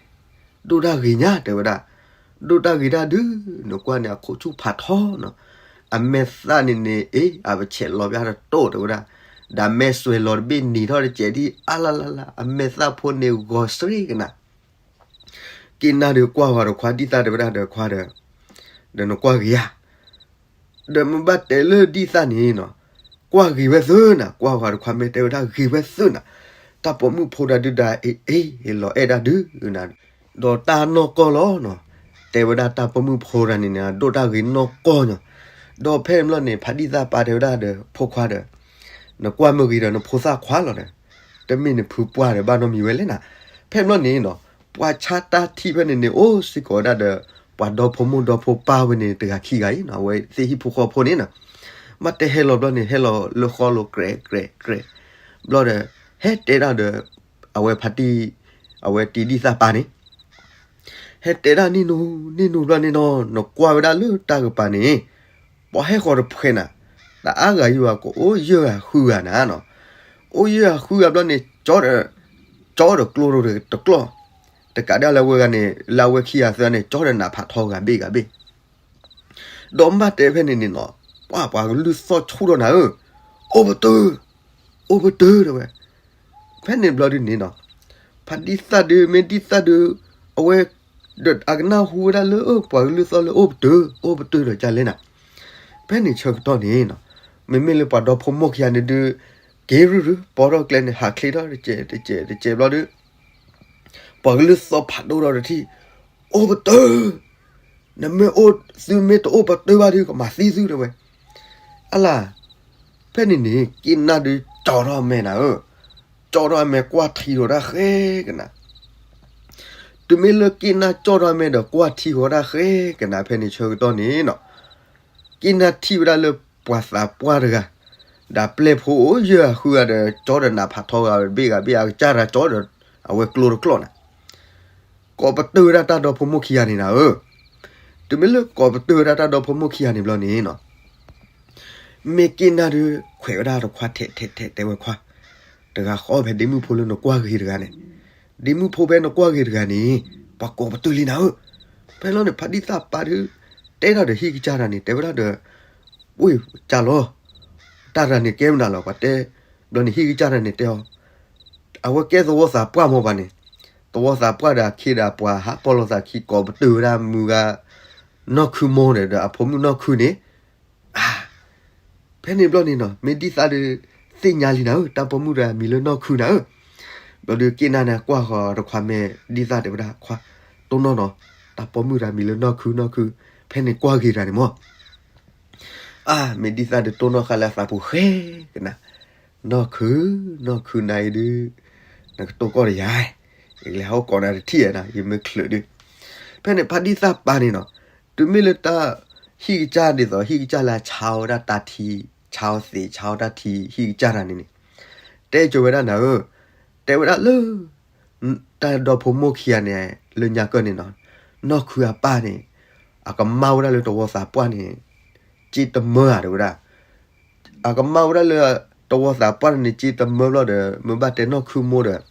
ဒိၣ်တၢ်ဂ့ၤညါတဲဝဲဒၣ်, ဒိၣ်တၢ်ဂ့ၤတၢ်ဒုး, နကွၢ်န့ၣ် အခိၣ်ဆူၣ်ဖးထီနီၤ, အမဲာ်သၣ်န့ၣ်န့ၣ် အ့ အပဆဲးလီၤပျၢ်တတိၢ်တဲဝဲဒၣ်, ဒီးမဲာ်စွဲးလီၤတဘ့ၣ်နံၤထီၣ်တစဲးဒ်အါလၢ်လၢ်လၢ်, အမဲာ်သၣ်ဖိန့ၣ်ဂီၤစရ့ကနၤ က့ၢ်နၢ်ဒီးကွၢ်ဝဲဒီးခွါဒံၣ်သၣ်တဲဝဲဒၣ်ဒီးခွါဒီး, ဒီးနကွၢ်ဂ့ၤဧါ, ဒီးမ့ၢ်ဘၣ်တဲလၢဒံၣ်သၣ်န့ၣ်နီၤ, ကွၢ်ဂ့ၤဝဲသၢနၤ, ကွၢ်ဝဲဒီးခွါမ့ၢ်တဲဝဲဒၣ်ဂ့ၤဝဲသၢနၤ, တၢ်ပိာ်မုၣ်ဖိတၢ်ဒုးဒၣ်အ့ၣ်အ့ၣ် လီၤအဲၣ်ဒၣ်ဒုးနၤ, ဒီးတၢ်နီၢ်ကီၢ်လီၤနီၤ, တဲဝဲဒၣ်တၢ်ပိာ်မုၣ်ဖိတၢ်န့ၣ်န့ၣ် ဒိၣ်တၢ်ဂ့ၤနီၢ်ကီၢ်ညီ, ဒီးဖဲန့ၣ်ဘျီန့ၣ် ဖါဒံၣ်သၣ်ပာ်တဲဝဲဒၣ်ဒီးဖိခွါဒီး နကွၢ်မ့ၢ်ဂ့ၤဒီးနဖိသၣ်ခွါလီၤဒီး, တမ့ၢ်နဖုပှၢ်ဒီးဘၣ်နီတမံၤဝဲလဲၣ်နၤ, ဖဲန့ၣ်ဘျီန့ၣ်နီၤ, ပှၤဆါတၢ်ထံဖဲန့ၣ်န့ၣ် အိၣ်စ့ၢ်ကီးဝဲဒၣ်ဒီး, ပှၤဒီဖိမိၢ်ဒီဖိပၢ်ဝဲန့ၣ်တဂၤခံဂၤအံၤနီၤ, အဝဲသ့ၣ်ဟံၣ်ဖိဃီဖိန့ၣ်နီၤ, မ့ၢ်တဲဟဲလီၤဘျီန့ၣ် ဟဲလီၤလၢဃီလိၤကြဲးကြဲးကြဲး, ဘျီဒီး, ဟဲတဲဒၣ်ဒီး အဝဲဖါတံၢ်, အဝဲတံၤဒံၣ်သၣ်ပၢ်န့ၣ် ဟဲတဲဒၣ်နံၣ်နူ နံၣ်နူဘျီန့ၣ်နီၤ, နကွၢ်ဝဲဒၣ်လၢတၢ်ကပၤန့ၣ် ပှၤဟဲဃီၤတဖှဲးနၤ, တအါဂၤယံၤဘၣ် ကအိၣ်ယဲၢ်ဂၤဃုဂၤနၤနီၤ, အိၣ်ယဲၢ်ဂၤဃုဂၤဘျီန့ၣ် ကၠီဒီးကျိတကျီၢ်, တကးဒၣ်လၢအဝဲဂၤန့ၣ် လၢအဝဲခံဂၤသၢန့ၣ် ကၠီဒီးနးဖးထီဂၤဘ့ၣ်ဂၤဘ့ၣ် ဒီးမ့ၢ်ဘၣ်တဲဖဲန့ၣ်န့ၣ်နီၤ, ပှၤပှၤကလုၢ်သီၣ်ဆူၣ်ထီၣ်နၤဧၢ, အိၣ်ပတုာ်, အိၣ်ပတုာ်တဲဝဲ, ဖဲန့ၣ်ဘျီဒုန့ၣ်နီၤ, ဖါဒံၣ်သၣ်ဒု မ့ၢ်ဒံၣ်သၣ်ဒု အဝဲ ဒီးအကနၣ်ဟူဝဲဒၣ်လၢ ပှၤကလုၢ်သီၣ်လၢအိၣ်ပတုာ် အိၣ်ပတုာ်ဒီးကလဲၣ်နၤ, ဖဲန့ၣ်ဆၢကတီၢ်န့ၣ်နီၤ, မ့မ့ၢ်လၢပှၤဒီဖိမိၢ်ခံဂၤန့ၣ်ဒု က့ၤရုရု ပိာ်ထီၣ်ကျဲန့ၣ် ဟးချ့ထီၣ်တစဲးတစဲးတစဲးဘျီဒု ပှၤကလုၢ်သီၣ်ဖးဒိၣ်ထီၣ်တထံၣ်, အိၣ်ပတုာ်, နမ့ၢ်အိၣ်သုမ့ၢ်တအိၣ်ပတုာ်ဘၣ်ဒု ကမၤသံသုတဲဝဲ, အလၤ, ဖဲန့ၣ်န့ၣ် က့ၣ်နၢ်ဒုကၠီထီၣ်အမဲာ်နၤဧၢ, ကၠီထီၣ်အမဲာ်ကွၢ်ထံဃီၤတၢ်ဃဲကနၤ တုၤမ့ၢ်လၢက့ၣ်နၢ်ကၠီထီၣ်အမဲာ်ဒီးကွၢ်ထံဃီၤတၢ်ဃဲကနၤ ဖဲန့ၣ်ဆၢကတီၢ်န့ၣ်နီၤ, က့ၣ်နၢ်ထံၣ်ဝဲဒၣ်လၢပှၤသးပှၢ်တဂၤ, ဒီးပျဲၢ်ဖိအိၣ်ယဲၢ်ဂၤဃုဂၤဒီး ကၠီဒီးနးဖးထီဂၤဘ့ၣ်ဂၤဘ့ၣ် အကစၢ်တၢ်ကၠီဒီး အဝဲကျိတကျီၢ်နၤ ကိးပတုာ်ဝဲဒၣ်တၢ်ဒီဖိမိၢ်ခံဂၤန့ၣ်နၤဧၢ, တုၤမ့ၢ်လၢကိးပတုာ်ဝဲဒၣ်တၢ်ဒီဖိမိၢ်ခံဂၤန့ၣ်ဘျီန့ၣ်နီၤ, မ့ၢ်က့ၣ်နၢ်ဒု ခွဲးဝဲဒၣ်တခွါထဲးထဲးထဲးတဲဝဲခွါ, တဂၤဃီဖဲဒ့မုၣ်ဖိလၢနကွၢ်ဂ့ၤတဂၤန့ၣ်, ဒ့မုၣ်ဖိဖဲနကွၢ်ဂ့ၤတဂၤန့ၣ် ပှၤကိးပတုာ်လံနၤဧၢ, ဖဲလီၤန့ၣ် ဖါဒံၣ်သၣ်ပၢ်ဒု တဲတၢ်ဒီးဟံၣ်ကစၢ်တၢ်န့ၣ် တဲဝဲဒၣ်ဒီး ဝ့ၢ်ကၢ်လီၤ, တၢ်တဂၤန့ၣ်ကဲမနုၤလီၤ ပှၤတဲ, ဘျီန့ၣ်ဟံၣ်ကစၢ်တၢ်န့ၣ်တဲအီၤ, အဝဲကဲသဝီသးပှၢ်မ့ၢ်ပှၤန့ၣ်, သဝီသးပှၢ်ဒီးအခ့ဒီးပှၤဟးပီၢ်လိာ်သးခံ ကိးပတုာ်ဝဲဒၣ်မုၢ်ဂၤ နီၢ်ခုမိၢ်ဒီး ဒီးအဖိမုၣ်နီၢ်ခုန့ၣ်, ဖဲန့ၣ်ဘျီန့ၣ်နီၤ မ့ၢ်ဒံၣ်သၣ်ဒု သ့ၣ်ညါလံနၤဧၢ, တၢ်ပိာ်မုၣ်တဂၤမံၤလၢနီၢ်ခုနၤဧၢ, ဘျီဒုက့ၣ်နၢ်န့ၣ်ကွၢ်ဃီၤတခွါ မ့ၢ်ဒံၣ်သၣ်တဲဝဲဒၣ်ခွါ, တိၢ်နီၣ်နီၤ, တၢ်ပိာ်မုၣ်တဂၤမံၤလၢနီၢ်ခုနီၢ်ခု, ဖဲန့ၣ်ကွၢ်ဂ့ၤတဂၤန့ၣ်မ့ၢ် အါ မ့ၢ်ဒံၣ်သၣ်ဒုတိၢ်နီၣ်ဃာ်လၢအသးပူၤဃဲကနၤ, နီၢ်ခု, နီၢ်ခုနၤအံၤဒု, နကတိၢ်ကီၢ်ဒီးယၤ, ယကလဲၤဟီၣ်ကိးနၤတထံၣ်ဧါနၤ ယမ့ၢ်ချုးဒု, ဖဲန့ၣ်ဖါဒံၣ်သၣ်ပၢ်န့ၣ်နီၤ, တုၤမ့ၢ်လၢတၢ်ဟံၣ်ကစၢ်ဒ်သိး ဟံၣ်ကစၢ်လၢအဆါဝဲဒၣ်တၢ်ထံ, ဆါအီၤသ့ၣ် ဆါအီၤတၢ်ထံ ဟံၣ်ကစၢ်တၢ်န့ၣ်န့ၣ်, တဲကၠိဝဲဒၣ်နၤဧၢ, တဲဝဲဒၣ်လၢ တၢ်ဒီဖိမိၢ်ခံဂၤန့ၣ် လၢညါကၢၢ်န့ၣ်နီၤ, နီၢ်ခုအပၢ်န့ၣ် အကမၢ်ဝဲဒၣ်လၢတဝီသးပှၢ်န့ၣ် စ့တမၢဧါတဲဝဲဒၣ်, အကမၢ်ဝဲဒၣ်လၢ တဝီသးပှၢ်န့ၣ် စ့တမၢဘျီဒီး မ့ၢ်ဘၣ်တဲနီၢ်ခုမိၢ်ဒီး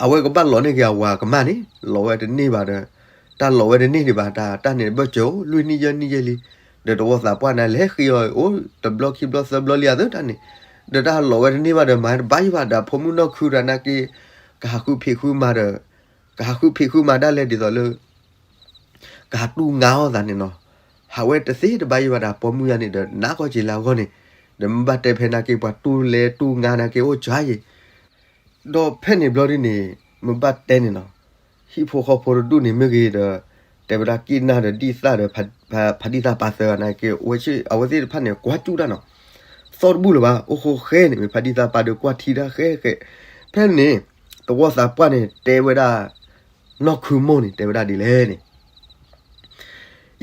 အဝဲကဘၣ်လီၤန့ၢ်က့ၤအဝၤကမၢ်န့ၣ် လီၤဝဲတန့ၢ်ဘၣ်ဒီး တၢ်လီၤဝဲတန့ၢ်ဒံးဘၣ် တၢ်တၢ်န့ၣ်ဘၢၣ်စၢၤအိၣ် လွံၢ်နံၣ်ယဲၢ်နံၣ်ယဲၢ်လံ, ဒီးတဝီသးပှၢ်န့ၣ် လဲၤဃ့အီၤအိၣ်တဘျီခံဘျီသၢဘျီလံအသးတၢ်န့ၣ်, ဒီးတၢ်လီၤဝဲတန့ၢ်ဘၣ်ဒီး မၤတဘၣ်ယံၤဘၣ်ဒီးအဖိမုၣ်နီၢ်ခုတဂၤနာ်က့ ကဟးဃုဖံးဃုမၤဒီး ကဟးဃုဖံးဃုမၤဒၣ်လဲာ်ဒ်သိးလၢ ကဟးတူၢ်ငါအီၤသးန့ၣ်နီၤ, ဟးဝဲတသ့တဘၣ်ယံၤဘၣ်ဒီးအပိာ်မုၣ်ယါန့ၣ်ဒီး နးကီၢ်က့ၤလၢအဂီၢ်န့ၣ်, ဒီးမ့ၢ်ဘၣ်တဲဖဲနာ်က့ ပှၤတူၢ်လဲၤတူၢ်ငါနာ်က့အိၣ်စှၤယံၤ, ဒီးဖဲန့ၣ်ဘျီဒ်န့ၣ် မ့ၢ်ဘၣ်တဲန့ၣ်နီၤ, ဟံၣ်ဖိဃီဖိတဒူၣ်န့ၣ်မ့ၢ်ဂ့ၤဒီး တဲဝဲဒၣ်က့ၢ်နၢ်ဒီးဒံၣ်သၣ်ဒီး ဖါဒံၣ်သၣ်ပၢ်သၢဂၤနာ်က့ အဝဲသ့ၣ်တဖၣ်န့ၣ် ကွၢ်စူၣ်တၢ်နီၤ, သီၣ်တဘူၣ်လၢၤဘၣ် အိၣ်ဃိဃဲန့ၣ် မ့ၢ်ဖါဒံၣ်သၣ်ပၢ်ဒီးကွၢ်ထံတၢ်ဃဲဃဲ, ဖဲန့ၣ် တဝီသးပှၢ်န့ၣ် တဲဝဲဒၣ် နီၢ်ခုမိၢ်န့ၣ် တဲဝဲဒၣ်ဒ်လဲၣ်န့ၣ်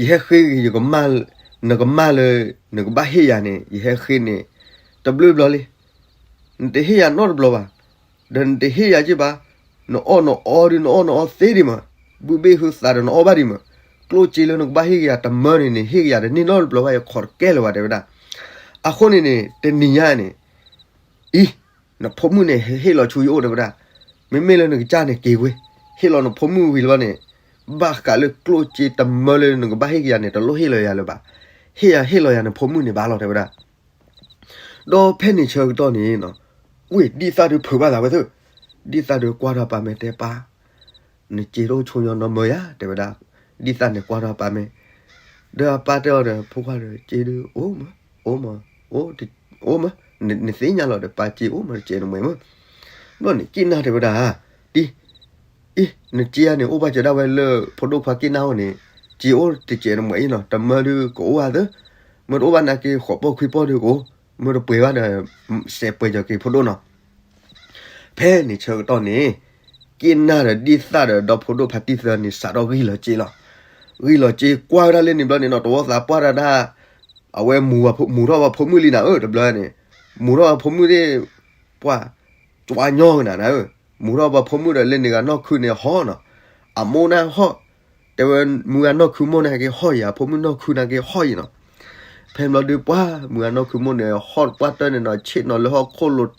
ယဟဲဃ့ ယကမၢ်, နကမၢ်လၢ နကဘၣ်ဟ့ၣ်ယၤန့ၣ် ယဟဲဃ့န့ၣ် တဘျုးဘျီလံ, နတဟ့ၣ်ယၤနီတဘျီဘၣ်, ဒီးနတဟ့ၣ်ယၤက့ဘၣ်, နအီၣ်နအီဒုး နအီၣ်နအီသ့ဒံးမး, ဘုဘ့ၣ်ဟုသးဒီးနအီၣ်ဘၣ်ဒံးမး, ကျိၣ်စ့လၢနကဘၣ်ဟ့ၣ်က့ၤယၤတမၢန့ၣ်န့ၣ် ဟ့ၣ်က့ၤယၤတန့ၢ်နီတဘျီဘၣ် ယခိးတကဲလၢၤဘၣ် တဲဝဲဒၣ်, အဃိန့ၣ်န့ၣ် တနံၤညါန့ၣ် အံၤ နဖိမုၣ်န့ၣ်ဟ့ၣ်လီၤဆူယအိၣ်တဲဝဲဒၣ်, မ့မ့ၢ်လၢနကစၢ်န့ၣ်က့ၤဝဲ, ဟ့ၣ်လီၤနဖိမုၣ်ဝံၤလီၤန့ၣ်, ဘၣ်ဃးလၢကျိၣ်စ့တမၢလၢနကဘၣ်ဟ့ၣ်က့ၤယၤန့ၣ် တလိၣ်ဟ့ၣ်လီၤယၤလၢၤဘၣ်, ဟ့ၣ်ယၤဟ့ၣ်လီၤယၤနဖိမုၣ်န့ၣ်ဘၣ်လီၤတဲဝဲဒၣ်, ဒီးဖဲန့ၣ်ဆၢကတီၢ်န့ၣ် ဝ့ၢ်ဒံၣ်သၣ်ဒုးဖုးဘၣ်သးဝဲသ့ၣ်, ဒံၣ်သၣ်ဒုးကွၢ်ထီၣ်ပၢ်မဲာ်တဲပၢ် နစ့တအိၣ်ဆိညါနီတမၢယၤ တဲဝဲဒၣ်, ဒံၣ်သၣ်န့ၣ်ကွၢ်ထီၣ်ပၢ်မဲာ်, ဒီးအပၢ်တဲအီၤဒီး ဖိခွါဒီး စ့ဒုးအိၣ်မး, အိၣ်မး, အိၣ်, နသ့ၣ်ညါလီၤဒီး ပၢ်စ့အိၣ်မး တစဲးနမှဲမး, ဘျီန့ၣ်က့ၢ်နၢ်တဲဝဲဒၣ်, အံၤ, အံၤ နစ့ယၤန့ၣ် အိၣ်ဘၣ်စၢၤဒၣ်ဝဲလၢဖိဒိၣ်ခွါက့ၢ်နၢ်အအိၣ်န့ၣ်, စ့အိၣ်တစဲးနမှဲအံၤနီၤ တမၢဒုးကအိၣ်အသၢ, မ့ၢ်တအိၣ်ဘၣ်နာ်က့ ဃိးပိာ်ခွံပိာ်ဒုးကအိၣ်, မ့ၢ်တပှဲၤဘၣ်ဒီး စဲးပှဲၤကီၤက့ၤဖိဒိၣ်နီၤ ဖဲန့ၣ်ဆၢကတီၢ်န့ၣ် က့ၢ်နၢ်ဒီးဒံၣ်သၣ်ဒီးဒီဖိဒိၣ်ဖါတံၢ်သၢန့ၣ် စးထီၣ်ဂံၢ်လီၤစ့လီၤ. ဂံၢ်လီၤစ့ကွၢ်ဝဲဒၣ်လၢန့ၣ်ဘျီန့ၣ်နီၤ တဝီသးပှၢ်တၢ်ဒၣ်, အဝဲမူၤထီၣ်ဝဲဖိမုၣ်လံနၤဧၢ တဘျီန့ၣ်, မူၤထီၣ်ဝဲဖိမုၣ်သ့ၣ်, ပှၢ်, ကၠွညီကနၤနၤဧၢ မူထီၣ်ပှၤဖိမုၣ်ဒီးလၢန့ၣ်ဂၤနီၢ်ခုန့ၣ်ဟီၣ်နီၤ, အမိၢ်န့ၣ်ဟီၣ်, တဲဝဲမုၢ်ဂၤနီၢ်ခုမိၢ်န့ၣ်က့ၤဟီၣ်ယၤ, ဖိမုၣ်နီၢ်ခုန့ၣ်က့ၤဟီၣ်ယၤနီၤ. ဖဲန့ၣ်ဘျီဒုးပှၢ် မုၢ်ဂၤနီၢ်ခုမိၢ်န့ၣ် ဟီၣ်တပှၢ်တၢၢ်န့ၣ်နီၤ, ဆ့ၣ်နီၤလၢဟီၣ်ခိၣ်လိၤ,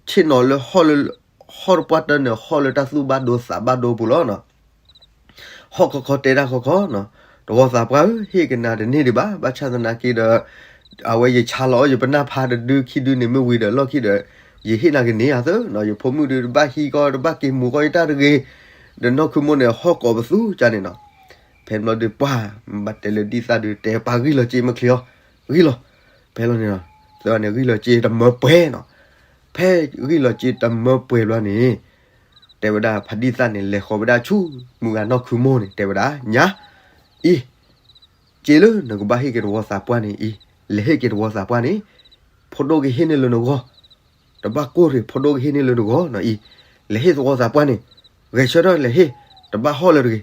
ဆ့ၣ်နီၤလၢဟီၣ်လၢ ဟီၣ်တပှၢ်တၢၢ်န့ၣ် ဟီၣ်လၢတၢ်သူၣ်ဘၣ်ဒိသးဘၣ်ဒိပူၤလီၤနီၤ. ဟီၣ်ခီခီတဲတၢ်ခီခီနီၤ, တဝီသးပှၢ်ဧၢ, ဟ့ၣ်ကနၤတန့ၢ်ဒံးဘၣ်, ဘၣ်ဆၣ်သနာ်က့ဒီး အဝဲယဆါလီၤအီၣ်ယပနၢ်ဖးတဒုခံဒုန့ၣ်မ့ၢ်ဝံၤဒီးလီၢ်ခံဒီး ယဟ့ၣ်နၤကန့ၢ်ဧါသၢနီၤ, ယဖိမုၣ်ဒုးတဘၣ်ဟံးကီၢ် တဘၣ်က့ၤမူၤကီၢ်ယတၢ်တဂ့ၤ, ဒီးနီၢ်ခုမိၢ်န့ၣ် ဟီၣ်ကိးပသူကန့ၣ်နီၤ. ဖဲန့ၣ်ဘျီဒုးပှၢ် ဘၣ်တဲလၢဒံၣ်သၣ်ဒုးတဲပှၢ်ဂံၢ်လီၤစ့မ့ၢ်ချ့အီၤ, ဂံၢ်လီၤ. ဖဲလီၤန့ၣ်နီၤ, သၢဂၤန့ၣ်ဂံၢ်လီၤစ့တမၢပှဲၤနီၤ. ဖဲဂံၢ်လီၤစ့တမၢပှဲၤဘျီန့ၣ် တဲဝဲဒၣ်ဖါဒံၣ်သၣ်န့ၣ် လဲၤဃီၤဝဲဒၣ်ဆူ မုၢ်ဂၤနီၢ်ခုမိၢ်န့ၣ် တဲဝဲဒၣ် ညါ အံၤ စ့လၢနကဘၣ်ဟ့ၣ်က့ၤတဝီသးပှၢ်န့ၣ်အံၤ, လဲၤဟ့ၣ်က့ၤတဝီသးပှၢ်န့ၣ် ဖိဒိၣ်ကဟ့ၣ်န့ၢ်လၢနဂီၢ်, တဘၣ်ကိၢ်တဂ့ၤ, ဖိဒိၣ်ကဟ့ၣ်န့ၢ်လၢနဂီၢ်နီၤအံၤ, လဲၤဟ့ၣ်တဝီသးပှၢ်န့ၣ်, ဂဲၤဆၢထၢၣ်လဲၤဟ့ၣ်, တဘၣ်ဟီၣ်လၢၤတဂ့ၤ.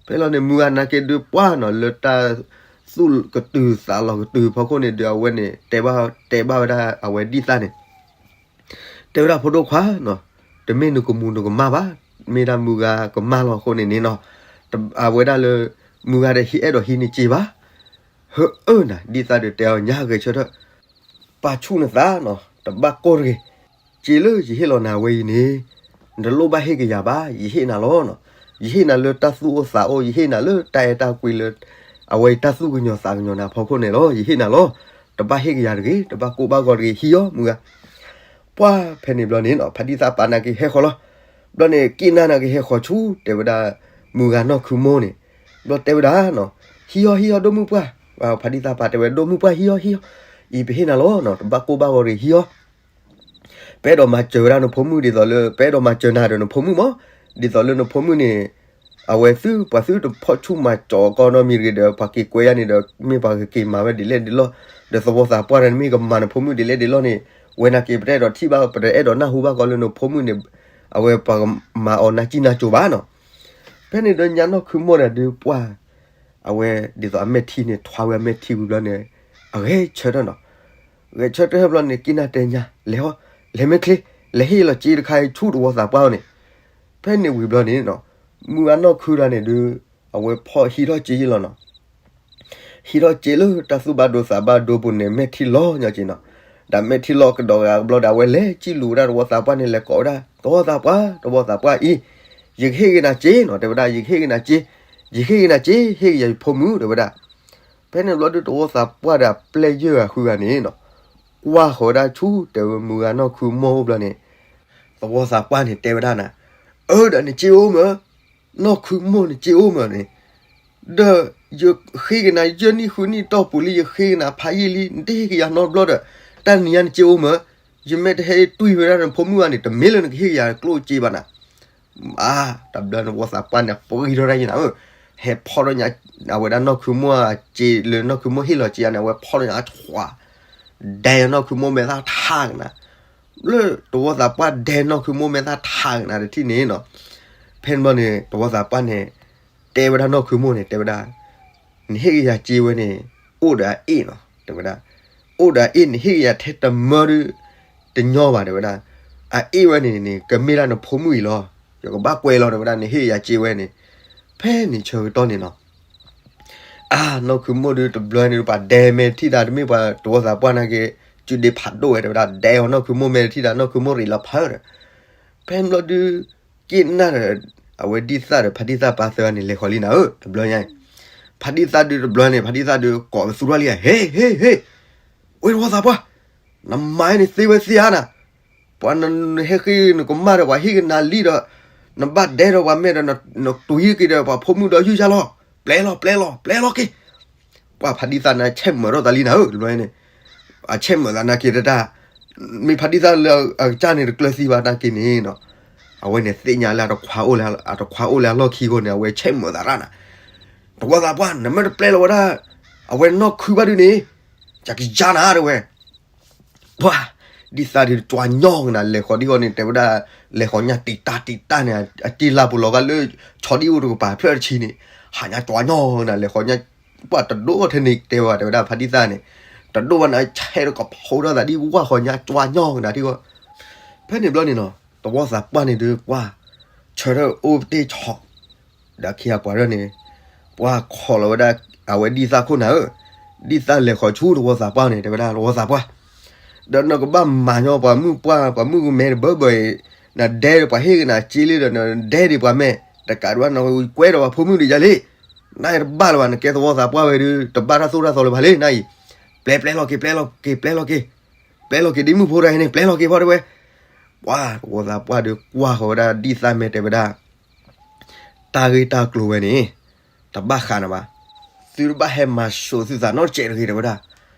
ဖဲလီၤန့ၣ် မုၢ်ဂၤနာ်က့ဒုးပှၢ်နီၤ လၢတၢ်သူၣ်ကတုၤသးလီၤကတုၤဖီခိၣ်န့ၣ်ဒုး အဝဲန့ၣ် တဲဘၣ် တဲဘၣ်ဝဲဒၣ်အဝဲဒံၣ်သၣ်န့ၣ် တဲဝဲဒၣ်ဖိဒိၣ်ခွါနီၤ, တမ့ၢ်နကမူၤနကမၣ်ဘၣ်, မ့ၢ်ဒၣ်မုၢ်ဂၤကမၣ်လီၤအဃိန့ၣ်န့ၣ်နီၤ, အဝဲဒၣ်လၢ မုၢ်ဂၤဒီးဟံးအဲၣ်ဒိးဟံးန့ၢ်စ့ဘၣ်, ဟၢအၢနၤ ဒံၣ်သၣ်ဒုးတဲအီၤ ညါဂဲၤဆၢထၢၣ်, ပာ်ဆူၣ်နသးနီၤ, တဘၣ်ကိၢ်တဂ့ၤ, စ့လၢယဟ့ၣ်လီၤနၤဝဲအံၤန့ၣ် နတလိၣ်ဘၣ်ဟ့ၣ်ကယၤဘၣ်, ယဟ့ၣ်နၤလီၤနီၤ, ယဟ့ၣ်နၤလၢတၢ်သူၣ်အိၣ်သးအိၣ်, ယဟ့ၣ်နၤလၢတၢ်အဲၣ်တၢ်ကွံလၢ အဝဲတၢ်သူၣ်ကညီၤသးကညီၤနၤဖီခိၣ်န့ၣ်လီၤ, ယဟ့ၣ်နၤလီၤ, တဘၣ်ဟ့ၣ်ကယၤတဂ့ၤ, တဘၣ်ကိၢ်ဘၣ်ဂီၤတဂ့ၤ, ဟံးအီၤမုၢ်ဂၤ ပှၢ်ဖဲန့ၣ်ဘျီန့ၣ်နီၤ ဖါဒံၣ်သၣ်ပာ်နာ်က့ဟဲဃီၤလီၤ, ဘျီန့ၣ် က့ၣ်နၢ်နာ်က့ဟဲဃီၤဆူ တဲဝဲဒၣ် မုၢ်ဂၤနီၢ်ခုမိၢ်န့ၣ်, ဘျီတဲဝဲဒၣ်နီၤ, ဟံးအီၤ ဟံးအီၤ ဒိၣ်မုၢ်ပှၢ်, ဖါဒံၣ်သၣ်ပာ်တဲဝဲ ဒိၣ်မုၢ်ပှၢ် ဟံးအီၤ ဟံးအီၤ, အံၤပဟ့ၣ်နၤလီၤနီၤ, တဘၣ်ကိၢ်ဘၣ်ဂီၤတဂ့ၤ ဟံးအီၤ ပအဲၣ်ဒိးမၤစၢၤဝဲဒၣ်နဖိမုၣ်ဒ်သိးလၢ ပအဲၣ်ဒိးမၤစၢၤနၤဒီးနဖိမုၣ်မး, ဒ်သိးလၢနဖိမုၣ်န့ၣ် အဝဲသု ပှၤသုတဖီၣ်ဆူၣ်မၤကၠီၤကီနီတမံၤတဂ့ၤဒီး ပှၤက့ၤကွဲယါန့ၣ်ဒီး မ့ၢ်ပှၤကက့ၤမၤဝဲဒ်လဲၣ်ဒ်လဲၣ်, ဒီးသဝီသးပှၢ်ဒီးမ့ၢ်ကမၤနဖိမုၣ်ဒ်လဲၣ်ဒ်လဲၣ်န့ၣ်, ဝဲနာ်က့ပတအဲၣ်ဒိးထံၣ်ဘၣ် ပတအဲၣ်ဒိးနၢ်ဟူဘၣ်ကီးလၢနဖိမုၣ်န့ၣ် အဝဲပှၤကမၤအီၤနၢ်စံၣ်နၢ်စိၤဘၣ်နီၤ. ဖဲန့ၣ်ဒီးညါနီၢ်ခုမိၢ်န့ၣ်ဒုးပှၢ် အဝဲဒ်သိးအမဲာ်ထံန့ၣ် ထွါဝဲအမဲာ်ထံဝံၤဘျီန့ၣ် အဂဲၤဆၢထၢၣ်နီၤ. ဂဲၤဆၢထၢၣ်ဘျီန့ၣ် က့ၣ်နၢ်တဲညါ လဲၤဟီ လဲၤမ့ၢ်ချ့, လဲၤဟ့ၣ်လီၤစ့တခါအံၤဆူတဝီသးပှၢ်အအိၣ်န့ၣ်. ဖဲန့ၣ်ဝံၤဘျီန့ၣ်နီၤ မုၢ်ဂၤနီၢ်ခုတဂၤန့ၣ်ဒုး အဝဲဖီၣ်ဟံးထီၣ်စ့ယ့ၢ်လီၤနီၤ. ဟံးထီၣ်စ့လၢတၢ်သူၣ်ဘၣ်ဒိသးဘၣ်ဒိပူၤန့ၣ် မဲာ်ထံလီၤညီက့နီၤ. ဒီးမဲာ်ထံလီၤကဒီးဂၤဘျီဒီး အဝဲလဲၤစံၣ်လူၤဝဲဒၣ်တဝီသးပှၢ်န့ၣ် လဲၤကိးဝဲဒၣ် တဝီသးပှၢ် တဝီသးပှၢ်အံၤ, ယကဟ့ၣ်က့ၤနၤစ့နီၤ တဲဝဲဒၣ် ယကဟ့ၣ်က့ၤနၤစ့, ယဟ့ၣ်က့ၤနၤစ့ ဟ့ၣ်က့ၤယဖိမုၣ် တဲဝဲဒၣ်. ဖဲန့ၣ်ဘျီဒုးတဝီသးပှၢ်ဒီးအပျဲၢ်ယဲၢ်ဂၤဃုဂၤန့ၣ်နီၤ ကွၢ်ဃီၤဝဲဒၣ်ဆူ တဲဝဲမုၢ်ဂၤနီၢ်ခုမိၢ်အိၣ်ဘျီန့ၣ် သဝီသးပှၢ်န့ၣ်တဲဝဲဒၣ်နၤ, အၢ ဒီးနစ့အိၣ်မး, နီၢ်ခုမိၢ်နစ့အိၣ်မးန့ၣ်, ဒီးယဃ့က့ၤနၤ ယဲၢ်နံၣ်ဃုနံၣ်တီၢ်ပူၤလံ ယဃ့က့ၤနၤဖးယံာ်လံ နတဟ့ၣ်က့ၤယၤနီတဘျီဒီး တၢ်နံၤညါနစ့အိၣ်မး, ယမ့ၢ်တဟဲတွံၢ်ဝဲဒၣ်နဖိမုၣ်ဘၣ်န့ၣ် တမ့ၢ်လၢနကဟ့ၣ်က့ၤယၤကျိၣ်စ့ဘၣ်နၤ. အါ တဘျီန့ၣ် သဝီသးပှၢ်န့ၣ် ပှံၤထီၣ်ဒၣ်ယဲၢ်နၤဧၢ, ဟဲဖီၣ်ထီၣ်ညါ အဝဲဒၣ်နီၢ်ခုမိၢ်အစ့လၢနီၢ်ခုမိၢ်ဟ့ၣ်လီၤစ့ယၤန့ၣ် အဝဲဖီၣ်ထီၣ်ညါအထွး ဒဲနီၢ်ခုမိၢ်မဲာ်သၣ်ထးကနၤ, လၢတဝီသးပှၢ်ဒဲနီၢ်ခုမိၢ်မဲာ်သၣ်ထးကနၤတထံၣ်န့ၣ်နီၤ. ဖဲန့ၣ်ဘျီန့ၣ် တဝီသးပှၢ်န့ၣ် တဲဝဲဒၣ်နီၢ်ခုမိၢ်န့ၣ် တဲဝဲဒၣ် နဟ့ၣ်က့ၤယၤစ့ဝဲန့ၣ် အိၣ်ဒီးအအ့ၣ်နီၤ တဲဝဲဒၣ်, အိၣ်ဒီးအအ့ၣ် နဟ့ၣ်က့ၤယၤထဲတမၢဒုး တညီဘၣ် တဲဝဲဒၣ်, အအ့ၣ်ဝဲန့ၣ်န့ၣ် ကမ့ၢ်ဒၣ်နဖိမုၣ်အံၤလီၤ, ယကဘၣ်ကွဲးလီၤ တဲဝဲဒၣ် နဟ့ၣ်ယၤစ့ဝဲန့ၣ်. ဖဲန့ၣ်ဆၢကတီၢ်န့ၣ်နီၤ အါ နီၢ်ခုမိၢ်ဒုးတဘျီန့ၣ် ပှၤဒဲမဲာ်ထံၣ်တၢ် တမ့ၢ်ပှၤတဝီသးပှၢ်နာ်က့ စုဒ့ဖးဒိၣ်ဝဲ တဲဝဲဒၣ် ဒဲအီၤနီၢ်ခုမိၢ်မဲာ်ထံၣ်တၢ် နီၢ်ခုမိၢ်ရ့းလီၤဖးဒီး ဖဲန့ၣ်ဘျီဒုး က့ၣ်နၢ်ဒီး အဝဲဒံၣ်သၣ်ဒီး ဖါဒံၣ်သၣ်ပၢ်သၢဂၤန့ၣ် လဲၤဃီၤလံနၤဧၢ တဘျီညါအံၤ, ဖါဒံၣ်သၣ်ဒုးတဘျီန့ၣ် ဖါဒံၣ်သၣ်ဒုးကိးပသူထီၣ်လံဧါ ဟ့ ဟ့ ဟ့ ဝဲတဝီသးပှၢ်, နမၤန့ၣ်သ့ဝဲသ့ဧါနၤ, ပှၤနဟဲဃ့နကမၢ်ဒီး ပှၤဟ့ၣ်ကနၤလံဒီး နဘၣ်ဒဲဒီးပှၤမဲာ်ဒီး နတွံၢ်က့ၤဒီးပှၤဖိမုၣ်ဒီးယုၢ်ယါလီၤ, ပျဲလီၤ ပျဲလီၤ ပျဲလီၤက့ၤ. ပှၤဖါဒံၣ်သၣ်န့ၣ် ဆဲးမုာ်ထီၣ်သးလံနၤဧၢ တဘျီန့ၣ်, အဆဲးမုာ်သးနာ်က့တတၢ်, မ့ၢ်ဖါဒံၣ်သၣ်လၢအကစၢ်န့ၣ် တကျၢၤသံဘၣ်နာ်က့န့ၣ်နီၤ, အဝဲန့ၣ်သ့ၣ်ညါလၢအတခွါအိၣ်လၢ အတခွါအိၣ်လၢအလီၢ်ခံအဃိန့ၣ် အဝဲဆဲးမုာ်သးရၣ်နၤ, တဝီသးပှၢ် နမ့ၢ်တပျဲလီၤဝဲဒၣ် အဝဲနီၢ်ခုဘၣ်ဒုးန့ၣ် ယကယါနၤတဲဝဲ ပှၤ ဒံၣ်သၣ်ဒုးတကွၢ်ညီကနၤ လဲၤဃီၤဒံးဃီၤန့ၣ် တဲဝဲဒၣ် လဲၤဃီၤညါတံာ်တာ်တံာ်တာ်န့ၣ် အတ့ၢ်လၢ်ပူၤလီၤဂာ်လၢ ဆီဒံၣ်အိၣ်တကပၤဖျၢၣ်တဆံန့ၣ် ဟးညါကွၢ်ညီကနၤ လဲၤဃီၤညါ ပှၤတဒိၣ်ထဲန့ၣ်တဲဝဲ တဲဝဲဒၣ်ဖါဒံၣ်သၣ်န့ၣ် တဒိၣ်ဘၣ်နၤ ဆဲးတကဖိထီၣ်သးဒ်ဝၢ်ဃီၤညါကွၢ်ညီကနၤဒံးဃီၤ ဖဲန့ၣ်ဘျီန့ၣ်နီၤ တဝီသးပှၢ်န့ၣ်ဒုး ပှၢ်ဆၢထၢၣ်အိၣ်တ့ၢ်ဆီၣ် ဒီးခံဂၤပှၤဒၢန့ၣ် ပှၢ်ခိးလီၤဝဲဒၣ် အဝဲဒံၣ်သၣ်ခိၣ်နၤဧၢ, ဒံၣ်သၣ်လဲၤဃီၤဆူတဝီသးပှၢ်န့ၣ် တဲဝဲဒၣ် တဝီသးပှၢ်, ဒီးနကဘၣ်မၤညီပှၤမုၣ်ပှၢ် ပှၤမုၣ်ကမဲတဘၢဘၢအံၤ, နဒဲဒီးပှၤဟ့ၣ်က့ၤနၤစ့လံဒီး နဒဲဒံးပှၤမဲာ်, တကးဒံးဘၣ် နကွဲဒီးပှၤဖိမုၣ်ဒံးယါလံ, နတဘၣ်လၢၤဘၣ် နကဲတဝီသးပှၢ်ဝဲဒုး တဘၣ်တၢ်သိၣ်တၢ်သီလၢၤဘၣ်လံ နအံၤ, ပျဲပျဲလီၤက့ၤ ပျဲလီၤက့ၤ ပျဲလီၤက့ၤ ပျဲလီၤက့ၤဒ်မုၣ်ဖိတဂၤအံၤန့ၣ် ပျဲလီၤက့ၤဖီတဲဝဲ, ပှၢ်တဝီသးပှၢ်ဒုးကွၢ်ဃီၤဝဲဒၣ်ဒံၣ်သၣ်မဲာ်တဲဝဲဒၣ် တၢ်ဂ့ၢ်တၢ်ကျိၤဝဲန့ၣ် တဘၣ်ဃးနၤဘၣ်, သုတဘၣ်ဟဲမၤစိာ်သုသးနီတစဲးတဂ့ၤတဲဝဲဒၣ်,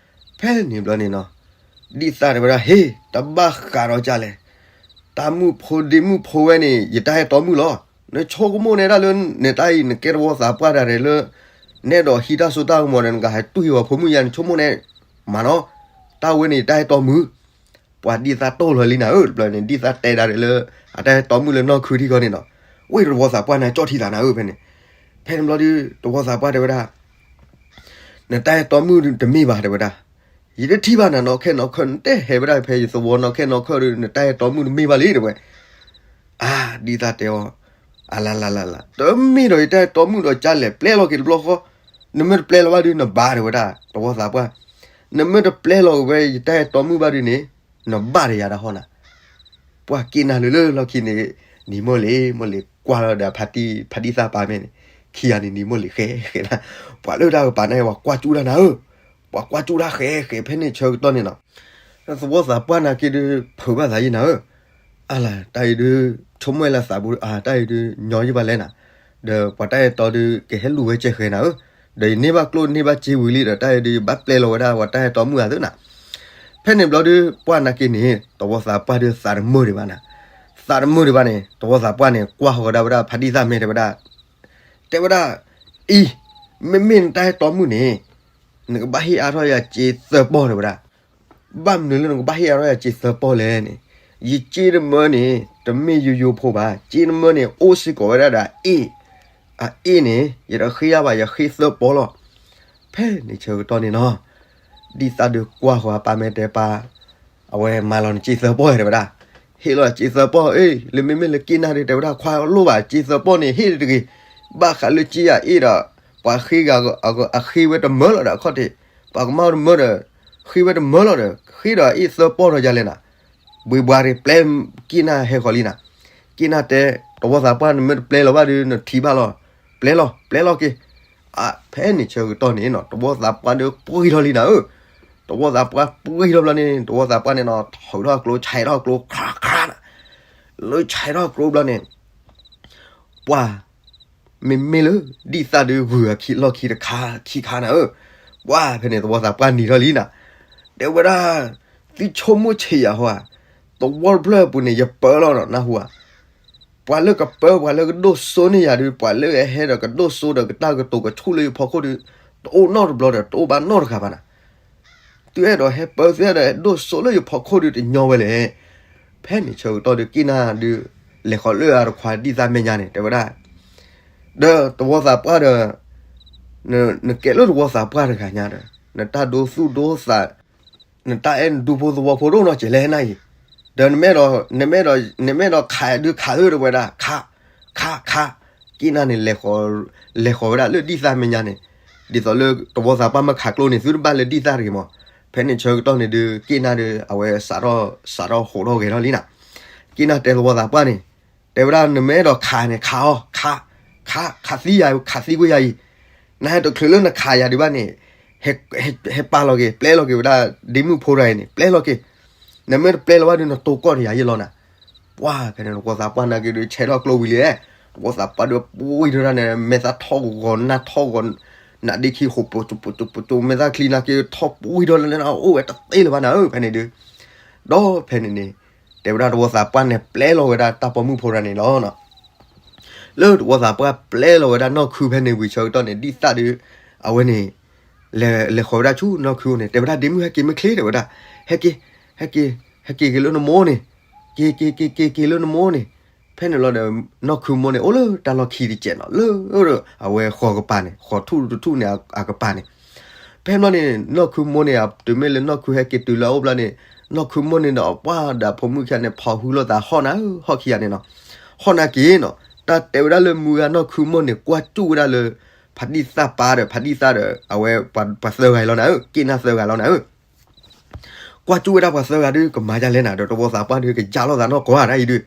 ဖဲန့ၣ်ဘျီန့ၣ်နီၤ, ဒံၣ်သၣ်တဲဝဲဒၣ် ဟ့ၣ် တဘၣ်ဃးဒီးကလဲၣ်, တၢ်မုၣ်ဖိဒ့မုၣ်ဖိဝဲန့ၣ် ယတၢ်အဲၣ်တီမုၣ်လီၤ, နဆိကမိၣ်နဲဒၣ်လၢ နတၢ်အံၤ နကဲတဝီသးပှၢ်ဒၣ်ရဲၣ်လၢ နဲဒီးဟံးတၢ်စိတၢ်ကမီၤဒီး နကဟဲတူၢ်ဟံးဝဲဖိမုၣ်ယါ နဆိကမိၣ်နဲမးနီၤ, တၢ်ဝဲန့ၣ်ယတၢ်အဲၣ်တီမုၣ် ပှၤဒံၣ်သၣ်တိၢ်လီၤလံနၤဧၢ, တဘျီန့ၣ် ဒံၣ်သၣ်တဲဒၣ်လၢ အတၢ်အဲၣ်တီမုၣ်လၢနီၢ်ခုထံၣ်ခီန့ၣ်နီၤ, ဝဲတဝီသးပှၢ်န့ၣ် ကၠီၣ်ထံသးနၤဧၢဖဲန့ၣ်, ဖဲန့ၣ်ဘျီဒုး တဝီသးပှၢ်တဲဝဲဒၣ် နတၢ်အဲၣ်တီမုၣ်တမ့ၢ်ဘၣ်တဲဝဲဒၣ်, ယတထံၣ်ဘၣ်နၤနီၢ်ခဲနီၢ်ခၢၣ် နတဟဲဝဲဒၣ်ဖဲယသဝီနီၢ်ခဲနီၢ်ခၢၣ်ဒီး နတၢ်အဲၣ်တီမုၣ်တမ့ၢ်ဘၣ်လံတဲဝဲ, အါ ဒံၣ်သၣ်တဲအီၤ, အလါလါလါလါ တမ့ၢ်ဒီးယတၢ်အဲၣ်တီမုၣ်ဒီးကလဲၣ် ပျဲလီၤက့ၤတဘျီဃီ, နမ့ၢ်တပျဲလီၤဘၣ်ဒုး နဘၣ်တဲဝဲဒၣ် တဝီသးပှၢ်, နမ့ၢ်တပျဲလီၤက့ၤဝဲယတၢ်အဲၣ်တီမုၣ်ဘၣ်ဒုးန့ၣ် နဘၣ်ဒီးယၤဒၣ်ဟီနၤ ပှၢ်က့ၣ်နၢ်လၢလၢလီၢ်ခံန့ၣ်, နံၤမိၢ်လ့ၤ မိၢ်လ့ၤကွၢ်လီၤဒီး ဖါတံၢ်သၣ်ပၤမဲာ်န့ၣ်, ခံဂၤန့ၣ် နံၤမိၢ်လ့ၤဃဲဃဲ, ပှၤလၢတၢ်ကပၤန့ၣ် ပှၤကွၢ်ကၠူၣ်တၢ်နၤဧၢ, ပှၤကွၢ်ကၠူၣ်တၢ်ဃဲဃဲ ဖဲန့ၣ်ဆၢကတီၢ်န့ၣ်နီၤ, သဝီသးပှၢ်နာ်က့ဒုး ဖုးဘၣ်သးယံာ်နၤဧၢ, အလါ တၢ်အံၤဒုး ဆိကမိၣ်လၢသးပူၤ အါ တၢ်အံၤဒုး ညီယံာ်ဘၣ်လဲၣ်နၤ, ဒီးပှၤတၢ်အဲၣ်တီဒုး ကဟဲလူၤဝဲစဲးဃဲနၤဧၢ, ဒီးယန့ၢ်ဘၣ်ကျိၣ်န့ၢ်ဘၣ်စ့ဝံၤလံဒီး တၢ်အံၤဒုး ယဘၣ်ပျဲလီၤဝဲဒၣ် ပှၤတၢ်အဲၣ်တီမုၣ်အသးနၤ ဖဲန့ၣ်ဘျီဒုး ပှၢ်နာ်က့န့ၣ် တဝီသးပှၢ်ဒုးသးတမုာ်ဒံးဘၣ်နၤ, သးတမုာ်ဒံးဘၣ်န့ၣ် တဝီသးပှၢ်န့ၣ် ကွၢ်ဃီၤကဒါဝဲဒၣ် ဖါတံၢ်သၣ်မဲာ်တဲဝဲဒၣ်, တဲဝဲဒၣ်, အံၤ, မ့မ့ၢ်နတၢ်အဲၣ်တီမုၣ်န့ၣ်, နကဘၣ်ဟ့ၣ်အါထီၣ်ယၤစ့သၢပီၢ်တဲဝဲဒၣ်, ဘၣ်မနုၤလၢနကဘၣ်ဟ့ၣ်အါထီၣ်ယၤစ့သၢပီၢ်လဲၣ်န့ၣ်, ယစ့တမၢန့ၣ် တမ့ၢ်ယိယိဖိဘၣ်, စ့တမၢန့ၣ် အိၣ်စ့ၢ်ကီးဝဲဒၣ်ဒီးအအ့ၣ် အအ့ၣ်န့ၣ် ယတဃ့အါဘၣ် ယဃ့သၢပီၢ်လီၤ. ဖဲန့ၣ်ဆၢကတီၢ်န့ၣ်နီၤ, ဒ်သၣ်ဒုးကွၢ်ဃီၤအပၢ်မဲာ်တဲပၢ်, အဝဲမၤလီၤနစ့သၢပီၢ်တဲဝဲဒၣ်, ဟ့ၣ်လီၤစ့သၢပီၢ်, အ့ၣ် လၢမ့မ့ၢ်လၢက့ၣ်နၢ်ဒုးတဲဝဲဒၣ် ခွါလိၣ်ဘၣ် စ့သၢပီၢ်န့ၣ် ဟ့ၣ်တဂ့ၤ, ဘၣ်ဃးလၢစ့ယၤအ့ၣ်ဒီး ပှၤဃ့ဂၤအဃ့ဝဲတမၢလီၤဒီးအခီၣ်ထံး, ပှၤကမၣ်တမၢဒီး ဃ့ဝဲတမၢလီၤဒီး ဃ့ဒီးအ့ၣ်သၢပီၢ်ထီၣ်ယၤလဲၣ်နၤ, ဘှ့ဘှါတ့ၢ် ပျဲက့ၣ်နၢ်ဟဲဃီၤလံနၤ, က့ၣ်နၢ်တဲ, တဝီသးပှၢ် နမ့ၢ်တပျဲလီၤဘၣ်ဒုး နထံၣ်ဘၣ်လီၤ, ပျဲလီၤ ပျဲလီၤက့ၤ, ဖဲန့ၣ်ဆၢကတီၢ်န့ၣ်နီၤ တဝီသးပှၢ်ဒုးပှံၢ်ထီၣ်လံနၤဧၢ, တဝီသးပှၢ်ပှံၢ်ထီၣ်ဘျီန့ၣ် တဝီသးပှၢ်န့ၣ်နီၤ ထုးထီၣ်ကျိ ဆဲးထီၣ်ကျိ ခါခါနၤ, လၢဆဲးထီၣ်ကျိဘျီန့ၣ် ပှၢ် မ့မ့ၢ်လၢ ဒ်သၣ်ဒုးဂုာ်အခံလီၢ်ခံတခါခံခါနၤဧၢ, ပှၢ်ဖဲန့ၣ် တဝီသးပှၢ်နံၤထီၣ်လံနၤ, တဲဝဲဒၣ်, သုဆိကမိၣ်ဆံးယၤဟီဧါ, သဝီတဖျၢၣ်အပူၤန့ၣ် ယပၢလီၤဒီးနၢ်ဟူဧါ, ပှၤလၢကပၢ ပှၤလၢကဒိၣ်စိန့ၢ်ယၤဒုး ပှၤလၢအဟဲဒီးကဒိၣ်စိဒီးကတၢ်ကတိၤကဆူၣ်လၢယဖီခိၣ်ဒုး တအိၣ်နီတဘျီဒီး တအိၣ်ဘၣ်နီတဂၤဘၣ်နၤ သုအဲၣ်ဒိးဟဲပၢ သုအဲၣ်ဒိးဟဲဒိၣ်စိလၢယဖီခိၣ်ဒုးတညီဝဲလဲၣ်. ဖဲန့ၣ်ဆၢကတီၢ်ဒုး က့ၣ်နၢ်ဒုး လဲၤဃီၤလၢအတခွါဒ်သၣ်မဲာ်ညါန့ၣ် တဲဝဲဒၣ်, ဒီးတဝီသးပှၢ်ဒီး နကဲလၢတဝီသးပှၢ်တဂၤညါဒီး နတၢ်ဒိသူၣ်ဒိသး နတၢ်အဲၣ်နဒူဖိသဝီဖိတအိၣ်နီတစဲးလဲၣ်နၤအံၤ, ဒီးနမ့ၢ်အဲၣ်ဒိး နမ့ၢ်အဲၣ်ဒိးခးဒုးခးဧၢ တဲဝဲဒၣ်, ခး ခး ခး, က့ၣ်နၢ်န့ၣ် လဲၤဃီၤဝဲဒၣ်လၢဒ်သၣ်မဲာ်ညါန့ၣ်, ဒ်သိးလၢတဝီသးပှၢ်မ့ၢ်ခးကျိန့ၣ် သုတဘၣ်လၢဒ်သၣ်တဂ့ၤမး. ဖဲန့ၣ်ဆၢကတီၢ်န့ၣ်ဒုး က့ၣ်နၢ်ဒုး အဝဲစးထီၣ် စးထီၣ်ဟးထီၣ်ဂဲၤထီၣ်လံနၤ. က့ၣ်နၢ်တဲတဝီသးပှၢ်န့ၣ်, တဲဝဲဒၣ် နမ့ၢ်အဲၣ်ဒိးခးန့ၣ် ခးအီၤ, ခး ခး ခးသံယၤ ခးသံကွံာ်ယၤအံၤ, နဟဲတချုးလၢနခးယၤဒံးဘၣ်န့ၣ် ဟဲပာ်လီၤက့ၤ ပျဲလီၤက့ၤဝဲဒၣ် ဒ့မုၣ်ဖိတဂၤအံၤန့ၣ် ပျဲလီၤက့ၤ, နမ့ၢ်တပျဲလီၤဘၣ်ဒုး နတိၤကီၢ်တယၤယဲၢ်လီၤနၤ. ပှၢ်ဖဲန့ၣ် တဝီသးပှၢ်နာ်က့ဒုး ဆဲးထီၣ်ကျိဝံၤလံ, တဝီသးပှၢ်ဒုးပှံၢ်ထီၣ်ဒၣ်န့ၣ် မဲာ်သၣ်ထီၣ်ဂီၤ နၢ်ထီၣ်ဂီၤ, နးဒ့ခံဃိး ပစိၤ ပစိၤ ပစိၤ မဲာ်သၣ်ချံနာ်က့ထီၣ်ပှံၢ်ထီၣ်လၢနအိၣ်ဝဲတသ့လၢၤဘၣ်နၤဧၢ ဖဲန့ၣ်ဒုး. ဒီးဖဲန့ၣ်န့ၣ် တဲဝဲဒၣ်တဝီသးပှၢ်န့ၣ် ပျဲလီၤဝဲဒၣ်တၢ်ပိာ်မုၣ်ဖိတဂၤန့ၣ်လီၤ. လၢတဝီသးပှၢ်ပျဲလီၤဝဲဒၣ်နီၢ်ခုဖဲန့ၣ်ဝံၤဆၢကတီၢ်န့ၣ် ဒ်သၣ်ဒုး အဝဲန့ၣ် လဲၤဃီၤဝဲဒၣ်ဆူနီၢ်ခုအိၣ်န့ၣ် တဲဝဲဒၣ် ဒ့မုၣ်ဟဲက့ၤမ့ၢ်ချ့ တဲဝဲဒၣ်, ဟဲက့ၤ ဟဲက့ၤ ဟဲက့ၤက့ၤလၢနမိၢ်န့ၣ်, က့ၤ က့ၤ က့ၤ က့ၤ က့ၤလၢနမိၢ်န့ၣ်. ဖဲန့ၣ်လီၤဒီး နီၢ်ခုမိၢ်န့ၣ် အိၣ်လၢတၢ်လီၢ်ခံတစဲးနီၤ လၢ အဝဲဃီၤကပၤန့ၣ် ဃီၤထူၣ်တထူၣ်န့ၣ်အကပၤန့ၣ်. ဖဲဘျီန့ၣ် နီၢ်ခုမိၢ်န့ၣ် တုၤမ့ၢ်လၢနီၢ်ခုဟဲက့ၤတုၤလၢအအိၣ်ဘျီန့ၣ် နီၢ်ခုမိၢ်န့ၣ်ဒီးပှၢ်ဒီးအဖိမုၣ်ခံဂၤန့ၣ် ဖီၣ်ဟုလိာ်သးဟီၣ်နၤဧၢ ဟီၣ်ခံဂၤန့ၣ်နီၤ. ဟီၣ်နၤက့ၤနီၤ တၢ်တဲဝဲဒၣ်လၢမုၢ်ဂၤနီၢ်ခုမိၢ်န့ၣ် ကွၢ်ကၠူၣ်ဝဲဒၣ်လၢ ဖါတံၢ်သၣ်ပၢ်ဒီး ဖါတံၢ်သၣ်ဒီး အဝဲပှၤသၢဂၤအံၤလီၤနၤဧၢ က့ၣ်နၢ်သၢဂၤလီၤနၤဧၢ ကွၢ်ကၠူၣ်ဝဲဒၣ်ပှၤသၢဂၤဒီး ကမၤဒ်လဲၣ်နၤဒီး တဝီသးပှၢ်ဒီး ကယါလိာ်သးနီၢ်ကီၢ်ဧါဒ်အံၤဒီး,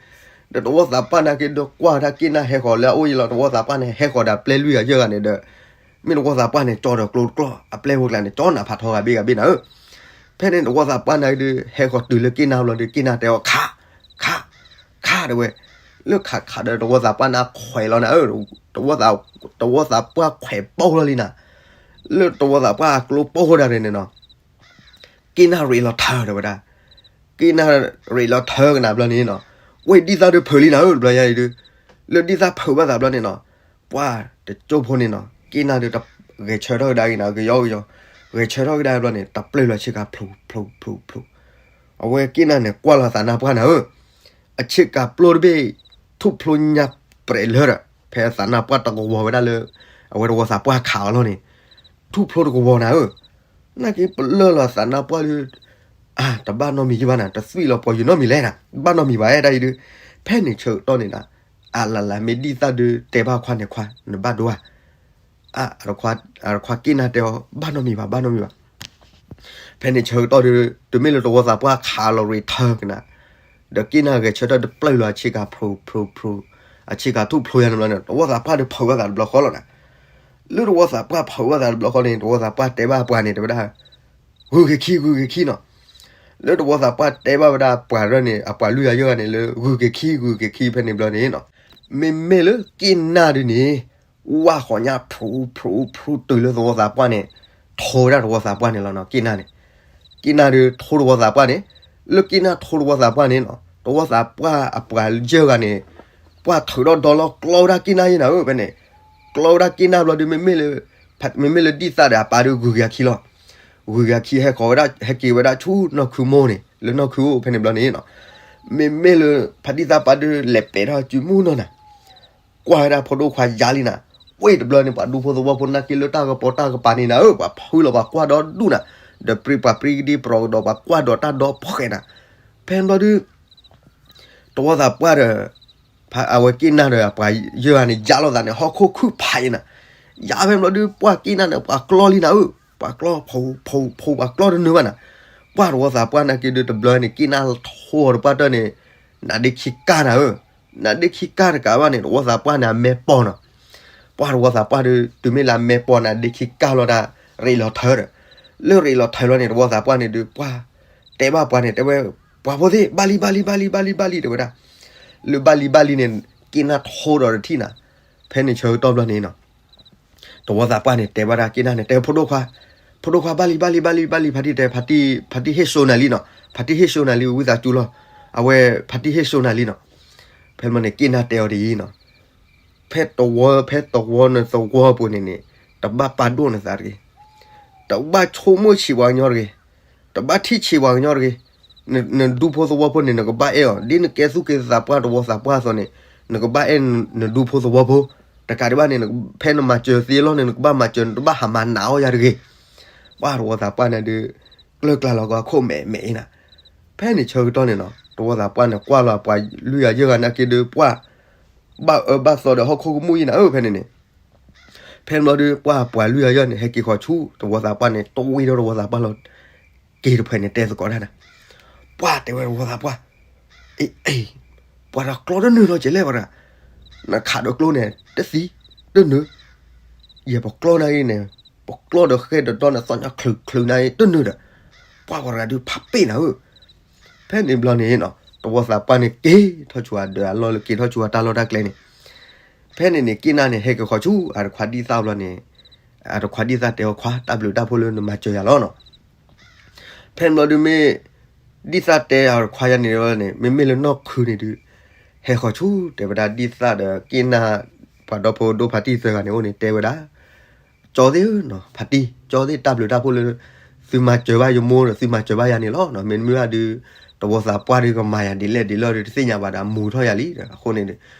ဒီးတဝီသးပှၢ်နာ်က့ဒီး ကွၢ်ဝဲဒၣ်က့ၣ်နၢ်ဟဲဃီၤလၢအအိၣ်အံၤလီၤ. တဝီသးပှၢ်န့ၣ် ဟဲဃီၤဒီးအပျဲၢ်လွံၢ်ဂၤယဲၢ်ဂၤန့ၣ်ဒီး မ့ၢ်တဝီသးပှၢ်န့ၣ် ကၠီဒီးကျိတကျီၢ် အပျဲၢ်ဖိကျါန့ၣ် ကၠီနးဖးထီဂၤဘ့ၣ်ဂၤဘ့ၣ်နၤဧၢ. ဖဲန့ၣ်တဝီသးပှၢ်နာ်က့ဒီး ဟဲဃီၤတုၤလၢက့ၣ်နၢ်ဘျီဒီး က့ၣ်နၢ်တဲအီၤ ခး, ခး, ခးတဲဝဲ, လၢခးခးဒီး တဝီသးပှၢ်န့ၣ်ခွဲးလီၤနၤဧၢ, တဝီသးပှၢ်ခွဲးပိၢ်လီၤလံနၤ, လၢတဝီသးပှၢ်အကျိပိၢ်ဒၣ်န့ၣ်နီၤ က့ၣ်နၢ်ရ့းလီၤထၢတဲဝဲဒၣ်, က့ၣ်နၢ်ရ့းလီၤထၢကနၤဘျီန့ၣ်နီၤ, ဝဲဒ်သၣ်ဒီးဖုးလံနၤဧၢ တဘျီယါအံၤဒီး, လၢဒ်သၣ်ဖုးဘၣ်သးဘျီန့ၣ်နီၤ, ပှၢ်တကၠိဖိန့ၣ်နီၤ က့ၣ်နၢ်ဒီးတဂဲၤဆၢထၢၣ်ကဒါက့ၤနၤ ဂ့ၤယီဂ့ၤယီ, ဂဲၤဆၢထၢၣ်ကဒါဘျီန့ၣ် တပျၢၢ်လီၤဆ့ကၤဖျိဖျိဖျိဖျိ, အဝဲက့ၣ်နၢ်န့ၣ်ကွၢ်လီၤသးနါပှၢ်နၤဧၢ အဆ့ကၤပျိတဘ့ၣ် ထူၣ်ဖျိညါပြဲးလၢဒီး ဖဲအသးနါပှၢ်တကဝီၤဝဲဒၣ်လၢ အဝဲတဝီသးပှၢ်ခးအီၤလီၤန့ၣ်, ထူၣ်ဖျိတကဝီၤနၤဧၢ, နာ်က့ပလၢၢ်လီၤသးနါပှၢ်ဒီး, အါ တဘၣ်နီတမံၤယဘၣ်နၤ တသွံၣ်လီၤပှီၤယနီတမံၤလဲၣ်နၤ ဘၣ်နီတမံၤဘၣ်အဲၣ်ဒၣ်အံၤဒီး, ဖဲန့ၣ်ဆၢကတီၢ်န့ၣ်ဒီး, အလၢ်လၢ်မ့ၢ်ဒ်သၣ်ဒီးတဲဘၣ်ခွါန့ၣ်ခွါ နဘၣ်ဒိဧါ အခွါက့ၣ်နၢ်တဲအီၤ ဘၣ်နီတမံၤဘၣ် ဘၣ်နီတမံၤဘၣ်. ဖဲန့ၣ်ဆၢကတီၢ်ဒီး တုၤမ့ၢ်လၢတဝီသးပှၢ်ခးလီၤရ့းထၢကနၤ, ဒီးက့ၣ်နၢ်ဂဲၤဆၢထၢၣ်တပျၢၢ်လီၤအဆ့ကၤဖျိဖျိဖျိ, အဆ့ကၤထူၣ်ဖျိယါန့ၣ်ဘျီန့ၣ် တဝီသးပှၢ်ဒီးဖုးဝဲသးတဘျီဃီလီၤနၤ, လၢတဝီသးပှၢ်ဖုးဝဲသးတဘျီဃီန့ၣ် တဝီသးပှၢ်တဲဘၣ်ပှၤန့ၣ် တဲဝဲဒၣ်, ဂုၤက့ၤခံ ဂုၤက့ၤခံနီၤ, လၢတဝီသးပှၢ်တဲဘၣ်ဝဲဒၣ်ပှၤရၢန့ၣ် အပှၤလွံၢ်ဂၤယဲၢ်ဂၤန့ၣ်လၢ ဂုၤက့ၤခံ ဂုၤက့ၤခံဖဲန့ၣ်ဘျီန့ၣ်နီၤ, မ့မ့ၢ်လၢက့ၣ်နၢ်ဒုန့ၣ် ဝၢ်ဃီညါဖျိဖျိဖျိတုၤလၢတဝီသးပှၢ်န့ၣ်, ထိဝဲဒၣ်တဝီသးပှၢ်န့ၣ်လီၤနီၤ က့ၣ်နၢ်န့ၣ်, က့ၣ်နၢ်ဒီးထိတဝီသးပှၢ်န့ၣ်, လၢက့ၣ်နၢ်ထိတဝီသးပှၢ်န့ၣ်နီၤ တဝီသးပှၢ်အပှၤယဲၢ်ဂၤန့ၣ်, ပှၢ်ထုးထီၣ်ဒီလီၤကျီဝဲဒၣ်က့ၣ်နၢ်ယဲၢ်နၤဧၢ ဖဲန့ၣ်, ကျီဝဲဒၣ်က့ၣ်နၢ်ဘျီဒီး မ့မ့ၢ်လၢ, မ့မ့ၢ်လၢဒ်သၣ်ဒီးအပၢ်ဒီးဂုၤက့ၤအခံလီၤ, ဂုၤက့ၤအခံဟဲဃီၤဝဲဒၣ် ဟဲက့ၤဝဲဒၣ်ဆူနီၢ်ခုမိၢ်န့ၣ် လၢနီၢ်ခုအိၣ်ဖဲန့ၣ်ဘျီန့ၣ်နီၤ, မ့မ့ၢ်လၢ, ဖါတံၢ်သၣ်ပၢ်ဒီးလဲၤပဲာ်ထီၣ်စုမုၢ်နီၢ်နၤ ကွၢ်ဝဲဒၣ်ဖိဒိၣ်ခွါယါလံနၤ, ဝဲတဘျီန့ၣ် ပှၤဒူဖိသဝီဖိနာ်က့လၢတၢ်ကပီၤတၢ်ကပၤန့ၣ်နၤဧၢ ပှၤဖုလီၤပှၤကွၢ်ဒီဒူၣ်နၤ, ဒီးပြံပှၤပြံကဒံပရီကဒီးပှၤကွၢ်ဒီးတၢ်ဒီဖှဲးနၤ, ဖဲဘျီဒီး တဝီသးပှၢ်ဒီး, အဝဲက့ၣ်နၢ်ဒီးအပှၤယဲၢ်ဂၤန့ၣ် ယါလိာ်သးန့ၣ် ဟီၣ်ခိၣ်ခုၣ်ဖးအံၤနၤ, ယါဖဲဘျီဒီး ပှၢ်က့ၣ်နၢ်န့ၣ် ပှၤကျီလံနၤဧၢ, ပှၤကျီဖိဖိဖိ ပှၤကျီတနုာ်ဘၣ်နၤ, ပှၢ်တဝီသးပှၢ်နာ်က့ဒီးတဘျီန့ၣ် က့ၣ်နၢ်ထိအီၤတပှၢ်တၢၢ်န့ၣ်, နါဒ့ခံကၢ်နၤဧၢ, နါဒ့ခံကၢ်တကးဘၣ်န့ၣ် တဝီသးပှၢ်န့ၣ် အမဲာ်ပီၤနီၤ ပှၢ်တဝီသးပှၢ်ဒီး တုၤမ့ၢ်လၢအမဲာ်ပီၤန့ၣ် ဒ့ခံကၢ်လီၤဒၣ်, ရ့းလီၤထၢဒီး, လၢရ့းလီၤထၢလီၤန့ၣ် တဝီသးပှၢ်န့ၣ်ဒီး ပှၢ်တဲဘၣ်ပှၤန့ၣ် တဲဝဲ, ပှၤဖိသ့ၣ် ဘၣ်လံ ဘၣ်လံ ဘၣ်လံ ဘၣ်လံ ဘၣ်လံ တဲဝဲဒၣ်, လၢဘၣ်လံ ဘၣ်လံန့ၣ် က့ၣ်နၢ်ထိဒီးတထံၣ်နၤ, ဖဲန့ၣ်ဆၢကတီၢ်ဘျီန့ၣ်နီၤ တဝီသးပှၢ်န့ၣ် တဲဘၣ်ဒၣ်က့ၣ်နၢ်န့ၣ် တဲဖိဒိၣ်ခွါ, ဖိဒိၣ်ခွါ ဘၣ်လံ ဘၣ်လံ ဘၣ်လံ ဘၣ်လံ ဖါတံၢ်တဲ ဖါတံၢ်ဟ့ၣ်စိနၤလံနီၤ, ဖါတံၢ်ဟ့ၣ်စိနၤလံ ဝံသးစူၤလီၤ, အဝဲဖါတံၢ်ဟ့ၣ်စိနၤလံနီၤ, ဖဲမ့ၢ်န့ၣ် က့ၣ်နၢ်တဲအီၤဒ်အံၤနီၤ, ဖဲတဝီ ဖဲတဝီနသဝီပူၤန့ၣ်န့ၣ်, တဘၣ်ပာ်ဒိၣ်နသးတဂ့ၤ, တဘၣ်ဆိကမိၣ်ဆံးပှၤကညီတဂ့ၤ, တဘၣ်ထံၣ်ဆံးပှၤကညီတဂ့ၤ, နဒူဖိသဝီဖိန့ၣ် နကဘၣ်အဲၣ်အီၤ ဒ်နကဲသူၣ်က့သးပှၢ်တဝီသးပှၢ်အသိးန့ၣ်, နကဘၣ်အဲၣ်နဒူဖိသဝီဖိ, တကးဒံးဘၣ်န့ၣ် ဖဲနမၤစၢၤသ့လီၤန့ၣ် နကဘၣ်မၤစၢၤ နတဘၣ်ဟးမၤနးအီၣ်ယၤတဂ့ၤ, ပှၢ်တဝီသးပှၢ်န့ၣ်ဒီး, ကျၢၢ်ကျါလီၤကီခိၣ်မဲာ်မဲာ်အံၤနၤ, ဖဲန့ၣ်ဆၢကတီၢ်န့ၣ်နီၤ တဝီသးပှၢ်န့ၣ် ကွၢ်လီၤအပှၤလွံၢ်ဂၤယဲၢ်ဂၤနာ်က့ဒီး ပှၢ်ဘၣ်အၢဘၣ်သီဒီးဟီၣ်ခိၣ်ကမူၣ်အံၤနၤဧၢ ဖဲန့ၣ်န့ၣ်, ဖဲန့ၣ်ဘျီဒီး ပှၢ်ပှၤလွံၢ်ဂၤယဲၢ်န့ၣ် ဟဲက့ၤဃီၤဆူ တဝီသးပှၢ်န့ၣ် တဝံၤဒီးတဝီသးပှၢ်လီၤ, က့ၤတဖှဲးန့ၣ်တဲသကိးတၢ်နၤ, ပှၢ်တဲဝဲတဝီသးပှၢ်, အ့ အ့ ပှၤဒီးကျီတနုာ်လီၤကလဲၣ်ပှၤတဂၤ, နခးဒီးကျိန့ၣ် တသံ, တနုာ်, ယဲပကျီနၤအံၤန့ၣ်, ပကျီဒီးဃဲဒီးဒီန့ၣ် သီၣ်ညါချုးချုးနၤအံၤတနုာ်ဒီး, ပှၢ်ပှၤတဂၤဒုးဖးပ့ၣ်နၤဧၢ ဖဲန့ၣ်ဘျီန့ၣ်နီၤ တဝီသးပှၢ်န့ၣ်က့ၤထီၣ်ဆူအဒၢးအလီၢ်လၢက့ၤထီၣ်ဆူအတၢ်လီၢ်တၢ်ကျဲန့ၣ်, ဖဲန့ၣ်န့ၣ် က့ၣ်နၢ်န့ၣ် ဟဲက့ၤဃီၤဆူအတခွါဒံၣ်သၣ်ဘျီန့ၣ်, အတခွါဒံၣ်သၣ်တဲအီၤခွါ တၢ်ဘျုးတၢ်ဖှိၣ်လၢနမၤစၢၤယၤလီၤနီၤ. ဖဲန့ၣ်ဘျီဒုးမ့ၢ် ဒံၣ်သၣ်တဲအတခွါယၤန့ၣ်န့ၣ် မ့မ့ၢ်လၢနီၢ်ခုန့ၣ်ဒုး ဟဲဃီၤဆူ တဲဝဲဒၣ်ဒံၣ်သၣ်ဒီးက့ၣ်နၢ် ပှၤဒီဖိဒိၣ်ဖါတံၢ်သၢဂၤန့ၣ်အိၣ်န့ၣ် တဲဝဲဒၣ် ကၠီသ့ၣ်ဧၢနီၤ ဖါတံၢ် ကၠီသ့ၣ် တၢ်ဘျုးတၢ်ဖှိၣ်လၢ သုမၤစၢၤဘၣ်ယမိၢ်ဒီး သုမၤစၢၤဘၣ်ယၤန့ၣ်လီၤ. မ့တမ့ၢ်ဘၣ်ဒုး တဝီသးပှၢ်ဒုးကမၤယၤဒ်လဲၣ်ဒ်လဲၣ်ဒီး တသ့ၣ်ညါဘၣ်ဒီး မူၤထီၣ်ယၤလံ. အဃိန့ၣ်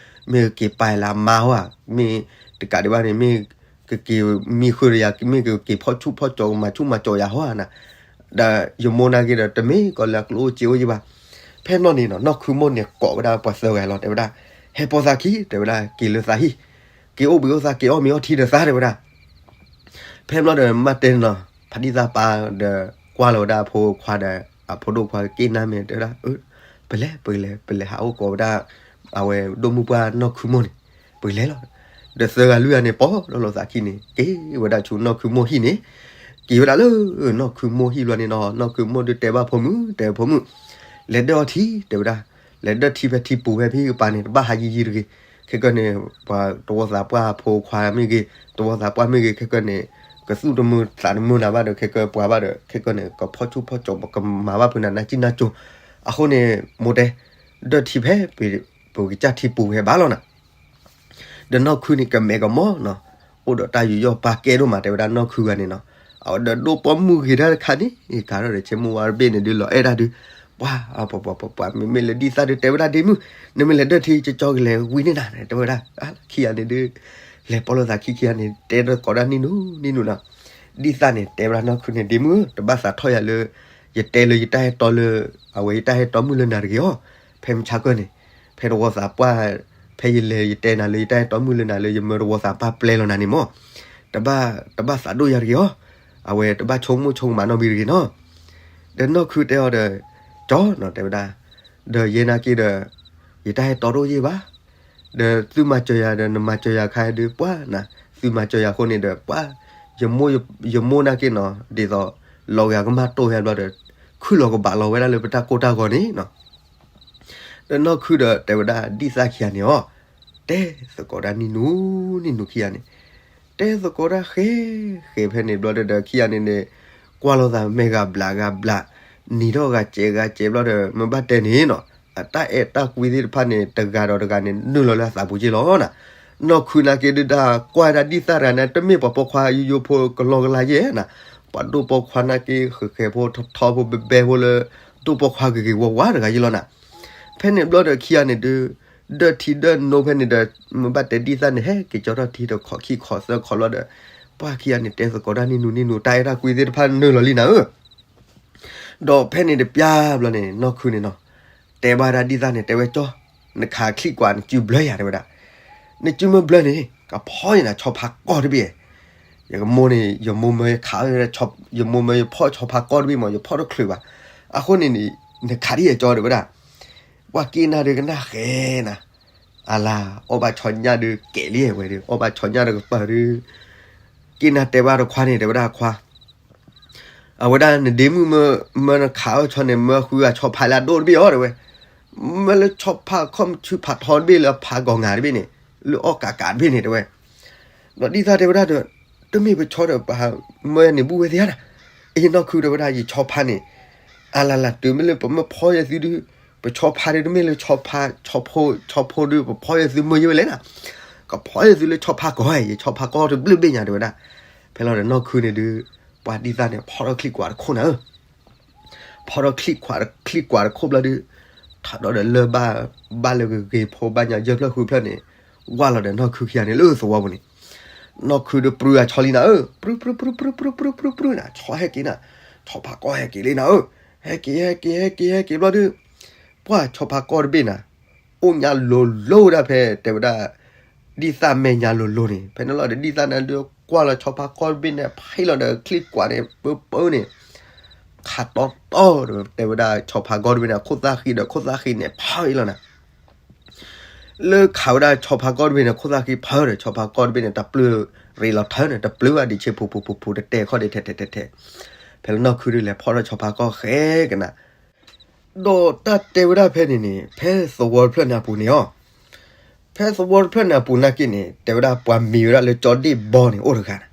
မ့ၢ်က့ၤပာ်လၢအမါဧါ, မ့ၢ်တကးဒံးဘၣ်န့ၣ် မ့ၢ် ကက့ၤမံဃုာ်ဒီးယၤ မ့ၢ်ကက့ၤဖီၣ်ဆူၣ်ဖီၣ်ကၠီ ကမၤဆူၣ်မၤကၠီယၤဟီဧါနၤ. ဒီးယမိၢ်နာ်က့ဒီး တမ့ၢ်ကီးလၢအကျိၣ်အိၣ်စ့အိၣ်ယံၣ်ဘၣ်. ဖဲနီၢ်န့ၣ်နီၤ နီၢ်ခုမိၢ်န့ၣ်ကိးဝဲဒၣ်ပှၤသၢဂၤလီၤ တဲဝဲဒၣ်, ဟဲပိာ်သးခံ တဲဝဲဒၣ်, က့ၤလၢသးဟံၣ်, က့ၤအိၣ်ဘှံးအိၣ်သါ က့ၤအီၣ်မ့ၤအီထံဒီးသး တဲဝဲဒၣ်. ဖဲဘျီဒီးမါတဲနီၤ ဖါဒံၣ်သၣ်ပၢ်ဒီး ကွၢ်လီၤဝဲဒၣ်အဖိခွါဒီး အဖိဒိၣ်ခွါက့ၢ်နါမဲာ် တဲဝဲဒၣ်, ပလဲၤ ပလဲၤ ပလဲၤဟးအိၣ်ကိးဝဲဒၣ် အဝဲဒိၣ်မုၣ်ပှၢ်နီၢ်ခုမိၢ်န့ၣ်, ပလဲၤလီၤ. ဒီးသၢဂၤလွံၢ်ဂၤန့ၣ် ပိာ်လီၤလိာ်သးခံန့ၣ် က့ၤဝဲဒၣ်ဆူနီၢ်ခုမိၢ်ဟံၣ်န့ၣ်, က့ၤဝဲဒၣ်လၢနီၢ်ခုမိၢ်ဟံၣ်ဘျီန့ၣ်နီၤ နီၢ်ခုမိၢ်ဒုးတဲဘၣ်ဖိမုၣ် တဲဖိမုၣ်, လဲၤဒၢၣ်အီထံ တဲဝဲဒၣ်, လဲၤဒၢၣ်ထံဖဲထံပူၤဖဲဖံကပၤန့ၣ် တဘၣ်ဟးယံာ်ယံာ်တဂ့ၤ, ခဲကၢန့ၣ် ပှၤတဝီသးပှၢ်အဖိခွါမ့ၢ်ဂ့ၤ တဝီသးပှၢ်မ့ၢ်ဂ့ၤ ခဲကၢန့ၣ် ကသူၣ်တမုာ်သးတမုာ်နၤဘၣ်ဒီး ခဲကၢပှၤဘၣ်ဒီး ခဲကၢန့ၣ် ကဖီၣ်ဆူၣ်ဖီၣ်ကၠီ ပကမၤဘၣ်ဖုးနၤ နၢ်ကံၣ်နၢ်ကၠိ. အဃိန့ၣ် မိၢ်တဲ ဒၢၣ်ထံဖဲ ပကစၢ်ထံပူၤဖဲဘၣ်လီၤနၤ. ဒီးနီၢ်ခုန့ၣ် ကမဲာ်ကမီၤနီၤ, အိၣ်ဒီးတၢ်ယူးယီၣ်ပာ်ကဲဒိၣ်မး တဲဝဲဒၣ်နီၢ်ခုဂၤန့ၣ်နီၤ. အဝဲဒီးဒိၣ်ပိာ်မုၣ်ဂ့ၤတၢ်တခါန့ၣ် ကၤထီၣ်ဒီးဆ့မိၢ်ဝါတဘ့ၣ်န့ၣ်ဒုးလီၤအဲၣ်တၢ်ဒုး, ပှၤ ပှၤ ပှၤ ပှၤ မ့မ့ၢ်လၢဒ်သၣ်ဒုးတဲဝဲဒၣ်ဒ့မုၣ်, နမ့ၢ်လဲၤဒၢၣ်ထံကၠီကလဲၤဝံၤန့ၢ်နၤ တဲဝဲဒၣ်, ခံဂၤန့ၣ်ဒုး လဲၤပိာ်လိာ်သးခံခံဂၤန့ၣ် တဲဒီးကိးဒၣ်နံၣ်နူနံၣ်နူနီၤ. ဒ်သၣ်န့ၣ် တဲဝဲဒၣ်နီၢ်ခုန့ၣ် ဒ့မုၣ်ဧၢ တဘၣ်သးထီၣ်ယၤလၢ ယတဲလၢယတၢ်ဟဲတီလၢ အဝဲယတၢ်ဟဲတီမုၢ်လၢနၤတဂ့ၤအီၤ, ဖဲမုၢ်ဆါခီန့ၣ် ဖဲတဝီသးပှၢ် ဖဲယလဲၤယတဲနၤလၢယတၢ်ဟဲတီမုၢ်လၢနၤလၢ ယမၢတဝီသးပှၢ်ပျဲလီၤနၤန့ၣ်မၢ်, တဘၣ် တဘၣ်သးဒိၣ်ယၤတဂ့ၤအီၤ, အဝဲတဘၣ်ဆိကမိၣ်ဆိကမးနီတမံၤတဂ့ၤနီၤ. ဒီးနီၢ်ခုတဲအီၤဒီး ကၠီနီၤ တဲဝဲဒၣ်, ဒီးယဲနာ်က့ဒီး ယတၢ်ဟဲတီတအိၣ်ယံာ်ဘၣ်, ဒီးသုမၤစၢၤယၤဒီး နမၤစၢၤယၤခါဒုး ပှၤနၤ သုမၤစၢၤယၤအဃိန့ၣ်ဒီး ပှၤ ယမိၢ် ယမိၢ်နာ်က့နီၤ ဒ်သိး လီၤဂာ်ကမၢ်တိၢ်ဟဲဘျီဒီး ခုၣ်လီၤကဘၣ်လီၤဝဲဒၣ်လၢပတၢ်ကိၢ်တၢ်ဂီၤန့ၣ်နီၤ. ဒီးနီၢ်ခုဒီးတဲဝဲဒၣ်ဒ်သၣ်ခံဂၤန့ၣ်အီၤ, တဲသကိးဒၣ်နံၣ်နူနံၣ်နူခံဂၤန့ၣ်, တဲသကိးဒၣ်ဃဲ ဃဲဖဲန့ၣ်ဘျီဒီး ခံဂၤန့ၣ်န့ၣ် ကွၢ်လိာ်သးမဲာ်ဂၤဘျးဂၤဘျး, နံၤထီၣ်ဂၤစဲးဂၤစဲးဘျီဒီး မ့ၢ်ဘၣ်တဲန့ၣ်နီၤ အတၢ်အဲၣ်တၢ်ကွံသ့ၣ်တဖၣ်န့ၣ် တဂၤဒီးတဂၤန့ၣ် နုာ်လီၤလၢအသးပူၤက့လီၤနၤ. နီၢ်ခုနာ်က့ဒုးတၢ်ကွၢ်ဒၣ်ဒ်သၣ်တဂၤန့ၣ် တမ့ၢ်ပှၤပိာ်ခွါယူယိဖိကလီကလီယဲနၤ, ပှၤဒိၣ်ပိာ်ခွါနာ်က့ဃဲးဃဲးဖိထီထီဖိဘဲဘဲဖိလၢ ဒိၣ်ပိာ်ခွါဂ့ၤဂ့ၤဝါဝါတဂၤယဲလီၤနၤ. ဖဲန့ၣ်ဘျီဒီးခံဂၤန့ၣ်ဒုး ဒၢၣ်ထံဒၢၣ်နိဖဲန့ၣ်ဒီး မ့ၢ်ဘၣ်တဲဒ်သၣ်န့ၣ် ဟဲက့ၤကၠီထီၣ်ထံဒီးခိးခံခိးသၢခိးလီၤဒီး ပှၤခံဂၤန့ၣ် တဲသကိးဒၣ်နံၣ်နူနံၣ်နူ တၢ်အဲၣ်တၢ်ကွံသ့ၣ်တဖၣ်နုာ်လီၤလံနၤဧၢ ဒီးဖဲန့ၣ်တပျၢ်ဘျီန့ၣ် နီၢ်ခုန့ၣ်နီၤ, တဲဘၣ်ဒၣ်ဒ်သၣ်န့ၣ် တဲဝဲကၠီ, နခးချံကွၢ်နစုဘျၢယၤ တဲဝဲဒၣ်, နစုမ့ၢ်ဘျၢန့ၣ် ကဖီယနၤဆီဖါကီၢ်တဘ့ၣ်, ယကမိၢ်န့ၣ် ယမိၢ်မၢယခး ယမိၢ်မၢယဖီၣ်ဆီဖါကီၢ်တဘ့ၣ်မး ယဖီၣ်တချုးဘၣ်, အဃိန့ၣ် နခးဒ်ယကၠီ တဲဝဲဒၣ်, ပှၤက့နၤဒုးကနၣ်ဃဲနၤ, အလါ အီၣ်ဘၣ်ဆီညၣ်ဒုးကဲးလံဝဲဒုး အီၣ်ဘၣ်ဆီညၣ်ဒီးကပၤဒုး က့နၤတဲဘၣ်တခွါန့ၣ် တဲဝဲဒၣ်ခွါ အဝဲဒၣ်နဒ့မုၣ်မၢ မၢနခးအီၣ်ဆီန့ၣ် မၢဃုဂၤဆီဖါလၢအဒိၣ်တဘ့ၣ်အီၤ တဲဝဲ, မၢလၢဆီဖါခီၣ်ဆူဖးထီတဘ့ၣ် လၢဖးကီၤငါတဘ့ၣ်န့ၣ် လၢအီၣ်ကးကးတဘ့ၣ်န့ၣ် တဲဝဲ, ဒီးဒ်သၣ်တဲဝဲဒၣ်ဒီး တမ့ၢ်ပဆီဒီးပှၤမၢန့ၣ်ဘူၣ်ဝဲသ့ဧါ, အ့ နီၢ်ခု တဲဝဲဒၣ် ယဆီဖါန့ၣ် အလါလါ တုၤမ့ၢ်လၢပမၢဖီယဲၢ်သုဒုး ပဆီဖါဒုး တမ့ၢ်လၢဆီဖါ ဆီဖိ ဆီဖိဒုး ပဖီယဲၢ်သုမၢယဲၢ်ဝဲလဲၣ်နၤ, ကဖီယဲၢ်သုလၢဆီဖါကီၢ် ယဆီဖါကီၢ်တဘျုးဘ့ၣ်ညါ တဲဝဲဒၣ်, ဖဲလီၤဒီးနီၢ်ခုန့ၣ်ဒုး ပှၤဒ်သၣ်န့ၣ် ဖီထီၣ်ချံကွၢ်တခိၣ်နၤဧၢ ဖီထီၣ်ချံကွၢ် ချံကွၢ်တခိၣ်ဘျီဒုး ထးဒီဒီးလၢၢ်ဘၣ် ဘၣ်လၢဂ့ၤဂ့ၤဖိဘၣ်ညါယဲၢ်ဖျၢၣ်ဃုဖျၢၣ်န့ၣ် ဝၢ်လီၤဒီးနီၢ်ခုခံဂၤန့ၣ်လၢသဝီပူၤန့ၣ်, နီၢ်ခုဒီးပြုၢ်အဆီလံနၤဧၢ, ပြုၢ် ပြုၢ် ပြုၢ် ပြုၢ် ပြုၢ် ပြုၢ် ပြုၢ် ပြုၢ် နၤ ဆီဟဲက့ၤနၤ, ဆီဖါကီၢ်ဟဲက့ၤလံနၤဧၢ, ဟဲက့ၤ ဟဲက့ၤ ဟဲက့ၤ ဟဲက့ၤဘျီဒုး ပှၤဆီဖါကီၢ်တဘ့ၣ်နၤ အိၣ်ညါလိၤလိၤဒၣ်ဖဲ တဲဝဲဒၣ် ဒ်သၣ်မဲာ်ညါလိၤလိၤန့ၣ် ဖဲန့ၣ်လီၤဒီး ဒ်သၣ်န့ၣ်ဒုးကွၢ်လီၤဆီဖါကီၢ်တဘ့ၣ်န့ၣ် ဖးလီၤဒီးချံကွၢ်န့ၣ် ပၢပၢန့ၣ် ခးတီတီဒီး တဲဝဲဒၣ်ဆီဖါကီၢ်တဘ့ၣ်န့ၣ် ခိၣ်သၣ်ဃံဒီး ခိၣ်သၣ်ဃံန့ၣ် ဖးအံၤလီၤနၤ လၢခးဝဲဒၣ်ဆီဖါကီၢ်တဘ့ၣ်န့ၣ် ခိၣ်သၣ်ဃံဖးဒီး ဆီဖါကီၢ်တဘ့ၣ်န့ၣ် တၢ်ပျုၢ်ရ့လီၤထၢန့ၣ် တပျုၢ်ဘၣ်ဒံးဆ့ဖူဖူဖူဖူ တတဲခီၣ်ဒံးထဲထဲထဲထဲ ဖဲလၢနီၢ်ခုဒုးလဲၤဖီၣ်ထီၣ်ဆီဖါကီၢ်ဃဲကနၤ ဒီးတၢ်တဲဝဲဒၣ်ဖဲန့ၣ်န့ၣ် ဖဲသဝီတဖျၢၣ်န့ၣ်အပူၤန့ၣ်အီၤ, ဖဲသဝီတဖျၢၣ်န့ၣ်အပူၤနာ်က့န့ၣ် တဲဝဲဒၣ်ပှၤမံၤဝဲဒၣ်လၢကၠီဒ့ၣ်ဘီန့ၣ်အိၣ်တဂၤန့ၣ်,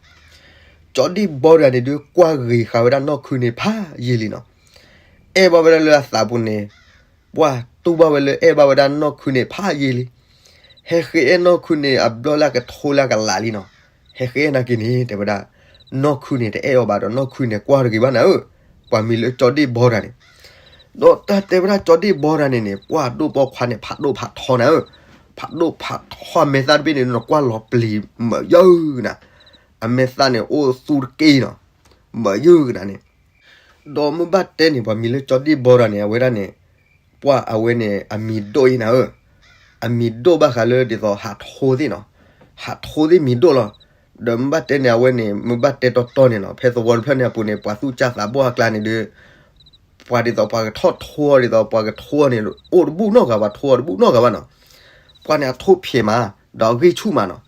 ကၠီဒ့ၣ်ဘီတဂၤန့ၣ်ဒုးကွၢ်ဂ့ၤဃာ်ဝဲဒၣ်နီၢ်ခုန့ၣ်ဖးယံာ်လံနီၤ, အဲၣ်ဘၣ်ဝဲဒၣ်လၢအသးပူၤန့ၣ်, ပှၢ်တူၢ်ဘၣ်ဝဲလၢအဲၣ်ဘၣ်ဝဲဒၣ်နီၢ်ခုန့ၣ်ဖးယံာ်လံ ဟဲဃ့အဲၣ်နီၢ်ခုန့ၣ် အဘျီလၢအကထိလၢအကလးလံနီၤ, ဟဲဃ့အဲၣ်နာ်က့န့ၣ် တဲဝဲဒၣ်, နီၢ်ခုန့ၣ်တအဲၣ်အီၤဘၣ်ဒီး နီၢ်ခုန့ၣ်ကွၢ်တဂ့ၤဘၣ်နၤဧၢ, ပှၤမံၤလၢကၠီဒ့ၣ်ဘီတဂၤန့ၣ်, ဒီးတၢ်တဲဝဲဒၣ်ကၠီဒ့ၣ်ဘီတဂၤန့ၣ်န့ၣ် ပှၢ်ဒိၣ်ပိာ်ခွါန့ၣ် ဖးဒိၣ်ဖးထီနၤဧၢ, ဖးဒိၣ်ဖးထီမဲာ်သၣ်တဘ့ၣ်န့ၣ် နကွၢ်လီၤပျံၤမးယၢၢ်နၤ, အမဲာ်သၣ်န့ၣ်အိၣ်သူတက့ၢ်နီၤ, မၤယုၢ်ကနၤန့ၣ်, ဒီးမ့ၢ်ဘၣ်တဲန့ၣ် ပှၤမံၤလၢကၠီဒ့ၣ်ဘီဒီးန့ၣ် အဝဲဒၣ်န့ၣ်, ပှၢ်အဝဲန့ၣ် အမံၤဒိၣ်အံၤနၤဧၢ, အမံၤဒိၣ်ဘၣ်ဃးလၢဒ်သိးဟးထိသ့ၣ်နီၤ, ဟးထိသ့ၣ်မံၤဒိၣ်လီၤ. ဒီးမ့ၢ်ဘၣ်တဲန့ၣ် အဝဲန့ၣ် မ့ၢ်ဘၣ်တဲတီတီန့ၣ်နီၤ, ဖဲသဝီတဖျၢၣ်န့ၣ်အပူၤန့ၣ် ပှၤသူၣ်ကၢ်သးဘီၣ်အကျါန့ၣ်ဒီး ပှၤဒ်သိးပှၤကထီၣ်ထိအီၤဒ်သိးပှၤကထိအီၤန့ၣ် အိၣ်တဘူၣ်နီတဂၤဘၣ်, ထိအီၤတဘူၣ်နီတဂၤဘၣ်နီၤ. ပှၤန့ၣ်အထိဖျဲးမး, ဒီးအဂံၢ်ဆူၣ်မးနီၤ.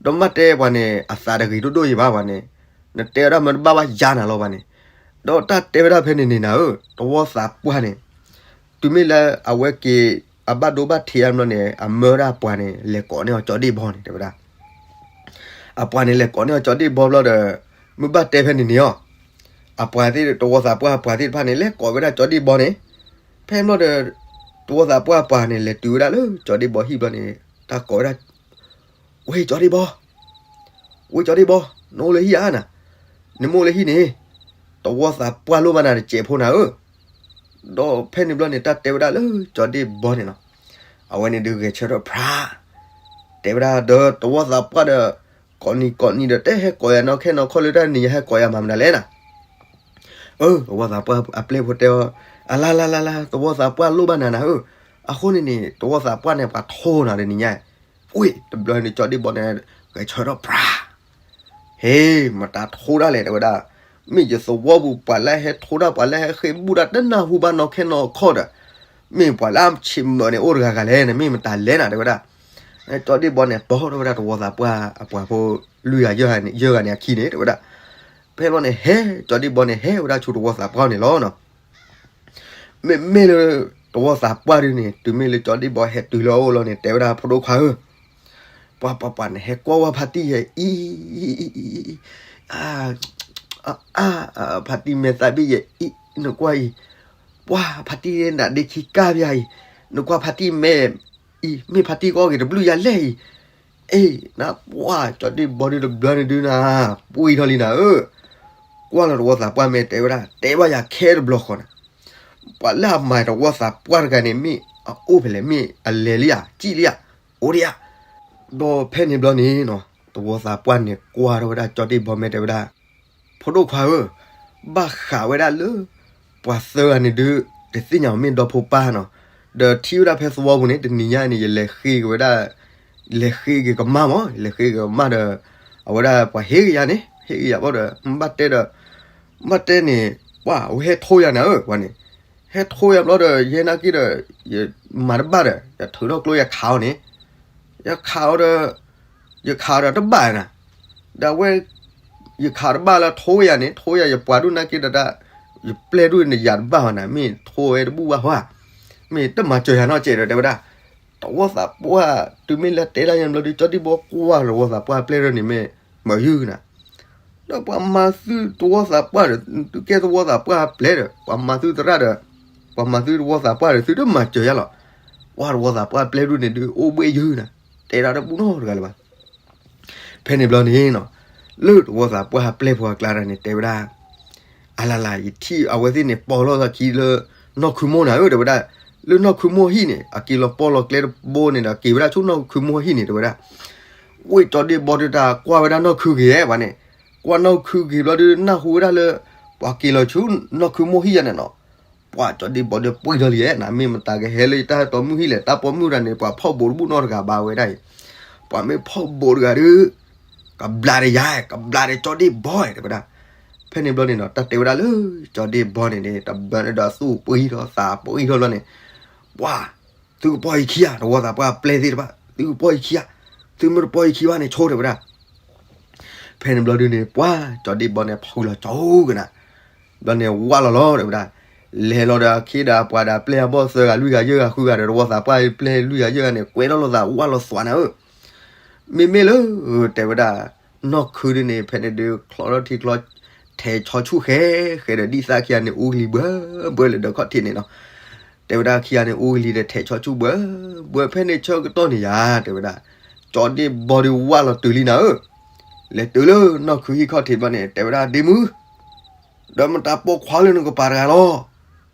ဒီးမ့ၢ်ဘၣ်တဲပှၤန့ၣ် အသးတဂ့ၤဒိၣ်ဒိၣ်ယံၤဘၣ်ပှၤန့ၣ်, နတဲဝဲဒၣ်မ့ၢ်တဘၣ်ဘၣ်ယါနၤလီၤပှၤန့ၣ်. ဒီးတၢ်တဲဝဲဒၣ်ဖဲန့ၣ်န့ၣ်နၤဧၢ, သဝီသးပှၢ်န့ၣ်, တုၤမ့ၢ်လၢအဝဲက့ၤ အဘၣ်ဒိဘၣ်ထံးအါဘျီန့ၣ် အမၢဝဲဒၣ်ပှၤန့ၣ် လဲၤကိးန့ၢ်အီၤကၠီဒ့ၣ်ဘီန့ၣ် တဲဝဲဒၣ် အပှၤန့ၣ်လဲၤကိးန့ၢ်အီၤကၠီဒ့ၣ်ဘီဘျီဒီး, မ့ၢ်ဘၣ်တဲဖဲန့ၣ်န့ၣ်အီၤ, အပှၤသ့ၣ် သဝီသးပှၢ်အပှၤသ့ၣ်တဖၣ်န့ၣ် လဲၤကိးဝဲဒၣ်ကၠီဒ့ၣ်ဘီန့ၣ်, ဖဲဘျီဒီး, သဝီသးပှၢ်အပှၤန့ၣ် လဲၤတုၤဝဲဒၣ်လၢကၠီဒ့ၣ်ဘီဟံၣ်ဘျီန့ၣ်, တၢ်ကိးဝဲဒၣ်, ဝဲၢ်ကၠီဒ့ၣ်ဘီ, ဝဲၢ်ကၠီဒ့ၣ်ဘီ, နအိၣ်လၢဟံၣ်ဧါနၤ, နမ့ၢ်အိၣ်လၢဟံၣ်န့ၣ်, သဝီသးပှၢ်လိၣ်ဘၣ်နၤတစဲးဖိနၤဧၢ. ဒီးဖဲန့ၣ်ဘျီန့ၣ် တၢ်တဲဝဲဒၣ်လၢကၠီဒ့ၣ်ဘီန့ၣ်လီၤ. အဝဲန့ၣ်ဒုးဂဲၤဆၢထၢၣ်ဖြး, တဲဝဲဒၣ်ဒီးသဝီသးပှၢ်ဒီး, ကိးနံၤကိးနံၤဒီး တဲဟဲကိးယၤနီၢ်ခဲနီၢ်ခီလၢတၢ်နံၤယၤဟဲကိးယၤမၤမနုၤလဲၣ်နၤ. အၢ သဝီသးပှၢ်အပျဲၢ်ဖိတဲအီၤ, အလါလါလါလါ သဝီသးပှၢ်လိၣ်ဘၣ်နၤနၤဧၢ, အဃိန့ၣ်န့ၣ် သဝီသးပှၢ်န့ၣ် ပှၤထိနၤတနံၤညါ, ဝ့ၢ်တဘျီန့ၣ် ကၠီဒ့ၣ်ဘီန့ၣ်, ဂဲၤဆၢထၢၣ်ဖြး ဟ့ၣ် မတၤထိဒၣ်လဲာ် တဲဝဲဒၣ်, မ့ၢ်ယသဝီပူၤပှၤလၢဟဲထိဒၣ် ပှၤလၢဟဲဃ့ၢ်ဘူၣ်ဒၣ် တနၢ်ဟူဘၣ်နီၢ်ခဲနီၢ်ခီဒီး, မ့ၢ်ပှၤလၢအဆံးမၢာ်န့ၣ် အိၣ်တဂၤဂၤလဲၣ်န့ၣ် မ့ၢ်မတၤလဲၣ်နၤ တဲဝဲဒၣ်. ကၠီဒ့ၣ်ဘီန့ၣ် ပိာ်ထီၣ်ဝဲဒၣ်သဝီသးပှၢ်အပှၤဖိ လွံၢ်ဂၤယဲၢ်ဂၤန့ၣ်အခံန့ၣ် တဲဝဲဒၣ်. ဖဲဘျီန့ၣ် ဟဲ ကၠီဒ့ၣ်ဘီန့ၣ် ဟဲဝဲဒၣ်ဆူသဝီသးပှၢ်န့ၣ်လီၤ. မ့မ့ၢ်လၢ သဝီသးပှၢ်ဒုန့ၣ် တုၤမ့ၢ်လၢကၠီဒ့ၣ်ဘီဟဲတုၤလၢအအိၣ်လီၤန့ၣ် တဲဝဲဒၣ် ဖိဒိၣ်ခွါဧၢ, ပှၤပှၤပှၤန့ၣ် ဟဲကွၢ်ဝဲဖါတံၢ်ယဲအံၤ, ဖါတံၢ်မဲာ်သၣ်ဘ့ၣ်ယဲအံၤ နကွၢ်အံၤ, ပှၤဖါတံၢ်နးဒ့ခံကၢ်ပယါအံၤ, နကွၢ်ဖါတံၢ်မဲာ်အံၤ မ့ၢ်ဖါတံၢ်ကအီၣ်က့ၤတဘျုးယၤလဲၣ်အံၤ, အ့ၣ် နပှၢ် ကၠီဒ့ၣ်ဘီဒုတဘျီန့ၣ်ဒုနၤ, ပှံၢ်ထီၣ်လံနၤဧၢ, ကွၢ်လီၤသဝီသးပှၢ်မ့ၢ်တဲဝဲဒၣ် တဲဘၣ်ယၤခဲတဘျီဃီနၤ, ပှၤလၢအမၤသဝီသးပှၢ်တဂၤန့ၣ် မ့ၢ်အအိၣ်ဖဲလဲၣ် မ့ၢ်အလဲၤလံဧါ စံၣ်လံဧါ အိၣ်ဒံးဧါ. ဒီးဖဲန့ၣ်ဘျီန့ၣ်နီၤ သဝီသးပှၢ်န့ၣ်ကွၢ်ထီၣ်ဝဲဒၣ်ကၠီဒ့ၣ်ဘီမ့ၢ်တဲဝဲဒၣ်, ဖိဒိၣ်ခွါဧၢ, ဘၣ်ဃးဝဲဒၣ်လၢ ပှၤသၢဂၤန့ၣ်ဒု တသ့ၣ်ညါမ့ၢ်ဒီဖိပၢ်နီၤ, ဒီးထံၣ်ဝဲဒၣ်ဖဲသဝီပူၤန့ၣ် တနံၤညါန့ၣ် ယလဲၤဃ့က့ၤဝဲဒၣ်, လဲၤဃ့က့ၤကမၣ်မး လဲၤဃ့က့ၤကမၣ်ဒီး, အဝဲဒၣ်ပှၤဟ့ၣ်က့ၤယၤန့ၣ် ဟ့ၣ်က့ၤယၤဘၣ်ဒီး ဘၣ်တဲဒီး, ဘၣ်တဲန့ၣ်, ပှၢ်အဝဲဟဲထိယၤနၤဧၢ ပှၤန့ၣ်, ဟဲထိယၤဘျီဒီး ယဲနာ်က့ဒီး, ယမၤတဘၣ်ဒီး ယထုးထီၣ်ကျိယခးအီၤန့ၣ်, ယခးအီၤဒီး, ယခးအီၤဒီးတဘၣ်နၤ, ဒီးအဝဲ ယခးတဘၣ်လၢထိယၤန့ၣ် ထိယၤယပှၤဒိၣ်နာ်က့ဒီးဒၣ်, ယပျဲၢ်ဒိၣ်န့ၣ်ယၤတဘၣ်ဘၣ်နၤ မ့ၢ်ထိဝဲတဘူၣ်ဘၣ်ဟီဧါ, မ့ၢ်တမၤစၢၤယၤနီတစဲးဒီးတဲဝဲဒၣ်, သဝီသးပှၢ် တုၤမ့ၢ်လၢတဲဒၣ်ယၤဘျီဒု ကၠီဒ့ၣ်ဘီကွၢ်သဝီသးပှၢ်ပျဲၢ်ဒိၣ်န့ၣ်မ့ၢ်, မၤယုၢ်နၤ ဒီးပှၤမၤသုသဝီသးပှၢ်ဒီး သုကဲသဝီသးပှၢ်ပျဲၢ်ဒီး ပှၤမၤသုသရၣ်ဒီး, ပှၤမၤသုသဝီသးပှၢ်ဒီး သုတမၤစၢၤယၤလီၤ, ကွၢ်သဝီသးပှၢ်ပျဲၢ်ဒိၣ်န့ၣ်ဒု အိၣ်ဘှ့ၣ်ယုၢ်နၤ, တဲဒၣ်တဘူၣ်နီတဂၤလၢၤဘၣ်. ဖဲန့ၣ်ဘျီန့ၣ်နီၤ, လၢသဝီသးပှၢ်ပျဲၢ်ဖိအကျါဒၣ်န့ၣ် တဲဝဲဒၣ်, အလၢ်လၢ် ယထံၣ်အဝဲသ့ၣ်န့ၣ် ပိာ်လီၤသးခံလၢ နီၢ်ခုမိၢ်နၤဧၢ တဲဝဲဒၣ်, လၢနီၢ်ခုမိၢ်ဟံၣ်န့ၣ် အက့ၤလီၤပိာ်လီၤကျဲတဘိန့ၣ်ဒီး က့ၤဝဲဒၣ်ဆူနီၢ်ခုမိၢ်ဟံၣ်န့ၣ် တဲဝဲဒၣ်, ဝ့ၢ်ကၠီဒ့ၣ်ဘီဒုတၢ်ကွၢ်ဝဲဒၣ်နီၢ်ခုဂ့ၤဝဲန့ၣ်, ကွၢ်နီၢ်ခုဂ့ၤဘျီဒု နၢ်ဟူဝဲဒၣ်လၢ ပှၤက့ၤလီၤဆူနီၢ်ခုမိၢ်ဟံၣ်ယၤန့ၣ်နီၤ, ပှၤကၠီဒ့ၣ်ဘီဒုပှံၢ်ထီၣ်လံဧါနၤ မ့ၢ်မတၤကဟဲလၢယတၢ်ပိာ်မုၣ်ဟံၣ်လဲၣ် တၢ်ပိာ်မုၣ်တဂၤန့ၣ် ပှၤဖီၣ်ဘိးတဘူၣ်နီတဂၤဘၣ်ဝဲဒၣ်အံၤ, ပှၤမ့ၢ်ဖီၣ်ဘိးတဂၤဒု ကဘျးဒီးယၤ ကဘျးဒီးကၠီဒ့ၣ်ဘီ တဲဝဲဒၣ်, ဖဲန့ၣ်ဘျီန့ၣ်နီၤ တၢ်တဲဝဲဒၣ်လၢ ကၠီဒ့ၣ်ဘီန့ၣ်န့ၣ် တဘျီန့ၣ်ဒီးသူၣ်ပှံၢ်ထီၣ်သးပှံၢ်ထီၣ်ဘျီန့ၣ်, ပှၤ, သုကပိာ်ယခံဧါ သဝီသးပှၢ်ပျဲၢ်သ့ၣ်တဖၣ် သုကပိာ်ယခံဧါ, သုမ့ၢ်တပိာ်ယခံဘၣ်န့ၣ်ဆိတဲဝဲဒၣ် ဖဲန့ၣ်ဘျီဒုန့ၣ် ပှၤကၠီဒ့ၣ်ဘီန့ၣ် ဖုးလီၤကၠီကနၤ, ဘျီန့ၣ်ဝၢ်လီၤလီၤတဲဝဲဒၣ်, လဲၤလီၤဒီးအခ့ဒီးအပှၤဒီးအပျဲၢ်အဘီၣ်သၢဂၤလွံၢ်ဂၤယဲၢ်ဂၤဃုဂၤဒီးသဝီသးပှၢ်ပျဲၢ်လွံၢ်ဂၤယဲၢ်ဂၤန့ၣ် ကွဲထီၣ်လိာ်သးဝၢ်လီၤသွးနၤဧၢ, မ့မ့ၢ်လၢ, တဲဝဲဒၣ်, နီၢ်ခုဒုန့ၣ် ဖဲန့ၣ်ဒု ချီထီၣ်ထံချီ, ထဲးဆီဆူၣ်ဃဲဃဲဒီးဒ်သးခံဂၤန့ၣ်အူကလံၤဘှၢဘှၢလၢဒၢးခီၣ်ထံးန့ၣ်နီၤ တဲဝဲဒၣ်ခံဂၤန့ၣ် အူကလံၤဒီးထဲးဆီဆူၣ်ဘှၢဘှၢ ဖဲန့ၣ်ဆၢကတီၢ်န့ၣ်ယၤ တဲဝဲဒၣ်, ကၠီဒ့ၣ်ဘီဒုဝၢ်လီၤတုၤလံနၤဧၢ, လဲၤတုၤလၢနီၢ်ခုဟံၣ်ခီၣ်ထံးဘျီန့ၣ် တဲဝဲဒၣ် ဒ့မုၣ်, ဒီးမတၤပိာ်ခွါလၢနကပၤတဂၤလီၤ,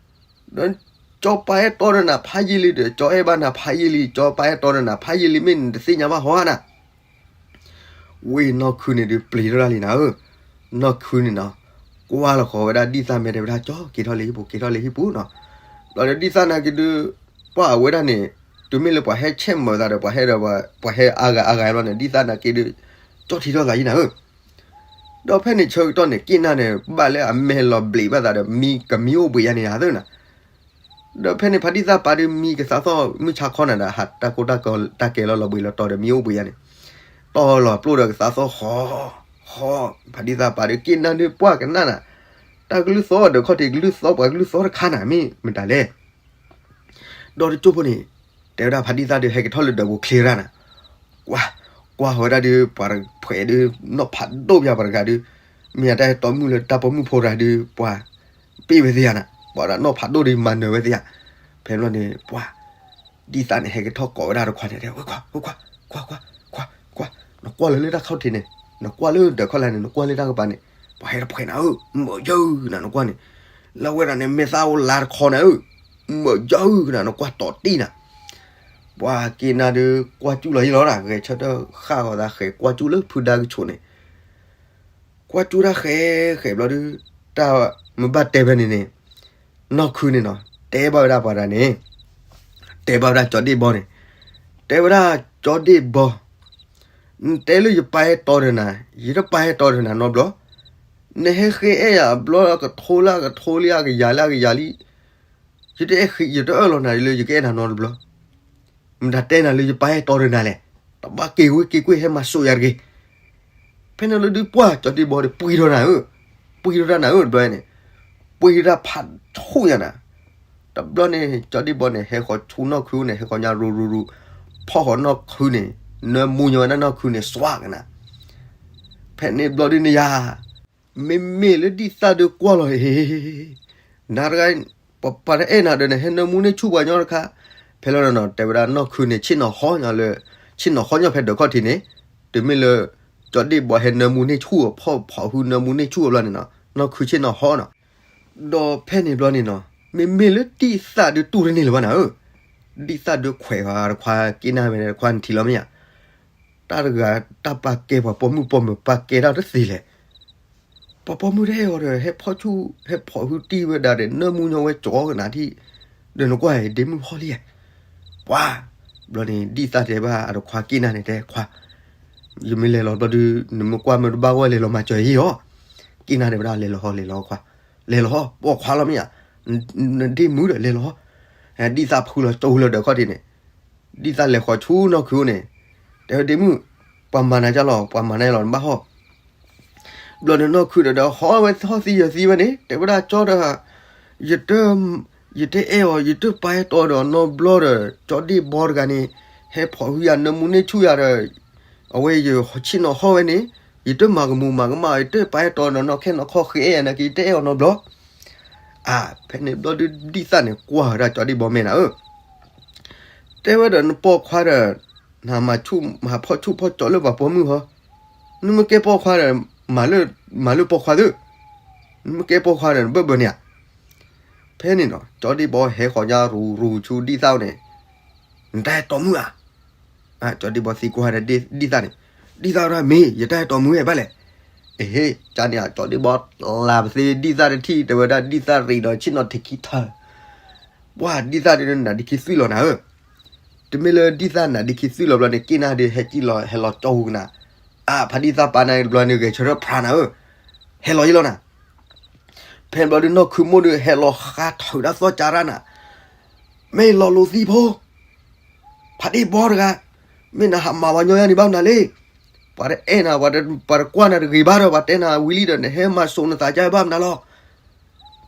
ဒီးကၠီပာ်အဲၣ်တီဒီးနၤဖးယံာ်လံဒီး ကၠီအဲၣ်ဘၣ်နၤဖးယံာ်လံ ကၠီပာ်အဲၣ်တီဒီးနၤဖးယံာ်လံ မ့ၢ်နတသ့ၣ်ညါဘၣ်ဟီဧါနၤ ဝ့ၢ်နီၢ်ခုန့ၣ်ဒုးပျံၤထီၣ်တၢ်လံနၤဧၢ, နီၢ်ခုန့ၣ်နီၤ, ကွၢ်လီၤဃီၤဝဲဒၣ်ဒ်သၣ်မဲာ်တဲဝဲဒၣ် ကၠီ က့ၤထီၣ်လၢဟံၣ်ပူၤ က့ၤထီၣ်လၢဟံၣ်ပူၤနီၤ, ဘျီဒီးဒ်သၣ်နာ်က့ဒုး ပှၢ်အဝဲဒၣ်န့ၣ် တုၤမ့ၢ်လၢပှၤဟဲဆဲးမၤသးဒီး ပှၤဟဲဒီး ပှၤဟဲအါဂၤအါဂၤဘျီန့ၣ် ဒ်သၣ်နာ်က့ဒုး ကၠီထံၣ်ထီၣ်သးယံၤနၤဧၢ, ဒီးဖဲန့ၣ်ဆၢကတီၢ်န့ၣ် က့ၣ်နၢ်န့ၣ် ဘၣ်လၢအမဲာ်လီၤဘျံးဘၣ်သးဒီး မံကမံအိၣ်ဘှံးယါန့ၣ်သၢနၤ, ဒီးဖဲန့ၣ်ဖါဒံၣ်သၣ်ပၢ်ဒုးမံကသးသီၣ်မုၢ်ဆါခီနၤဒီး ဟးတၢ်ကိၢ်တၢ်ကီတၢ်ကဲလီၤလီၤဘှံးလီၤတီၤဒီးမံအိၣ်ဘှံးယါန့ၣ်, တီၢ်လီၤပျိၢ်ဒီးကသးသီၣ်ဃီ, ဃီ, ဖါဒံၣ်သၣ်ပၢ်ဒုးက့ၣ်နၢ်ဒုးပှၢ်ကနၣ်နၤ, တၢ်ကလုၢ်သီၣ်ဒီးခီၣ်ထံးကလုၢ်သီၣ်ပှၤကလုၢ်သီၣ်တခါနၤ မ့ၢ်မတၤလဲၣ် ဒီးတကၠိၢ်ဖိန့ၣ် တဲဝဲဒၣ်ဖါဒံၣ်သၣ်ဒုးဟဲက့ၤထီၣ်လၢဒၢးပူၤချ့ရၣ်နၤ, ကွၢ်, ကွၢ်ဝဲဒၣ်ဒုး ပှၤတဖှဲးဒုး နီၢ်ဖးဒိၣ်ပယါပှၤတဂၤဒုး, မ့ၢ်အတၢ်ဟဲတီမုၣ်လၢတၢ်ပိာ်မုၣ်ဖိတဂၤဒုး ပှၤ ပ့ၢ်ဝဲသ့ဧါနၤ, ပှၤဒီးနီၢ်ဖးဒိၣ်ဒုးမၤနၢၤဝဲသ့ဧါ, ဖဲဘျီန့ၣ် ပှၢ် ဒ်သၣ်န့ၣ် ဟဲက့ၤထီၣ်ကိးဝဲဒၣ်တခွါန့ၣ် တဲဝဲ ကွၢ်, ကွၢ်, ကွၢ်, ကွၢ်, ကွၢ်, နကွၢ်လၢလၢတၢ်ခီၣ်ထံးန့ၣ်, နကွၢ်လၢဒၢးခီၣ်လၢ်န့ၣ် နကွၢ်လၢတၢ်ကပၤန့ၣ်, ပှၤဟဲတဖှဲးနၤဧၢ, မၢယၢနၤ နကွၢ်န့ၣ်, လၢဝဲဒၣ်န့ၣ် မဲာ်သၣ်အိၣ်လါတခီနၤဧၢ, မၢယၢနၤ နကွၢ်တီၤတံၢ်နၤ, ပှၢ်က့ၣ်နၢ်ဒုး ကွၢ်ကူၣ်လီၤယံၤလီၤနၤ, ဂဲၤဆၢထၢၣ်ဃၣ်ဂီၤသးဃဲၤကွၢ်ကူၣ်လၢဖုဒါကဆိးန့ၣ် ကွၢ်ကူၣ်တၢ်ဃဲၤဃဲၤဘျီဒုး တၢ်မ့ၢ်ဘၣ်တဲဖဲန့ၣ်န့ၣ်, နီၢ်ခုန့ၣ်နီၤ တဲဘၣ်ဝဲဒၣ်ပှၤတဂၤန့ၣ်, တဲဘၣ်ဝဲဒၣ်ကၠီဒ့ၣ်ဘီန့ၣ်, တဲဝဲဒၣ်ကၠီဒ့ၣ်ဘီ, နတဲလၢယပၢ်ဟဲတီဒီးနၤ, ယတပၢ်ဟဲတီဒီးနၤနီတဘျီ, နဟဲဃ့အဲၣ်ယၤအဘျီကထိလၢကထိလံ အကယၤလၢအကယၤလံ, ယတအဲၣ်ဃံ ယတအၢၣ်လီၤနၤလၢယကအဲၣ်နၤနီတဘျီ မတၤတဲနၤလၢယပၢ်ဟဲတီဒီးနၤလဲၣ်, တဘၣ်က့ၤဝ့က့ၤကွ့ၢ်ဟဲမၤစိာ်ယၤတဂ့ၤ. ဖဲန့ၣ်လၢဒုးပှၢ်ကၠီဒ့ၣ်ဘီဒီးပှံၤထီၣ်နၤဧၢ, ပှံၤထီၣ်တၢ်နၤဧၢတဘျီန့ၣ်, ပှံၤထီၣ်တၢ်ဖးဆူၣ်ယၤနၤ, တဘျီန့ၣ် ကၠီဒ့ၣ်ဘီန့ၣ် ဟဲဃီၤဆူနီၢ်ခုန့ၣ် ဟဲဃီၤညါရူၤရူၤရူၤ, ဖီၣ်ဃီၤနီၢ်ခုန့ၣ်, နၢမူညီဝဲဒၣ်နီၢ်ခုန့ၣ်စွါကနၤ, ဖဲန့ၣ်ဘျီဒုးန့ၣ်ယၤ မ့မ့ၢ်လၢဒ်သၣ်ဒုးကွၢ်လီၤ ဟ့ၣ်, နၤတဂၤ ပပာ်တအဲၣ်နၤဒီးနဟဲနၢမူန့ၢ်ဆူၣ်ပှၤညီတခါ, ဖဲလီၤနီၤ တဲဝဲဒၣ်နီၢ်ခုန့ၣ် ဆ့ၣ်နီၤဟီညီလၢ, ဆ့ၣ်နီၤဟီညီဖဲဒၢးခီၣ်ထံးန့ၣ်, တုၤမ့ၢ်လၢ ကၠီဒ့ၣ်ဘီဟဲနၢမူန့ၢ်ဆူၣ်အဖီၣ်ဖီၣ်ဟုနၢမူန့ၢ်ဆူၣ်အဘျီန့ၣ်နီၤ နီၢ်ခုဆ့ၣ်နီၤဟီနီၤ, ဒီးဖဲန့ၣ်ဘျီန့ၣ်နီၤ မ့မ့ၢ်လၢဒ်သၣ်ဒုးတူၢ်တန့ၢ်လၢၤဘၣ်နၤဧၢ, ဒ်သၣ်ဒုးခွဲးဃီတခွါက့ၣ်နၢ်ဝဲတခွါနထံၣ်လီၤမ့ၢ်ဧါ တၢ်တဂၤ တၢ်ပာ်ကဲပှၤပိာ်မုၣ်ပိာ်မုၣ်ပာ်ကဲတၢ်တသ့လဲၣ်, ပှၤပိာ်မုၣ်တအဲၣ်အီၤဒီး ဟဲဖီၣ်ဆူၣ် ဟဲဖီၣ်ဟုတံၢ်ဝဲဒၣ်ဒီး နၢမူညီဝဲကၠီကနၤထံၣ်, ဒီးနကွၢ်အံၤဒ့မုၣ်ဟီၣ်လံဧါ, ပှၤ, ဘျီန့ၣ် ဒ်သၣ်တဲဘၣ်အတခွါက့ၣ်နၢ်န့ၣ် တဲခွါ, ယမ့ၢ်လဲၤလီၤဘျီဒုး နမ့ၢ်ကွၢ်မ့ၢ်တဘၣ်ဂီၢ်လဲၤလီၤမၤစၢၤယံၤအီၤ, က့ၣ်နၢ်န့ၣ်ဝဲဒၣ် လဲၤလီၤဟီ လဲၤလီၤခွါ, လဲၤလီၤဟီ ပိာ်ခွါလီၤမ့ၢ်ဧါ, နဒ့မုၣ်ဒီးလဲၤလီၤဟီ, ဒ်သၣ်ဖုလီၤကၠီဝဲလၢဒၢးခီၣ်ထံးန့ၣ် ဒ်သၣ်လဲၤဃီၤဆူနီၢ်ခုန့ၣ်, တဲဝဲဒ့မုၣ်, ပှၤမၤနၤကၢ်လီၤ ပှၤမၤနၤလီၤ နဘၣ်ဟီၣ်, ဘျီန့ၣ်နီၢ်ခုဒီး ဟီၣ်ဝဲဟီၣ်သံယၢၤသံဝဲန့ၣ် တဲဝဲဒၣ်ကၠီဒီး, ယတ, ယတအဲၣ်အီၤ ယတပာ်ဟဲတီဒီးနီတဘျီဒီး ကၠီဒ့ၣ်ဘီတဂၤန့ၣ်, ဟဲဖီၣ်ဟုယၤနၢမူန့ၢ်ဆူၣ်ယၤဒီး, အဝဲယဆ့ၣ်နီၤဟီၣ်ဝဲန့ၣ်, ယတမၤကမူၤမၤကမၣ် ယတပာ်ဟဲတီဒီးနီၢ်ခဲနီၢ်ခီဃ့အဲၣ်ယၤနာ်က့ ယတအဲၣ်အီၤနီတဘျီ အါ, ဖဲန့ၣ်ဘျီဒုးဒ်သၣ်န့ၣ် ကွၢ်ဝဲဒၣ်ကၠီဒ့ၣ်ဘီမဲာ်နၤဧၢ, တဲဝဲဒီးနပိာ်ခွါဒီး, နမၤဆူၣ်မၤဖီၣ်ဆူၣ်ဖီၣ်ကၠီလၢပှၤပိာ်မုၣ်ဟီ, နမ့ၢ်ကဲပိာ်ခွါဒီး, မၤလၢ, မၤလၢပိာ်ခွါသု, နမ့ၢ်ကဲပိာ်ခွါဒီးနဘၢၣ်ဘၢၣ်န့ၣ်ဧါ, ဖဲန့ၣ်နီၤ ကၠီဒ့ၣ်ဘီဟဲဃီၤညါရူၤရူၤဆူဒ်သၣ်န့ၣ်, နတၢ်ဟဲတီမုၣ်ဧါ ကၠီဒ့ၣ်ဘီသံကွၢ်ဒီးဒ်သၣ်န့ၣ်, ဒ်သၣ်ဝဲဒၣ်မ့ၢ် ယတၢ်ဟဲတီမုၣ်ဝဲဘၣ်လဲၣ်, အဟ့ၣ် ကန့ၣ် ကၠီဒ့ၣ်ဘီလၤပသ့ဒ်သၣ်တထံၣ် တဲဝဲဒၣ်ဒ်သၣ်ရံးဒီးဆ့ၣ်နီၤထံးခံထၢၣ်, ပှၤဒ်သၣ်ဒုးနးဒံခံသွံၣ်လီၤနၤဧၢ, တမ့ၢ်လၢဒ်သၣ်နးဒံခံသွံၣ်လီၤဘျီန့ၣ် က့ၣ်နၢ်ဒုးဟဲကံၣ်လီၤဟဲလီၤကၠီဝူကနၤ, အါ ဖါဒ်သၣ်ပာ်နၤဘျီန့ၣ်ဂဲၤဆၢထၢၣ်ဖျါနၤဧၢ, ဟဲလီၤယံၤလီၤနၤ ဖဲဘျီဒုးနီၢ်ခုမိၢ်ဒုးဟဲလီၤဃါထုးတၢ်သီၣ်ကၠါရၣ်နၤ, မ့ၢ်လီၤလိၤသံဖိ, ဖါဒ့ၣ်ဘီတဂၤ, မ့ၢ်နဟးမၤပှၤညီယါန့ၣ်ဘၣ်မနုၤလဲၣ်, ပှၤတအဲၣ်နၤ, ပှၤတကွၢ်နၤတဂ့ၤဘၣ်ဒီး ပှၤတဲနၤဝံၤလံဒီး နဟဲမၤစိာ်နသးကၢဘၣ်မနုၤလီၤ,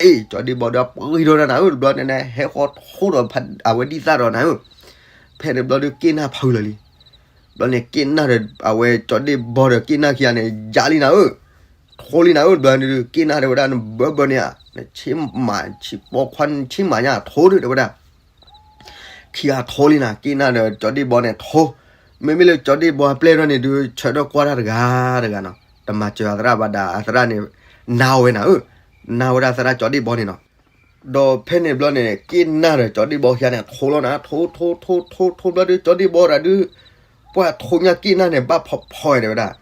အ့ၣ် ကၠီဒ့ၣ်ဘီဒီးပှ့ၤဒီးနၤဧၢ, တဘျီန့ၣ် ဟဲဃီၤထိဒီးအဝဲဒ်သၣ်ဒီးနၤဧၢ, ဖဲန့ၣ်ဘျီဒုးက့ၣ်နၢ်ဖုလီၤလံ, ဘျီန့ၣ်က့ၣ်နၢ်ဒီး အဝဲကၠီဒ့ၣ်ဘီဒီးက့ၣ်နၢ်ခံဂၤန့ၣ် ယါလံနၤဧၢ, ထိလံနၤဧၢ, ဘျီန့ၣ်ဒုး က့ၣ်နၢ်တဲဝဲဒၣ် နဘၢဘၢန့ၣ်ဧါ, နဆ့မးဆ့ပိာ်ခွါဆ့မးညါထိဒုးတဲဝဲဒၣ် ခံဂၤထိလံနၤ, က့ၣ်နၢ်ဒီးကၠီဒ့ၣ်ဘီန့ၣ်ထိ, မ့မ့ၢ်လၢကၠီဒ့ၣ်ဘီအပျဲၢ်ထီၣ်န့ၣ်ဒုး ဆၢထၢၣ်ကွၢ်တၢ်တဂၤတဂၤနီၤ, တမၤစၢၤအသရၣ်ဘၣ်ဒၣ် အသရၣ်န့ၣ် နါဝဲနၤဧၢ, နါဝဲဒၣ်သရၣ်ကၠီဒ့ၣ်ဘီန့ၣ်နီၤ, ဒီးဖဲန့ၣ်ဘျီန့ၣ် က့ၣ်နၢ်ဒီးကၠီဒ့ၣ်ဘီခံဂၤန့ၣ် ထိလီၤနၤ, ထိထိထိထိထိဘျီဒုး ကၠီဒ့ၣ်ဘီတဂၤဒုး ပှၤထိညါက့ၣ်နၢ်န့ၣ် ဘၣ်ဖီဖီတဲဝဲဒၣ်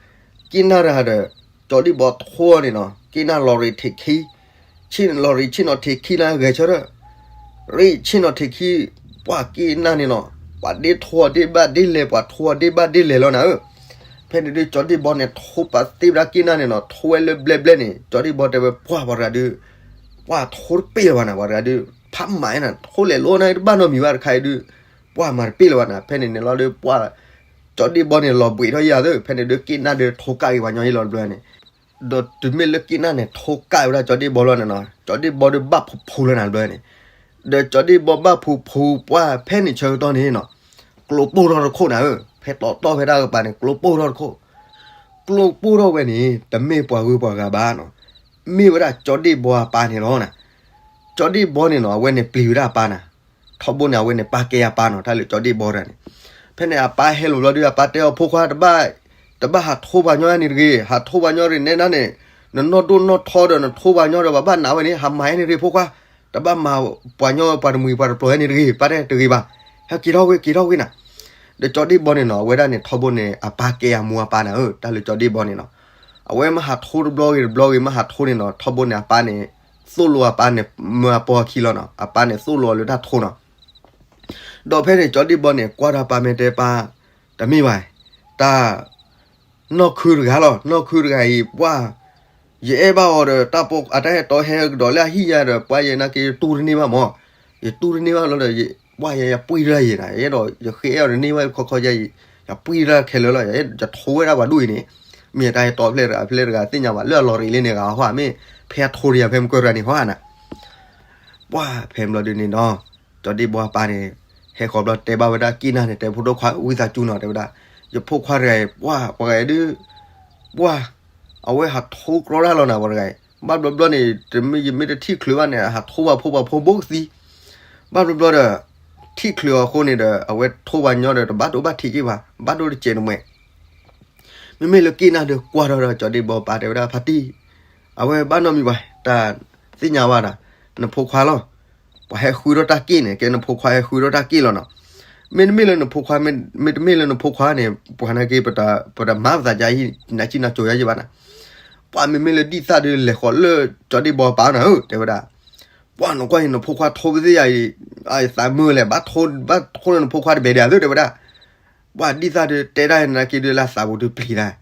က့ၣ်နၢ်တဂၤဒီး ကၠီဒ့ၣ်ဘီထိန့ၣ်နီၤ က့ၣ်နၢ်လီၤရ့ၤထံးခံ, ဆ့ၣ်နီၤလီၤရ့ၤဆ့ၣ်နီၤထံးခံလၢဂဲၤဆၢထၢၣ်, ရ့ၣ်ဆ့ၣ်နီၤထံးခံ, ပှၤက့ၣ်နၢ်န့ၣ်နီၤ ပှၤဒ့ထိအီၤဒ့ဘၣ်ဒ့လဲၤ ပှၤထိအီၤဒ့ဘၣ်ဒ့လဲၤလီၤနၤဧၢ. ဖဲန့ၣ်ဒုး ကၠီဒ့ၣ်ဘီန့ၣ် ထိပာ်သ့ဝဲဒၣ်က့ၣ်နၢ်န့ၣ်နီၤ ထိဝဲလၢဘျဲၣ်ဘျဲၣ်န့ၣ် ကၠီဒ့ၣ်ဘီတဲဝဲ ပှၢ်ပှၤတဂၤဒုး ပှၢ်ထိတပ့ၢ်လၢၤဘၣ်နၤ ပှၤတဂၤဒုး ဖးမၤနၤ ထိလဲၤလိနၤ တဘၣ်နီတမံၤဘၣ်တခါအံၤဒုး ပှၢ်မၤတပ့ၢ်လၢၤဘၣ်နၤ. ဖဲန့ၣ်န့ၣ်လီၤဒုး ပှၢ် ကၠီဒ့ၣ်ဘီန့ၣ် လီၤဘှံးထီၣ်ယၤသၢ ဖဲန့ၣ်ဒုး က့ၣ်နၢ်ဒုးထိကၣ်က့ၤပှၤညီအံၤလီၤတဘျီန့ၣ်, ဒီးတုၤမ့ၢ်လၢက့ၣ်နၢ်န့ၣ် ထိကၣ်ဝဲဒၣ်ကၠီဒ့ၣ်ဘီလီၤန့ၣ်နီၤ ကၠီဒ့ၣ်ဘီဒုးဘၣ်ဖူဖူလၢနၤတဘျီန့ၣ်, ဒီးကၠီဒ့ၣ်ဘီဘၣ်ဖူဖူ ပှၢ်ဖဲန့ၣ်ဆၢကတီၢ်န့ၣ်နီၤ ကျိပိၢ်ထီၣ်တခိၣ်နၤဧၢ, ဖဲတီတီဖဲဒၣ်ကပၤန့ၣ် ကျိပိၢ်ထီၣ်တခိၣ်, ကျိပိၢ်ထီၣ်ဝဲန့ၣ် တမ့ၢ်ပှၤဂုၤပှၤဂၤဘၣ်နီၤ, မ့ၢ်ဝဲဒၣ်ကၠီဒ့ၣ်ဘီအပၢ်န့ၣ်လီၤနၤ. ကၠီဒ့ၣ်ဘီန့ၣ်နီၤ အဝဲန့ၣ်ပျံၤဝဲဒၣ်အပၢ်နၤ, ထီဘိန့ၣ် အဝဲန့ၣ်ပၢ်ကဲအပၢ်နီၤ တၢ်လၢကၠီဒ့ၣ်ဘီတဂၤန့ၣ်, ဖဲန့ၣ်အပၢ်ဟဲလိာ်ဘျီဒုး အပၢ်တဲအီၤ ဖိခွါ တဘၣ် တဘၣ်ဟးထိပှၤညီန့ၣ်တဂ့ၤ, ဟးထိပှၤညီန့ၣ်နဲဒၣ်န့ၣ် နနီၢ်ဒိၣ်နီၢ်ထီဒီး နထိပှၤညီဒီး ပှၤဘၣ်နာ်ဝဲန့ၣ် ဟးမၤဟဲန့ၣ်တဂ့ၤ ဖိခွါ, တဘၣ်မၤပှၤညီပှၤတမှံၤပှၤတပျီၤဟဲန့ၣ်တဂ့ၤ, ပၢ်တဲတဂ့ၤဘၣ်, ဟဲက့ၤထီၣ်ဝဲ က့ၤထီၣ်ဝဲနၤ. ဒီးကၠီဒ့ၣ်ဘီန့ၣ်နီၤ အဝဲဒၣ်န့ၣ် ထီဘိန့ၣ် အပၢ်ကဲအမိၢ်အပၢ်နၤဧၢ, တၢ်လၢကၠီဒ့ၣ်ဘီန့ၣ်နီၤ, အဝဲမ့ၢ်ဟးထိတဘျီဂ့ၤတဘျီဂ့ၤ မ့ၢ်ဟးထိန့ၣ်နီၤ ထီဘိန့ၣ် အပၢ်န့ၣ် သိၣ်လိအပၢ်န့ၣ် မၢအပီအခံလီၤနီၤ, အပၢ်န့ၣ်သိၣ်လိအီၤလၢတၢ်ထိနီၤ. ဒီးဖဲန့ၣ် ကၠီဒ့ၣ်ဘီန့ၣ် ကွၢ်ဒီးအပၢ်မ့ၢ်တဲပၢ်, တမ့ၢ်ဘၣ်, တၢ် နီၢ်ခုတဂၤလီၤ, နီၢ်ခုတဂၤအံၤ ပှၢ် ယအဲၣ်ဘၣ်အီၤဒီး တၢ်ပီအတၢ်အဲၣ်တီဟဲကဒီးလၢအဟံၣ်ယၤဒီး ပှၢ်ယဲနာ်က့ တူၢ်တန့ၢ်ဘၣ်မး, ယတူၢ်တန့ၢ်ဘၣ်လီၤဒီး ပှၢ်ယဲယပှံၢ်တၢ်ယဲနၤ, ယအဲၣ်ဒိး ယဃ့အဲၣ်အီၤတန့ၢ်ဘၣ်ခီခီယဲအံၤ, ယပှံၢ်တၢ်ခဲလၢာ်လီၤ, ယထိဝဲဒၣ်ပှၤဒိၣ်အံၤန့ၣ်, မ့ၢ်တၢ်အဲၣ်တီဖျဲၣ်တဂၤဖျဲၣ်တဂၤသ့ၣ်ညါဘၣ် လၢအလီၤရ့းလံန့ၣ်ဂၤဟီ မ့ၢ်ဖဲအထိတယၤ ဖဲမုၢ်ကီၢ်တဂၤန့ၣ်ဟီနၤ ပှၢ်ဖဲဘျီဒုန့ၣ်နီၤ, ကၠီဒ့ၣ်ဘီအပၢ်န့ၣ် ဟဲဃီၤဘျီတဲဘၣ်ဝဲဒၣ်က့ၣ်နၢ်န့ၣ် တဲဖိဒိၣ်ခွါ ဝံသးစူၤနီၤ တဲဝဲဒၣ်, ယဖိခွါတဂၤအံၤ ပှၢ်ပှၤဂၤဒုး ပှၢ် အဝဲဟးထိကြီတၢ်လီၤနၤ ပှၤတဂၤအံၤ, ဘၣ်ဘျီဘျီန့ၣ် တမ့ၢ်ယမ့ၢ်တထံၣ်ချုးဘၣ်န့ၣ် ဟးထိပှၤဖိပှၤဖိဘိကသံ, ဘၣ်ဘျီဘျီဒီး ထံၣ်ချုးအီၤအဃိန့ၣ်ဒီး အဝဲထိပှၤညီဒီး တဘၣ်ဒိဘၣ်ထံးက့ၤဘၣ် ဘၣ်ဒိတစဲးတမှဲး မ့မ့ၢ်လၢက့ၣ်နၢ်ဒီးကွၢ်ထီၣ်ဒီး ကၠီဒ့ၣ်ဘီပၢ်တဲဝဲဒၣ် ဖါတံၢ်, အဝဲဘၣ်နီတမံၤဘၣ် တၢ်သ့ၣ်ညါဘၣ်ဒီး နဖိခွါလီၤ, ပှၤဟဲဃုထီၣ်တၢ်က့ၣ်န့ၣ် ကဲနဖိခွါဟဲဃုထီၣ်တၢ်က့ၣ်လီၤနီၤ, မ့တမ့ၢ်လၢနဖိခွါ မ့တမ့ၢ်လၢနဖိခွါန့ၣ် ပှၤနာ်က့ ပတမၤပသးဒ်အံၤ နၤကံနၤကိၤယၤယံၤဘၣ်နၤ, ပှၤမ့မ့ၢ်လၢဒ်သၣ်ဒီးလဲၤဃီၤလၢကၠီဒ့ၣ်ဘီပၢ်နၤဧၢ တဲဝဲဒၣ် ပှၢ်နကွၢ်အံၤ နဖိခွါထိပသ့ၣ်ယၤအံၤ, အသးမုာ်လဲၣ်, ဘၣ်ထိနဖိခွါတဘဲဒၣ်သ့ တဲဝဲဒၣ်, ပှၢ်ဒ်သၣ်ဒီးတဲဒၣ်နာ်က့ဒီးလၢအသးပူၤဒုးပျံၤဒၣ်,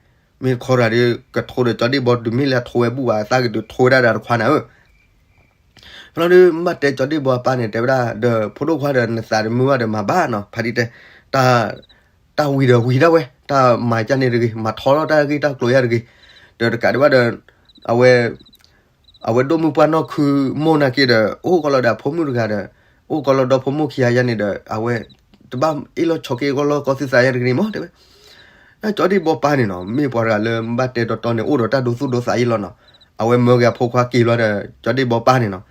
မ့ၢ်ခီရၤဒီး ကထိဒီးကၠီဒ့ၣ်ဘီဒုးမ့ၢ်လၢအထိဝဲဘူၣ်ဘၣ် အသးကဒုးထိဝဲဒၣ်ဒီးတခွါနၤဧၢ, ဖဲလီၤဒုး မ့ၢ်ဘၣ်တဲကၠီဒ့ၣ်ဘီအပၢ်န့ၣ် တဲဝဲဒၣ်ဒီး ဖိဒိၣ်ခွါဒီး နသးတမုာ်ဘၣ်ဒီးမၤဘၣ်နီၤ ဖါတံၢ်တဲ, တၢ် တၢ်ဝံၤဒီးဝံၤဒၣ်ဝဲ တၢ်မၤကန့ၣ်တဂ့ၤ မၤထီထီၣ်တၢ်ဂ့ၢ်တၢ်ကျိၤယၤတဂ့ၤ, ဒီးတကးဒံးဘၣ်ဒီး အဝဲ အဝဲဒိၣ်မုၢ်ပှၢ်နီၢ်ခုမိၢ်နာ်က့ဒီး အိၣ်ကီးလီၤဒီးအဖိမုၣ်တဂၤဒီး အိၣ်ကီးလီၤဒီဖိမိၢ်ခံဂၤယၤန့ၣ်ဒီး အဝဲ တဘၣ်အ့ၣ်လိာ်ဆိးက့အီၣ်လီၤကီးသုသးယၤတဂ့ၤန့ၣ်မး တဲဝဲ ကၠီဒ့ၣ်ဘီပၢ်န့ၣ်နီၤ မ့ၢ်ပှၤတဂၤလၢဘၣ်တဲတီတီန့ၣ် အိၣ်ဒီးတၢ်ဒိသူၣ်ဒိသးအံၤလီၤနီၤ, အဝဲမၢက့ၤအဖိခွါက့ၤဘျီဒီး ကၠီဒ့ၣ်ဘီပၢ်န့ၣ်နီၤ,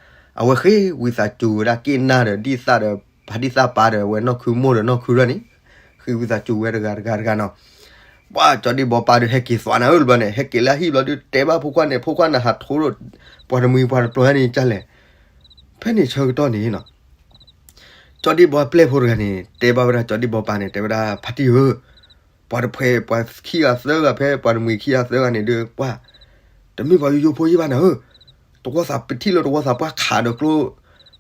အဝဲဃ့ဝံသးစူၤဝဲဒၣ်က့ၣ်နၢ်ဒီးဒ်သၣ်ဒီး ဖါတံၢ်သၣ်ပၢ်ဒီး အဝဲနီၢ်ခုမိၢ်ဒီးနီၢ်ခုရၢၢ်န့ၣ် ဃ့ဝံသးစူၤဝဲတဂၤတဂၤတဂၤနီၤ, ပှၢ်ကၠီဒ့ၣ်ဘီပၢ်ဒီးဟဲက့ၤသွးနၤဧၢ တဘျီန့ၣ် ဟဲက့ၤလၢအဟံၣ်ဘျီဒုး တဲဘၣ်ဖိခွါန့ၣ် ဖိခွါနဟးထိ ပှၤတမှံၤပှၤတပျီၤန့ၣ်ကလဲၣ်, ဖဲန့ၣ်ဆၢကတီၢ်န့ၣ်နီၤ ကၠီဒ့ၣ်ဘီပျဲၢ်ဖိတဂၤန့ၣ် တဲဘၣ်ဝဲဒၣ်ကၠီဒ့ၣ်ဘီပၢ်န့ၣ် တဲဝဲဒၣ် ဖါတံၢ်ဧၢ, ပှၤတဖှဲးပှၤခံဂၤသၢဂၤဖဲပှၤတမှံၤခံဂၤသၢဂၤန့ၣ်ဒီး ပှၢ် တမ့ၢ်ပှၤယိယိဖိယံၤဘၣ်နၤဧၢ, တဝီသးပထံၣ်လၢတဝီသးပှၢ်ခးဒီးကျိ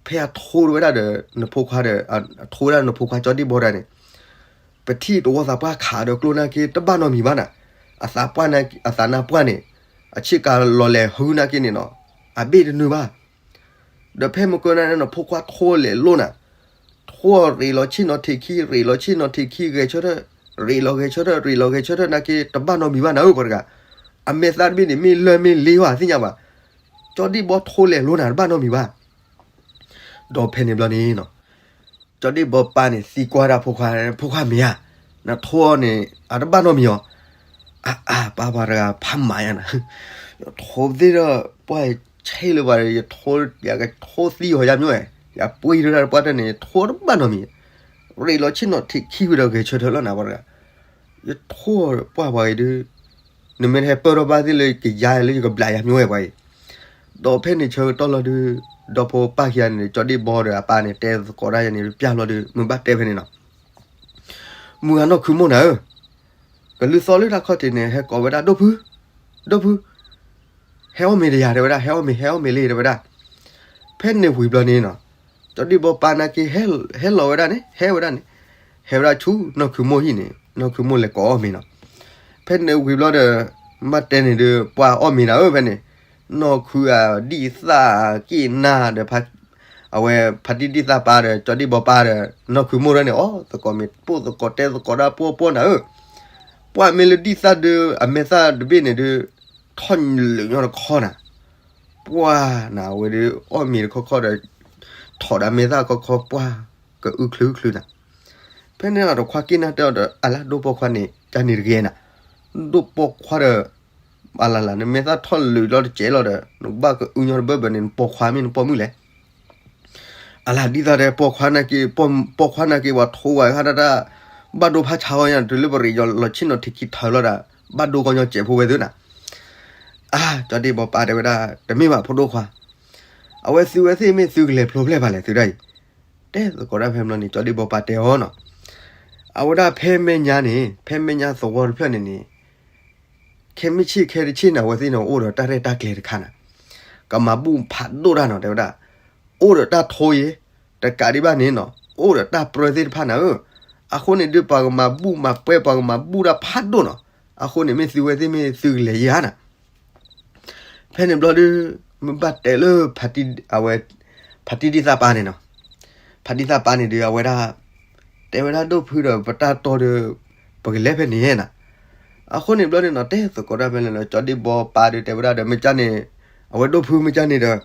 ဖဲအထိဝဲဒၣ်ဒီးနဖိခွါဒီး အထိဝဲဒၣ်နဖိခွါကၠီဒ့ၣ်ဘီတဂၤန့ၣ် ပထံၣ်တဝီသးပှၢ်ခးဒီးကျိနာ်က့ တဘၣ်နီတမံၤဘၣ်နၤ, အသးပှၢ်န့ၣ် အသးနၢ်ပှၢ်န့ၣ် အဆ့ကၤလီၤလဲၤဟုနာ်က့န့ၣ်နီၤ, အဘ့ၣ်တနုာ်ဘၣ် ဒီးဖဲမုၢ်ကီၢ်န့ၣ် နဖိခွါထိလဲၤလိနၤ, ထိရ့းလီၤဆ့ၣ်နီၤထံးခံ ရ့းလီၤဆ့ၣ်နီၤထံးခံ ဂဲၤဆၢထၢၣ်, ရ့းလီၤဂဲၤဆၢထၢၣ် ရ့းလီၤဂဲၤဆၢထၢၣ်နာ်က့ တဘၣ်နီတမံၤဘၣ်နၤဧၢ ပှၤတဂၤ, အမဲာ်သၣ်တဘ့ၣ်န့ၣ် မ့ၢ်လၢၢ်မ့ၢ်လ့ဝဲသ့ၣ်ညါဘၣ်, ကၠီဒ့ၣ်ဘီထိလဲၤလိနၤ တဘၣ်နီတမံၤဘၣ် ဒီးဖဲန့ၣ်ဘျီန့ၣ်နီၤ ကၠီဒ့ၣ်ဘီပၢ်န့ၣ် သံကွၢ်ဒၣ်ဖိခွါ, ဖိခွါမ့ၢ်ဧါ, နထိအီၤန့ၣ် အတဘၣ်နီတမံၤအီၤ, အါအါ ပၢ်ပှၤတဂၤဖးမၤယါနၤ, ယထိသ့ၣ်ဒီး ပှၢ်ဆဲးလၢၤဘၣ်ဒီး ယထိ ယကထိသံအီၤယါမျိၣ်ဝဲ, ယပှ့ၤဒၣ်တပှၢ်တၢၢ်န့ၣ် ယထိတဘၣ်နီတမံၤ, ရ့းလီၤဆ့ၣ်နီၤထံးခံဝံၤဒီးဂဲၤဆၢထၢၣ်လီၤနၤပှၤတဂၤ, ယထိပှၢ်ပှၤအံၤဒုး နမ့ၢ်တဟဲပၢၢ်ထီၣ်ဘၣ်သ့ၣ်လၢကယါလၢယကဘျးယါမျိၣ်ဝဲပှၤအံၤ, ဒီးဖဲန့ၣ်ဆၢကတီၢ်လီၤဒုး ဒီဖိပၢ်ခံဂၤန့ၣ် ကၠီဒ့ၣ်ဘီဒီးအပၢ်န့ၣ် တဲသကိးတၢ်ယၤန့ၣ် ပျၢ်လီၤဒုး မ့ၢ်ဘၣ်တဲဖဲန့ၣ်နီၤ, မုၢ်ဂၤနီၢ်ခုမိၢ်နၤဧၢ, ကလုၢ်သီလၢတၢ်ခီၣ်ထံးန့ၣ် ဟဲကိးဝဲဒၣ်ဒိၣ်ဖု ဒိၣ်ဖု ဟဲအီၣ်မ့ၤတယၤ တဲဝဲဒၣ်, ဟဲအီၣ်မ့ၤ ဟဲအီၣ်မ့ၤလံ တဲဝဲဒၣ်. ဖဲန့ၣ်ဝံၤဘျီန့ၣ်နီၤ, ကၠီဒံၣ်ဘီပၢ်နာ်က့ ဟဲလီၤဝဲဒၣ်န့ၣ် ဟဲဝဲဒၣ်န့ၣ်, ဟဲဝဲဒၣ်ဆူနီၢ်ခုမိၢ်ဟံၣ်န့ၣ်, နီၢ်ခုမိၢ်လဲၤကိးအီၣ်မ့ၤနီၤ. ဖဲန့ၣ်ဝံၤဘျီဒီး မ့ၢ်တဲန့ၣ်ဒီး ပှၤအီၣ်မ့ၤနၤဧၢ ဖဲန့ၣ်, နီၢ်ခုအဒံၣ်သၣ် က့ၣ်နၢ်ဒီး အဝဲဖါတံၢ်ဒံၣ်သၣ်ပၢ်ဒီး ကၠီဒံၣ်ဘီပၢ်ဒီး နီၢ်ခုမိၢ်ဒၣ်န့ၣ် အီၣ်သကိးမ့ၤ ပိၢ်သကိး တဲသကိးဒၣ် ပှီၢ်ပှီၢ်နၤဧၢ. ပှၤမ့ၢ်လၢဒံၣ်သၣ်ဒီး အမဲာ်သၣ်တဘ့ၣ်န့ၣ်ဒီး ထီၣ်လၢာ်ညီတခီနၤ, ပှၤနၤ အဝဲဒီးအီၣ်မ့ၤတခီခီဒီး ထီၣ်ဒီးအမဲာ်သၣ်ခီခီ ပှၤကအုချုးချုးနၤ. ဖဲန့ၣ်ဒီး တခွါက့ၣ်နၢ်တဲအီၤဒီး အလါ ဒိၣ်ပိာ်ခွါန့ၣ် ကန့ၣ်တဂ့ၤနၤ, ဒိၣ်ပိာ်ခွါဒီး အလါလါ နမဲာ်သၣ်ထီၣ်လၢာ်လီၤတစဲးလီၤဒီး နကဘၣ်ကအုညီတဘၢဘၢန့ၣ် နပိာ်ခွါမ့ၢ် နပိာ်မုၣ်လဲၣ်. အလါ ဒ်သိးဒီး ပိာ်ခွါနာ်က့ ပိာ်ခွါနာ်က့ ပှၤထိဝဲဃါတၢ်တၢ် ဘၣ်ဒိဖးဆါဝဲညါ တုၤလၢပရ့ၤယီၤလီၤဆ့ၣ်နီၤထံးခံထၢလီၤဒီး ဘၣ်ဒိကီညီစဲးဖိဝဲသုနၤ. အါ ကၠီဒံၣ်ဘီပၢ်တဲဝဲဒၣ် တမ့ၢ်ဘၣ်ဖိဒိၣ်ခွါ, အဝဲသုဝဲသ့ၣ်မ့ၢ်သုကလဲၤဖျိဖျဲၣ်ဘၣ်လဲၣ်သုဒၣ်အံၤ, တဲသကိးဒၣ်ဖဲဘျီန့ၣ် ကၠီဒံၣ်ဘီပၢ်တဲအီၤနီၤ. အဝဲဒၣ်ဖဲမဲာ်ညါန့ၣ် ဖဲမဲာ်ညါသဝီတဖျၢၣ်န့ၣ်န့ၣ် ခဲမုၢ်ဆ့ၣ်ခဲတဆ့ၣ်န့ၣ် အဝဲသ့ၣ်န့ၣ် အိၣ်ဒီးတၢ်ရဲၣ်တၢ်ကျဲၤတခါနၤ, ကမၤဘူၣ်ဖးဒိၣ်တၢ်နီၤ တဲဝဲဒၣ်, အိၣ်ဒီးတၢ်ထိယ့ၤ, တကးဒံးဘၣ်န့ၣ်နီၤ အိၣ်ဒီးတၢ်ပြၢသ့ၣ်တဖၣ်နၤဧၢ, အဃိန့ၣ်ဒုး ပှၤကမၤဘူၣ်မၤပွဲ ပှၤကမၤဘူၣ်တၢ်ဖးဒိၣ်နီၤ, အဃိန့ၣ် မ့ၢ်သုဝဲသ့ၣ်မ့ၢ်သုကလဲၤယၤနၤ. ဖဲန့ၣ်ဘျီဒီး မ့ၢ်ဘၣ်တဲလၢ အဝဲ ဖါတံၢ်ဒံၣ်သၣ်ပၢ်န့ၣ်နီၤ, ဖါတံၢ်သၣ်ပၢ်န့ၣ်ဒီး အဝဲဒၣ် တဲဝဲဒၣ်ဒိၣ်ဖုဒီး ပတၢ်တီဒီး ပကလဲၤဖဲန့ၣ်နၤ. အဃိန့ၣ်ဘျီန့ၣ်နီၤ တဲသကိးဒၣ်ဖဲန့ၣ်လီၤ ကၠီဒံၣ်ဘီပၢ်ဒီး တဲဝဲဒၣ်ဒီး မ့ၢ်ကၢ်န့ၣ် အဝဲဒိၣ်ဖု မ့ၢ်ကၢ်န့ၣ်ဒီး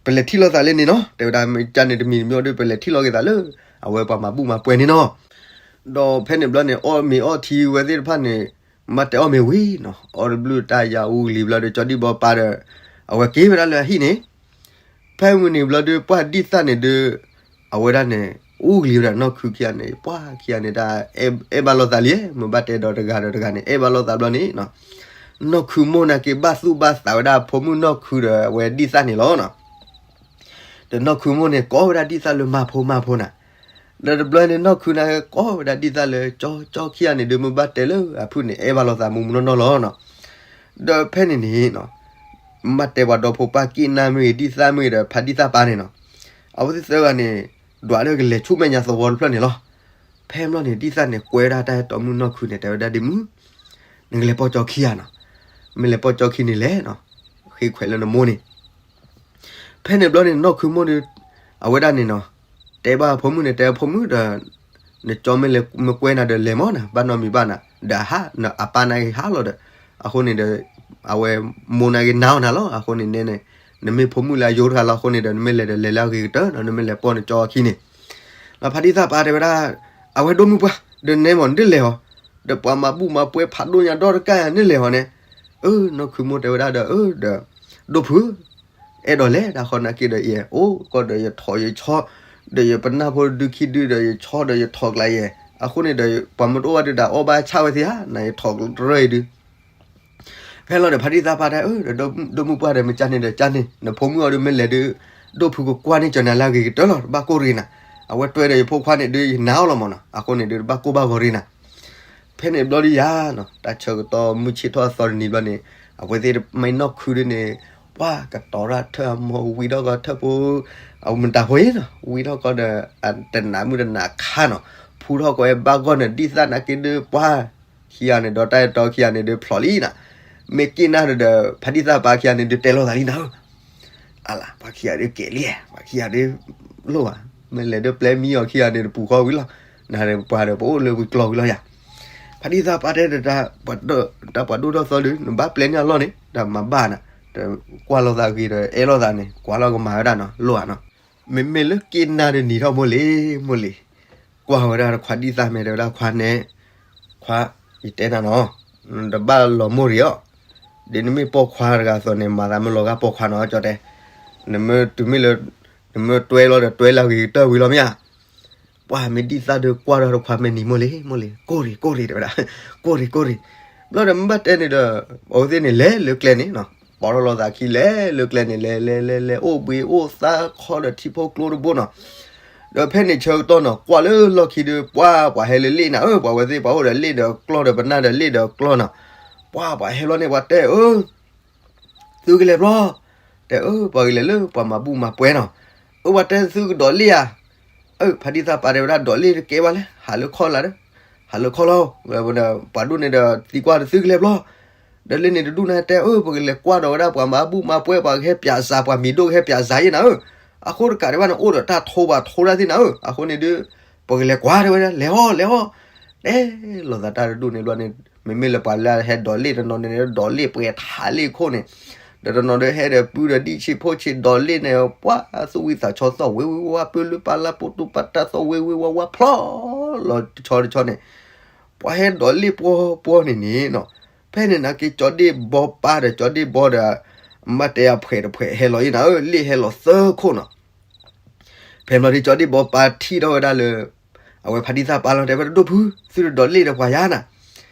ပလဲၤထံၣ်လိာ်သးလၢန့ၣ်နီၤ, တဲဝဲဒၣ် မ့ၢ်ကၢ်န့ၣ်တမံၤတမံၤဒီး ပလဲၤထံၣ်လိာ်က့ၤသးလၢ အဝဲပှၤမၤဘူၣ်မၤပွဲန့ၣ်နီၤ. ဒီးဖဲန့ၣ်ဘျီန့ၣ် အီၣ်မ့ၤအီထံဝဲသ့ၣ်တဖၣ်န့ၣ် မ့ၢ်တဲအီၣ်မ့ၤဝံၤနီၤ အီၣ်တဘျုးတၢ်ယၤအူကလံၤဘျီဒီး ကၠီဒံၣ်ဘီပၢ်ဒီး အဝဲက့ၤဝဲဒၣ်လၢအဟံၣ်န့ၣ် ဖဲမုၢ်နံၤဘျီဒီး ပှၤဒံၣ်သၣ်န့ၣ်ဒီး အဝဲဒၣ်န့ၣ် အူကလံၤဝဲဒၣ်နီၢ်ခုခံဂၤန့ၣ် ပှၤခံဂၤန့ၣ် တၢ်အဲၣ်ဘၣ်လိာ်သးလံ, မ့ၢ်ဘၣ်တဲဒီးတဂၤဒီးတဂၤန့ၣ် အဲၣ်ဘၣ်လိာ်သးဘျီန့ၣ် နီၢ်ခုမိၢ်နာ်က့ ဘၣ်သူၣ်ဘၣ်သးဝဲဒၣ်ဖိမုၣ်နီၢ်ခုဒီးအဝဲဒံၣ်သၣ်န့ၣ်လီၤ. ဒီးနီၢ်ခုမိၢ်န့ၣ် ကိးဝဲဒၣ်ဒံၣ်သၣ်လၢမၤဖိမၤဖိနၤ, ဒီးတဘျီန့ၣ် နီၢ်ခုနာ်က့ ကိးဝဲဒၣ်ဒံၣ်သၣ်လၢကၠီ ကၠီခံဂၤန့ၣ်ဒီး မ့ၢ်ဘၣ်တဲလၢအဖုၣ်န့ၣ် အဲၣ်ဘၣ်လိာ်သးမူးမူးနီၢ်နီၢ်လီၤနီၤ. ဒီးဖဲန့ၣ်န့ၣ်နီၤ မ့ၢ်ဘၣ်တဲပှၤဒီဖိပၢ်က့ၣ်နၢ်မ့ၢ်ဂ့ၤ ဒံၣ်သၣ်မ့ၢ်ဂ့ၤဒီး ဖါဒံၣ်သၣ်ပၢ်န့ၣ်နီၤ, အဝဲသ့ၣ်သၢဂၤန့ၣ် ဒွးလၢကလဲၤဆူမဲာ်ညါသဝီတဖျၢၣ်န့ၣ်လီၤ. ဖဲဘျီန့ၣ် ဒံၣ်သၣ်န့ၣ် ကွဲဝဲဒၣ်တၢ်အဲၣ်တီမုၣ်နီၢ်ခုန့ၣ် တဲဝဲဒၣ်ဒ်မုၢ် နကလဲၤပိာ်ကၠီခံဂၤနီၤ, မ့ၢ်လဲၤပိာ်ကၠီခံန့ၣ်လဲၣ်နီၤ, ဃ့ခွဲးလၢနမိၢ်န့ၣ် ဖဲန့ၣ်ဘျီန့ၣ် နီၢ်ခုမိၢ်ဒီး အဝဲဒၣ်န့ၣ်နီၤ တဲဘၣ်ဖိမုၣ်န့ၣ် တဲဖိမုၣ်ဒီး နကၠီမ့ၢ်လဲၤမ့ၢ်ကွဲနၤဒီးလဲၤမၢ်နၤ ဘၣ်နီတမံၤဘၣ်နၤ, ဒီးဟး အပၢ်နာ်က့ဟးလီၤဒီး အဃိန့ၣ်ဒီး အဝဲမိၢ်နာ်က့နာ်အီၤနၤလီၤ. အဃိန့ၣ်န့ၣ် နမ့ၢ်ဖိမုၣ်လၢအယိတဂၤလီၤ အဃိန့ၣ်ဒီး နမ့ၢ်လဲၤဒီးလဲၤလၢအဂ့ၤကတၢၢ်နီၤ, နမ့ၢ်လဲၤပိာ်နကၠီအခံန့ၣ် လီၤ ဖါဒံၣ်သၣ်ပၢ်တဲဝဲဒၣ် အဝဲဒိၣ်မုၢ်ပှၢ် ဒီးနဲမ့ၢ်နဒ်လဲၣ်အီၤ, ဒီးပှၤမၤဘူၣ်မၤပွဲဖးဒိၣ်ညါဒီတကၢ်ယၤနလဲၣ်အီၤန့ၣ်, အၢ နီၢ်ခုမိၢ်တဲဝဲဒၣ်ဒီး အၢ ဒီး ဒိၣ်ဖု အဲၣ်ဒိးလဲၤတၢ်ဃီနာ်က့ဒီး ယအိၣ်ကီၢ်ဒီးယထီၣ်ယဆီ, ဒီးယပနၢ်ဖိဒုခံဒုဒီးယဆီဒီးယထီၣ်ကျါယဲၢ်, အဃိန့ၣ်ဒီး ပှၤမ့ၢ်တအိၣ်ဘၣ်ဒုးတၢ်အီၣ်ဘၣ်ဆၣ်ဝဲသ့ဧါ, နယထီၣ်တရၢအံၤဒုး ဖဲလီၤဒီး ဖါဒံၣ်သၣ်ပၢ်တဲ အၢ ဒီးဒိၣ်မုၢ်ပှၢ်ဒီး မ့ၢ်ကၢ်န့ၣ်ဒီးကၢ်န့ၣ် နဖိမုၣ်အီၤဒုးမ့ၢ်လဲၤဒုး ဒိၣ်ဖုကကွၢ်န့ၢ်ကၠီနၤလၢအဂ့ၤကတၢၢ်လီၤ, တဘၣ်ကိၢ်ရ့ၣ်နၤ, အဝဲတွဲဒီးယဖိခွါန့ၣ်ဒုး ယနာ်အီၤလီၤမ့ၢ်နီၤ, အဃိန့ၣ်ဒုး တဘၣ်ကိၢ်ဘၣ်ဂီၤရ့ၣ်နၤ. ဖဲန့ၣ်ဘျီဒုးယၤနီၤ တၢ်ဆၢကတီၢ်မုၢ်ဆ့ၣ်ထီၣ်အသီတနံၤဘျီန့ၣ် အဝဲသ့ၣ်မ့ၢ်နီၢ်ခုဒုးန့ၣ် ပှၤကတီၤရၣ်ထၢၣ်အမိၢ်ဝံထီၣ်ကီထၢၣ်ဖိ အမတၤဖိအံၤနီၤ ဝံထီၣ်ကီဒီး တနးမုၢ်တနးခါနီၤ ဖူထီၣ်ကီဝဲဘၣ်ဂီၢ်န့ၣ် ဒ်သၣ်နာ်က့ဒုးပှၤ ခံဂၤန့ၣ်ဒီးတၢ်အဲၣ်တီခံဂၤန့ၣ်ဒုးဖျိးလံနီၤ, မ့ၢ်က့ၢ်နၢ်ဒီး ဖါဒံၣ်သၣ်ပၢ်ခံဂၤန့ၣ်ဒုးတဲလိာ်သးလံနီၤ အလၢ ပှၤခံဂၤဒုးကဲၤလံ, ပှၤခံဂၤဒုးလိၣ်ဘၣ်, မ့ၢ်လဲၤဒုးပျဲမံအီၤခံဂၤန့ၣ် တပူၤဃီဝံၤလီၤ, နပှၤဒီးပအိၣ်လၢဝံၤကျီၢ်ဝံၤလီၤယၤ. ဖါဒံၣ်သၣ်ပၢ်တဲဒီး တၢ်ပှၤဒိၣ်ထီၣ်သီဒုး နဘၣ်ပျဲန့ၢ်အလီၢ်န့ၣ် တၢ်မၤဘၣ်နၤ, တကွၢ်လိာ်သးဂ့ၤဒီးအဲၣ်လိာ်သးန့ၣ် ကွၢ်လီၤကမၤဝဲဒၣ်နီၤ လိၣ်ဧါနီၤ. မ့မ့ၢ်လၢက့ၢ်နၢ်ဒုးနံၤထီၣ်မိၢ်လံၤ မိၢ်လံၤ, ကွၢ်ဝဲဒၣ်တခွါဒံၣ်သၣ်မဲာ်တဲဝဲဒၣ်ခွါနဲ ခွါ, ယတဲနၤနီၤ, တဘၣ်လီၤမိၢ်ရံၤအီၤ, ဒ်နမ့ၢ်ပိာ်ခွါတဂၤအသိးန့ၣ် မၤသးမ့ၢ်လီၤဂာ်ပိာ်ခွါနီၤ ကၠီတဲ, နမ့ၢ်တုၤမ့ၢ်လၢ နမ့ၢ်တွဲလီၤဒီးတွဲလၢအဂ့ၤကတၢၢ်ဝံၤလီၤမ့ၢ်ဧါ. ပှၤမ့ၢ်ဒံၣ်သၣ်ဒုးကွၢ်ဒီးတခွါမဲာ်နံၤမိၢ်လံၤ မိၢ်လံၤ, ကိၢ်ရံၤ ကိၢ်ရံၤ တဲဝဲဒၣ်, ကိၢ်ရံၤ ကိၢ်ရံၤ, ဘျီဒီးမ့ၢ်ဘၣ်တဲန့ၣ်ဒီး အဝဲသ့ၣ်န့ၣ်လဲၤလၢကျဲန့ၣ်နီၤ, ပိာ်ထီၣ်လိာ်သးခံလဲၤလၢကျဲန့ၣ် လဲၤလဲၤလဲၤလဲၤ အိၣ်ဘှံးအိၣ်သါခီဒီးထံဖိကျိတဘိနီၤ. ဒီးဖဲန့ၣ်ဆၢကတီၢ်နီၤ ကွၢ်လၢလီၢ်ခံဒုး ပှၤပှၤဟဲလၢလ့ၣ်နၤဧၢ, ပှၤဝဲသ့ၣ်ပှၤအိၣ်ဒီးလ့ၣ်ဒီးကျီၢ်ဒီးပနၢ်ဒီးလ့ၣ်ဒီးကျီၢ်နီၤ, ပှၤပှၤဟဲလီၤန့ၣ် ပှၤတဲအၢ သုကလဲၤဘျီ, တဲအၢ ပှၤကလဲၤလၢပှၤမၤဘူၣ်မၤပှဲၤနီၤ, အၢ ပှၤတဲသုကဒိးလ့ၣ်ဧါ, အၢ ဖါတံၢ်သၣ်ပာ်တဲဝဲဒၣ် ဒိးလ့ၣ်တကဲဘၣ်လဲၣ် ဟးလၢခီၣ်လၢ်ဒီး, ဟးလၢခီၣ်လီၤ, ပှၤဒိၣ်န့ၣ်ဒီးသံကွၢ်ဒီးသုကလဲၤဘျီ, ဒီးလ့ၣ်န့ၣ်တဒူၣ်န့ၣ်တဲအၢ ပကလဲၤကွၢ်ဒီးဝဲဒၣ်ပှၤမၤဘူၣ်မၤပှဲၤ ပှၤကဟဲပၠးစး ပှၤမံၤဒိၣ်ကဟဲပၠးစးယဲၢ်နၤဧၢ, အဃိတကးဒံးဘၣ်န့ၣ် အိၣ်ဒီးတၢ်ထိပှၤထိတၢ်သ့ၣ်နၤဧၢ, အဃိန့ၣ်ဒုး ပကလဲၤကွၢ်တဲဝဲဒၣ် လဲၤအီၤ လဲၤအီၤ, တဲလိာ်သးတၢ်တဒူၣ်န့ၣ်ဘျီန့ၣ်, မ့မ့ၢ်လၢပှၤလၢဟဲဒိးလ့ၣ်တနီၤန့ၣ် ဒိးလ့ၣ်ပှဲၤထးလ့ၣ်ခိၣ်န့ၣ်, ဒီးတနီၤဒီးဟဲဒီးပုၢ်ဒီးဒံၣ်ဆံးဖိဆံးဒိးလ့ၣ်န့ၣ် ပှၤသူၣ်ဝံသးဆီသီၣ်ဝ့ၤဝ့ၤဝါ ပၢလၢပၢလၢပတူၢ်ပတၢ်သီၣ်ဝ့ၤဝ့ၤဝါဝါဖျီလီၤတဆီတဆီန့ၣ်, ပှၤဟဲဒိးလ့ၣ်ပှီၤပှီၤန့ၣ်န့ၣ်နီၤ, ဖဲန့ၣ်နာ်က့ၤကၠီဒ့ၣ်ဘီပၢ်ဒီးကၠီဒ့ၣ်ဘီဒီး မ့ၢ်တဲအဖှဲးတဖှဲးဟဲလီၤယဲၢ်နၤဧၢ, လ့ၣ်ဟဲလီၤသၢခိၣ်နီၤ ဖဲဘျီဒုးကၠီဒ့ၣ်ဘီပၢ်ထံၣ်ထီၣ်ဝဲဒၣ်လၢ အဝဲဖါတံၢ်သၣ်ပာ်လီၤ တဲဝဲဒၣ်ဒိၣ်ဖု, သုတဒိးလ့ၣ်ဒီးပှၤယါနၤ,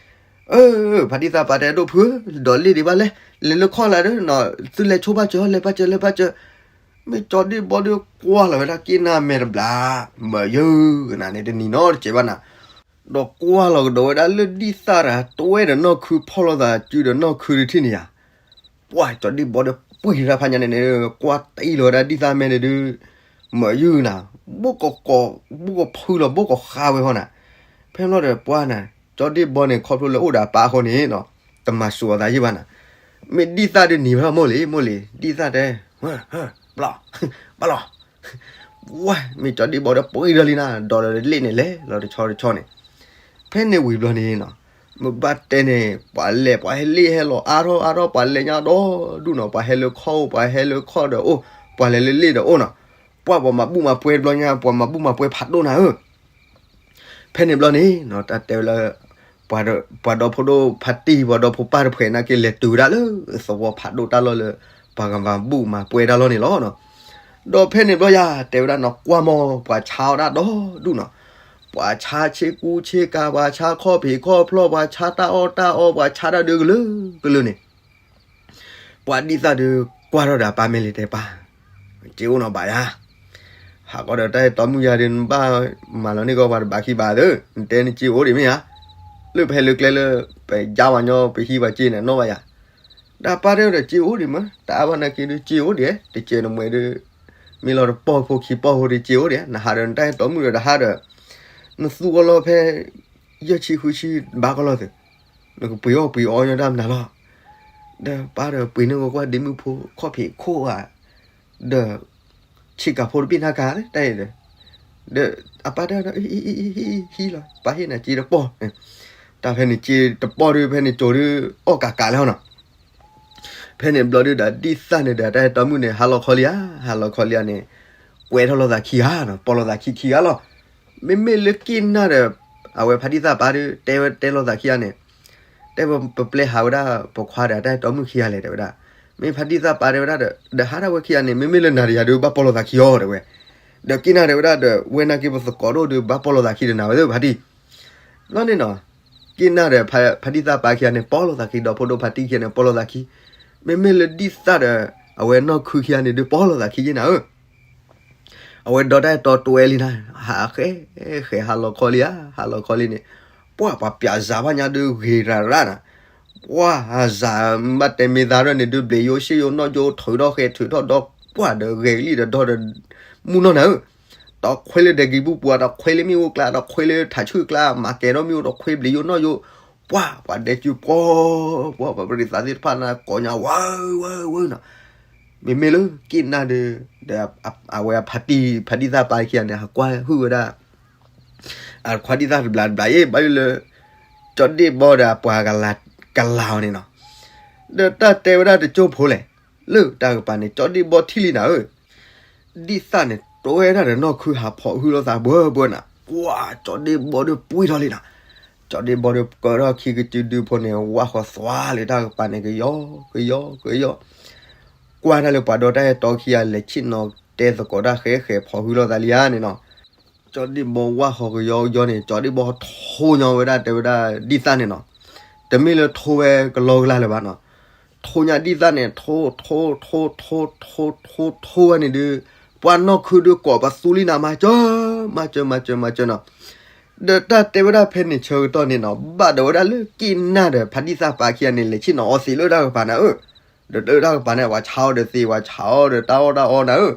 အၢ ဖါတံၢ်သၣ်ပာ်တဲဒိၣ်ဖုဧၢ, ဒိးလ့ၣ်ဒံးဘၣ်လဲၣ်, လဲၤလၢခီၣ်လၢ်ဒီး သုလဲၤဆိဘၣ်စၢၤ လဲၤဘၣ်စၢၤ လဲၤဘၣ်စၢၤ, မ့ၢ်ကၠီဒ့ၣ်ဘီဒီးကွၢ်လီၤဝဲဒၣ်က့ၣ်နၢ်မဲာ်တဘျီ, မ့ၢ်ယုၢ်ကနၤန့ၣ် တနံၤနီတစဲးဘၣ်နၤ, ဒီးကွၢ်လီၤကဒီးဝဲဒၣ်လၢဒံၣ်သၣ်တၢ်တွဲဒီးနီၢ်ခုဖီၣ်လိာ်သးစုဒီးနီၢ်ခုတထံၣ်န့ၣ်ယါ ပှၤကၠီဒ့ၣ်ဘီဒီးပှံၤတၢ်ဖးညါန့ၣ်န့ၣ် ကွၢ်တအံၣ်လီၤဝဲဒၣ်ဒံၣ်သၣ်မဲာ်န့ၣ်ဒုး, မ့ၢ်ယုၢ်နၤ, ဘိၣ်ကီးကီး, ဘိၣ်ကီးဖုလီၤ ဘိၣ်ကီးဃါဝဲဃီနၤ, ဖဲဘျီဒီးပှၤနၤ, ကၠီဒ့ၣ်ဘီန့ၣ် ခီဖျိလၢအိၣ်ဒီးအပၢ်အဃိန့ၣ်နီၤ, တမၤစူၤအသးယံၢ်ဘၣ်နၤ, မ့ၢ်ဒံၣ်သၣ်ဒုးနံၤဘၣ်မိၢ်လံၤ မိၢ်လံၤ ဒံၣ်သၣ်တဲ, ဘၣ်လီၤ, ဝဲ မ့ၢ်ကၠီဒ့ၣ်ဘီဒီးပှံၤဒီးလံနၤ, ဒီးလ့ၣ်န့ၣ်လဲၤလီၤတဆီတဆီန့ၣ် ဖဲန့ၣ်ဝံၤဘျီန့ၣ်နီၤ, မ့ၢ်ဘၣ်တဲန့ၣ် ပှၤလဲၤ ပှၤဟဲလ့ၣ်ဟဲလီၤအါထီၣ်အါထီၣ် ပှၤလဲၤညါဒီဒူၣ်နီၤ, ပှၤဟဲလၢခီၣ် ပှၤဟဲလၢခီၣ်ဒီးအိၣ်, ပှၤလဲၤလၢလ့ၣ်ဒီးအိၣ်နီၤ, ပှၤပှၤမၤဘူၣ်မၤပှဲၤတဘျီညါ ပှၤမၤဘူၣ်မၤပှဲၤဖးဒိၣ်နၤဧၢ ဖဲန့ၣ်ဘျီန့ၣ်နီၤ တၢ်တဲဝဲလၢ ပှၤဒီဖိဒိၣ်ဖါတံၢ် ပှၤဒီဖိပၢ်တဖှဲးနာ်က့ၤ လဲၤတုၤဝဲဒၣ်လၢသဝီဖးဒိၣ်တၢ်လီၢ်လၢ ပှၤကမၤဘူၣ်မၤပှဲၤတၢ်လီၢ်န့ၣ်လီၤ. ဒီးဖဲန့ၣ်ဘျီယၤ တဲဝဲဒၣ်နီၤ ကွၢ်မီၢ် ပှၤဆါအီၣ်တၢ်ဒီဒူၣ်နီၤ, ပှၤဆါဆ့ကူဆ့ကၤ ပှၤဆါခီၣ်ဖံးခီၣ်ဖျီၣ် ပှၤဆါတၢ်အီၣ်တၢ်အီ ပှၤဆါတၢ်ဒုးကလုာ်ကလုာ်န့ၣ် ပှၤဒံၣ်သၣ်ဒုးကွၢ်ထီၣ်ဒီးအပၢ်မ့ၢ်လံၤတဲပၢ်, စ့အိၣ်နီၤဘၣ်ယၤ, ဟးဃီဒီးတၢ်အဲၣ်တီမုၣ်ယၤဒုး နဘၣ်မၤလီၤန့ၢ်ကီးပှၤတဘးခံဘးသၢ, နတဲနစ့အိၣ်ဒံးမ့ၢ်ဧါ, လၢပဟဲလၢကျဲလၢ ပယါဝဲညီ ပဟံးဝဲစ့န့ၣ်နီၣ်ဘၣ်ယၤ, ဒီးပၢ်တဲဒီးစ့အိၣ်ဒံးမး တအါဘၣ်နာ်က့ၤဒုးစ့အိၣ်ဒံး, တစဲးနမှဲဒုး မ့ၢ်လီၤတပီၢ်ဖိခံပီၢ်ဖိဒုးစ့အိၣ်ဒံး, နဟးဒီးနတၢ်အဲၣ်တီမုၣ်ဒီးတဟးဒီး နသူအီၤလီၤဖဲ ယဲၢ်ဆံဃုဆံဘၣ်ကီၢ်လီၤသုး, နကပှ့ၤအီၣ်ပှ့ၤအီယီၢ်တၢ်မနုၤလီၤ, ဒီးပၢ်ဒီးပှ့ၤန့ၢ်ကကွၢ်ဒ့မုၣ်ဖိခီၣ်ဖံးခိၣ်ဧါ, ဒီး ဆ့ကၤဖိတဘ့ၣ်နၢ်ကၤ တၢ်အံၤဒီး, ဒီးအပၢ်တဲဒီး ဟံးလီၤ ပၢ်ဟ့ၣ်နၤစ့တပီၢ်, တၢ်ဖဲန့ၣ်စ့တပီၢ်ဒုး ဖဲန့ၣ်ကၠိဒုး အီၣ်ကးကးလၢဟီနီၤ ဖဲန့ၣ်ဘျီဒုးဒီး ဒံၣ်သၣ်န့ၣ်ဒီး တၢ်အဲၣ်တီမုၣ်န့ၣ် ဟါလီၤခီလံဧါ, ဟါလီၤခီလံဧါန့ၣ်, ကွဲးထီၣ်လိာ်သးခံဂၤနီၤ, ပိာ်လိာ်သးခံခံဂၤလီၤ. မ့မ့ၢ်လၢက့ၣ်နၢ်ဒီး အဝဲဖါတံၢ်သၣ်ပၢ်ဒုး တဲဝဲတဲလိာ်သးခံဂၤန့ၣ်, တဲဝဲပပျဲဟးဝဲဒၣ် ပိာ်ခွါဒီးတၢ်အဲၣ်တီမုၣ်ခံဂၤလဲၣ် တဲဝဲဒၣ်. မ့ၢ်ဖါတံၢ်သၣ်ပၢ်တဲဝဲဒၣ်ဒီး ဒီးဟါဒၣ်ဝဲခံဂၤန့ၣ် မ့မ့ၢ်လၢနၤဒီးယၤဒုး ဘၣ်ပိာ်လိာ်သးခံအီၤ တဲဝဲ. ဒီးက့ၣ်နၢ်တဲဝဲဒၣ်ဒီး ဝဲနာ်က့ၤပသကိးဒိၣ်ဒုး ဘၣ်ပိာ်လိာ်သးခံဒီးနၤဝဲသ့ၣ်ဖါတံၢ် ဘျီန့ၣ်နီၤ, က့ၣ်နၢ်ဒီး ဖါတံၢ်သၣ်ပၢ်ခံဂၤန့ၣ် ပိာ်လိာ်သးခံ, ဒီဖိဒိၣ်ဖါတံၢ်ခံဂၤန့ၣ် ပိာ်လိာ်သးခံ. မ့မ့ၢ်လၢဒံၣ်သၣ်ဒီး အဝဲနီၢ်ခုခံဂၤန့ၣ်ဒုး ပိာ်လိာ်သးခံယဲၢ်နၤဧၢ. အဝဲဒီးတၢ်အဲၣ်တီတွဲလံနၤ, ဟးဃဲဃဲဟးလီၤခီလံဧါ, ဟးလီၤခီလံန့ၣ်, ပှၢ်ပှၤပၠးစးဘၣ်ညါဒုးဂ့ၤရၤရၤနၤ, ပှၢ်အစးဘၣ်တဲမ့ၢ်သးဒီးန့ၣ်ဒုး ဘျံးယိၣ်ရှ့ယိၣ်နီၣ်ယိၣ် ထုးထီၣ်ဃဲထုးထီၣ်ဒီး ပှၢ်ဒီးဂဲၤကလံၣ်ဒီးဒီဒီး မုၢ်နီၢ်နၤဧၢ. တခွဲလၢဒဲကံၤဘူၣ်ပူၤ တခွဲလၢမ့ၣ်အူကျါ တခွဲလၢထးဆူၣ်ကျါ မၤကဲၤထီၣ်မ့ၣ်အူ တခွဲဘျံးယိၣ်နီၣ်ယိၣ်, ပှၢ်ပှၤဒဲကၠူပှီၤ, ပှၢ်ပှၤပရံးသးသ့ၣ်တဖၣ်နၤ ကိးညါဝဲဝဲဝဲနီၤ. မ့မ့ၢ်လၢက့ၣ်နၢ်ဒီး ဒီးအဝဲဖါတံၢ် ဖါတံၢ်သၣ်ပၢ်ခံဂၤန့ၣ် ဟးကွၢ်ဟုၣ်ဝဲဒၣ် အခွါဒံၣ်သၣ်တဘျးတဘျးအံၤ ဘၣ်ယိၣ်လၢ ကၠီဒ့ၣ်ဘီဒီးအပှၤကလၤအီၤန့ၣ်နီၤ. ဒီးတၢ်တဲဝဲဒၣ်တကၠိၢ်ဖိလဲၣ်, လၢတၢ်ကပၤန့ၣ် ကၠီဒ့ၣ်ဘီထံၣ်လံနၤဧၢ. ဒံၣ်သၣ်န့ၣ်တွဲဒၣ်ဒီးနီၢ်ခုဟးဖီၣ်ဟုၣ်လိာ်သးဘှၢဘှၢနၤ, ပှၢ်ကၠီဒ့ၣ်ဘီဒီးပှံၢ်ထီၣ်လံနၤ. ကၠီဒ့ၣ်ဘီဒီးကၢထီၣ်ခံကစုဒုဖိန့ၣ် ဝၣ်ဃီသွါလၢတၢ်ကပၤန့ၣ် ကယီကယီကယီ ကွၢ်တၢ်လၢပှၤဒီးတၢ်အဲၣ်တီခံဂၤလဲၤဆ့ၣ်နီၤတဲသကိးတၢ်ဃဲဃဲဖီၣ်ဟုၣ်လိာ်သးလံဧါန့ၣ်နီၤ. ကၠီဒ့ၣ်ဘီဝၣ်ဃီကယီကယီန့ၣ် ကၠီဒ့ၣ်ဘီထိညါဝဲဒၣ်တဲဝဲဒၣ် ဒံၣ်သၣ်န့ၣ်နီၤ. တမ့ၢ်လၢထိဝဲကလီကလီလၢၤဘၣ်နီၤ. ထိညါဒံၣ်သၣ်န့ၣ် ထိထိထိထိထိထိထိဝဲန့ၣ်ဒုး ပှၢ်နီၢ်ခုဒုးကိးပသူလံနၤ မၤစၢၤ မၤစၢၤ မၤစၢၤ မၤစၢၤနီၤ. ဒီးတၢ်တဲဝဲဒၣ်ဖဲန့ၣ်ဆၢကတီၢ်န့ၣ်နီၤ ဘၣ်ဒီးဝဲဒၣ်လၢက့ၣ်နၢ်ဒီးဖါတံၢ်သၣ်ပၢ်ခံဂၤန့ၣ် လဲၤဆ့ၣ်နီၤအီသံးလၢတၢ်ကပၤနၤဧၢ. ဒီးတၢ်တၢ်ကပၤန့ၣ် ပှၤဆါအီၤဒီးသ့ ပှၤဆါအီၤဒီးတၢ်အီၣ်တၢ်အီနၤဧၢ.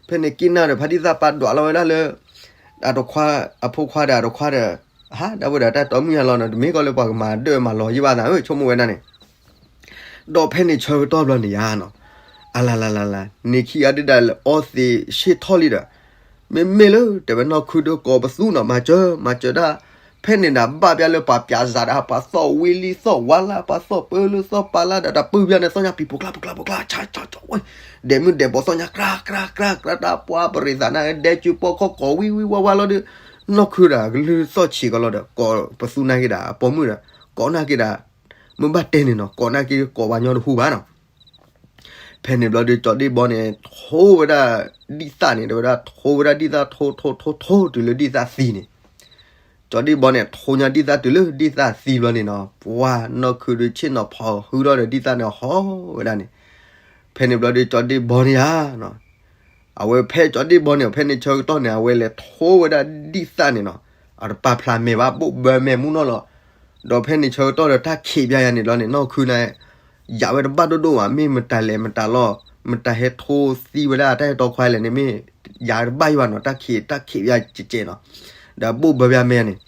ဖဲန့ၣ်က့ၣ်နၢ်ဒီးဖါတံၢ်သၣ်ပာ်ဒွးလီၤဝဲဒၣ်လၢ အတခွါ အဖိခွါဒီးအတခွါဒီး ဟးဒၣ်ဝဲဒီးတၢ်တီမုၢ်ညါလီၤနီၤ တမ့ၢ်ကီလၢပှၤကမၤဒၢၣ်မၤလီၤယံာ်ဘၣ်နၤဧၢ ဆိကမိၣ်ဝဲဒၣ်န့ၣ် ဒီးဖဲန့ၣ်ဆၢကတီၢ်ဘျီန့ၣ်ယါနီၤ, အလါလါလါလါ န့ၢ်ခံဂၤဒုးဒၣ်လဲာ်အီသံးဆ့ၣ်ထီၣ်လံဒီး မ့မ့ၢ်လၢတဲဝဲနီၢ်ခုဒုးကိးပသူနီၤ မၤစၢၤ မၤစၢၤဒၣ်, ဖဲန့ၣ်ဒၣ်ဘၣ်ပျၢ်လၢပှၤပၠးစးဒၣ် ပှၤသီၣ်ဝံလံသီၣ်ဝါလၢ ပှၤသီၣ်ပၢလၢသီၣ်ပာ်လၢဒီး တၢ်ပုၢ်ပျၢ်န့ၣ် သီၣ်ညါပံၤပိကျါပိကျါပိကျါ ဆါဆါဆါဝဲ, ဒဲးမုၢ်ဒဲးဘီသီၣ်ညါ ကြၢးကြၢးကြၢးကြၢး တၢ်ပှၤပရံးသးနၤ ဒဲကၠူပီၣ်ခီၣ်ကိးဝံဝံဝါဝါလီၤဒီး နီၢ်ခုဒီးကလုၢ်သီၣ်ဆံးကလီၤဒီး ကိးပသူနာ်က့ၤဒၣ် အပိာ်မုၣ်ဒီး ကိးနာ်က့ၤဒၣ် မ့ၢ်ဘၣ်တဲန့ၣ်နီၤ ကိးနာ်က့ၤကိးပှၤညီတဟူဘၣ်နီၤ ဖဲန့ၣ်ဘျီဒီး ကၠီဒ့ၣ်ဘီန့ၣ် ထိဝဲဒၣ်ဒံၣ်သၣ်န့ၣ် တဲဝဲဒၣ်ထိဝဲဒၣ်ဒံၣ်သၣ်ထိထိထိထိတုၤလၢဒံၣ်သၣ်သံန့ၣ်, ကၠီဒ့ၣ်ဘီန့ၣ် ထိညါဒံၣ်သၣ်တုၤလၢဒံၣ်သၣ်သံဘျီန့ၣ်နီၤ ပှၤနီၢ်ခုဒုးဆ့ၣ်နီၤဖီၣ်ဟုထီၣ်ဒီးဒံၣ်သၣ်န့ၣ်ဟီဝဲဒၣ်န့ၣ်, ဖဲန့ၣ်ဘျီဒီး ကၠီဒ့ၣ်ဘီန့ၣ်ဧါ အဝဲဖဲကၠီဒ့ၣ်ဘီန့ၣ် ဖဲန့ၣ်ဆၢကတီၢ်န့ၣ် အဝဲလဲၤထိဝဲဒၣ်ဒံၣ်သၣ်န့ၣ်နီၤ, အတပာ်ဖျါမဲာ်ဘၣ် ဘိၣ်ဘၢမဲာ်မူနီၢ်လီၤ. ဒီးဖဲန့ၣ်ဆၢကတီၢ်ဒီးတၢ်ခံးပၠးယၤန့ၣ်ဘျီန့ၣ် နီၢ်ခုန့ၣ် ယၤဝဲတဘၣ်ဒိၣ်ဒိၣ်ဘၣ် မ့ၢ်မတၤလဲၤမတၤလီၤ မတၤဟဲထိသံဝဲဒၣ်တၢ်ဟဲတီခွါလဲၣ်န့ၣ် မ့ၢ်ယၤတဘၣ်ယဘၣ်နီၤ တၢ်ခံးတၢ်ခံးပၠးကဲးကဲးနီၤ, ဒီးဘိၣ်ဘၢပၠးမဲာ်န့ၣ်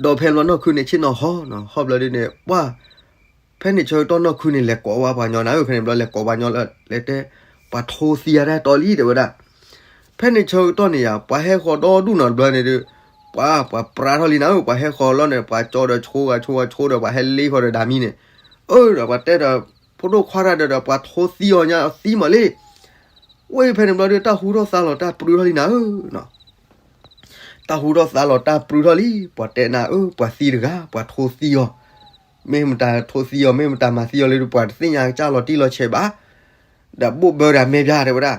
ဒီးဖဲဘျီနီၢ်ခုန့ၣ်ဆ့ၣ်နီၤဟီနီၤ ဟီဘျီဒ်န့ၣ် ပှၢ် ဖဲန့ၣ်ဆၢကတီၢ်နီၢ်ခုန့ၣ် လဲၤကိးဝဲပှၤညီနၤဧၢ ဖဲန့ၣ်ဘျီလဲၤကိးပှၤညီလၢ လဲၤတဲ ပှၤထိသံအတၢ်တီလံတဲဝဲဒၣ်, ဖဲန့ၣ်ဆၢကတီၢ်န့ၣ်ယါ ပှၤဟဲဃီၤဒီဒူၣ်နီၤတဘျီန့ၣ်ဒီး ပှၤ ပှၤပြါထီၣ်လံနၤဧၢ ပှၤဟဲဃီၤလီၤန့ၣ် ပှၤကၠီဒီးဆိဂၤဆိဂၤဆိဒီး ပှၤဟဲလ့ဃီၤဒီးဒၣ်မံန့ၣ်, အၢ ဒီးပှၤတဲဒီး ဖိဒိၣ်ခွါတၢ်ဒီး ဒီးပှၤထိသံအီၤညါသံမးလံ ဝဲဖဲန့ၣ်ဘျီဒီး တၢ်ဟူထီၣ်သါလီၤတၢ်ပြူထီၣ်လံနၤဧၢနီၤ တၢ်ဟူထီၣ်သါလီၤတၢ်ပြူထီၣ်လံ ပှၤတဲနၤဧၢ ပှၤသံတဂၤ ပှၤထိသံအီၤ, မ့ၢ်မတၤထိသံအီၤ မ့ၢ်မတၤမၤသံအီၤလၢ ပှၤတသ့ၣ်ညါကစၢ်လီၤတံၢ်လီၤဆဲးဘၣ်, ဒီးဘိၣ်ဘၢဒၣ်မဲာ်ပၠးတဲဝဲဒၣ်,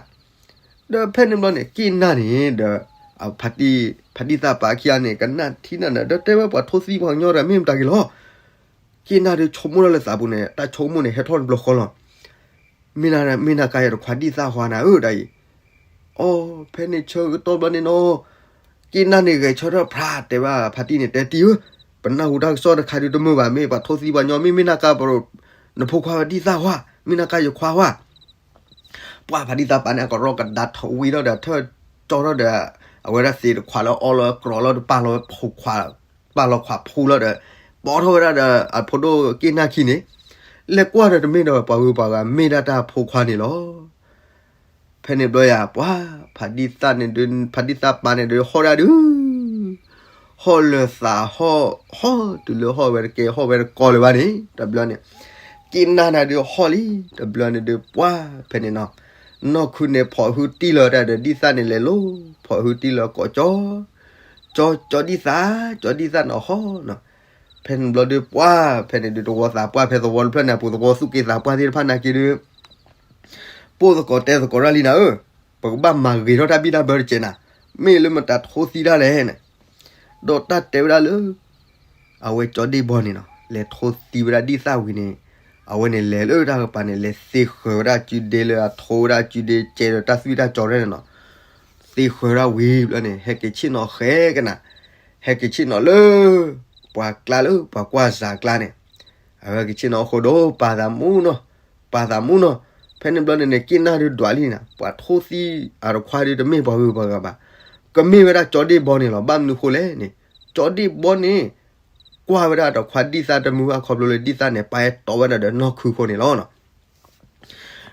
ဒီးဖဲန့ၣ်ဘျီန့ၣ် က့ၣ်နၢ်န့ၣ်ဒီး ဖါတံၢ်သၣ်ပာ်ခံဂၤန့ၣ် ကနၣ်ထံနၢ်န့ၣ် ဒီးတဲဝဲပှၤထိသံပှၤကညီဒီး မ့ၢ်မတၤက့ၤလီၤ က့ၣ်နၢ်ဒီးဆိကမိၣ်ထီၣ်လၢသးပူၤန့ၣ် တၢ်ဆိကမိၣ်န့ၣ် ဟဲထီၣ်တဘျီဃီလီၤ. မ့ၢ်နၤ မ့ၢ်နၤကါယတခွါဒံၣ်သၣ်ဟါနၤဧၢဒၣ်အံၤ, အီ ဖဲန့ၣ်ဆၢကတီၢ်ဘျီန့ၣ်နီၤ, က့ၣ်နၢ်န့ၣ်ဂဲၤဆၢထၢၣ်ဖျါတဲဘၣ်ဖါတံၢ်န့ၣ် တဲတံၢ်ဧၢ, ပနၢ်ဟူတၢ်ကစီၣ်တခါဒုးတမုာ်ဘၣ် မ့ၢ်ပှၤထိသံပှၤကညီ မ့ၢ်မ့ၢ်နၤကါ နဖိခွါဒံၣ်သၣ်ဟါ, မ့ၢ်နၤကါယခွါဟါ ပှၢ်ဖါတံၢ်သၣ်ပာ်န့ၣ် အကရီကဒါထီၣ်ဝံထီၣ်ဒီး ထၢၣ်ကၠီထီၣ်ဒီး အဝဲဒၣ်သ့ၣ်တခွးလၢအီလီၤ အကြိးလီၤ တပာ်လီၤဝဲ ပာ်လီၤခွးဖူလီၤဒီး ပိာ်ထီၣ်ဝဲဒၣ်ဒီး အဖိဒိၣ်က့ၣ်နၢ်ခံန့ၣ် လဲၤကွၢ်ဒီးတမ့ၢ်ဒီးပှၤဂုၤပှၤဂၤ မ့ၢ်ဒၣ်တၢ်ဖိခွါန့ၣ်လီၤ. ဖဲန့ၣ်ဘျီယါ ပှၢ် ဖါတံၢ်သၣ်န့ၣ်ဒုး ဖါတံၢ်သၣ်ပာ်န့ၣ်ဒုး ဟီၣ်ဒၣ်ဒုး ဟီၣ်လၢသးဟီၣ် ဟီၣ်တုၤလၢဟီၣ်ဝဲတကဲ ဟီၣ်ဝဲတကီလၢၤဘၣ်န့ၣ် တဘျီန့ၣ် က့ၣ်နၢ်နၤဒုးဟီၣ်လံ တဘျီန့ၣ်ဒုး ပှၢ် ဖဲန့ၣ်နီၤ နီၢ်ခုန့ၣ် ဖိးဟုတံၢ်လီၤတၢ်ဒီးဒံၣ်သၣ်န့ၣ်လဲၤလိၤ ဖိးဟုတံၢ်လီၤကိးကၠီ ကၠီ ကၠီဒံၣ်သၣ် ကၠီဒံၣ်သၣ်န့ၣ်ဟီၣ်နီၤ ဖဲန့ၣ်ဘျီဒုး ပှၢ် ဖဲန့ၣ်ဒုး တဝီသးပှၢ် ဖဲသဝီတဖျၢၣ်န့ၣ် အပူၤသဝီသူၣ်က့သးပှၢ်သ့ၣ်တဖၣ်နာ်က့ဒုး ပိၢ်သကိးတဲသကိးတၢ်လံနၤဧၢ, ပကဘၣ်မၤဂ့ၤထီၣ်တၢ်ဘံၣ်တၢ်ဘၢတကဲးနၤ, မ့ၢ်လၢမတၤထိသံတၢ်လဲၣ်န့ၣ်, ဒီးတၢ်တဲဝဲဒၣ်လၢ အဝဲကၠီဒ့ၣ်ဘီန့ၣ်နီၤ လဲၤထိသံဝဲဒၣ်ဒံၣ်သၣ်ဝံၤန့ၣ်, အဝဲန့ၣ်လဲၤလၢတၢ်ကပၤန့ၣ် လဲၤသ့ဃၢၤဝဲဒၣ်အစုဒ့လၢအထိဝဲဒၣ်အစုဒ့ကဲဒီးတၢ်သွံၣ်တၢ်ကၠီၤန့ၣ်နီၤ, သ့ဃၢၤဝဲဒၣ်ဝံၤဘျီန့ၣ် ဟဲက့ၤဆ့ၣ်နီၤဃဲကနၤ, ဟဲက့ၤဆ့ၣ်နီၤလၢ ပှၤကျါလၢပှၤကွၢ်စးကျါန့ၣ် အဝဲကဆ့ၣ်နီၤအဃိဒီး ပာ်သးမူနီၤ, ပာ်သးမူနီၤ, ဖဲန့ၣ်ဘျီန့ၣ်န့ၣ် က့ၣ်နၢ်ဒုးဒွးလံနၤ, ပှၤထိသံအတခွါဒုးတမ့ၢ်ပှၤဂုၤပှၤဂၤဘၣ်, ကမ့ၢ်ဝဲဒၣ်ကၠီဒ့ၣ်ဘီန့ၣ်လီၤ. ဘၣ်မနုၤဃိလဲၣ်န့ၣ်, ကၠီဒ့ၣ်ဘီန့ၣ် ကွၢ်ဝဲဒၣ်အတခွါဒံၣ်သၣ်တမုာ်ဘၣ်ခီဖျိလၢဒံၣ်သၣ်န့ၣ် ပာ်အဲၣ်တီဝဲဒၣ်ဒီးနီၢ်ခုဃိန့ၣ်လီၤ.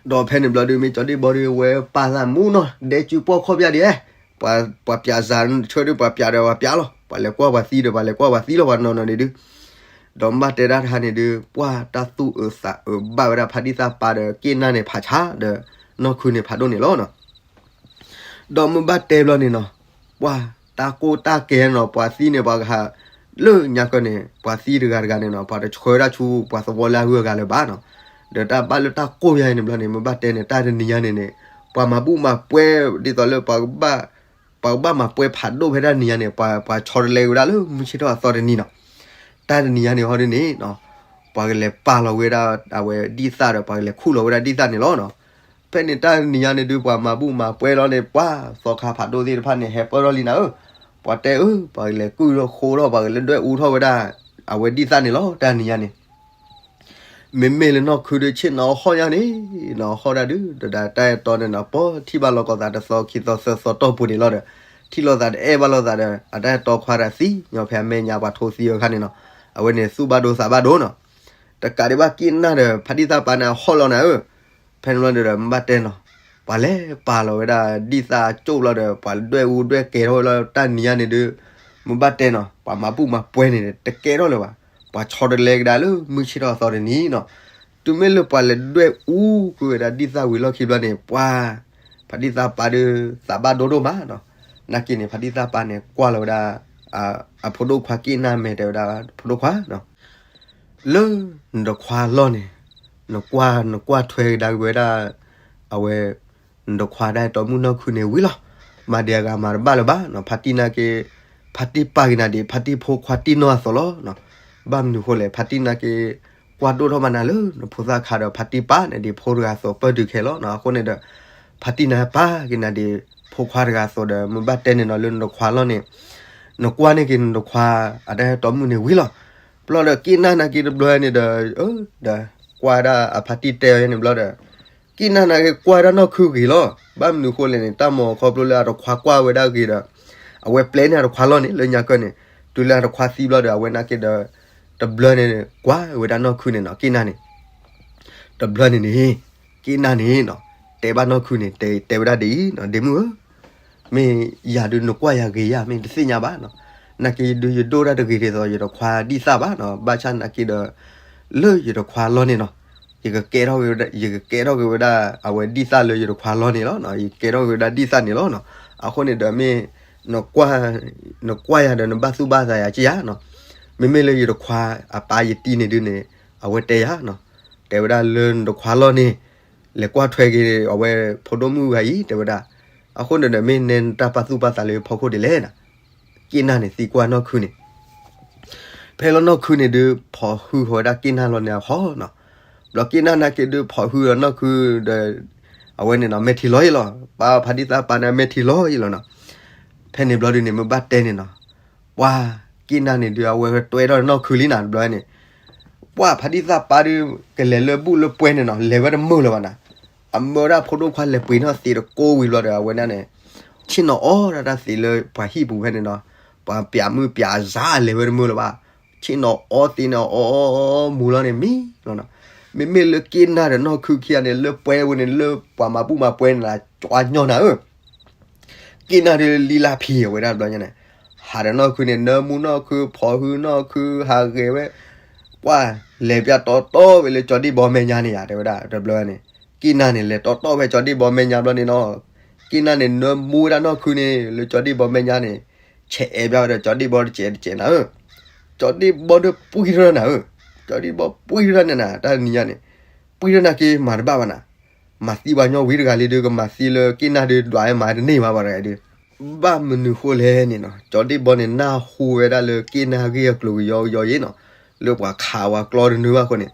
ဒီးဖဲန့ၣ်ဘျီဒုး မ့ၢ်ကၠီဒ့ၣ်ဘီဒုး ဝဲပာ်သးမူနီၤ, ဒဲစုပီၣ်ခီၣ်ပၠးဒ်အဲၣ်, ပှၤပၠးစးဆၢဒုး ပှၤပၠးဒီးပှၤပၠးလီၤ, ပှၤလဲၤကွၢ်ပှၤသံဒီး ပှၤလဲၤကွၢ်ပှၤသံလီၤ ပှၤနီၤနီၤန့ၣ်ဒုး, ဒီးမ့ၢ်ဘၣ်တဲဒၣ်တခါန့ၣ်ဒုး ပှၢ်တၢ်သူၣ်အုးသးအုးဘၣ်ဝဲဒၣ် ဖါဒံၣ်သၣ်ပာ်ဒီးက့ၣ်နၢ်န့ၣ်ဖးဆါဒီး နီၢ်ခုန့ၣ်ဖးဒိၣ်န့ၣ်လီၤ. ဒီးမ့ၢ်ဘၣ်တဲဘျီန့ၣ်နီၤ, ပှၤတၢ်ကိၢ်တၢ်ကဲနီၤ, ပှၤသံန့ၣ် ပှၤကဟးလၢညါကၢန့ၣ် ပှၤသံတဂၤတဂၤန့ၣ်နီၤ, ပှၤတဆှၢဒၣ်ဆူပှၤသဝီလၢအဂုၤအဂၤလၢၤဘၣ်နီၤ, ဒီးတၢ်ဘၣ်လၢတၢ်ကိၢ်ယါအံၤန့ၣ်ဘျီန့ၣ် မ့ၢ်ဘၣ်တဲန့ၣ် တၢ်တနံၤညါန့ၣ်န့ၣ် ပှၤမၤဘူၣ်မၤပှဲၤ ဒ်သိးလၢ ပှၤကဘၣ်မၤပှဲၤဖးဒိၣ်ဖဲတၢ်နံၤညါန့ၣ် ပှၤဆီတလဲဝဲဒၣ်လၢမုၢ်ဆ့ၣ်ထီၣ်အသီတနံၤနီၤ, တၢ်တနံၤညါန့ၣ်ဟီဒ်န့ၣ် ပှၤကလဲၤပာ်လီၤဝဲဒၣ်အဝဲဒံၣ်သၣ်ဒီး ပှၤကလဲၤခူၣ်လီၤဝဲဒၣ်ဒံၣ်သၣ်န့ၣ်လီၤနီၤ. ဖဲန့ၣ်တၢ်တနံၤညါန့ၣ်ဒုး ပှၤမၤဘူၣ်မၤပှဲၤလီၤန့ၣ် ပှၤသီခါဖးဒိၣ်သ့ၣ်တဖၣ်န့ၣ် ဟဲပၢၢ်ထီၣ်လံနၤဧၢ, ပှၤတဲအၢ ပှၤကလဲၤကုၢ်ထီၣ်ဃိထီၣ် ပှၤကလဲၤဒွဲၣ်အူထီၣ်ဝဲဒၣ် အဝဲဒံၣ်သၣ်န့ၣ်လီၤ တၢ်တနံၤညါန့ၣ်. မ့မ့ၢ်လၢနီၢ်ခုဒုးဆ့ၣ်နီၤဟီၣ်ညါန့ၣ်, နီၤဟီၣ်ဒၣ်ဒုး ဒီးတၢ်အဲၣ်တီန့ၣ်နီၤ ပီထံၣ်ဘၣ်လိာ်ကီၢ်သးတသီခံသီသၢသီတီၢ်ပူၤန့ၣ်လီၤဒီး, ထံၣ်လိာ်သးတအဲၣ်ဘၣ်လိာ်သးဒီး အတၢ်အဲၣ်တီခွါတၢ်သံညီဖဲအမဲာ်ညါပှၤထိသံအခါန့ၣ်နီၤ, အဝဲန့ၣ်သူၣ်ဘၣ်ဒိသးဘၣ်ဒိနီၤ, တကးဒံးဘၣ်က့ၣ်နၢ်ဒီး ဖါတံၢ်သၣ်ပၤန့ၣ်အဟီၣ်လီၤနၤဧၢ, ဖဲန့ၣ်ဘျီဒီး မ့ၢ်ဘၣ်တဲနီၤ, ပှၤလဲၤပာ်လီၤဝဲဒၣ်ဒံၣ်သၣ်အကၠိၣ်ဘျီဒီး ပှၤဒွဲၣ်အူဒွဲၣ်ကဲထီၣ်ဝဲလီၤတၢ်နံၤညါန့ၣ်ဒုး, မ့ၢ်ဘၣ်တဲနီၤ ပှၤမၤဘူၣ်မၤပှဲၤန့ၣ် တကဲထီၣ်လၢၤဘၣ်, ပှၤဆီတလဲကဒါလၢမုၢ်ဆ့ၣ်ထီၣ်အသီတနံၤနီၤ, တုၤမ့ၢ်လၢပှၤလဲၤဒွဲၣ်အူကွံာ်ဝဲဒၣ်ဒံၣ်သၣ်ဝံၤလီၢ်ခံဘျီန့ၣ် ပှၤ ဖါတံၢ်သၣ်ပၤဒုး သးဘၣ်ဒိဒိၣ်မးနီၤ, နာ်က့န့ၣ် ဖါတံၢ်သၣ်ပၤန့ၣ် ကွၢ်လီၤဝဲဒၣ် အဖိဒိၣ်ခွါက့ၣ်နၢ်မဲာ်တဲဝဲဒၣ် ဖိဒိၣ်ခွါနီၤ လၢနတခွါလီၢ်န့ၣ်, နကွၢ်နကွၢ်ထွဲကဒါက့ၤဝဲဒၣ်, အဝဲ, နတခွါဒၣ်အဲၣ်တီမုၣ်နီၢ်ခုန့ၣ်ဝံၤလီၤ, မၤဒံးအဂၤမၤတဘၣ်လၢၤဘၣ်နီၤ, ဖါတံၢ်နာ်က့, ဖါတံၢ်ပာ်က့ၤနၤဒံး ဖါတံၢ်ဖိခွါတံၢ်နီၢ်အသိးလီၤ, ဘၣ်မနုၤဃိလဲၣ် ဖါတံၢ်နာ်က့, ကွၢ်ဒိၣ်ထီၣ်ဘၣ်နၤလၢနဖိသၣ်ခါဒီး ဖါတံၢ်ပာ်နၤဒံးဖိတဂၤအသိးပၢၢ်တုၤခဲလီၤ, အဃိန့ၣ်ဒီး, ဖါတံၢ်နၢ်ပာ်က့ၤနၤဒံး, ဖိခွါတဂၤအသိးဒီး မ့ၢ်ဘၣ်တဲန့ၣ်နီၤ လၢနတခွါလီၢ်န့ၣ်, နကွၢ်န့ၢ်က့ၤနတခွါ, အတၢ်အဲၣ်တီမုၣ်န့ၣ်ဝံၤလီၤ, ဘျီဒီးက့ၣ်နၢ်နာ်က့တဘျီန့ၣ်ဒီး, ဒီး, ကွၢ်ဒၣ်အဖါတံၢ်တဲအီၤန့ၣ်ဘျီဒီး, က့ၣ်နၢ်နာ်က့ကွၢ်ဒၣ်နီၢ်ခုဂ့ၤလီၤ, ဘၣ်မနုၤဃိလဲၣ်န့ၣ် တၢ်မၤခီဖျိလၢအတခွါကွၢ်ဝဲဒၣ်ဂ့ၤဒီး, အဝဲပျဲန့ၢ်အတခွါလီၢ်န့ၣ် လၢညါကၢၢ်န့ၣ်, တုၤလၢအတခွါသံဘျီဒီး အဝဲနာ်က့ဒီး, တဘျီန့ၣ်ကွၢ်ဝဲဒၣ်နီၢ်ခုန့ၣ်နီၤ က့ၣ်နၢ်န့ၣ် တဘျီန့ၣ်န့ၣ်, က့ၣ်နၢ်န့ၣ်နီၤ, တဲဘၣ်နီၢ်ခုန့ၣ် တဲတဲဝဲဒၣ်ဒ်အံၤနီၤ ဒ့မုၣ်ဧၢ, မ့ၢ်ယၤဒုးနကွၢ်ယၤဂ့ၤယၤ မ့ၢ်တသ့ၣ်ညါဘၣ်နီၤ, နာ်က့ဒုးယဒိၣ်တၢ်တဂ့ၤဒ်သိးယတခွါဒံၣ်သၣ်ဘၣ်နီၤ ဘၣ်ဆၣ်နာ်က့ဒီး, လၢယတခွါလီၢ်န့ၣ်နီၤ, ယကကဲထီၣ်က့ၤဝဲဒၣ်, ယကကဲထီၣ်က့ၤဝဲဒၣ် အဝဲဒံၣ်သၣ်လၢယတခွါလီၢ်န့ၣ်လီၤ, ယကဲထီၣ်က့ၤဝဲဒၣ်ဒံၣ်သၣ်န့ၣ်လီၤနီၤ, အဃိန့ၣ်ဒီးမ့ၢ်, နကွၢ်ယၤဒီးနဘၣ်သူၣ်ဘၣ်သးယၤက့ယၤနီၤ, မ့မ့ၢ်လၢယတခွါအပၢ်ယတံၤန့ၣ်ဒုးန့ၣ်, အဝဲတဲယၤနီၤ, တဲဝဲဒၣ်လၢနတခွါလီၢ်န့ၣ်, လဲၤကွၢ်ထွဲက့ၤအဝဲဖိဒိၣ်မုၣ်ဂၤအံၤ တဲဝဲဒၣ်, အဃိန့ၣ်ဒီးမ့ၢ်နဲနတၢ်ပာ်သူၣ်ပာ်သးလၢဖီခိၣ်ဒ်လဲၣ်နီၤ, က့ၣ်နၢ်န့ၣ်သံကွၢ်နီၢ်ခုန့ၣ် ဖဲလီၤနီၢ်ခုန့ၣ်ဒုး ဖိးဟုဃီၤဝဲဒၣ်က့ၣ်နၢ်လီၤန့ၣ်အဟီနီၤ, ဘျီက့ၣ်နၢ်နာ်က့ဒုး ဖိးဟုဒီးနီၢ်ခုဒီး, အဝဲန့ၣ်နီၤ မဲာ်ထံလီၤအံၤလီၤ, ပၢ်ဖါတံၢ်သၣ်ပၤန့ၣ် မဲာ်ထံလီၤအံၤလီၤနီၤ, ဖဲန့ၣ်ဘျီဒုးန့ၣ် မ့ၢ်ဘၣ်တဲန့ၣ်နီၤ, ပှၤက့ၣ်နၢ်န့ၣ်ဒုး အဝဲတွဲထီၣ်နီၢ်ခုလံနၤ တဘျီန့ၣ်, ပှၤဖါတံၢ်သၣ်ပၤဒုး, ကလဲၤလၢဘူၣ်လၢပှဲၤန့ၣ်နီၤ လဲၤဝဲတမုာ်လၢၤဘၣ်နၤ, အမၢဝဲဒၣ်ဖိဒိၣ်ခွါလဲၤပှ့ၤထီၣ်သံးတကိးဝံၤဘျီဒီး အဝဲဒၣ်န့ၣ်, ဆ့ၣ်နီၤအီၣ်ဒၣ်တၢ်သံးလၢပှၤဟံၣ်ပူၤဖဲန့ၣ်နီၤ, ပှၤပျးမုၢ်ပျးစၤလဲၤဝဲတမုာ်လၢၤဘၣ်, ဆ့ၣ်နီၤအီၣ်သံးန့ၣ်အီၣ်အီၣ်အီၣ်မူၤလီၤန့ၣ်မံလီၤနီၤ, မ့မ့ၢ်လၢက့ၣ်နၢ်ဒီးနီၢ်ခုခံဂၤန့ၣ် လၢပှဲၤဝဲန့ၣ် လၢပှၤမၤဘူၣ်မၤပှဲၤန့ၣ် ကၠီညီနၤဧၢ က့ၣ်နၢ်ဒုးလံလၢဖံးဝဲဒၣ်တဘျီညါန့ၣ်, ဟးဒီးနီၢ်ခုန့ၣ် နၢမူနီၢ်ခု ဖိးဟုနီၢ်ခု ဟးဂဲၤဝဲ, ပှၤလဲၤပၠးတီတီဝဲလၢကၠီဒ့ၣ်ဘီမဲာ်ညါန့ၣ်ယါ တဲဝဲဒၣ်တဘျီန့ၣ်, က့ၣ်နၢ်န့ၣ် လဲၤတီတီဝဲကၠီဒ့ၣ်ဘီမဲာ်ညါဘျီန့ၣ်နီၤ, က့ၣ်နၢ်န့ၣ် နၢမူဝဲဒၣ်နီၢ်ခုန့ၣ် လၢကၠီဒ့ၣ်ဘီမဲာ်ညါန့ၣ်, ဆဲးအဲၣ်ဘၣ်ဝဲဒီးကၠီဒ့ၣ်ဘီတစဲးတစဲးနၤဧၢ, ကၠီဒ့ၣ်ဘီဒုးပှံၢ်ထီၣ်နၤဧၢ, ကၠီဒ့ၣ်ဘီပှံၢ်ထီၣ်နၤ တၢ်နံၤညါန့ၣ်, ပှံၢ်ထီၣ်နၤက့မၤတဘၣ်ဘၣ်နၤ မၤသံပှၤညီဝံၤတဂၤလံဒုး ကမၤသံလၢက့ၣ်နၢ်ဒုး ဒွးမၤတန့ၢ်ဘၣ်ပှၤတဂၤဒုး, ဘၣ်မနုၤဃိလဲၣ်န့ၣ်နီၤ, ကၠီဒ့ၣ်ဘီန့ၣ် နၢ်ဟူဝဲဒၣ်လၢက့ၣ်နၢ်ဂ့ၢ်အကျိၤကယီကယီယ့ၣ်နီၤ, လၢပှၤခးဝဲကျီတနုာ်ဘၣ်အဃိန့ၣ်,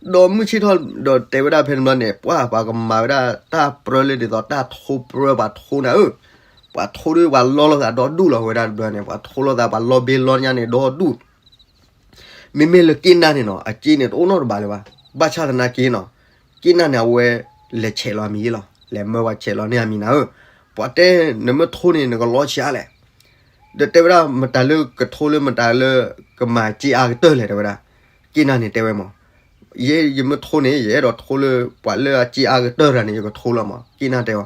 ဒီးမုၢ်ဆ့ၣ်ထီၣ်ဒီးတဲဝဲဒၣ်ဖဲန့ၣ်ဘျီန့ၣ် ပှၤပှၤကမၤဝဲဒၣ်တၢ်ပြၢလၢဒ်သိးတၢ်ထိပြၢပှၤထိနၤဧၢ, ပှၤထိဒုးပှၤလီလိာ်သးဒီဒူၣ်လီၤဝဲဒၣ်တဘျီန့ၣ် ပှၤထိလိာ်သးပှၤလီဘ့လီညါန့ၣ်ဒီဒူၣ် မ့မ့ၢ်လၢက့ၣ်နၢ်န့ၣ်နီၤ အစ့န့ၣ်တအိၣ်နီတဘ့ၣ်လၢၤဘၣ်, ဘၣ်ဆၣ်သနာ်က့နီၤ, က့ၣ်နၢ်န့ၣ် အဝဲလဲၤဆဲးလီၤအမံၤလီၤ, လဲၤမၢပှၤဆဲးလီၤန့ၢ်အမံၤနၤဧၢ, ပှၤတဲနမ့ၢ်ထိန့ၣ် နကလီဆံးအါလဲၣ်, ဒီးတဲဝဲဒၣ်မတၤလၢကထိလၢမတၤလၢကမၤစ့အါကတၢၢ်လဲၣ် တဲဝဲဒၣ်, က့ၣ်နၢ်န့ၣ်တဲဝဲမး, ယဲယမ့ၢ်ထိန့ၣ် ယအဲၣ်ဒိးထိလၢပှၤလၢအစ့အါကတၢၢ်တဂၤန့ၣ် ယကထိလီၤမး က့ၣ်နၢ်တဲဝဲ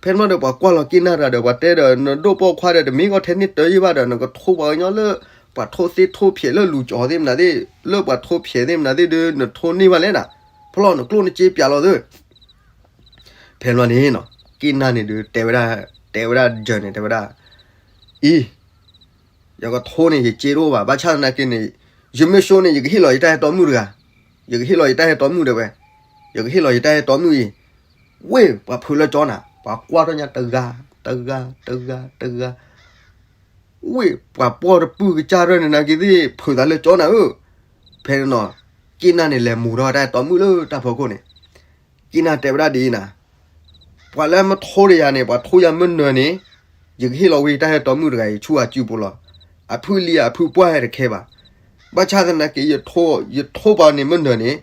ဖဲန့ၣ်ဘျီဒီး ပှၤကွၢ်လီၤက့ၣ်နၢ်တဂၤဒီး ပှၤတဲဒီး နဒိၣ်ပိာ်ခွါဒီး တမ့ၢ်ကီထဲန့ၣ်တၢ်ယံၢ်ဘၣ်ဒီး နကထိပှၤကညီလၢ ပှၤထိသ့ထိဖျဲးလၢလူၤကၠီၤသ့ၣ်မနုၤသ့ၣ် လၢပှၤထိဖျဲးသ့ၣ်မနုၤသ့ၣ်ဒီး နထိန့ၢ်ဘၣ်လဲၣ်နၤ, ဖျီၣ်နကျိၣ်နစ့ပၠးလီၤသ့ၣ်. ဖဲန့ၣ်ဘျီန့ၣ်နီၤ က့ၣ်နၢ်န့ၣ်ဒီး တဲဝဲဒၣ်, တဲဝဲဒၣ်ယဲၢ်န့ၣ် တဲဝဲဒၣ်, အံၤ ယကထိန့ၣ် ယစ့တအိၣ်ဘၣ်, ဘၣ်ဆၣ်သနာ်က့န့ၣ် ယမ့ၢ်ဆိန့ၣ် ယကဟ့ၣ်လီၤယတၢ်အဲၣ်တီမုၣ်တဂၤ, ယကဟ့ၣ်လီၤယတၢ်အဲၣ်တီမုၣ်တဲဝဲ, ယကဟ့ၣ်လီၤယတၢ်အဲၣ်တီမုၣ်အံၤ, ဝ့ၢ်ပှၤဖုးလၢကၠီနၤ, ပှၤကွၢ်ထီၣ်ညါတဂၤ, တဂၤ, တဂၤ, တဂၤ, ဝ့ၢ်ပှၤပှီၢ်တပုၢ်ကစၢ်ရဲၣ်န့ၣ်နာ်က့သ့ၣ် ဖုးသးလၢကၠီနၤဧၢ. ဖဲန့ၣ်နီၤ က့ၣ်နၢ်န့ၣ် လဲၤမူၤထီၣ်တၢ်အဲၣ်တီမုၣ်လၢတၢ်ဖီခိၣ်န့ၣ် က့ၣ်နၢ်တဲဝဲဒၣ်ဒ်အံၤနၤ, ပှၤလၢမ့ၢ်ထိတယၤန့ၣ် ပှၤထိယၤမ့ၢ်နၢၤန့ၣ်, ယကဟ့ၣ်လီၤဝဲယတၢ်အဲၣ်တီမုၣ်တဂၤအံၤ ဆူအစုပူၤလီၤ. အဖုလံအဖုပှၢ်ဟဲတခဲဘၣ်. ဘၣ်ဆၣ်သနာ်က့ ယထိ ယထိပှၤန့ၣ်မ့ၢ်နၢၤန့ၣ်,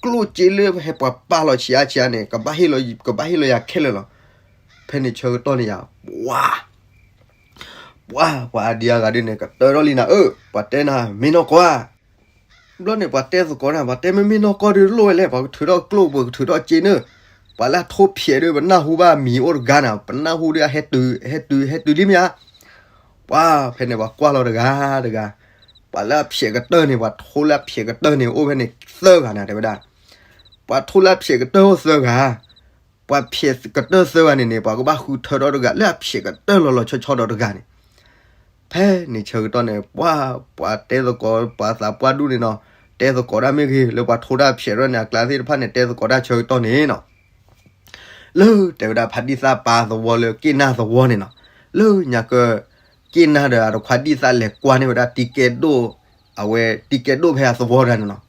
ကျိၣ်စ့လၢဟဲပှၤပာ်လီၤဆံးအါဆံးအါန့ၣ် ကဘၣ်ဟ့ၣ်လီၤ ကဘၣ်ဟ့ၣ်လီၤယၤခဲလၢာ်လီၤ. ဖဲန့ၣ်ဆၢကတီၢ်န့ၣ်ယၤ, ပှၤ ပှၤ ပှၤအါဒံအါဂၤဒ်န့ၣ် ကတၢၢ်ထီၣ်လံနၤဧၢ, ပှၤတဲနၤ မ့ၢ်နီၢ်ကီၢ်ဧါ. ဘျီန့ၣ် ပှၤတဲသကိးနၤ, ပှၤတဲမ့ၢ်မ့ၢ်နီၢ်ကီၢ်ဒုးလိၣ်ဝဲလဲၣ်, ပှၤကထုးထီၣ်ကျိၣ် ပှၤကထုးထီၣ်စ့န့ၣ်, ပှၤလၢအထိဖျဲးဒုး ပနၢ်ဟူဘၣ်မံၤအိၣ်တဂၤနၤ, ပနၢ်ဟူဒုးအဟဲတုၤ ဟဲတုၤ ဟဲတုၤလံမ့ၢ်ဧါ. ပှၤဖဲန့ၣ် ပှၤကွၢ်လီၤတဂၤတဂၤ, ပှၤလၢအဖျဲးကတၢၢ်န့ၣ် ပှၤထိလၢအဖျဲးကတၢၢ်န့ၣ် အိၣ်ဖဲန့ၣ်သၢဂၤနၤ တဲဝဲဒၣ်. ပှၤထိလၢအဖျဲးကတၢၢ်အိၣ်သၢဂၤ, ပှၤဖျဲးကတၢၢ်သၢဂၤန့ၣ်န့ၣ် ပှၤကဘၣ်ဃုထၢထီၣ်တဂၤလၢအဖျဲးကတၢၢ်လီၤလီၤဆီဆီဒီးတဂၤန့ၣ်. ဖဲန့ၣ်ဆၢကတီၢ်န့ၣ် ပှၤ ပှၤတဲသကိး ပှၤသးပှၢ်ဒူၣ်န့ၣ်နီၤ, တဲသကိးတၢ်မ့ၢ်ဂ့ၤ လၢပှၤထိတၢ်ဖျဲးထီၣ်န့ၣ် အကျါသ့ၣ်တဖၣ်န့ၣ် တဲသကိးတၢ်ဆၢကတီၢ်န့ၣ်နီၤ, လၢတဲဝဲဒၣ်ဖါဒံၣ်သၣ်ပာ်သဝီလၢက့ၣ်နၢ်သဝီန့ၣ်နီၤ, လၢညါက က့ၣ်နၢ်ဒီးအတခွါဒံၣ်သၣ်လဲၤကွၢ်န့ၢ်ဝဲဒၣ်တံၤကဲဒိၣ်, အဝဲတံၤကဲဒိၣ်ဖဲအသဝီတၢ်န့ၣ်နီၤ,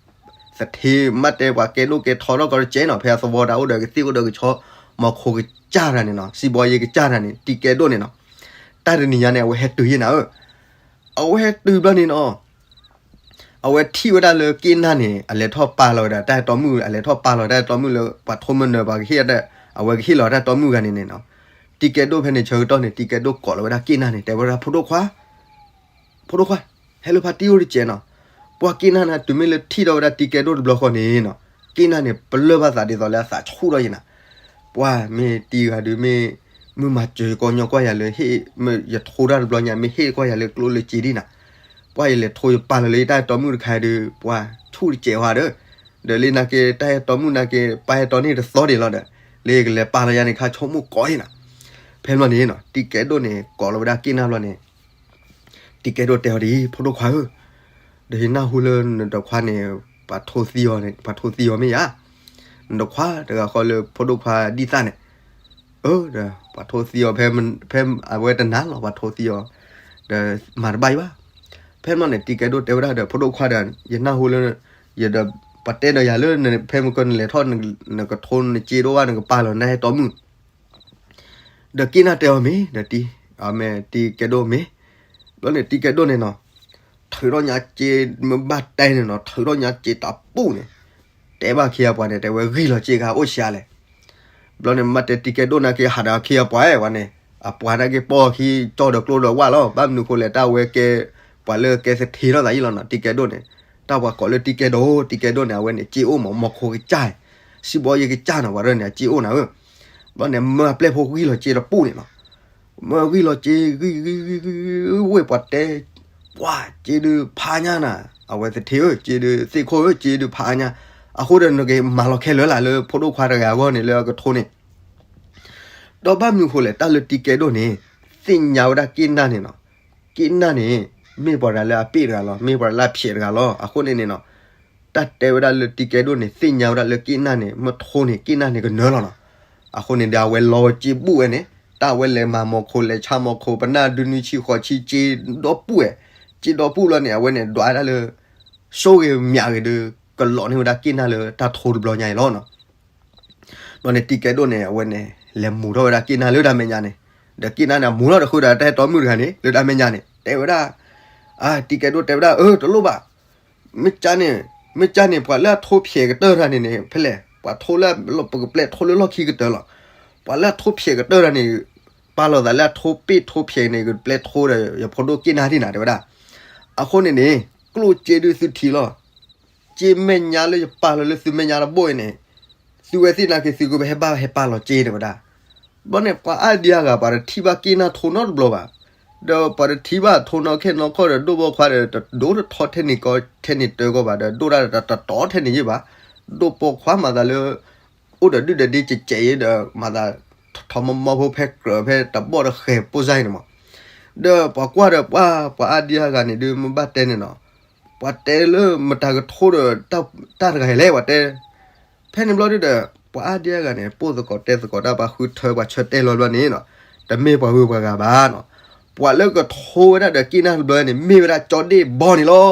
သထ့မ့ၢ်တဲပှၤကဲဒိၣ်ကဲထီထီၣ်ကီးတကဲနီၤ, ဖဲအသဝီတၢ်အိၣ်ဒီးကသ့ၣ်အိၣ်ဒီးကဆီ မီၤခိကစၢ်တၢ်န့ၣ်နီၤ, စံးဘီယ့ကစၢ်တၢ်န့ၣ် တံၤကဲဒိၣ်န့ၣ်နီၤ, တၢ်တနံၤညါန့ၣ် အဝဲဟဲတုၤယ့ၢ်နၤဧၢ, အဝဲဟဲတုၤဘျီန့ၣ်နီၤ အဝဲထံၣ်ဝဲဒၣ်လၢက့ၣ်နၢ်န့ၣ် အလဲၤထီၣ်ပာ်လီၤဝဲဒၣ်တၢ်အဲၣ်တီမုၣ်, အလဲၤထီၣ်ပာ်လီၤတၢ်အဲၣ်တီမုၣ်လၢပှၤထိမနၢၤပှၤကဟ့ၣ်, အဝဲကဟ့ၣ်လီၤတၢ်အဲၣ်တီမုၣ်ဂၤန့ၣ်န့ၣ်နီၤ, တံၤကဲဒိၣ်ဖဲန့ၣ်ဆၢကတီၢ်န့ၣ် တံၤကဲဒိၣ်ကိးလီၤဝဲဒၣ်က့ၣ်နၢ်န့ၣ် တဲဝဲဒၣ် ဖိဒိၣ်ခွါ ဖိဒိၣ်ခွါ, ဟဲလၢဖါတံၢ်အိၣ်တကဲနီၤ, ပှၤက့ၣ်နၢ်န့ၣ် တုၤမ့ၢ်လၢထံၣ်ထီၣ်ဝဲဒၣ်တံၤကဲဒိၣ်တဘျီဃီန့ၣ်နီၤ, က့ၣ်နၢ်န့ၣ် ပလၢၢ်ဘၣ်သးဒ်သိးလၢအသးဆူၣ်ထီၣ်ယ့ၢ်နၤ, ပှၤမ့ၢ်တံၤဂၤဒုးမ့ၢ် မုၢ်မၤစၢၤကီးညီကွၢ်ယၤလၢဟ့ၣ်, ယထိတၢ်တဘျီညါ မ့ၢ်ဟ့ၣ်ကွၢ်ယၤလၢကျိၣ်လၢစ့ဒ်နၤ, ပှၤယလဲၤထိယပာ်လီၤလၢယတၢ်အဲၣ်တီမုၣ်တခါဒီး ပှၤဆူၣ်တစဲးဝဲဒီး, ဒီးလၢနာ်က့ တၢ်အဲၣ်တီမုၣ်နာ်က့ ပၢ်အဲၣ်တီန့ၣ်တသီဒံးလီၤဒီး, လၢယကလဲၤပာ်လီၤယၤန့ၣ် ခါဆိကမိၣ်ကိးယ့ၢ်နၤ, ဖဲဘျီန့ၣ်နီၤ တံၤကဲဒိၣ်န့ၣ် ကိးလီၤဝဲဒၣ်က့ၣ်နၢ်ဘျီန့ၣ် တံၤကဲဒိၣ်တဲအီၤဒ်အံၤ ဖိဒိၣ်ခွါဧၢ, ဒီးယနၢ်ဟူလၢနတခွါန့ၣ် ပှၤထိသံအီၤန့ၣ်, ပှၤထိသံအီၤမ့ၢ်ဧါ, နတခွါတဂၤဃီလၢဖိဒိၣ်ခွါဒံၣ်သၣ်န့ၣ်, အၢ ဒီးပှၤထိသံအီၤဖဲ, ဖဲအဝဲတနာ်လီၤ ပှၤထိသံအီၤ, ဒီးမၤတဘၣ်အံၤဘၣ်. ဖဲန့ၣ်န့ၣ် တံၤကဲဒိၣ်တဲဝဲဒၣ်ဒီး ဖိဒိၣ်ခွါဒီး ယနၢ်ဟူလၢ ယဒီး ပှၤတဲဒီးယၤလၢ ဖဲမုၢ်ကီၢ်နလဲၤထီၣ် နကထိနစ့ဒိၣ်ဘၣ် နကပာ်လီၤနတၢ်အဲၣ်တီမုၣ် ဒီးက့ၣ်နၢ်တဲအီၤမ့ၢ်, ဒီးတံၤ, အမ့ၢ်တံၤကဲဒိၣ်မ့ၢ်, ဘျီန့ၣ်တံၤကဲဒိၣ်န့ၣ်နီၤ, ထုးထီၣ်ညါစ့ မ့ၢ်ဘၣ်တဲန့ၣ်နီၤ ထုးထီၣ်ညါစ့တပူၣ်န့ၣ်, တဲဘၣ်ခံဂၤပှၤန့ၣ် တဲဝဲဂံၢ်လီၤစ့ဂၤအိၣ်ဆံးလဲၣ်. ဘျီန့ၣ်မ့ၢ်တဲတံၤကဲဒိၣ်နာ်က့ ဟးဒီးခံဂၤပှၤဝဲန့ၣ်, အပှၤနာ်က့ပိာ်အခံကၠီဒီးကျိဒီးဝၣ်လီၤ. ဘၣ်မနုၤဃိလဲၣ် တၢ်အဝဲကဲ ပှၤလၢကဲသထ့ထီၣ်သးယံလီၤနီၤ တံၤကဲဒိၣ်န့ၣ်, တၢ်ပှၤကိးလၢတံၤကဲဒိၣ်, တံၤကဲဒိၣ်န့ၣ် အဝဲန့ၣ် စ့အိၣ်မး မီၤခိကစၢ်, စံးဘီယ့ကစၢ်နီၤ ပှၤရၢၢ်န့ၣ် အစ့အိၣ်နၤဧၢ. ဘျီန့ၣ် မ့ၢ်အပျဲၢ်ဖိဂံၢ်လီၤစ့တပူၣ်န့ၣ်နီၤ, မ့ၢ်ဂံၢ်လီၤစ့ ဂံၢ်ဂံၢ်ဂံၢ်ဂံၢ်ဂံၢ် ဝ့ၢ်ပှၤတဲ, ပှၤစ့ဒုးဖးညါနၤ, အဝဲသထ့ဧၢ စ့ဒုး သ့ၣ်ခိၣ်ဧၢ စ့ဒုးဖးညါ, အဃိဒီးနကမၤလီၤခဲလၢာ်လၢ်လၢဖိဒိၣ်ခွါတဂၤအဂီၢ်န့ၣ် လၢအကထိန့ၣ် ဒီးဘၣ်မနုၤဃိလဲၣ် တၢ်လၢတံၤကဲဒိၣ်န့ၣ် သ့ၣ်ညါဝဲဒၣ်က့ၣ်နၢ်န့ၣ်နီၤ, က့ၣ်နၢ်န့ၣ် မ့ၢ်ပှၤတဂၤလၢအပ့ၢ်တဂၤလီၤ, မ့ၢ်ပှၤတဂၤလၢအဖျဲးတဂၤလီၤ. အဃိန့ၣ်န့ၣ်နီၤ, တၢ်တဲဝဲဒၣ်လၢတံၤကဲဒိၣ်န့ၣ် သ့ၣ်ညါဝဲဒၣ်လၢက့ၣ်နၢ်န့ၣ် မ့ၢ်ထိန့ၣ် က့ၣ်နၢ်န့ၣ်ကနၢၤလီၤနီၤ. အဃိန့ၣ်ဒီး အဝဲလီၤစ့ဘူၣ်ဝဲန့ၣ်, တၢ်အဝဲလဲၤမၤမီၤခိလဲၤဆါမီၤခိ ပနၢ်ဒုနွံဆံဃိးဆံ စ့ဒီပူၣ်ဝဲ, စ့ဒီပူၣ်လီၤန့ၣ် အဝဲန့ၣ် ဒွးဒၣ်လၢ ဆိၣ်ဂ့ၤမၠးဂ့ၤဒီး ကလီၤန့ၢ်ဝဲဒၣ်က့ၣ်နၢ်လၢတၢ်ထိတဘျီညါအံၤလီၤနီၤ. ဘျီန့ၣ် တံၤကဲဒိၣ်န့ၣ် အဝဲန့ၣ် လဲၤမူၤထီၣ်ဝဲဒၣ်က့ၣ်နၢ်လၢတၢ်မဲာ်ညါန့ၣ်, ဒီးက့ၣ်နၢ်န့ၣ် မူၤထီၣ်ဒီးဃုာ်ဒီးတၢ်အဲၣ်တီမုၣ်တဂၤန့ၣ် လၢတၢ်မဲာ်ညါန့ၣ် တဲဝဲဒၣ်, အၢ တံၤကဲဒိၣ်တဲဝဲဒၣ် အၢ တလိၣ်ဘၣ်, မ့ၢ်ကန့ၣ်, မ့ၢ်ကန့ၣ် ပှၤလၢအထိဖျဲးကတၢၢ်တၢ်န့ၣ်န့ၣ် ဖဲလဲၣ်, ပှၤထိလၢ ပကပျဲထိလၢလီၢ်ခံကတၢၢ်လီၤ. ပှၤလၢအထိဖျဲးကတၢၢ်တၢ်န့ၣ် ပာ်လီၤသးလၢအထိပ့ၢ်ထိဖျဲးန့ၣ် ကပျဲထိဒီး ယဖိဒိၣ်က့ၣ်နၢ်ဒ်နၤ တဲဝဲဒၣ်. အဃိန့ၣ်န့ၣ် ကျိၣ်စ့ဒုးသုထံၣ်လီၤ. စ့မဲာ်ညါလၢယပာ်လီၤလၢသုမဲာ်ညါတဘိအံၤန့ၣ် သုဝဲသ့ၣ်နာ်က့ သုကဟဲဘၣ်ဟဲပာ်လီၤစ့ တဲဝဲဒၣ်. ဘျီန့ၣ် ပှၤအါဒံအါဂၤ ပှၤတထံၣ်ဘၣ်က့ၣ်နၢ်ထိနီတဘျီဘၣ်. ဒီးပှၤတထံၣ်ဘၣ်ထိနီခဲနီခီဒီး ဒိၣ်ပိာ်ခွါဒီး တဒိၣ်တထီထဲန့ၣ်ကီးထဲန့ၣ်တၢ်ကီးဘၣ်ဒီး ဒိၣ်ဒၣ်တတီၤထဲန့ၣ်ယ့ၢ်ဘၣ်. ဒိၣ်ပိာ်ခွါမၤသးလၢ အိၣ်ဒီးဒုၣ်ဒီးဒ့ကဲးကဲးအံၤဒီး မၤသး ထီမီမီဖိဖဲကြၢးဖဲတဘီၣ်တဃဲၤပိၢ်စါအံၤန့ၣ်မး. ဒီးပှၤကွၢ်ဒီးပှၤ ပှၤအါဒံအါဂၤန့ၣ်ဒုး မ့ၢ်ဘၣ်တဲန့ၣ်နီၤ, ပှၤတဲလၢမတၤကထိဒီး တၢ်တဂၤလဲၣ် ပှၤတဲ. ဖဲန့ၣ်ဘျီဒုးဒီး ပှၤအါဒံအါဂၤန့ၣ် ပိၢ်သကိးတဲသကိးတၢ် ပှၤဃုထၢပှၤဆၢတဲာ်လီၤဘျီန့ၣ်နီၤ, တမ့ၢ်ပှၤဂုၤပှၤဂၤဘၣ်နီၤ. ပှၤလၢကထိဝဲဒၣ်ဒီးက့ၣ်နၢ်တဘျီန့ၣ် မ့ၢ်ဝဲဒၣ်ကၠီဒ့ၣ်ဘီန့ၣ်လီၤ.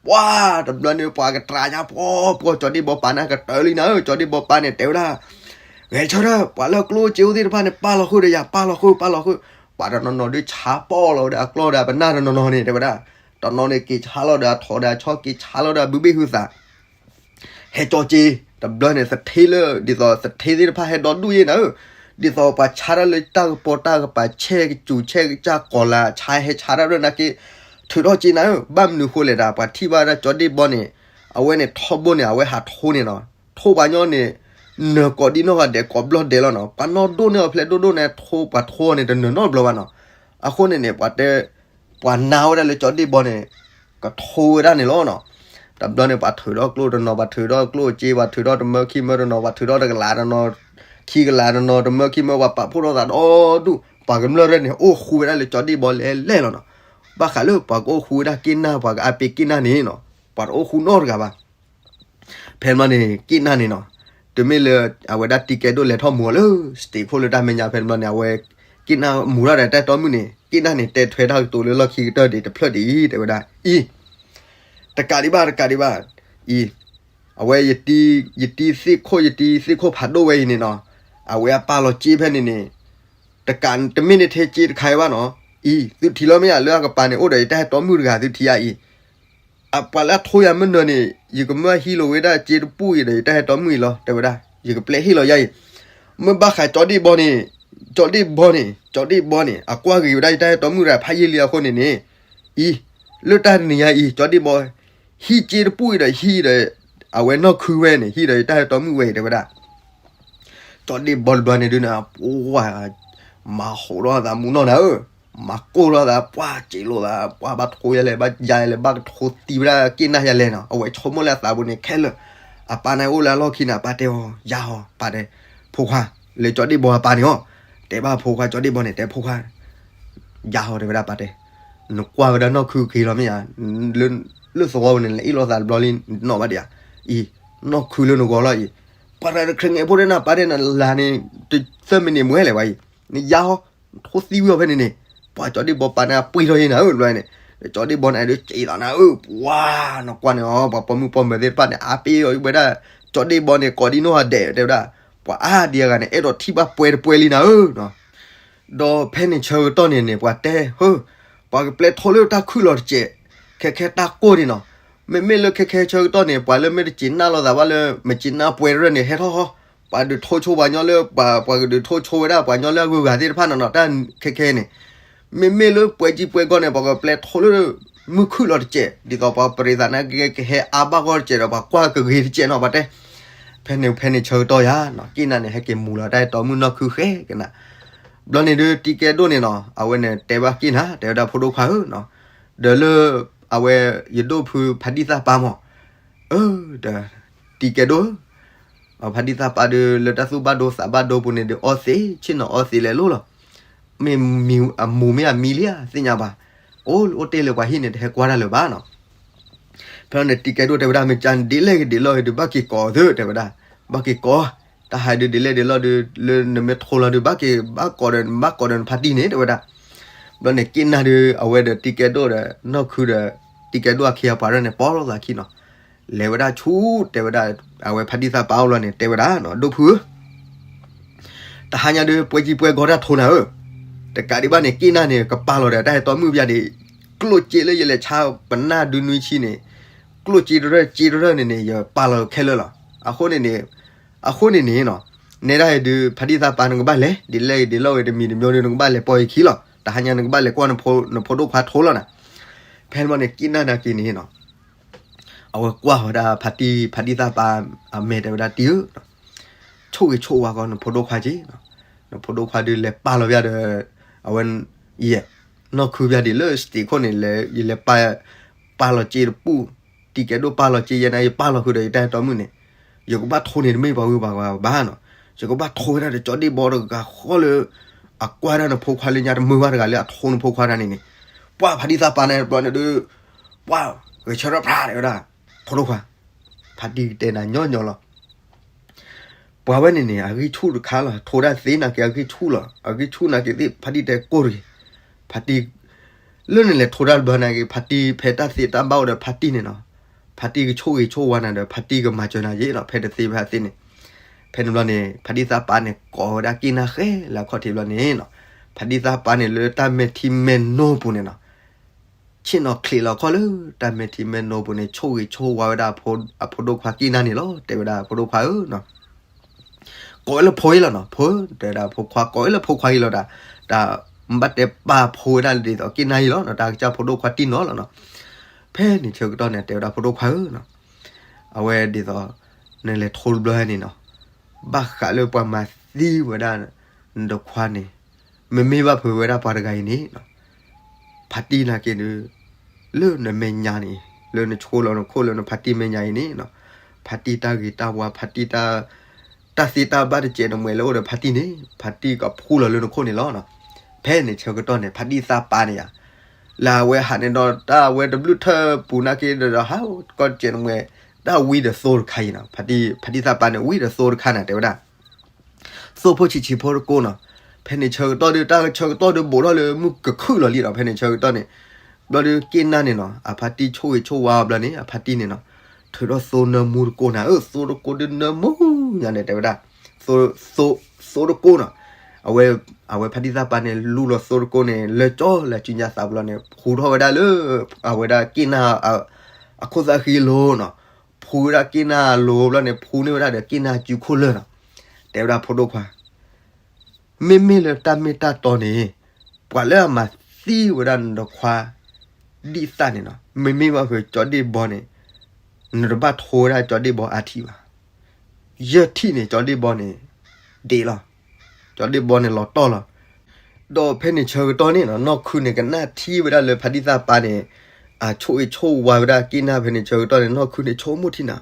ပှၤတဘျီန့ၣ် ပှၤကတြၢ်ညါပှီၢ်ပှီၢ် ကၠီဒ့ၣ်ဘီပာ်နၢ်ကတၢၢ်လံနၤဧၢ, ကၠီဒ့ၣ်ဘီပာ်န့ၣ် တဲဝဲဒၣ်, ဂဲၤဆၢထၢၣ် ပှၤလၢကျိၣ်စ့အိၣ်သ့ၣ်တဖၣ်န့ၣ် ပာ်လီၤဃုာ်ဒီးယၤ ပာ်လီၤဃုာ် ပာ်လီၤဃုာ်. ပှၤတနီၤနီၤဒုးဆါပီၣ်လီၤဝဲဒၣ်အကျီၢ်ဒီးပနၢ်တနီၤနီၤန့ၣ် တဲဝဲဒၣ်, တနီၤန့ၣ်က့ၤဆါလီၤဒီးအထိးဒီးအဆီ က့ၤဆါလီၤဒီးအဘုဘ့ၣ်ဟုသး ဟဲကၠီက့ တဘျီန့ၣ် သထ့လၢ ဒ်သိးသထ့သ့ၣ်တဖၣ်ဟဲဒီဒူၣ်ယဲနၤဧၢ, ဒ်သိးပှၤဆါတၢ်လၢတၢ်ကပီၤတၢ်ကပၤ ဆဲးကစူၤဆဲးကစၢ်ကီၤလၤ ဆါဟဲဆါတၢ်ရၢၢ်နာ်က့ ထုးထီၣ်က့နၤဧၢ, ဘၣ်မနုၤဃိလဲၣ်ဒၣ် ပှၤထံၣ်ဘၣ်ဒၣ်ကၠီဒ့ၣ်ဘီန့ၣ် အဝဲန့ၣ်ထီဘိန့ၣ် အဝဲဟးထိန့ၣ်နီၤ, ထိပှၤညီန့ၣ် နၢၤကိးဒံနီၢ်ဂၤဒဲးကိးဘျီဒဲးလီၤနီၤ, ပှၤနီၢ်ဒိၣ်န့ၢ်အီၤဖျဲးဒိၣ်ဒိၣ်န့ၣ် ထိပှၤထိအီၤန့ၣ် တနၢၤနီတဘျီဘၣ်နီၤ, အဃိန့ၣ်န့ၣ် ပှၤတဲ ပှၤနာ်ဝဲဒၣ်လၢကၠီဒ့ၣ်ဘီန့ၣ် ကထိဝဲဒၣ်န့ၣ်လီၤနီၤ, တဘျီန့ၣ် ပှၤထုးထီၣ်ကျိၣ်တနီၤ ပှၤထုးထီၣ်ကျိၣ်စ့ ပှၤထုးထီၣ်တမၢခံမၢတနီၤ ပှၤထုးထီၣ်တကလးတနီၤ ခံကလးတနီၤ တမၢခံမၢ ပှၤပာ်ဖှိၣ်ထီၣ်သးဒီဒူၣ် ပှၤကမျၢၢ်ရဲၣ်န့ၣ် အိၣ်ဃူဝဲဒၣ်လၢကၠီဒ့ၣ်ဘီလဲၣ်လဲၣ်လီၤနီၤ, ဘၣ်ဃးလၢပှၤကအိၣ်ဃူဝဲဒၣ်က့နၢ် ပှၤကအါပ့ၤက့နၢ်န့ၣ်နီၤ ပှၤတအိၣ်ဃူနီတဂၤဘၣ် ဖဲန့ၣ်ဘျီန့ၣ် က့နၢ်န့ၣ်နီၤ, တမ့ၢ်လၢ အဝဲဒၣ်တံၤကဲဒိၣ်လဲၤထီၣ်မူအီၤလၢ စတ့းခိၣ်လၢတၢ်မဲာ်ညါ ဖဲန့ၣ်ဘျီန့ၣ် အဝဲ က့နၢ်မူထီၣ်ဒီးတၢ်အဲၣ်တီမုၣ်န့ၣ် က့နၢ်န့ၣ် တဲထွဲတၢ်ကတိၤလၢလီၢ်ခံကတၢၢ်ဒံးတဖျၢၣ်ဒံး တဲဝဲဒၣ် အံၤ တကးဒံးဘၣ် တကးဒံးဘၣ် အံၤ အဝဲ ယတံၤသ့ၣ်ခိၣ် ယတံၤသ့ၣ်ခိၣ်ဖးဒိၣ်ဝဲအံၤန့ၣ်နီၤ, အဝဲအပာ်လီၤစ့ဖဲန့ၣ်န့ၣ် တကးတမ့ၢ်န့ၣ်ထဲစ့တခါအံၤဘၣ်နီၤ, အံၤ သုထံၣ်လီၤမ့ၢ်ဧါ လၢအကပၤန့ၣ် အိၣ်ဒီးယတၢ်အဲၣ်တီမုၣ်တဂၤ သုထံၣ်ဧါအံၤ အပှၤလၢအထိယၤမုၢ်နၤန့ၣ် ယကမၢဟံးလိာ်ဝဲဒၣ်စ့တပူၣ်အံၤဒီးယတၢ်အဲၣ်တီမုၣ်အံၤလီၤ တဲဝဲဒၣ်, ယကပျဲဟ့ၣ်လီၤယၤအံၤ, မ့ၢ်ဘၣ်ဃးကၠီဒ့ၣ်ဘီန့ၣ်, ကၠီဒ့ၣ်ဘီန့ၣ်, ကၠီဒ့ၣ်ဘီန့ၣ် အကွၢ်ဂ့ၤဝဲဒၣ်ယတၢ်အဲၣ်တီမုၣ်တဂၤဖးယံာ်လံအဃိန့ၣ်န့ၣ်, အံၤ, လၢတၢ်တနံၤညါအံၤ ကၠီဒ့ၣ်ဘီ, ဟံးစ့တပူၣ်အံၤဒီးဟံးဒီး, အဝဲနီၢ်ခုဝဲန့ၣ် ဟံးဒီးယတၢ်အဲၣ်တီမုၣ်ဝဲအံၤ တဲဝဲဒၣ် ကၠီဒ့ၣ်ဘီတဘျီန့ၣ်ဒုးန့ၣ် ပှၤ မၤဟိးထီၣ်သးမူနီၢ်နၤဧၢ, မၤကိၢ်ထီၣ်သး ပှၤစံးလိာ်သး ပှၤဘၣ်ထိယၤလဲၣ် ဘၣ်ယၤလဲၣ် ဘၣ်ကထိသံဝဲဒၣ်က့နၢ်ယၤလဲၣ်နီၤ, အဝဲဆိကမိၣ်လၢအသးပူၤန့ၣ်ခဲလၢာ်, အပၢ်န့ၣ်အိၣ်လၢအလီၢ်ခံန့ၣ် အပၢ်တဲအီၤ ယၤဟီ ပၢ်တဲ, ဖိခွါ, လၢကၠီဒ့ၣ်ဘီအပၢ်န့ၣ်အီၤ, တဲဘၣ်ဖိခွါကၠီဒ့ၣ်ဘီန့ၣ် တဲဖိခွါ ယၤဟီ တဲဝဲဒၣ်ပၢ်တဲ, နကွၢ်ဝဲဒၣ်နီၢ်ခုက့ၤလီၤမ့ၢ်ဧါ, လၢသဝီပူၤန့ၣ် နအ့ၣ်လိာ်သးတဘျီလံ နနီၣ်ဘၣ်ဒံးဧါ, အံၤ, နီၢ်ခုလၢနဂီၤလီၤအံၤ, ပှၤတၢ်တခရံာ်ငဲးဖိတနၢ်ပၢ်တဲနၤလၢန့ၣ်, တသၢမံးနံးမွဲလဲၣ်ဝဲအံၤ, နယၤဟီ, ထိသံဝံၤအီၤဖဲန့ၣ်န့ၣ်, ပှၤကၠီဒ့ၣ်ဘီပၢ်န့ၣ် အပှ့ၤထီၣ်ယဲနၤဧၢ တဘျီန့ၣ်, ကၠီဒ့ၣ်ဘီန့ၣ်ဒုးစံးလီၤနၤဧၢ, ပှၤ နကွၢ်န့ၣ်အီၤ ပှၤပိာ်မုၣ်ပိာ်မၢၤသ့ၣ်တဖၣ်န့ၣ် အါပ့ၤအီၤဝဲဒၣ်, ကၠီဒ့ၣ်ဘီန့ၣ် ကိးဒံနီၢ်ဂၤဒဲး တဲဝဲဒၣ်, ပှၤအါဒံအဂၤန့ၣ် အဲၣ်ဒိးထံၣ်ဘၣ်ပှဲၤတပှဲၤလံနၤဧၢ ဒီးဖဲန့ၣ်ဆၢကတီၢ်န့ၣ်န့ၣ် ပှၤတဲ, ဟၢ, ပှၤကပျဲထိလၢတၢ်ခုၣ်လီၤတစဲး, ခဲခဲတၢ်ကိၢ်န့ၣ်နီၤ, မ့မ့ၢ်လၢခဲခဲဆၢကတီၢ်န့ၣ် ပှၤလၢမ့ၢ်တစံးနၢ်လိာ်သးဘၣ်လၢ မစံးနၢ်ပှဲၤတရၢၢ်န့ၣ် ဟဲထီၣ်ဟီ, ပှၤဒုးထိဆိပှၤညီလၢ ပှၤ ပှၤကဒုးထိဆိဝဲဒၣ်ပှၤညီလၢအဂုၤအဂၤသ့ၣ်တဖၣ်နီၤနီၤ တၢ်ခဲခဲန့ၣ်, မ့မ့ၢ်လၢပှဲၤကံပှဲၤကီၢ်န့ၣ် ပှၤကပျဲထိလၢ မုၢ်ခုၣ်လီၤတစဲး ဒ်သိးပှၤပရံးသးနာ်က့ ကဟဲအါဘၣ်ဂီၢ်တစဲးဒီး ပှၤကွၢ်ကဂ့ၤတစဲးနီၤ ပှၤတဲ ဖဲန့ၣ်ဖဲန့ၣ်ဆၢကတီၢ်ယၤနီၤ က့နၤန့ၣ် ဟဲက့ၤမူလီၤတၢ်အဲၣ်တီမုၣ်နီၢ်ခုဃဲကနၤ, ဘျီန့ၣ်ဒုး တံၤကဲဒိၣ်န့ၣ်နီၤ အဝဲန့ၣ်တဲဘၣ်က့နၤ တဲဝဲဒၣ်ဖိဒိၣ်ခွါဧၢနီၤ, ဒီးလၢ အဝဲ ယဒိၣ်ဖုဖါတံၢ်သၣ်ပၢ်မး, အၢ ဒီး တံၤကဲဒိၣ်ဧၢ ဖါတံၢ်သၣ်ပၢ်ဒုး လၢတၢ်သူၣ်ဘၣ်ဒိသးဘၣ်ဒိပူၤန့ၣ်ဒုး အီသံး ဆ့ၣ်နီၤအီသံးလဲၤလိၤလီၤ, မ့ၢ်မံၤအမူၤမ့ၢ်အမံၤလံဧါ သ့ၣ်ညါဘၣ်, အိၣ်အိၣ်တ့ၢ်လၢပှၤဟံၣ်န့ၣ် တဟဲကွၢ်တၢ်လၢၤဘၣ်နီၤ, ဖဲန့ၣ်တံၤကဲဒိၣ်တဲဝဲဒၣ် မ့ၢ်ကဒ်လဲၣ်ဂ့ၤဒ်လဲၣ်ဂ့ၤဒုး ဘၣ်က့ၤကိးသု တဲဝဲဒၣ်, ဘၣ်က့ၤကိး, တၢ်ဟးဒုးဒ်လဲၣ်ဒ်လဲၣ်ဒုး လၢနမ့ၢ်ထိလီၤဒုး ဘၣ်က့ၤ ဘၣ်ကိးဒီး ဘၣ်ကိးဒီးနဖါတံၢ်န့ၣ် တဲဝဲဒၣ်, ဘျီန့ၣ်က့နၤဒုး အဝဲဒီးတံၤကဲဒိၣ်ဒီး နီၢ်ခုဒီး တံၤကဲဒိၣ်အခ့အပှၤရဲၣ်န့ၣ် ပိာ်လိာ်သးခံနီၤ, လဲၤဝဲဒၣ်ဆူ တဲဝဲဒၣ် အဝဲဖါတံၢ်သၣ်ပၢ်အအိၣ်ဘျီန့ၣ် တဲဝဲဒၣ်နီၤ ဒိၣ်ဖုဧၢ တဟါညါဒုး ပှဲၤကံပှဲၤကီတၢ်ထိနၤဧၢ, တကးဒံးဘၣ်န့ၣ် က့နၤန့ၣ် ကပာ်လီၤဒီးတၢ်အဲၣ်တီမုၣ်ပယါဒံး, ကျိၣ်စ့လၢယလဲၤဆါပနၢ်ဒုးနွံဆံန့ၣ်, ကျိၣ်စ့တရၢၢ်စ့တရၢၢ်န့ၣ်န့ၣ် ယပာ်လီၤခဲလၢာ်လီၤ, အဃိန့ၣ်န့ၣ်, အဃိန့ၣ်န့ၣ်နီၤ, နဲဒၣ်အံၤဒုး ဖါတံၢ်သၣ်ပၢ်နကဘၣ်လဲၤ ဒ်လဲၣ်ဒ်လဲၣ်ဂ့ၤတမံၤတမံၤဒုး နကဘၣ်လဲၤပိာ်ယခံလီၤ, တဟါညါနကဘၣ်လဲၤကွၢ်နဖိဒိၣ်ခွါထိလီၤနၤ, ဖဲန့ၣ်ဘျီန့ၣ် က့နၤနာ်က့န့ၣ်နီၤ အဝဲကွၢ်ဝဲဒၣ်ဖါတံၢ် ဖါတံၢ်သၣ်ပၢ်အမဲာ် တဲဝဲဒၣ် တံၢ်ဧၢ, ဆိၣ်ဂ့ၤဆိၣ်ဝါကီးနဖိဒိၣ်ခွါက့ၤ, နဖိဒိၣ်ခွါဒုးလဲၤပာ်လီၤပယါဒီး အဝဲ ယဲ နီၢ်ခုပယါဒံးလၢ state ခိၣ်န့ၣ် လဲၤ ယလဲၤပာ် ပာ်လီၤစ့တပူၣ်, တံၤကဲဒိၣ်ပာ်လီၤစ့ယဲန့ၣ် ယပာ်လီၤဃုာ်ဒီးယတၢ်အဲၣ်တီမုၣ်န့ၣ်, ယကဘၣ်ထိန့ၣ်တမ့ၢ်ပှၤဂုၤပှၤဂၤဘၣ်နီၤ, ယကဘၣ်ထိဝဲဒၣ်ဒီးကၠီဒ့ၣ်ဘီတဂၤဃီလၢ အကွၢ်ဒၣ်နဖိခွါလၢညါတမုာ်ဘၣ်တဂၤလၢအထိနဖိခွါတၢ်န့ၣ်န့ၣ်, ပှၤဖါတံၢ်သၣ်ပၢ်န့ၣ်ဘျီန့ၣ်ဒုး ပှၤ ဂဲၤဆၢထၢၣ်ဖျါတဲဝဲဒၣ်, ဖိဒိၣ်ခွါ ဖါတံၢ်တဲနၤညီညီလီၤ ပှၤဝဲန့ၣ်န့ၣ် အဂံၢ်ဆူၣ်တခါလီၤ, ထိဒၣ်သ့နာ်က့အဂံၢ်ဆူၣ်လီၤ, အဂံၢ်ဆူၣ်နာ်က့သ့ၣ် ဖါတံၢ်တဲကိၢ်တဂ့ၤ, ဖါတံၢ် လၢန့ၣ်လဲၤထိဒၣ်တဘျီနာ်က့ ဖါတံၢ်ဖဲတၢ်သ့တၢ်ဘၣ်အိၣ်ဒီးဖါတံၢ်န့ၣ်နီၤ, ဖါတံၢ်ကဆိၣ်ဂ့ၤဆိၣ်ဝါနၤဒီး ဖါတံၢ်ကမၤစၢၤနၤယ့ၣ်နီၤ, ဖဲတသ့ဖဲအသ့န့ၣ်, ဖဲန့ၣ်ဘျီန့ၣ် ဖါတံၢ်သၣ်ပၢ်န့ၣ် ကိးဝဲဒၣ်က့နၤဃဲလၢအခီၣ်ထံးဘျီန့ၣ်နီၤ, ဖါတံၢ်သၣ်ပၢ်န့ၣ် လၢတၢ်မဲာ်ထံမဲာ်နိပူၤန့ၣ်နီၤ ဆ့ၣ်နီၤချံးလီၤခီၣ်လၢတၢ်မဲာ်ထံမဲာ်နိပူၤန့ၣ် ဆိၣ်ဂ့ၤဆိၣ်ဝါဝဲဒၣ်အဖိဒိၣ်ခွါက့ၢ်နၢ်န့ၣ်လီၤ. တဲဝဲဒၣ်ဖိဒိၣ်ခွါဧၢ, ကိးဝဲလၢဖိအံၤလီၤနီၤ, ဖိဧၢ, တဲဝဲဒၣ်ဖိခွါ, ကိးဝဲလၢဖိခွါအံၤလီၤဒၣ်, တၢ်ဘၣ်တဲပာ်ဖိဝဲဒၣ်ဒ်သိးက့ၢ်နၢ်အံၤလီၤနီၤ, တၢ်ကစၢ်ဖိဒိၣ်ခွါတံၢ်နီၤလီၤနီၤ. ဖဲန့ၣ်ဆၢကတီၢ်န့ၣ် တဲဝဲဒၣ်ဖိဒိၣ်ခွါဧၢနီၤ, အဝဲဒ်သိး နလဲၤထိတဘျီန့ၣ်နီၤ, ဘၣ်ဃးလၢပှၤမၤသံဝဲဒၣ်နတခွါန့ၣ်, မ့မ့ၢ်ဘၣ်ဖုးဝဲဒၣ်ပှၤတဂၤအံၤန့ၣ်နီၤ, ဖါတံၢ်နာ်က့ဒုး လၢနမဲာ်ညါန့ၣ်, လၢနဆိလီၤနခိၣ်လၢနဖါတံၢ်မဲာ်ညါအံၤန့ၣ်နီၤ, ဖါတံၢ်တၢ်ဂ့ၤတၢ်ဝါ ဖါတံၢ်တၢ် တၢ်သ့တၢ်ဘၣ်တစဲးတမှဲၤလၢအိၣ်ဒီးဖါတံၢ်န့ၣ် ဖါတံၢ်ကဖှူလီၤလၢနခိၣ်န့ၣ်လီၤနီၤ. ဖဲန့ၣ်ဆၢကတီၢ်န့ၣ် ဖါတံၢ်သးပာ်န့ၣ်ယါ, လၢအဝဲဟးန့ၣ်ဒီးတၢ်အဝဲတဘျုးထၢၣ်ပူၤနာ်က့ဒီး ဟးကီၢ်တစဲးတမှဲၤ တၢ်ဝံဒီးသိတခါအံၤနီၤ, ဖါတံၢ်သးပာ်န့ၣ် ဝံဒီးသိတခါန့ၣ် တဲဝဲဒၣ် သိဖိဆံးဆံးဖိတကိးနီၤ. ဖဲန့ၣ်ဆၢကတီၢ်ဒုး တၢ်ဆၢကတီၢ်ဒုးဘူးထီၣ်လၢမုၢ်ကခုၣ်လီၤလံဒီး ဖဲန့ၣ်ဆၢကတီၢ်န့ၣ် ဘျီဒုးက့ၢ်နၢ်န့ၣ်နီၤ အဖါတံၢ်ဆိၣ်ဂ့ၤဆိၣ်ဝါအီၤဘျီန့ၣ် အဖါတံၢ်န့ၣ်နီၤ ထုးထီၣ်သိနၢမူတကိးနၤဧၢ, သိတကိးဒုးနၢမူညါန့ၣ် တဲဝဲဒၣ် သိတကိးနီၤ. အဝဲ အဝဲဖါတံၢ်သးပာ်န့ၣ် လူလီၤသိတကိးန့ၣ် လၢကၠီလၢစုညါသးဘျီန့ၣ် ဖှူထီၣ်ဝဲဒၣ်လၢ အဝဲဒၣ်က့ၢ်နၢ် အခိၣ်သၣ်ဃံလိၤနီၤ, ဖှူဝဲဒၣ်က့ၢ်နၢ်လိၤဘျီန့ၣ် ဖှူန့ၢ်ဝဲဒၣ်ဒီးက့ၢ်နၢ်စုခိၣ်လၢာ်နီၤ. တဲဝဲဒၣ်ဖိဒိၣ်ခွါ မ့မ့ၢ်လၢတၢ်မ့ၢ်တၢ်တီန့ၣ် ပှၤလၢအမၤသံဝဲဒၣ်နတခွါ ဒ်သၣ်န့ၣ်နီၤ, မ့မ့ၢ်ဘၣ်ဖဲကၠီဒ့ၣ်ဘီန့ၣ် နတဘၣ်ထိဝဲဒၣ်ကၠီဒ့ၣ်ဘီအါထံၣ်ဘၣ်. ယဲၢ်ထံၣ်န့ၣ် ကၠီဒ့ၣ်ဘီန့ၣ် ဒ့းလီၤ. ကၠီဒ့ၣ်ဘီန့ၣ်လီၤတီၢ်လီၤ. ဒီးဖဲန့ၣ်ဆၢကတီၢ်န့ၣ်နီၤ နီၢ်ခုန့ၣ်ကနၣ်ထံဝဲဒၣ်လၢဖါတံၢ်သးပာ်န့ၣ် အဆိၣ်ဂ့ၤဆိၣ်ဝါဝဲဒၣ်က့ၢ်နၢ်ဖဲန့ၣ်ဆၢကတီၢ်န့ၣ် နီၢ်ခုန့ၣ်ဆိကမိၣ်ထံနီၤ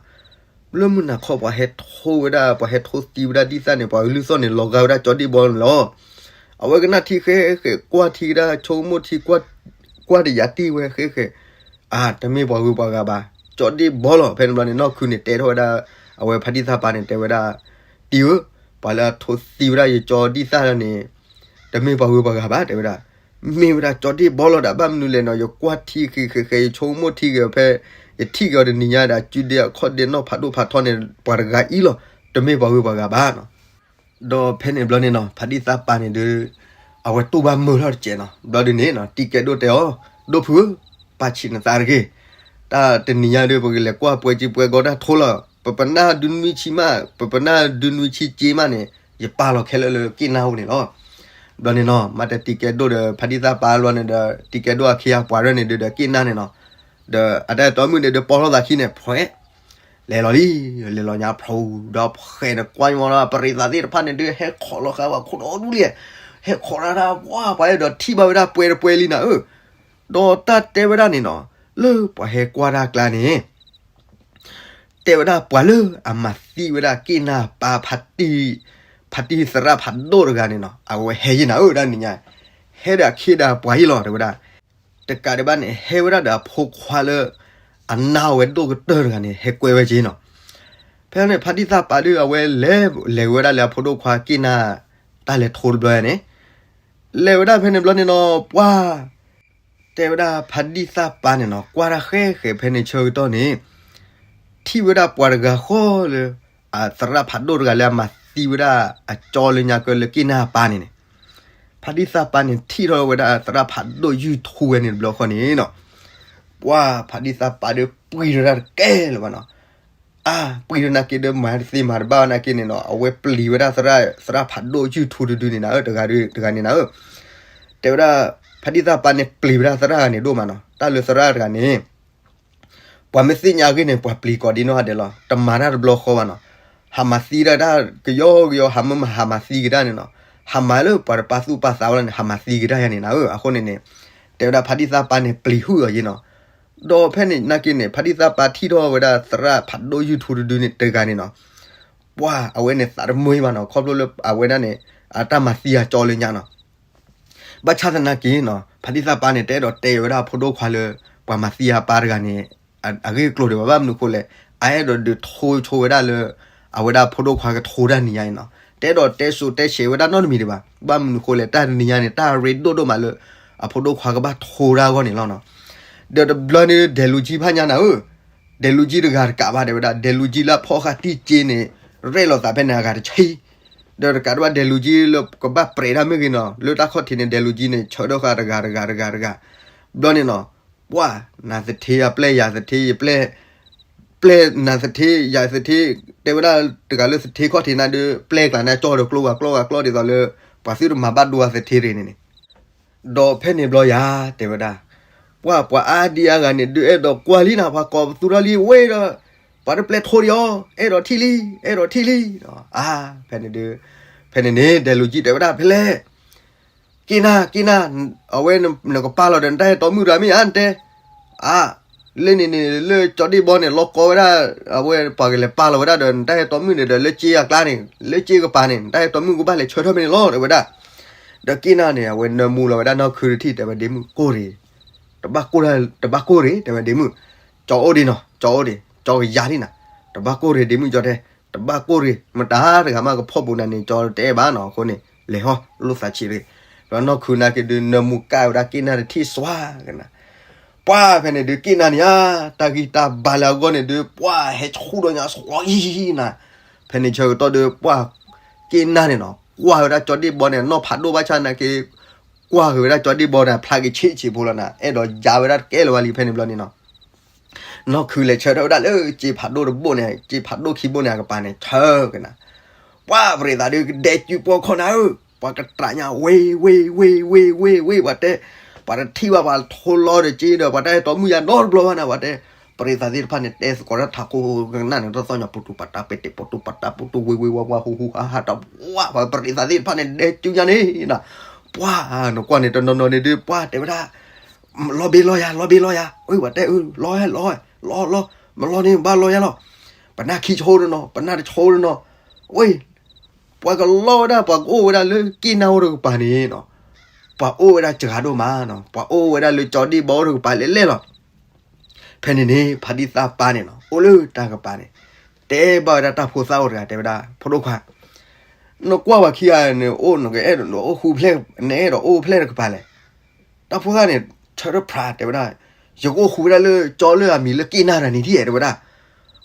လၢမုၢ်နၤခီပှၤဟဲထိဝဲဒၣ် ပှၤဟဲထိသံဝဲဒၣ်ဒ်သၣ်န့ၣ် ပှၤကလုၢ်သီၣ်န့ၣ် လီၤဂာ်ဝဲဒၣ်ကၠီဒ့ၣ်ဘီန့ၣ်လီၤ. အဝဲကနၣ်ထံဃဲဃဲကွၢ်ထံကဒါ ဆိကမိၣ်ထံ ကွၢ်တယာ်တ့ၢ်ဝဲဃဲဃဲ အါ တမ့ၢ်ပှၤဂုၤပှၤဂၤဘၣ် ကၠီဒ့ၣ်ဘီလီၤ. ဖဲန့ၣ်ဘျီန့ၣ် နီၢ်ခုန့ၣ်တဲထီၣ်ဝဲဒၣ် အဝဲဖါတံၢ်သးပာ်န့ၣ် တဲဝဲဒၣ် တံၢ်ဧၢ, ပှၤလၢအထိသံဝဲဒၣ်ယကၠီဒ်သၣ်လၢန့ၣ် တမ့ၢ်ပှၤဂုၤပှၤဂၤဘၣ် တဲဝဲဒၣ် မ့ၢ်ဝဲဒၣ်ကၠီဒ့ၣ်ဘီလီၤဒီး ဘၣ်မနုၤလဲၣ်နီၤ ယကွၢ်ထံဃဲဃဲဃဲ ယဆိကမိၣ်ထံဂ့ၤဖဲ ယထံၣ်က့ၤအီၤတနံၤညါဒီး အစုဒ့အခီၣ်ဒ့နီၢ်ဖးဒိၣ်ဖးထီန့ၣ် ပှၤတဂၤအံၤလီၤ. တမ့ၢ်ပှၤဂုၤပှၤဂၤဘၣ်နီၤ. ဒီးဖဲန့ၣ်ဘျီန့ၣ်နီၤ ဖါတံၢ်သးပာ်န့ၣ်ဒုး အဝဲတူၢ်ဘၣ်မုာ်ထီၣ်တစဲးနီၤ. ဘျီဒုးန့ၣ်နီၤ တံၤကဲဒိၣ်တဲအီၤ, ဒိၣ်ဖုဧၢ, ပာ်ဆံးနသးတဂ့ၤ. တၢ်တနံၤညါဒုး ပကလဲၤကွၢ်ပှဲၤကံပှဲၤဂီၤတၢ်ထိလီၤ. ပပနၢ်ဒုးနွံဆံမး, ပပနၢ်ဒုးနွံဆံက့မးန့ၣ် ယပာ်လီၤခဲလၢာ်လၢက့ၢ်နၢ်အိၣ်န့ၣ်လီၤ. ဘျီန့ၣ်နီၤ မ့ၢ်တဲတံၤကဲဒိၣ်ဒီး ဖါတံၢ်သးပာ်ဘျီန့ၣ်ဒီး တံၤကဲဒိၣ်အခ့အပှၤရဲၣ်န့ၣ်ဒုးဒီးက့ၢ်နၢ်န့ၣ်နီၤ ဒီးအတၢ်တီမုၣ်န့ၣ်ဒုးပီထီၣ်သးခံန့ၣ် ဖဲ လဲၤလီၤလံ, လဲၤလီၤညါဖျိဒီးဖဲန့ၣ်ကွၢ်မီၤဒီး ပရံးသးသ့ၣ်တဖၣ်န့ၣ်ဒုး ဟဲခိးလီၤဃာ်ပှၤခိၣ်ဒီဒူၣ်လံ, ဟဲခိးဒၣ်တၢ်ပှၢ်ပှၤအဲၣ်ဒိးထံၣ်ဘၣ်ဝဲဒၣ်ပှဲၤတပှဲၤလံနၤဧၢ. ဒီးတၢ်တဲဝဲဒၣ်န့ၣ်နီၤ လၢပှၤဟဲကွၢ်တၢ်ကျါန့ၣ် တဲဝဲဒၣ်ပှၤလၢအမၤသံဝဲဒၣ်က့ၢ်နၢ်ပၢ်ဖါတံၢ်, ဖါတံၢ်သရၣ်ဖးဒိၣ်တဂၤန့ၣ်နီၤ အဝဲဟဲယံၤနၤဧၢ တၢ်နံၤညါ, ဟဲဒီးအခ့ဒီးပှၤယံၤလီၤ တဲဝဲဒၣ်. တကးဒံးဘၣ်န့ၣ် ဟဲဝဲဒၣ်ဒီးအဖိခွါလၢ အနၢ်ဝဲဒိၣ်ကတၢၢ်တဂၤန့ၣ် ဟဲကွဲဝဲက့ၤနီၤ. ဖဲန့ၣ် ဖါတံၢ်သးပာ်ဒုး အဝဲလဲၤ လဲၤဝဲဒၣ်လၢအဖိဒိၣ်ခွါက့ၢ်နၢ် တၢ်လဲၤထိတဘျီန့ၣ် လဲၤဝဲဒၣ်ဖဲန့ၣ်ဘျီန့ၣ်နီၤ ပှၢ် တဲဝဲဒၣ်ဖါတံၢ်သးပာ်န့ၣ်နီၤ ကွၢ်တၢ်ဃဲဃဲဖဲန့ၣ်ဆၢကတီၢ်န့ၣ် ထံၣ်ဝဲဒၣ်ပှၤတဂၤဃီလၢ အသရၣ်ဖးဒိၣ်တဂၤလၢအမၤသံဝဲဒၣ်အကၠီလၢညါကၢလၢက့ၢ်နၢ်ပၢ်န့ၣ်န့ၣ် ဖါတံၢ်သးပာ်န့ၣ် ထံၣ်ထီၣ်ဝဲဒၣ်သရၣ်ဖးဒိၣ်ယုၢ်ထူဝဲန့ၣ်တဘျီဃီန့ၣ်နီၤ ပှၢ်ဖါတံၢ်သးပာ်ဒီးပှံၤထီၣ်တၢ်တကဲလၢၤဘၣ်နီၤ. အါ ပှံၤထီၣ်နာ်က့ဒီး မၤတသ့မၤတဘၣ်နာ်က့န့ၣ်နီၤ အဝဲပျံၤဝဲဒၣ်သရၣ် သရၣ်ဖးဒိၣ်ယုၢ်ထူတဒုန့ၣ်နၤဧၢ တဂၤဒုး တဂၤန့ၣ်နၤဧၢ. တဲဝဲဒၣ် ဖါတံၢ်သးပာ်န့ၣ်ပျံၤဝဲဒၣ်သရၣ်ဂၤန့ၣ်ဒိၣ်မးနီၤ တၢ်လၢသရၣ်တဂၤန့ၣ် ပှၤပျံၤကိးဒံနီၢ်ဂၤဒဲးလီၤ တမၤတၢ်တဘျီဃီဘၣ်နီၤ. ဟးမၤသံဒၣ်တၢ်ကယီကယီ ဟးမၢမၤဟးမၤသံကဒါန့ၣ်နီၤ ဟးမၤလၢပှၤတပာ်သူၣ်ပာ်သးဝဲလီၤန့ၣ် ဟးမၤသံကဒါယါန့ၣ်နၤဧၢ. အဃိန့ၣ်န့ၣ် တဲဝဲဒၣ်ဖါတံၢ်သးပာ်န့ၣ်ပျံၤဟုၣ်အီၤယ့နီၤ ဒီးဖဲန့ၣ်နာ်က့န့ၣ် ဖါတံၢ်သးပာ်ထံၣ်ထီၣ်ဝဲဒၣ်သရၣ်ဖးဒိၣ်ယုၢ်ထူတဒုန့ၣ်တဂၤန့ၣ်နီၤ ပှၢ်အဝဲန့ၣ်သးတမုာ်ဘၣ်နီၤ ခီဖျိလၢအဝဲဒၣ်န့ၣ် အတၢ်မၤသံအကၠီလၢညါနီၤ ဘၣ်ဆၣ်သနာ်က့နီၤ ဖါတံၢ်သးပာ်န့ၣ် တအဲၣ်ဒိးတဲဝဲဒၣ်ဖိဒိၣ်ခွါလၢ ပှၤမၤသံအပၢ်တဂၤန့ၣ် အဂ့ၢ်အကျိၤဒံးဘၣ် ဘၣ်မနုၤအဃိလဲၣ် အအဲၣ်ဒိးဒုးထိဆိဝဲဒၣ်လၢ အဝဲဒၣ်ဖိဒိၣ်ခွါကထိတၢ်နံၤညါအံၤနီၤ တအဲၣ်ဒိးတဲစိတဲဆဲးဝဲဒၣ်နီတမံၤဒံးဘၣ် ဘၣ်မနုၤအဃိလဲၣ် တၢ်တနံၤညါန့ၣ် တၢ်ရ့ဒိၣ်ဒိၣ်မးလၢ အဖိဒိၣ်ခွါကဘၣ်ထိတၢ်အဂီၢ်န့ၣ်လီၤနီၤ ဒီးတဘျီန့ၣ်ဒဲးလူၤကံဖးညါနၤဧၢ ဒဲးလူၤကံတဂၤတကးဘၣ်တဲဝဲဒၣ် ဒဲးလူၤကံလၢအဖီၣ်ဃာ်တံၢ်က့န့ၣ် ရဲၣ်လီၤသးဖဲန့ၣ်အဂၤတဆံ ဒီးတကးဒံးဘၣ်ဒဲးလူၤကံလၢကဘၣ်ပြဲးတၢ်မ့ၢ်ဂ့ၤနီၤ လၢတၢ်ခီၣ်ထံးန့ၣ် ဒဲးလူၤကံန့ၣ် ဆၢထၢၣ်ဃာ်တဂၤတဂၤတဂၤတဂၤ ဘျီန့ၣ်နီၤ ပှၢ်နၤသထ့အပျဲၢ်ယၤသထ့ယပျဲၢ်, ပျဲၢ်နၤသထ့ယၤသထ့, တဲဝဲဒၣ်တဂၤလၢသထ့ခီၣ်ထံးနၤဒုး ပျဲၢ်ကျါန့ၣ်ကၠီၣ်ဒီးကျိဂၤကျိဂၤကျိဒ်သိးလၢ ပှၤသုတမၤဘၣ်ဒိအသထ့ရ့ၣ်န့ၣ်န့ၣ်, ဒီးဖဲန့ၣ်ဘျီယၤတဲဝဲဒၣ်, ပှၢ်ပှၤအါဒံအါဂၤန့ၣ်ဒုး အဲၣ်ဒိးကွၢ်လံနၤ ပှၤကိးပသူထီၣ်လံဝဲဒီး, ပှၤတပျဲၢ်ထိဒံးအီၤ အဲၣ်ဒိးထံၣ်လံ အဲၣ်ဒိးထံၣ်လံ, အါ, ဖဲန့ၣ်ဒုး, ဖဲန့ၣ်န့ၣ် ဒဲးလူၤကံတဲဝဲဒၣ်ဖဲလဲၣ် က့ၢ်နၤ က့ၢ်နၤ, အဝဲနကပာ်လီၤဒီး နတၢ်ဟဲတီမုၣ်တဂၤမ့ၢ်ဧါနတဲ, အါ, လၢန့ၣ်န့ၣ် လၢကၠီဒ့ၣ်ဘီန့ၣ် လီၤကီဝဲဒၣ်, အဝဲပှၤကလဲၤပာ်လီၤဝဲဒၣ်ဒီး နတၢ်ဟဲတီမုၣ်န့ၣ်ဒီး လၢကၠ့အကျါန့ၣ် လၢကၠ့ကပၤန့ၣ် နတၢ်ဟဲတီမုၣ်ကဘၣ်လဲၤဆၢထၢၣ်ဖဲန့ၣ်လီၤ တဲဝဲဒၣ်, ဒီးက့ၢ်နၤန့ၣ် အဝဲနၢမူလီၤဝဲဒၣ်နီၢ်ခုတထံၣ် တဲဝဲဒ့မုၣ်ကိၢ်ရ့ၣ်, တဘၣ်ကိၢ်, တဘၣ်ကိၢ်ရ့ၣ် တဲဝဲဒ့မုၣ်, ကၠီအိၣ်ဒံးနီၤ ကၠီအိၣ်ဒံး ကၠီကယၤလံနၤ, တဘၣ်ကိၢ်ရ့ၣ်ဒ့မုၣ်ကၠီတဲ, တဘၣ်ကိၢ်ရ့ၣ် မတၤတဂၤမးကဖီၣ်ဘူးနၤန့ၣ် ကၠီတအဲၣ်ဘၣ်နီၤ အဃိန့ၣ် လဲၤဟီၣ်လိၣ်သးဆံးရ့ၣ်, ဒီးနီၢ်ခုနာ်က့ဒုး နၢမူကၣ်ဝဲဒၣ်က့ၢ်နၤတထံၣ်စွါကနၤ ပှၢ်ဖဲန့ၣ်ဒုး က့ၢ်နၤန့ၣ်ဧါ, တၢ်ဂံၢ်တၢ်ဘါလၢအဂီၢ်န့ၣ်ဒုး ပှၢ်ဟဲဆူၣ်ဒီးညါဆှီအံၤနၤ, ဖဲန့ၣ်ဆၢကတီၢ်ဒုး ပှၢ်က့ၢ်နၤန့ၣ်နီၤ ကွၢ်ဝဲဒၣ်ကၠီဒ့ၣ်ဘီန့ၣ် နီၢ်ဖးဒိၣ်ဘၣ်ဆၣ်နာ်က့, ကွၢ်က့ၤဝဲဒၣ်ကၠီဒ့ၣ်ဘီန့ၣ် ဖျါက့ၤဆံးဆံးဖိလီၤနၤ အဲၣ်ဒိးယါဝဲဒၣ်တကဲလၢၤဝဲလံ ဖဲန့ၣ်ဘျီန့ၣ်နီၤ နီၢ်ခုလဲၤဆၢထၢၣ်ဝဲဒၣ်လၢကၠ့ဖးဒိၣ်တဘိၣ်န့ၣ် ကၠ့ဖးဒိၣ်ခံဘိၣ်န့ၣ် အကပၤန့ၣ် ဆၢကနၤ, ပှၢ်ပရံးသးဒုးကဒဲးစုပှီၢ်ခီၣ်နၤဧၢ, ပှၤကတြးညါဝ့ၢ်ဝ့ၢ်ဝ့ၢ်ဝ့ၢ်ဝ့ၢ်ဝ့ၢ် ပှၤတဲ, ပှၤတထံၣ်ဘၣ်ပှၤထိလီၤဒီးကၠ့ဒီး ပှၤတၢ်ဟဲတီမုၣ်ယါနီတဘျီဘၣ်နၤ ပှၤတဲ, ပရံးသးသ့ၣ်တဖၣ်န့ၣ် တဲသကိးတၢ်ထးခိၣ်ကနၣ်န့ၣ် တသီၣ်ညါ ပတူးပတၢးပဲာ်တဲာ် ပတူးပတၢးပတူးဝ့ၢ်ဝ့ၢ်ဝါဝါဟူဟူဟါဟါတဝါ ပှၤပရံးသးသ့ၣ်တဖၣ်န့ၣ် ဒဲးစုညါန့ၣ်နၤ, ပှၢ်နကွၢ်န့ၣ် တနီၤနီၤန့ၣ်ဒုး ပှၢ်တဲဝဲဒၣ် လီၤဘ့လီၤယၤ လီၤဘ့လီၤယၤ, ဝဲပှၤတဲအၢ လီၤလီၤ လီၤလီၤ မလီၤန့ၣ် ဘၣ်လီၤယၤလီၤ, ပနၢ်ခံဆိတနီၤ ပနၢ်တဆိတနီၤ, ဝဲ, ပှၤကလီၤဝဲဒၣ် ပှၤကအိၣ်ဝဲဒၣ်လၢက့ၢ်နၢ်အိၣ်တကပၤန့ၣ်နီၤ, ပှၤအိၣ်ဝဲဒၣ်စှၤဒိၣ်မးနီၤ, ပှၤအိၣ်ဝဲဒၣ်လၢကၠီဒ့ၣ်ဘီအိၣ်တကပၤလဲၣ်လဲၣ်လီၤ. ဖဲန့ၣ်န့ၣ် ဖါတံၢ်သးပှၢ်န့ၣ်နီၤ အိၣ်လၢတၢ်ကပၤန့ၣ်, တဲဘၣ်ဝဲဒၣ်တၢ်ဖိသၣ်အိၣ်တဂၤ တဲဝဲဒၣ် ဖိဒိၣ်ခွါ နကွၢ်ပှၤခံဂၤန့ၣ် အိၣ်နကအဲၣ်ဒိးအိၣ်ဃူဖျဲၣ် နအဲၣ်ဒိးအိၣ်ဖျဲၣ်တကပၤလဲၣ်. တၢ်ဖိသၣ်န့ၣ် ဆၢထၢၣ်ဖျါတဲဝဲဒၣ်, ယကအိၣ်ဃူဝဲဒၣ်လၢကၠီလၢအမံၤလၢက့ၢ်နၢ်တဂၤန့ၣ်ဒ်ဧါ တဲဝဲဒၣ်.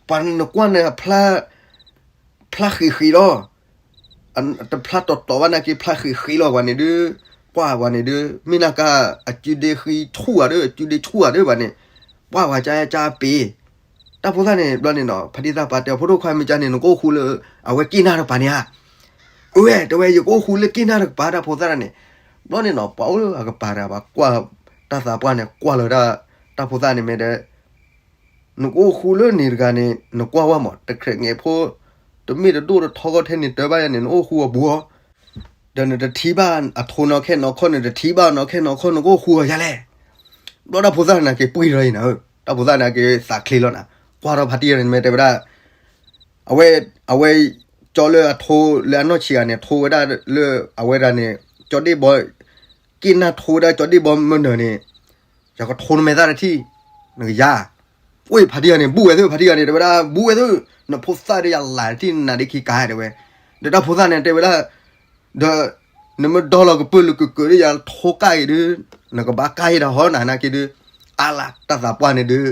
ပှၤနကွၢ်န့ၣ် ဖျါဃံးဃံးလီၤ. တဖျါတီၤတီၤဘၣ်နာ်က့ ဖျါဃံးဃံးလီၤ ပှၤန့ၣ်ဒုး, ကွၢ်ပှၤန့ၣ်ဒုး မ့ၢ်နာ်က့ အစုဒ့ဃံဆူၣ်ဧါဒီး အစုဒ့ဆူၣ်ဧါဒီး ပှၤန့ၣ်, ပှၢ်ပှၤကၢကၢပ့ၤ တၢ်ဖိသၣ်န့ၣ် ဘျီန့ၣ်နီၤ ဖါတံၢ်သးပှၢ်တဲ ဖိဒိၣ်ခွါမ့ၢ်ကၢန့ၣ် နကအိၣ်ဃူလၢ အဝဲက့ၢ်နၢ်တကပၤန့ၣ်ဧါ. အဝဲ တဲဝဲ ယကအိၣ်ဃူလၢက့ၢ်နၢ်တကပၤ တၢ်ဖိသၣ်န့ၣ်. ဘျီန့ၣ်နီၤ ပှၤအိၣ်လၢအကပၤတဂၤ ပှၤကွၢ်တၢ်သးပှၢ်န့ၣ် ကွၢ်လီၤဝဲဒၣ် တၢ်ဖိသၣ်န့ၣ်မ့ၢ်တဲ နကအိၣ်ဃူလၢန့ၣ်တဂၤန့ၣ် နကွၢ်ဝဲမး တခြဲးငဲးဖိ တမ့ၢ်တဒိၣ်တထီကီထဲန့ၣ် တၢ်ဘၣ်ယၤန့ၣ် နအိၣ်ဃူအီၤဘူးအီၤ ဒီးနတထံၣ်ဘၣ်အထိနီၢ်ခဲနီၢ်ခီ နတထံၣ်ဘၣ်နီၢ်ခဲနီၢ်ခီ နကအိၣ်ဃူအီၤယၤလဲၣ်. ဘျီတၢ်ဖိသၣ်န့ၣ်က့ၤပှံၢ်ထီၣ်အံၤနၤဧၢ, တၢ်ဖိသၣ်န့ၣ်က့ၤသးချ့လီၤနၤ, ကွၢ်ထီၣ်ဖါတံၢ်န့ၣ်မ့ၢ်တဲဝဲဒၣ် အဝဲ အဝဲ ကၠီလၢအထိလၢအနီၢ်ဆံးဂၤန့ၣ် ထိဝဲဒၣ်လၢအဝဲဒၣ်န့ၣ် ကၠီဒ့ၣ်ဘီ က့ၢ်နၢ်ထိဝဲဒၣ်ကၠီဒ့ၣ်ဘီမုၢ်နၤန့ၣ် ယကထိနမဲာ်သၣ်တထံၣ် နကယၤ. ဝဲဖါတံၢ်ဂၤန့ၣ် ဘူးဝဲသု ဖါတံၢ်ဂၤန့ၣ် တဲဝဲဒၣ် ဘူးဝဲသု နဖိသၣ်ဒီးယလၢ်တထံၣ်နၤဒ့ခံကါ တဲဝဲ. ဒီးတၢ်ဖိသၣ်န့ၣ် တဲဝဲဒၣ် ဒီး နမ့ၢ်ဒီလီၤကပၢၢ်လၢကကၢၤဒီးယထိကၣ်အံၤဒုး နကဘၣ်ကၣ်အံၤဒီးဟီနၤနာ်က့ဒုး အါလၢတၢ်သးပှၢ်န့ၣ်ဒုး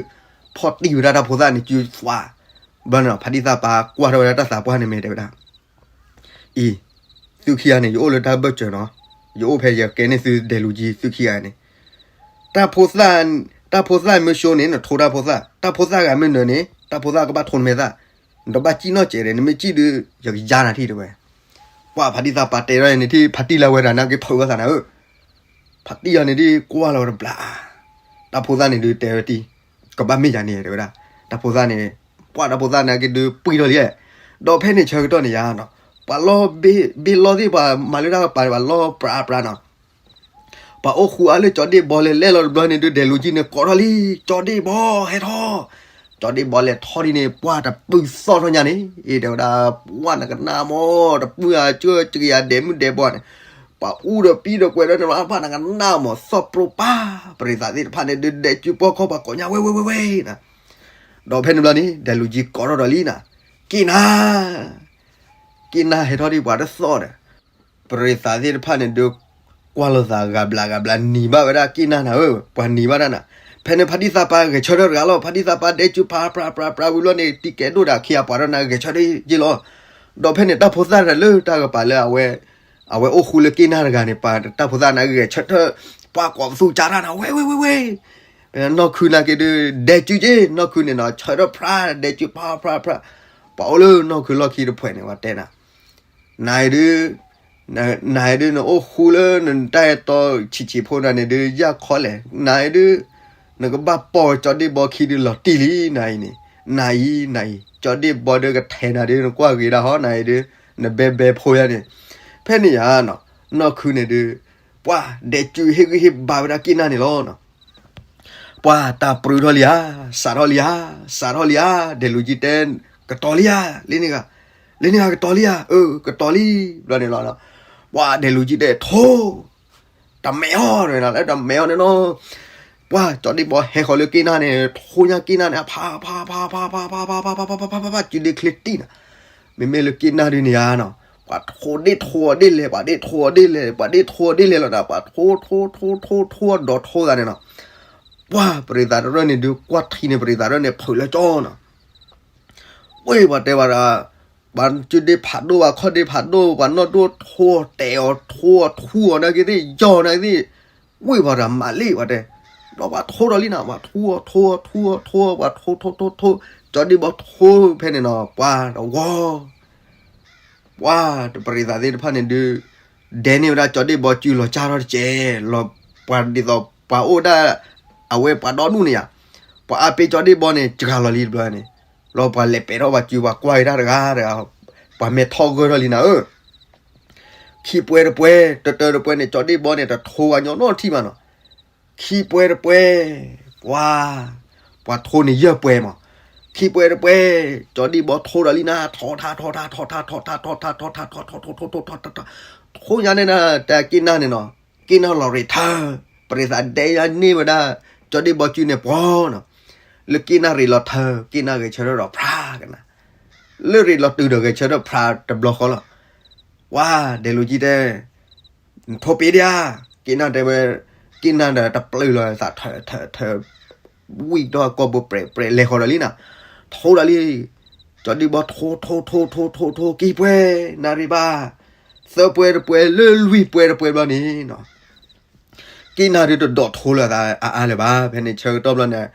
ဖီၣ်တံၢ်ဝဲဒၣ်တၢ်ဖိသၣ်န့ၣ် စုသွါ ဘျီန့ၣ် ဖါတံၢ်သးပှၢ်ကွၢ်ထီၣ်ဝဲဒၣ်တၢ်သးပှၢ်န့ၣ်မ့ၢ်တဲဝဲဒၣ် အံၤ သုခံဂၤန့ၣ် ယအိၣ်လၢတၢ်ဘၢၣ်စၢၤနီၤ, ယအိၣ်ဖဲယကဲန့ၢ်သုဒဲးလူၤကံသုခံဂၤန့ၣ်, တၢ်ဖိသၣ် တၢ်ဖိသၣ်မ့ၢ်ဆိန့ၣ် နထိတၢ်ဖိသၣ်, တၢ်ဖိသၣ်ဂၤမ့ၢ်နၢၤန့ၣ် တၢ်ဖိသၣ်ကဘၣ်ထိနမဲာ်သၣ်, နတဘၣ်စံၣ်နီၣ်စဲးဒီး နမ့ၢ်စံၣ်ဒုး ယကယါနၤထံၣ်တဲဝဲ. ပှၢ်ဖါတံၢ်သးပှၢ်တဲထီၣ်န့ၣ်ထံၣ် ဖါတံၢ်လၢဝဲတဂၤနာ်က့ဖုးဝဲသးနၤဧၢ ဖါတံၢ်အံၤန့ၣ်ဒ်ကွၢ်လီၤဝဲတဘျီ, တၢ်ဖိသၣ်န့ၣ်ဒုးတဲဝဲတံၢ်, ကဘၣ်မ့ၢ်ယၤန့ၣ်တဲဝဲဒၣ်, တၢ်ဖိသၣ်န့ၣ်, ပှၢ်တၢ်ဖိသၣ်နာ်က့ဒုးပှံၢ်ထီၣ်လံ, ဒီးဖဲန့ၣ်ဆၢကတီၢ်န့ၣ်ယါနီၤ, ပှၤလီၤဘ့ၣ်လီၤသ့ၣ် ပှၤမၤလၢတၢ်ကပၤန့ၣ် ပှၤလီၤပြးပြးနီၤ ပှၤအိၣ်ဃူအါလၢကၠီဒ့ၣ်ဘီလဲၤလဲၣ်လီၤတဘျီန့ၣ်ဒုး ဒဲးလူၤကံန့ၣ် ကိးထီၣ်လံ, ကၠီဒ့ၣ်ဘီဟဲထီၣ်, ကၠီဒ့ၣ်ဘီလဲၤထီၣ်ဒ်န့ၣ် ပှၢ်တပုၢ်သီၣ်ထီၣ်ညါန့ၣ်, အ့ တဲဝဲဒၣ်, ပှၢ်နကနၣ်မး, တပုၢ်အကၢကယၤဒဲးမုၢ်ဒဲးဘီန့ၣ်, ပှၤအူဒီးပံဒီးကွဲးဒီးန့ၣ် ပှၢ်နကနၣ်မး, သီၣ်ပြိပၢ်, ပရ့သးသ့ၣ်တဖၣ်န့ၣ်ဒုးဒဲးစုပှီၢ်ခီပှၤကိးညါဝဲဝဲဝဲဝဲနၤ, ဒီးဖဲန့ၣ်ဘျီန့ၣ် ဒဲးလူၤကံကိးထီၣ်ဒီးလံနၤ, က့ၢ်နၤ က့ၢ်နၤဟဲထီၣ်ဒ်ပှၤတသီၣ်ဒီး ပရ့သးသ့ၣ်တဖၣ်န့ၣ်ဒုး ကွၢ်လိာ်သးဂၤဘျးဂၤဘျးနံၤဘၣ်ဝဲဒၣ်က့ၢ်နၢ်နၤဧၢ, ပှၤနံၤဘၣ်ဒၣ်နၤ, ဖဲန့ၣ်ဖါတံၢ်သးပှၢ်ဂဲၤဆၢထၢၣ်တဂၤလီၤ, ဖါတံၢ်သးပှၢ်ဒဲးစုဖးပြးပြးပြးဝံၤလီၤန့ၣ် တံၤကဲဒိၣ်ဒီးခံဂၤပှၤဒီးနၤဂဲၤဆၢထၢၣ်ယ့ၢ်လီၤ, ဒီးဖဲန့ၣ်တၢ်ဖိသၣ်တဂၤလၢတၢ်ကပၤလၢအဝဲ, အဝဲအိၣ်ဃူလၢက့ၢ်နၢ်တဂၤန့ၣ် ပှၤတၢ်ဖိသၣ်န့ၣ်ဂဲၤဆၢထၢၣ်, ပှၤကိးပသူကၢ်တၢ်နၤဝဲဝဲဝဲဝဲ, နီၢ်ခုနာ်က့ဒုး ဒဲကၠူက့ နီၢ်ခုန့ၣ်နီၤ ဆၢထၢၣ်ဖြး ဒဲကၠူဖးဖးဖး, ပှၤအိၣ်လၢနီၢ်ခုလီၢ်ခံတဖှဲးန့ၣ် ပှၤတဲနၤ, နၤအံၤဒုး နၤအံၤဒုး နအိၣ်ဃူလၢနတၢ်အဲၣ်တီဆံးဆံးဖိနၤန့ၣ်ဒုး ယၢ်ခီလဲၣ်, နၤအံၤဒုး နကဘၣ်ပိာ်ကၠီဒ့ၣ်ဘီခံဒုးလီၤတံၢ်လံ နၤအံၤန့ၣ်, နၤအံၤ နၤအံၤ ကၠီဒ့ၣ်ဘီဒုးကထဲးနၤဒုး နကွၢ်ဂ့ၤဒၣ်ဟီ နၤအံၤဒုး နဘဲဘဲဖိယါန့ၣ်, ဖဲန့ၣ်ယါနီၤ နီၢ်ခုန့ၣ်ဒုး ပှၤဒဲကၠူဟ့ၣ်ဂံၢ်ဟ့ၣ်ဘါဝဲဒၣ်က့နၢ်န့ၣ်လီၤနီၤ. ပှၤတၢ်ပြူထီၣ်လံဧါ, စးထီၣ်လံဧါ, စးထီၣ်လံဧါ, ဒဲးလူၤကံတဲ ကတီၤလံဧါ, လၢန့ၣ်ဂၤ, လၢန့ၣ်ဂၤကတီၤလံဧါ, အၢ ကတီၤလံ, ဘျီန့ၣ်လီၤ. ပှၤဒဲးလူၤကံတဲ ထိ, တမဲာ်အီၤ, လၢတမဲာ်အီၤန့ၣ်နီၤ, ပှၤကၠီဒ့ၣ်ဘီဟဲဃီၤလၢက့နၢ်န့ၣ် ထိညါက့နၢ်န့ၣ် ဖးဖးဖးဖးဖးဖးဖးဖးဖးဖးဖးဖး ကၠူဒ့ချ့တံၢ်နၤ, မ့မ့ၢ်လၢက့နၢ်ဒုးန့ၣ်ဧါနီၤ, ပှၤထိဒ့ၣ်ထိအီၤဒ့ၣ်လဲၣ်, ပှၤဒ့ၣ်ထိအီၤဒ့ၣ်လဲၣ်, ပှၤဒ့ၣ်ထိအီၤဒ့ၣ်လဲၣ်လီၤဒီး ပှၤထိထိထိထိထိအီၤဒီးထိသးန့ၣ်နီၤ, ပှၤပရံးသးတရၢၣ်န့ၣ်ဒုး ကွၢ်ထံန့ၣ် ပရံးသးတရၢၣ်န့ၣ် ဖုးလၢကၠီနီၤ, ဝ့ၢ်ပှၤတဲဝဲဒၣ်, ပှၤကၠူဒ့ၣ်ဖးဒိၣ် ပှၤခီၣ်ဒ့ၣ်ဖးဒိၣ် ပှၤနီၢ်ဒိၣ်ထိ တဲအီၤထိအီၤထူအီၤနာ်က့သ့ၣ် ယီၢ်နာ်က့သ့ၣ်, ဝ့ၢ်ပှၤတၢ်မၤလံပှၤတဲ, ဒီးပှၤထိဒီးလံနၤ ပှၤထိအီၤထိအီၤထိအီၤထိအီၤ ပှၤထိထိထိထိ, ကၠီဒ့ၣ်ဘီထိဖဲန့ၣ်နီၤ ပှၤတဝီ ပှၤတပရံးသးသ့ၣ်တဖၣ်န့ၣ်ဒုး, ဒဲန့ၢ်ဝဲဒၣ်ကၠီဒ့ၣ်ဘီကၠူလီၤကၢ်ထီၣ်တကဲး, လီၤပှၤဒ်သိးပှၤအိၣ်ဒၣ်, အဝဲပှၤဒီဒူၣ်န့ၣ်ယါ, ပှၤအါပ့ၤကၠီဒ့ၣ်ဘီန့ၣ် စှၤလီၤလံတဘျီန့ၣ်, လီၤပှၤလဲၤပဲာ်ထီၣ်ပှၤကၠူပှၤကွၢ်က့ၤတၢ်တဂၤတဂၤ, ပှၤမဲာ်ထီၣ်ဂၢၢ်ထီၣ်လံနၤဧၢ ခံပှဲၤတပှဲၤ တတၢတပှဲၤန့ၣ် ကၠီဒ့ၣ်ဘီန့ၣ် တထိဝဲညီနီတထံၣ်ဘၣ်နီၤ, ခံပှဲၤတပှဲၤ, ပှၤ, ပှၤထိန့ၣ်ယဲၢ်ပှဲၤမး, ခံပှဲၤတပှဲၤ, ကၠီဒ့ၣ်ဘီထိဒီးလံနၤ ထိထါထိထါထိထါထိထါထိထါထိထါထိထါထိထါထိထါထိထါထိထါထိထါ, ထိညါန့ၣ်နၤ တၢ်က့နၢ်န့ၣ်နီၤ, က့နၢ်လီၤရ့းထၢ, ပရံးသးဒဲညါန့ၢ်ဝဲဒၣ်, ကၠီဒ့ၣ်ဘီကၠူန့ၣ်ပှၤနီၤ, လၢက့နၢ်ရ့းလီၤထၢ, က့နၢ်ဂဲၤဆၢထၢၣ်ဒီးဖြးကနၤ လၢရ့းလီၤတုၤဒီးဂဲၤဆၢထၢၣ်ဖြးတဘျီဃီလီၤ. ပှၤဒဲးလူၤကံတဲ, နထိပ့ၤဒံးဧါ, က့နၢ်တဲဝဲ, က့နၢ်ဒီးတပျုာ်လီၤသးထၢထၢထၢ, ဝံၣ်ဒီးကိာ်ပူၤပြဲးပြဲးလဲၤဃီၤဒီးလံနၤ, ထိဒီးလံ, ကၠီဒ့ၣ်ဘီထိထိထိထိထိထိ ခံပှဲၤ, နၣ်ရံၣ်ဘၣ်, သၢပှဲၤတပှဲၤလၢလွံၢ်ပှဲၤတပှဲၤဘျီန့ၣ်နီၤ က့နၢ်ဒုးတဒိးထိလၢၤသးအါအါလၢၤဘၣ်. ဖဲန့ၣ်ဆၢကတီၢ်ဘျီန့ၣ်,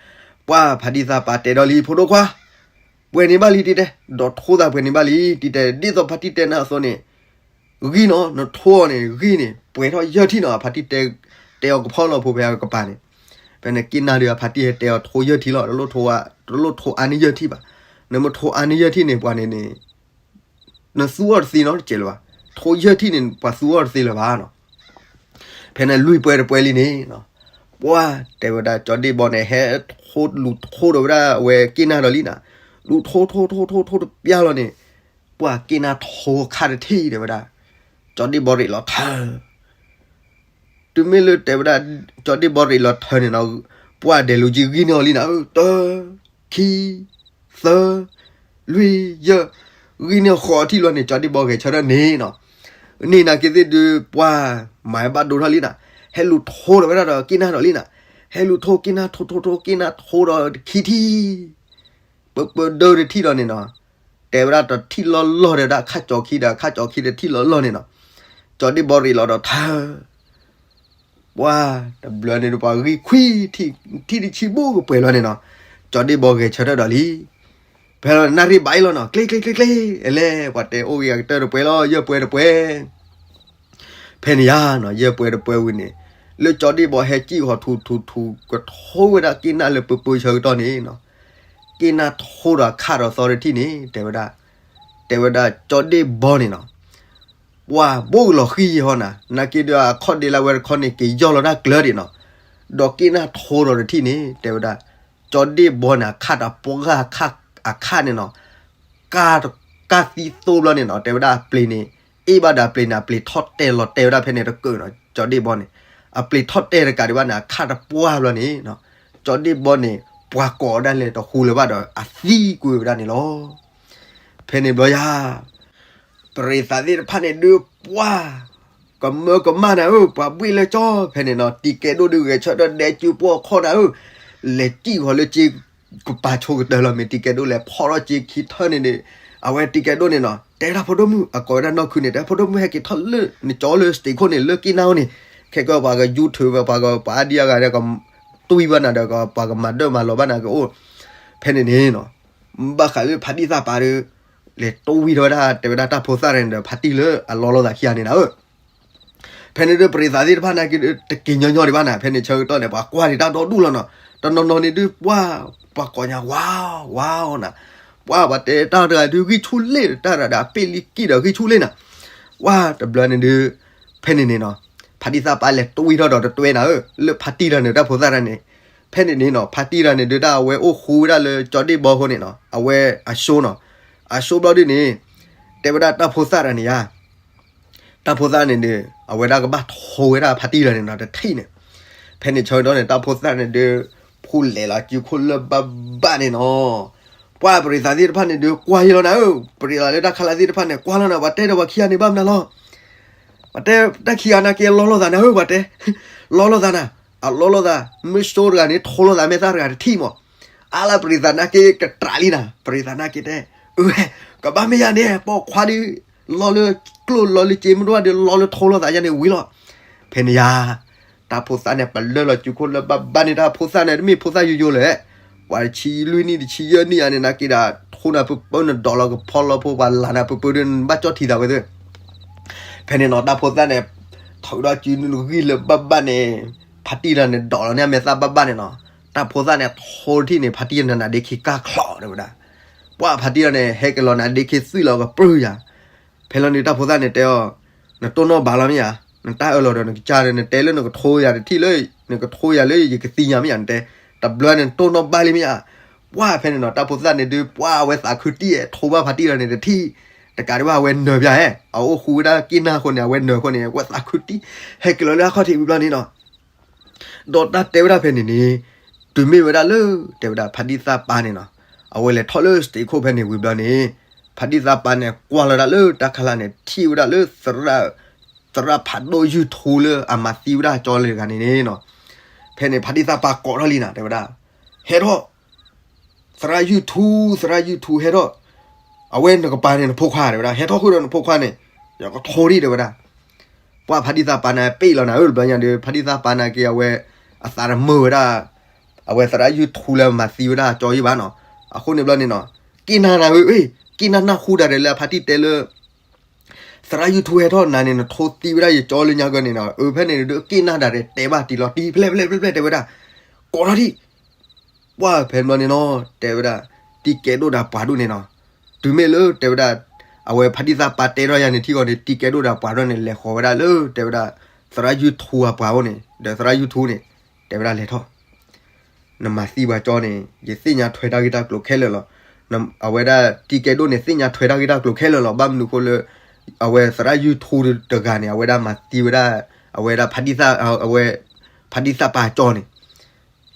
ပှၤဖါတံၢ်သးပှၢ်တဲဒီးလံ ဖိဒိၣ်ခွါ, ပှဲၤန့ၢ်ဘၣ်လံတံတဲ, ဒိးထိသးပှဲၤန့ၢ်ဘၣ်လံတံတဲ, ဒ်သိးဖါတံၢ်တဲနၤအသိးန့ၣ်, ဂံၢ်နီၤ, နထိအီၤန့ၣ် ဂံၢ်န့ၣ် ပှဲၤထီၣ်ယဲၢ်ထံၣ်နီၤ, အဖါတံၢ်တဲ, တဲအီၤကဖီလီၤဖိဖဲအကပၤန့ၣ်, ဖဲန့ၣ်က့နၢ်ဒုးအဖါတံၢ်ဟဲတဲအီၤထိယဲၢ်ထံၣ်လီၤ, တလိၣ်ထိအါန့ၢ်ယဲၢ်ထံၣ်ဘၣ်, နမ့ၢ်ထိအါန့ၢ်ယဲၢ်ထံၣ်န့ၣ် ပှၤန့ၣ်န့ၣ် နသူအီၤတသ့နီတစဲးလၢၤဘၣ်, ထိယဲၢ်ထံၣ်န့ၣ် ပှၤသူအီၤတသ့လၢၤဘၣ်နီၤ. ဖဲန့ၣ်လွံၢ်ပှဲၤတပှဲၤလံန့ၣ်, ပှၤတဲဝဲဒၣ်ကၠီဒ့ၣ်ဘီန့ၣ် ဟဲထိလူၤထိဒီးဝဲဒၣ်အဝဲက့နၢ်ဒီးလံနၤ, လူၤထိထိထိထိထိတပျၢ်လီၤန့ၣ်, ပှၤက့နၢ်ထိခါတထံၣ်တဲဝဲဒၣ်, ကၠီဒ့ၣ်ဘီရ့းလီၤထၢ တုၤမ့ၢ်လၢတဲဝဲဒၣ်, ကၠီဒ့ၣ်ဘီရ့းလီၤထၢန့ၣ်နီၤ, ပှၤဒဲးလူၤကံဂံၢ်န့ၢ်အီၤလံနၤ, တၢ, ခံ, သၢ, လွံၢ်, ယဲၢ်, ဂံၢ်န့ၢ်ဃိးထံၣ်လီၤန့ၣ် ကၠီဒ့ၣ်ဘီဂဲၤဆၢထၢၣ်န့ၣ်နီၤ, န့ၣ်နာ်က့သ့ၣ်ဒုး ပှၤမၤဘၣ်ဒိထီၣ်လံနၤ, ဟဲလူၤထိဒီးဝဲဒၣ်ဒီးက့နၢ်ဒီးလံနၤ, ဟဲလူၤထိက့နၢ်ထိထိထိက့နၢ်ထိဒီးခံထံၣ် ပၢပၢဒၢတထံၣ်လီၤန့ၣ်နီၤ, တဲဝဲဒၣ်တထံၣ်လီၢ်လီၢ်ဒီးဒၣ်ခါကၠီခံဒီး ခါကၠီခံတထံၣ်လီၢ်လီၢ်န့ၣ်နီၤ, ကၠီဒ့ၣ်ဘီရ့းလီၤဒီးထၢ, ပှၤတဘျီန့ၣ်ဒီးပှၤဂံၢ်ခွံထံၣ်, ထံၣ်တဆံဘိကပှဲၤလီၤန့ၣ်နီၤ, ကၠီဒ့ၣ်ဘီဂဲၤဆၢထၢၣ်ဒီးလံ, ဖဲလီၤနၣ်ရံၣ်ဘၣ်အံၤလီၤနီၤ, ကျ့ကျ့ကျ့ကျ့, အလဲၤ ပှၤတဲအိၣ်ဂ့ၤအကတၢၢ်တပှဲၤလီၤ ယဲၢ်ပှဲၤတပှဲၤ ဖဲန့ၣ်ယါနီၤ ယဲၢ်ပှဲၤတပှဲၤဝံၤန့ၣ်, လၢကၠီဒ့ၣ်ဘီဟဲစံၣ်ဃီၤထူထူထူ ကထိဝဲဒၣ်က့နၢ်လၢပၢပၢဆၢကတီၢ်န့ၣ်နီၤ, က့နၢ်ထိဒီးခါဒီးသီတထံၣ်န့ၣ် တဲဝဲဒၣ်, တဲဝဲဒၣ်ကၠီဒ့ၣ်ဘီန့ၣ်နီၤ, ပှၤဘိကလီၤဃံၤယဟီနၤ နာ်က့ဒီးအခီၣ်ဒ့လၢဝဲတခီန့ၣ် က့ၤယီၢ်လီၤတၢ်ကျၢၤဒံးနီၤ, ဒီးက့နၢ်ထိဒီးတထံၣ်န့ၣ် တဲဝဲဒၣ်, ကၠီဒ့ၣ်ဘီန့ၣ် အခါတပှၢ်အခါန့ၣ်နီၤ, ကၢ်, ကၢ်သံသိဘျီန့ၣ်နီၤ တဲဝဲဒၣ်အပျ့ၤန့ၣ်, အ့ၣ်ဘၣ်ဒီးအပျ့ၤန့ၣ် အပျ့ၤထီၣ်တဲာ်လီၤတဲာ်ဝဲဒၣ်ဖဲန့ၣ်တကၢၢ်နီၤ ကၠီဒ့ၣ်ဘီန့ၣ်, အပျ့ၤထီၣ်တဲာ်တကးဒံးဘၣ်န့ၣ် အခါတပှၢ်ဘျီန့ၣ်နီၤ, ကၠီဒ့ၣ်ဘီန့ၣ် ပှၤကိးဒၣ်လဲာ်တဟူလၢၤဘၣ်ဒီးအသံကွံာ်ဝဲဒၣ်န့ၣ်လီၤ. ဖဲန့ၣ်ဘျီယါ ပရ့သးသ့ၣ်တဖၣ်န့ၣ်ဒုးပှၤ, ကမၢကမၣ်နၤဧၢ ပှၤဘှ့ၣ်လၢကၠီ ဖဲန့ၣ်နီၤ တံၤကဲဒိၣ်ဒုးဂဲၤဆၢထၢၣ်ဒဲကၠူပှီၢ်ခီၣ်နၤဧၢ, လဲၤစံၣ်ဃီၤလၢကၠ့ကပၤဆိကတၢၢ်လီၤ မ့ၢ်တံၤကဲဒိၣ်လဲၤဖီထီၣ်ကၠ့ခံထၢၣ်န့ၣ်န့ၣ်, အဝဲတံၤကဲဒိၣ်န့ၣ်နီၤ တဲဒၣ်ဖိဒိၣ်မုၣ် အကိးဝဲဒၣ်နီၢ်ခုန့ၣ် တဲဖိဒိၣ်မုၣ်ဟဲက့ၤထီၣ်လၢ နကၠီလၢ stage ခိၣ်န့ၣ် လၢက့နၢ်အိၣ်န့ၣ်, ခဲကီပှၤက YouTube ပှၤကပှၤအါဒံအါဂၤဒီး လဲၤတွံၢ်ဘၣ်နၤဒီး ပှၤကမၤဒၢၣ်မၤလီၤဘၣ်နၤကအိၣ်, ဖဲန့ၣ်န့ၣ်နီၤ, ဘၣ်ဃးလၢဖါတံၢ်သၣ်ပၤဒီး လဲၤတွံၢ်ထီၣ်ဝဲဒၣ် တဲဝဲဒၣ်တၢ်ဖိသၣ်န့ၣ်ဒီး ဖါတံၢ်လၢအလီလိာ်သးခံဂၤန့ၣ်နၤဧၢ ဖဲန့ၣ်ဒုး ပရံးသးသ့ၣ်တဖၣ်နာ်က့ဒုး တက့ၤညီညီဒံးဘၣ်နၤ, ဖဲန့ၣ်ဆၢကတီၢ်န့ၣ် ပှၤကွၢ်ဒံးတၢ်ဒီဒူၣ်လီၤနီၤ, တနီၤနီၤန့ၣ်ဒုး ပှၤ ပှၤကိးညါ ဝါ ဝါနၤ, ပှၤ ပှၤတဲတၢ်တဂၤဒုး ဂံၢ်ဆူၣ်လ့ၣ် တၢ်တဂၤဒီး အပ့ၢ်လံက့ၣ်ဒီး ဂံၢ်ဆူၣ်လ့ၣ်နၤ, ပှၤတဘျီန့ၣ်ဒုး ဖဲန့ၣ်န့ၣ်နီၤ, ဖါတံၢ်သၣ်ပၤလဲၤတွံၢ်ထီၣ်ဒီးတတွဲနၤဧၢ, လၢဖါတံၢ်တဂၤန့ၣ်တၢ်ဖိသၣ်တဂၤန့ၣ်, ဖဲန့ၣ်န့ၣ်နီၤ ဖါတံၢ်တဂၤန့ၣ်ဒုး တၢ်အဝဲအိၣ်ဃူဝဲဒၣ်လၢကၠီဒ့ၣ်ဘီအဃိန့ၣ်နီၤ, အဝဲအဆိနီၤ, အဆိဘျီဒုးန့ၣ်, တဲဝဲဒၣ်တၢ်ဖိသၣ်တဂၤန့ၣ်ယါ တၢ်ဖိသၣ်န့ၣ်ဒီး အဝဲဒၣ်ကဘၣ်ထိဝဲဒၣ်ဖါတံၢ်တဂၤန့ၣ်နီၤ တထံၣ်န့ၣ်, ဖဲန့ၣ်ဆၢကတီၢ်န့ၣ် တၢ်ဖိသၣ်န့ၣ်ဒုး ဖူလဲၤလီၤစုခိၣ်လၢဘၣ်ဘၣ်န့ၣ်နီၤ, ပှၤပရံးသးသ့ၣ်တဖၣ်န့ၣ်ဒုး ကွၢ်ယံလီၤနၤဧၢ, ပရံးသးလၢတၢ်ခါလၢ်သ့ၣ်တဖၣ်န့ၣ် ကွၢ်လီၤနၤ, ပှၤတဲဒီးပှၤခံဂၤန့ၣ်ဘၣ်မနုၤလီၤ ပှၤတဲတၢ်ခံဂၤနာ်က့လီလိာ်သးနၤဧၢ, ပှၤတဲ လီလိာ်သးနၤ, အလီလိာ်သး, မုၢ်စိတဂၤန့ၣ် ထိလိာ်သးမဲာ်သၣ်တဂၤတထံၣ်မး, အါလၢပရံးသးနာ်က့ကတြးလံနၤ, ပရံးသးနာ်က့တဲ, ကဘၣ်မ့ၢ်ယၤန့ၣ် ပိာ်ခွါဒုး လီလၢကျိၣ်လီလၢစ့ မုၢ်တဝၢ်ဒုး လီလၢထိလိာ်သးယါန့ၣ်ဝံၤလီၤ, ဖဲန့ၣ်ယါ တၢ်ဖိသၣ်န့ၣ် ပလၢလီၤစုခိၣ်လၢဘၣ်ဘၣ်န့ၣ် တၢ်ဖိသၣ်န့ၣ် တမ့ၢ်ဖိသၣ်ယိယိလၢၤ, ပှၤတဆံလွံၢ်နံၣ်တဆံယဲၢ်နံၣ်ယါန့ၣ် နာ်က့ဒီး ထိနၤပၢပၢနဒီးလီၤကဖီလီဖိ ပှၤလၤနၤပၢပၢဒုး နဘၣ်ကၠီၣ်ထံသးဝဲသ့ၣ်, ဖဲန့ၣ်နီၤ တၢ်ဖိသၣ်န့ၣ် ထုးဒီးစုနုၢ်ဂံၢ်လၢဘၣ်ဘၣ်န့ၣ်, ဖါတံၢ်တဂၤန့ၣ် ဒိးလီၤန့ၢ်အမဲာ်သၣ်ဘၣ်ဘၣ်န့ၣ်နီၤ, တၢ်ဖိသၣ်န့ၣ် ထိတထံၣ်န့ၣ် ဖါတံၢ်တဂၤန့ၣ် နါဒ့ခံကၢ်ချီးတဲဝဲဒၣ်, ပှၤဖါတံၢ်တဂၤန့ၣ် ဟဲက့ၤလီၤနါဒ့ခံသွံၣ်လီၤကပြုၢ်ယၤ, ဖဲလီၤန့ၣ် တၢ်ဖိသၣ်န့ၣ်တဲအီၤ, နတိၢ်နီၣ်ဘၣ်လီၤမ့ၢ်ဧါ, နတၢ်အၢၣ်လီၤဒီးနကစၢ်ဒီး နတဲလၢနကထိယၤတထံၣ်လၢ နကထိယၤလၢယကသ့ၣ်ညါမ့ၢ်ဧါ, နတဲ, တဘျီန့ၣ်နတိၢ်နီၣ်ဘၣ်လံမ့ၢ်ဧါ, ပှၤဖဲန့ၣ်နီၤ တၢ်ဖိသၣ်န့ၣ်ဒုး ပှၤအဝဲသးခုတံၢ် ထိဘၣ်ဖါတံၢ်တဂၤန့ၣ်တထံၣ်, တကးဒံးဘၣ်အဝဲနၢၤပျၢ်ဧဲ, အအိၣ်ဃူဝဲဒၣ်က့ၢ်နၢ်အဃိန့ၣ် အဝဲနၢၤအဃိန့ၣ် အဝဲသးခုတံၢ်, ဟဲက့ၤလီၤလၢအခီၣ်ထံးဝံၤဘျီန့ၣ်နီၤ ဒီးတၢ်တဲဝဲဒၣ်ဖဲန့ၣ်န့ၣ်, တုၤမ့ၢ်ဝဲဒၣ်လၢ တဲဝဲဒၣ်ဖါတံၢ်သၣ်ပၤန့ၣ်နီၤ, အဝဲလဲၤထီၣ်လၢ stage ခိၣ်ဖဲန့ၣ်ဝံၤဘျီန့ၣ်, ဖါတံၢ်သၣ်ပၤန့ၣ် ကွၢ်လီၤဒၣ်လၢတၢ်ခါလၢ်န့ၣ် ထံၣ်ဝဲဒၣ်လၢ သရၣ်ဖးဒိၣ် YouTube လၢအမၤသံဝဲဒၣ်ကၠီလၢတဂၤန့ၣ်န့ၣ်နီၤ, ဖဲန့ၣ်ဖါတံၢ်သၣ်ပၤကိးထီၣ်လံနၤ တဲဝဲဒၣ်, ဟဲထီၣ် သရၣ် YouTube သရၣ် YouTube ဟဲထီၣ်, အဝဲနကပၤန့ၣ်နဖိခွါတဲဝဲဒၣ်, ဟဲထီၣ်ဃုာ်ဒီးနဖိခွါန့ၣ်, ယကထိဒံးတဲဝဲဒၣ်, ပှၤဖါတံၢ်သၣ်ပၤန့ၣ် ပ့ၢ်လီၤနၤဧၢ တဘျီညါဒီး ဖါတံၢ်သၣ်ပၤနာ်က့အဝဲ အသးတမုာ်ဝဲဒၣ်, အဝဲသရၣ် YouTube လၢမၤသံဝဲဒၣ်ကၠီယံဘၣ်နီၤ, အဃိန့ၣ်ဘျီန့ၣ်နီၤ, က့ၢ်နၢ်နၤဧၢ, က့ၢ်နၢ်နၢ်ဟူဒၣ်ဒီးလၢအဖါတံၢ်တဲလၢ သရၣ် YouTube ဟဲထီၣ်နၤန့ၣ် နထိသံဝဲဒၣ်ယကၠီလၢညါကၢန့ၣ်နီၤ, အဖဲန့ၣ်ဒုးက့ၢ်နၢ်ဒၣ်ဒီးတဲဘၣ်တံၢ်လီၤတံၢ် ဖျဲၣ်ဖျဲၣ်ဖျဲၣ်ဖျဲၣ်တဲဝဲဒၣ်, ကိးထီၣ်ဒံး ပှၤဖဲန့ၣ်ဘျီန့ၣ်နီၤ တဲဝဲဒၣ်, တံၢ်ကဲဒိၣ်ဒီးပှၤဒိၣ်န့ၣ်နီၤ, တုၤမ့ၢ်လၢတဲဝဲဒၣ်, အဝဲဖါတံၢ်သၣ်ပၤတဲထီၣ်ယၤန့ၣ်ထံၣ်ဃီန့ၣ် တံၢ်ကဲဒိၣ်ဒီးပှၤဒိၣ်န့ၣ် လဲၤဃီၤဝဲဒၣ်လၢတဲဝဲဒၣ်, သရၣ် YouTube အပှၤအိၣ်န့ၣ် ဒီးသရၣ် YouTube န့ၣ်, တဲဝဲဒၣ်လဲၤထီၣ် နမၤသံပှၤကၠီန့ၣ် ယသ့ၣ်ညါထွဲတၢ်ဂ့ၢ်တၢ်ကျိၤခဲလၢာ်လီၤ, အဝဲဒၣ်တံၢ်ကဲဒိၣ်န့ၣ် သ့ၣ်ညါထွဲတၢ်ဂ့ၢ်တၢ်ကျိၤခဲလၢာ်လီၤ, ဘၣ်မနုၤဃိလၢ အဝဲသရၣ် YouTube တဂၤန့ၣ် အဝဲဒၣ်မၤသံဝဲဒၣ်, အဝဲဒၣ်ဖါတံၢ်သၣ်, အဝဲ, ဖါတံၢ်သၣ်ပၤကၠီန့ၣ်,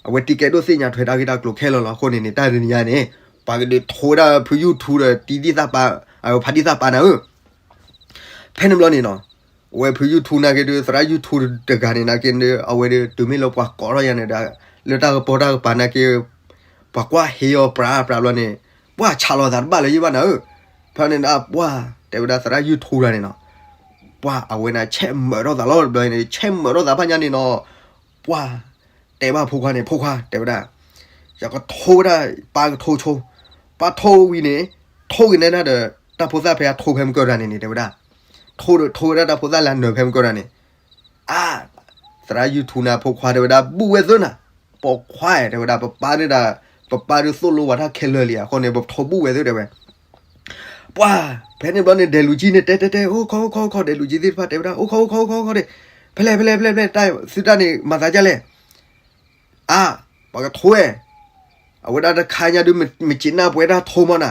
အဝဲတံၢ်ကဲဒိၣ်သ့ၣ်ညါထွဲတၢ်ဂ့ၢ်တၢ်ကျိၤခဲလၢာ်လီၤ, အဃိန့ၣ်န့ၣ် တၢ်တနံၤညါန့ၣ်, ပှၤကဒုးထိဝဲဒၣ်ဖု YouTube ဒီးတံၢ်သၣ်ပၤ, ဖါတံၢ်သၣ်ပၤနၤဧၢ ဖဲန့ၣ်ဘျီန့ၣ်နီၤ, အဝဲဖု YouTube နာ်က့ဒုး သရၣ် YouTube တဂၤန့ၣ် နာ်က့ဒုး အဝဲဒုးတုၤမ့ၢ်လၢပှၤကိးထီၣ်ယၤန့ၣ်ဒီး, လၢတၢ်ကပီၤတၢ်ကပၤနာ်က့, ပှၤကွၢ်ဟ့အီၤပြးပြးဘျီန့ၣ်, ပှၤဆးလီၤသးတဘၣ်လၢၤယံဘၣ်နၤဧၢ, ဖဲန့ၣ်ဒၣ်ပှၤ, တဲဝဲဒၣ်သရၣ် YouTube တဂၤန့ၣ်နီၤ, ပှၤအဝဲန့ၣ်ဆဲးမၢးထီၣ်သးလီၤ တဘျီန့ၣ် ဆဲးမၢးထီၣ်သးဖးညါန့ၣ်နီၤ, ပှၤ တဲဘၣ်ဖိခွါန့ၣ် ဖိခွါ တဲဝဲဒၣ်, ယကထိဝဲဒၣ် ပၢ်ကထိဆိ, ပၢ်ထိဝံၤန့ၣ်, ထိဂ့ၤနဲဒၣ်ဒီး, တၢ်ဖိသၣ်ဖဲအထိဖဲမုၢ်ကၢၢ်တဂၤန့ၣ်န့ၣ် တဲဝဲဒၣ်, ထိဒီးထိဝဲဒၣ်တၢ်ဖိသၣ်လၢအနၢၤဖဲမုၢ်ကၢၢ်တဂၤန့ၣ်, အါ, သရၣ် YouTube နၤဖိခွါတဲဝဲဒၣ် ဘူၣ်ဝဲသၢနၤ, ပိာ်ခွါဧၢ တဲဝဲဒၣ် ပပၢ်န့ၣ်ဒၣ်, ပပၢ်ဒုးသိၣ်လိဝဲတၢ်ခဲလၢာ်လံ အဃိန့ၣ် ပထိဘူၣ်ဝဲသၢတဲဝဲ ပှၤ, ဖဲန့ၣ်ဘျီန့ၣ် ဒဲးလူၤကံန့ၣ် တဲတဲတဲ အိၣ်ခီအိၣ်ခီအိၣ်ခီ ဒဲးလူၤကံသ့ၣ်တဖၣ်တဲဝဲဒၣ် အိၣ်ခီအိၣ်ခီအိၣ်ခီအိၣ်ခီဒီး, ဖဲလဲၣ်ဖဲလဲၣ်ဖဲလဲၣ်ဖဲလဲၣ် တၢ်သုတၢ်န့ၣ် မၤသးဒ်လဲၣ်, အါ, ပှၤကထိဝဲ, အဝဲဒၣ်တခါညါဒုး မ့ၢ်စံးနၢ်ပှဲၤတၢ်ထိမီၤနၤ,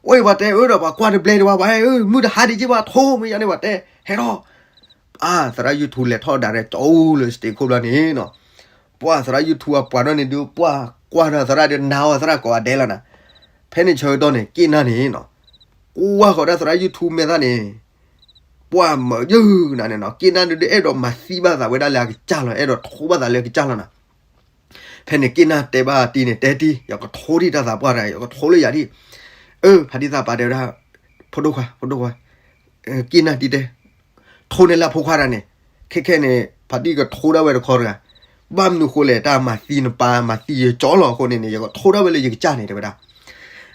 အိၣ်ပှၤတဲအၢဒီး ပှၤကွၢ်တဘျဲဒံးဘၣ် ပှၤအဲၣ်အၢ မုၢ်တဟါဒံးက့ၤ ပှၤထိမ့ၢ်ယါန့ၣ် ပှၤတဲ ဟဲထီၣ် အါ, သရၣ် YouTube လဲၤထီၣ်ဒၣ်ရဲၣ်ကၠီလၢ stage ခိၣ်ဘျီန့ၣ်နီၤ, ပှၤသရၣ် YouTube အပှၤဒီးန့ၣ်ဒုး ပှၤကွၢ်ဒီးသရၣ်ဒီး နၤအီၤသရၣ်ကိးဂၤဒဲးလီၤနၤ, ဖဲန့ၣ်ဆၢကတီၢ်န့ၣ် က့ၢ်နၢ်န့ၣ်နီၤ, ကွၢ်ဃီၤဒၣ်သရၣ် YouTube မဲာ်သၣ်န့ၣ်, ပှၤမၢယုၢ်နၤန့ၣ်နီၤ, က့ၢ်နၢ်ဒုး အဲၣ်ဒိးမၤသံဘၣ်သးဝဲဒၣ်လၢအကစၢ်လီၤ, အဲၣ်ဒိးထိဘၣ်သးလၢအကစၢ်လီၤနၤ ဖဲန့ၣ်က့ၢ်နၢ်တဲဘၣ်တံၢ်န့ၣ် တဲတံၢ် ယကထိဒံးတၢ်သးပှၢ်တဂၤ ယကထိလၢယၤဒံး, အၢ ဖါတံၢ်သးပှၢ်တဲဝဲဒၣ်, ဖိဒိၣ်ခွါ ဖိဒိၣ်ခွါ, က့ၢ်နၢ်တံၢ်တဲ, ထိန့ၢ်လၢဖိခွါတဂၤန့ၣ်, ခဲခဲန့ၣ် ဖါတံၢ်ကထိဒၣ်ဝဲတခီတဂၤ, ဘၣ်မနုၤဃိလဲၣ် တၢ်မၤသံနပၢ် မၤသံယကၠီလီၤအဃိန့ၣ်န့ၣ် ယကထိးထီၣ်ဝဲလၢယကစၢ်န့ၣ် တဲဝဲဒၣ်.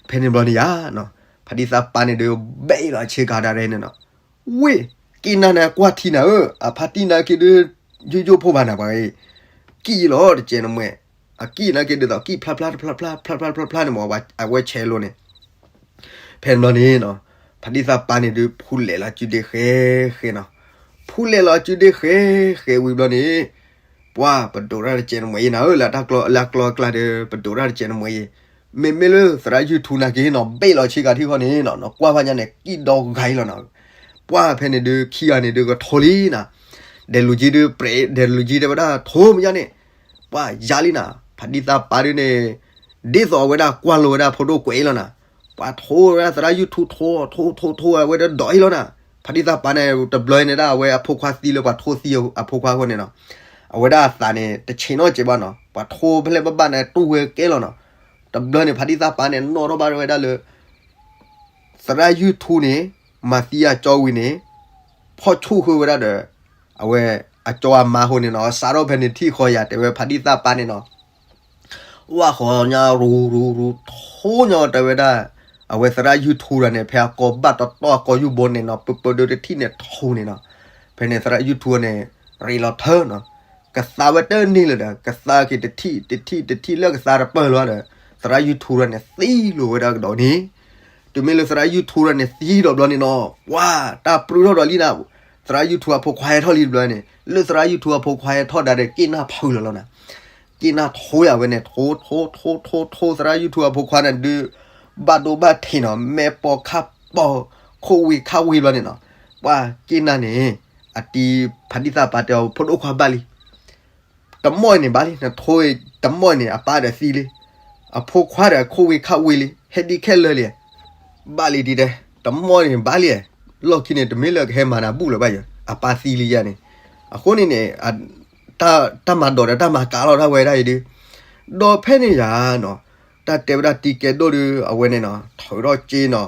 ဖဲန့ၣ်ဘျီန့ၣ်ယါနီၤ, ဖါတံၢ်သးပၢ်န့ၣ်ဒုး ဘဲးလီၤဆ့ကၤဒၣ်ရဲၣ်န့ၣ်နီၤ, ဝ့ၢ်, က့ၢ်နၢ်န့ၣ်ကွၢ်ထံနၤဧၢ, အဖါတံၢ်နာ်က့ဒုး ယိယိဖိဘၣ်နၤပှၤဂ့ၤ, ကံၣ်လီၤတကဲးနမဲာ်, အကံၣ်နာ်က့ဒ်သိးကံၣ်ဖျါဖျါတဖျါဖျါ ဖျါဖျါတဖျါဖျါန့ၣ်မး အဝဲဆဲးလိာ်န့ၣ် ဖဲန့ၣ်ဘျီန့ၣ်နီၤ, ဖါတံၢ်သးပၢ်န့ၣ်ဒုး ဖူလဲၣ်လီၤစုဒ့ဃဲဃဲနီၤ, ဖူလဲၣ်လီၤစုဒ့ဃဲဃဲဝံၤဘျီန့ၣ်, ပှၢ်ပဒိးတၢ်တကဲးနမဲာ်အံၤနၤဧၢ လၢတၢ်ကျီ လၢအကျီအကျါဒီး ပဒိးတၢ်တကဲးနမဲာ်အံၤ, မ့မ့ၢ်လၢသရၣ် YouTube နာ်က့နီၤ ဘဲးလီၤဆ့ကၤထံဃီန့ၣ်နီၤ နကွၢ်ဘၣ်ညါန့ၣ် ကံၣ်ဒီဂၤအံၤလီၤနီၤ, ပှၢ်ဖဲန့ၣ်ဒုး ခံဂၤန့ၣ်ဒုးကထိးလံနၤ, ဒဲးလူၤက့ဒုး ပြဲး ဒဲးလူၤက့တဲဝဲဒၣ် ထိးမ့ၢ်ညါန့ၣ်, ပှၢ်ယါလံနၤ, ဖါတံၢ်သးပၢ်ဒုးန့ၣ် ဒ်သိးအဝဲဒၣ်ကွၢ်လိဝဲဒၣ်ဖိဒိၣ်ကွဲးအံၤလီၤနၤ, ပှၤထိးဝဲဒၣ်သရၣ် YouTube ထိးထိးထိးဝဲဒၣ်ဒီးအံၤလီၤနၤ, ဖါတံၢ်သးပၢ်န့ၣ် တဘျီန့ၣ်ဒၣ် အဝဲအဖိခွါသံလၢပှၤထိးသံအဖိခွါအဃိန့ၣ်နီၤ, အဝဲဒၣ်အသးန့ၣ် တဆံးနီၣ်ကဲးဘၣ်နီၤ, ပှၤထိးဖဲလဲၣ်ဘၣ်ဘၣ်န့ၣ် တူၢ်ဝဲကဲလီၤနီၤ, တဘျီန့ၣ် ဖါတံၢ်သးပၢ်န့ၣ် နီၣ်ထီၣ်ဘၣ်ဝဲဒၣ်လၢ သရၣ် YouTube န့ၣ် မၤသံအကၠီဝံၤန့ၣ် ဖီၣ်ဆူၣ်ဃုာ်ဝဲဒၣ်ဒီး အဝဲအကၠီအမါအဃိန့ၣ်နီၤ, စးထီၣ်ဖဲန့ၣ်ထံၣ်ဃီယၤ တဲဝဲဖါတံၢ်သးပၢ်န့ၣ်နီၤ, ဝၣ်ဃီညါရူၤရူၤရူၤ ထိးညါတဲဝဲဒၣ်, အဝဲသရၣ် YouTube တဂၤန့ၣ် ဖဲအကိးဘၣ်တီတီအကိးယူၢ်ဘိန့ၣ်နီၤ ပပဒုးတထံၣ်န့ၣ်ထိးန့ၣ်နီၤ, ဖဲန့ၣ်သရၣ် YouTube န့ၣ် ရ့လီၤထၢနီၤ, ကသါဝဲတန့ၢ်လၢၤဒီး ကသါက့ၤတထံၣ်တထံၣ်တထံၣ်လၢကသါတပၢၢ်လီၤဒီး သရၣ် YouTube တဂၤန့ၣ် သံလိာ်ဝဲဒၣ်ကဒီးန့ၣ်, တုၤမ့ၢ်လၢသရၣ် YouTube တဂၤန့ၣ် သံဒီးဘျီန့ၣ်နီၤ, ပှၢ်တၢ်ပြူၢ်ထီၣ်ဒီးလံနၤ, သရၣ် YouTube အဖိခွါဟဲထီၣ်လံတဘျီန့ၣ် လၢသရၣ် YouTube အဖိခွါဟဲထီၣ်ဒၣ်ဒီး က့ၢ်နၢ်ဖုးလီၤလီၤနၤ, က့ၢ်နၢ်ထိးယၤဝဲန့ၣ် ထိးထိးထိးထိးထိး သရၣ် YouTube အဖိခွါန့ၣ်ဒုး ဘၣ်ဒိဘၣ်ထံးနီၤ မဲာ်ပိာ်ခါပိာ် ခိၣ်ဝ့ၤခါဝ့ၤဘျီန့ၣ်နီၤ, ပှၢ်က့ၢ်နၢ်န့ၣ် အတံၤ ဖါတံၢ်သးပၢ်တဲအီၤ ဖိဒိၣ်ခွါဘၣ်လံ တမီၢ်န့ၣ်ဘၣ်လံ နထိးတမီၢ်န့ၣ် အပၢ်ဒီးသံလံ, အဖိခွါဒီးခိၣ်ဝ့ၤခါဝ့ၤလံ ဟဲဒ်ခဲလၢာ်လံ, ဘၣ်လံဒ်တဲ, တမီၢ်န့ၣ်ဘၣ်လံ, လီၢ်ခံန့ၣ်တမ့ၢ်လၢကဟဲမၤနၤဘူၣ်လၢၤဘၣ်ယၤ အပၢ်သံလံယၤန့ၣ်, အဃိန့ၣ်န့ၣ် တၢ်မၤဒိးဒီးတၢ်မၤကးလီၤဒၣ်ဝဲဒၣ်အံၤဒုး, ဒီးဖဲန့ၣ်ယၤနီၤ, တၢ်တဲဝဲဒၣ်တံၤကဲဒိၣ်ဒုး အဝဲန့ၣ်နီၤ ထုးထီၣ်စ့နီၤ,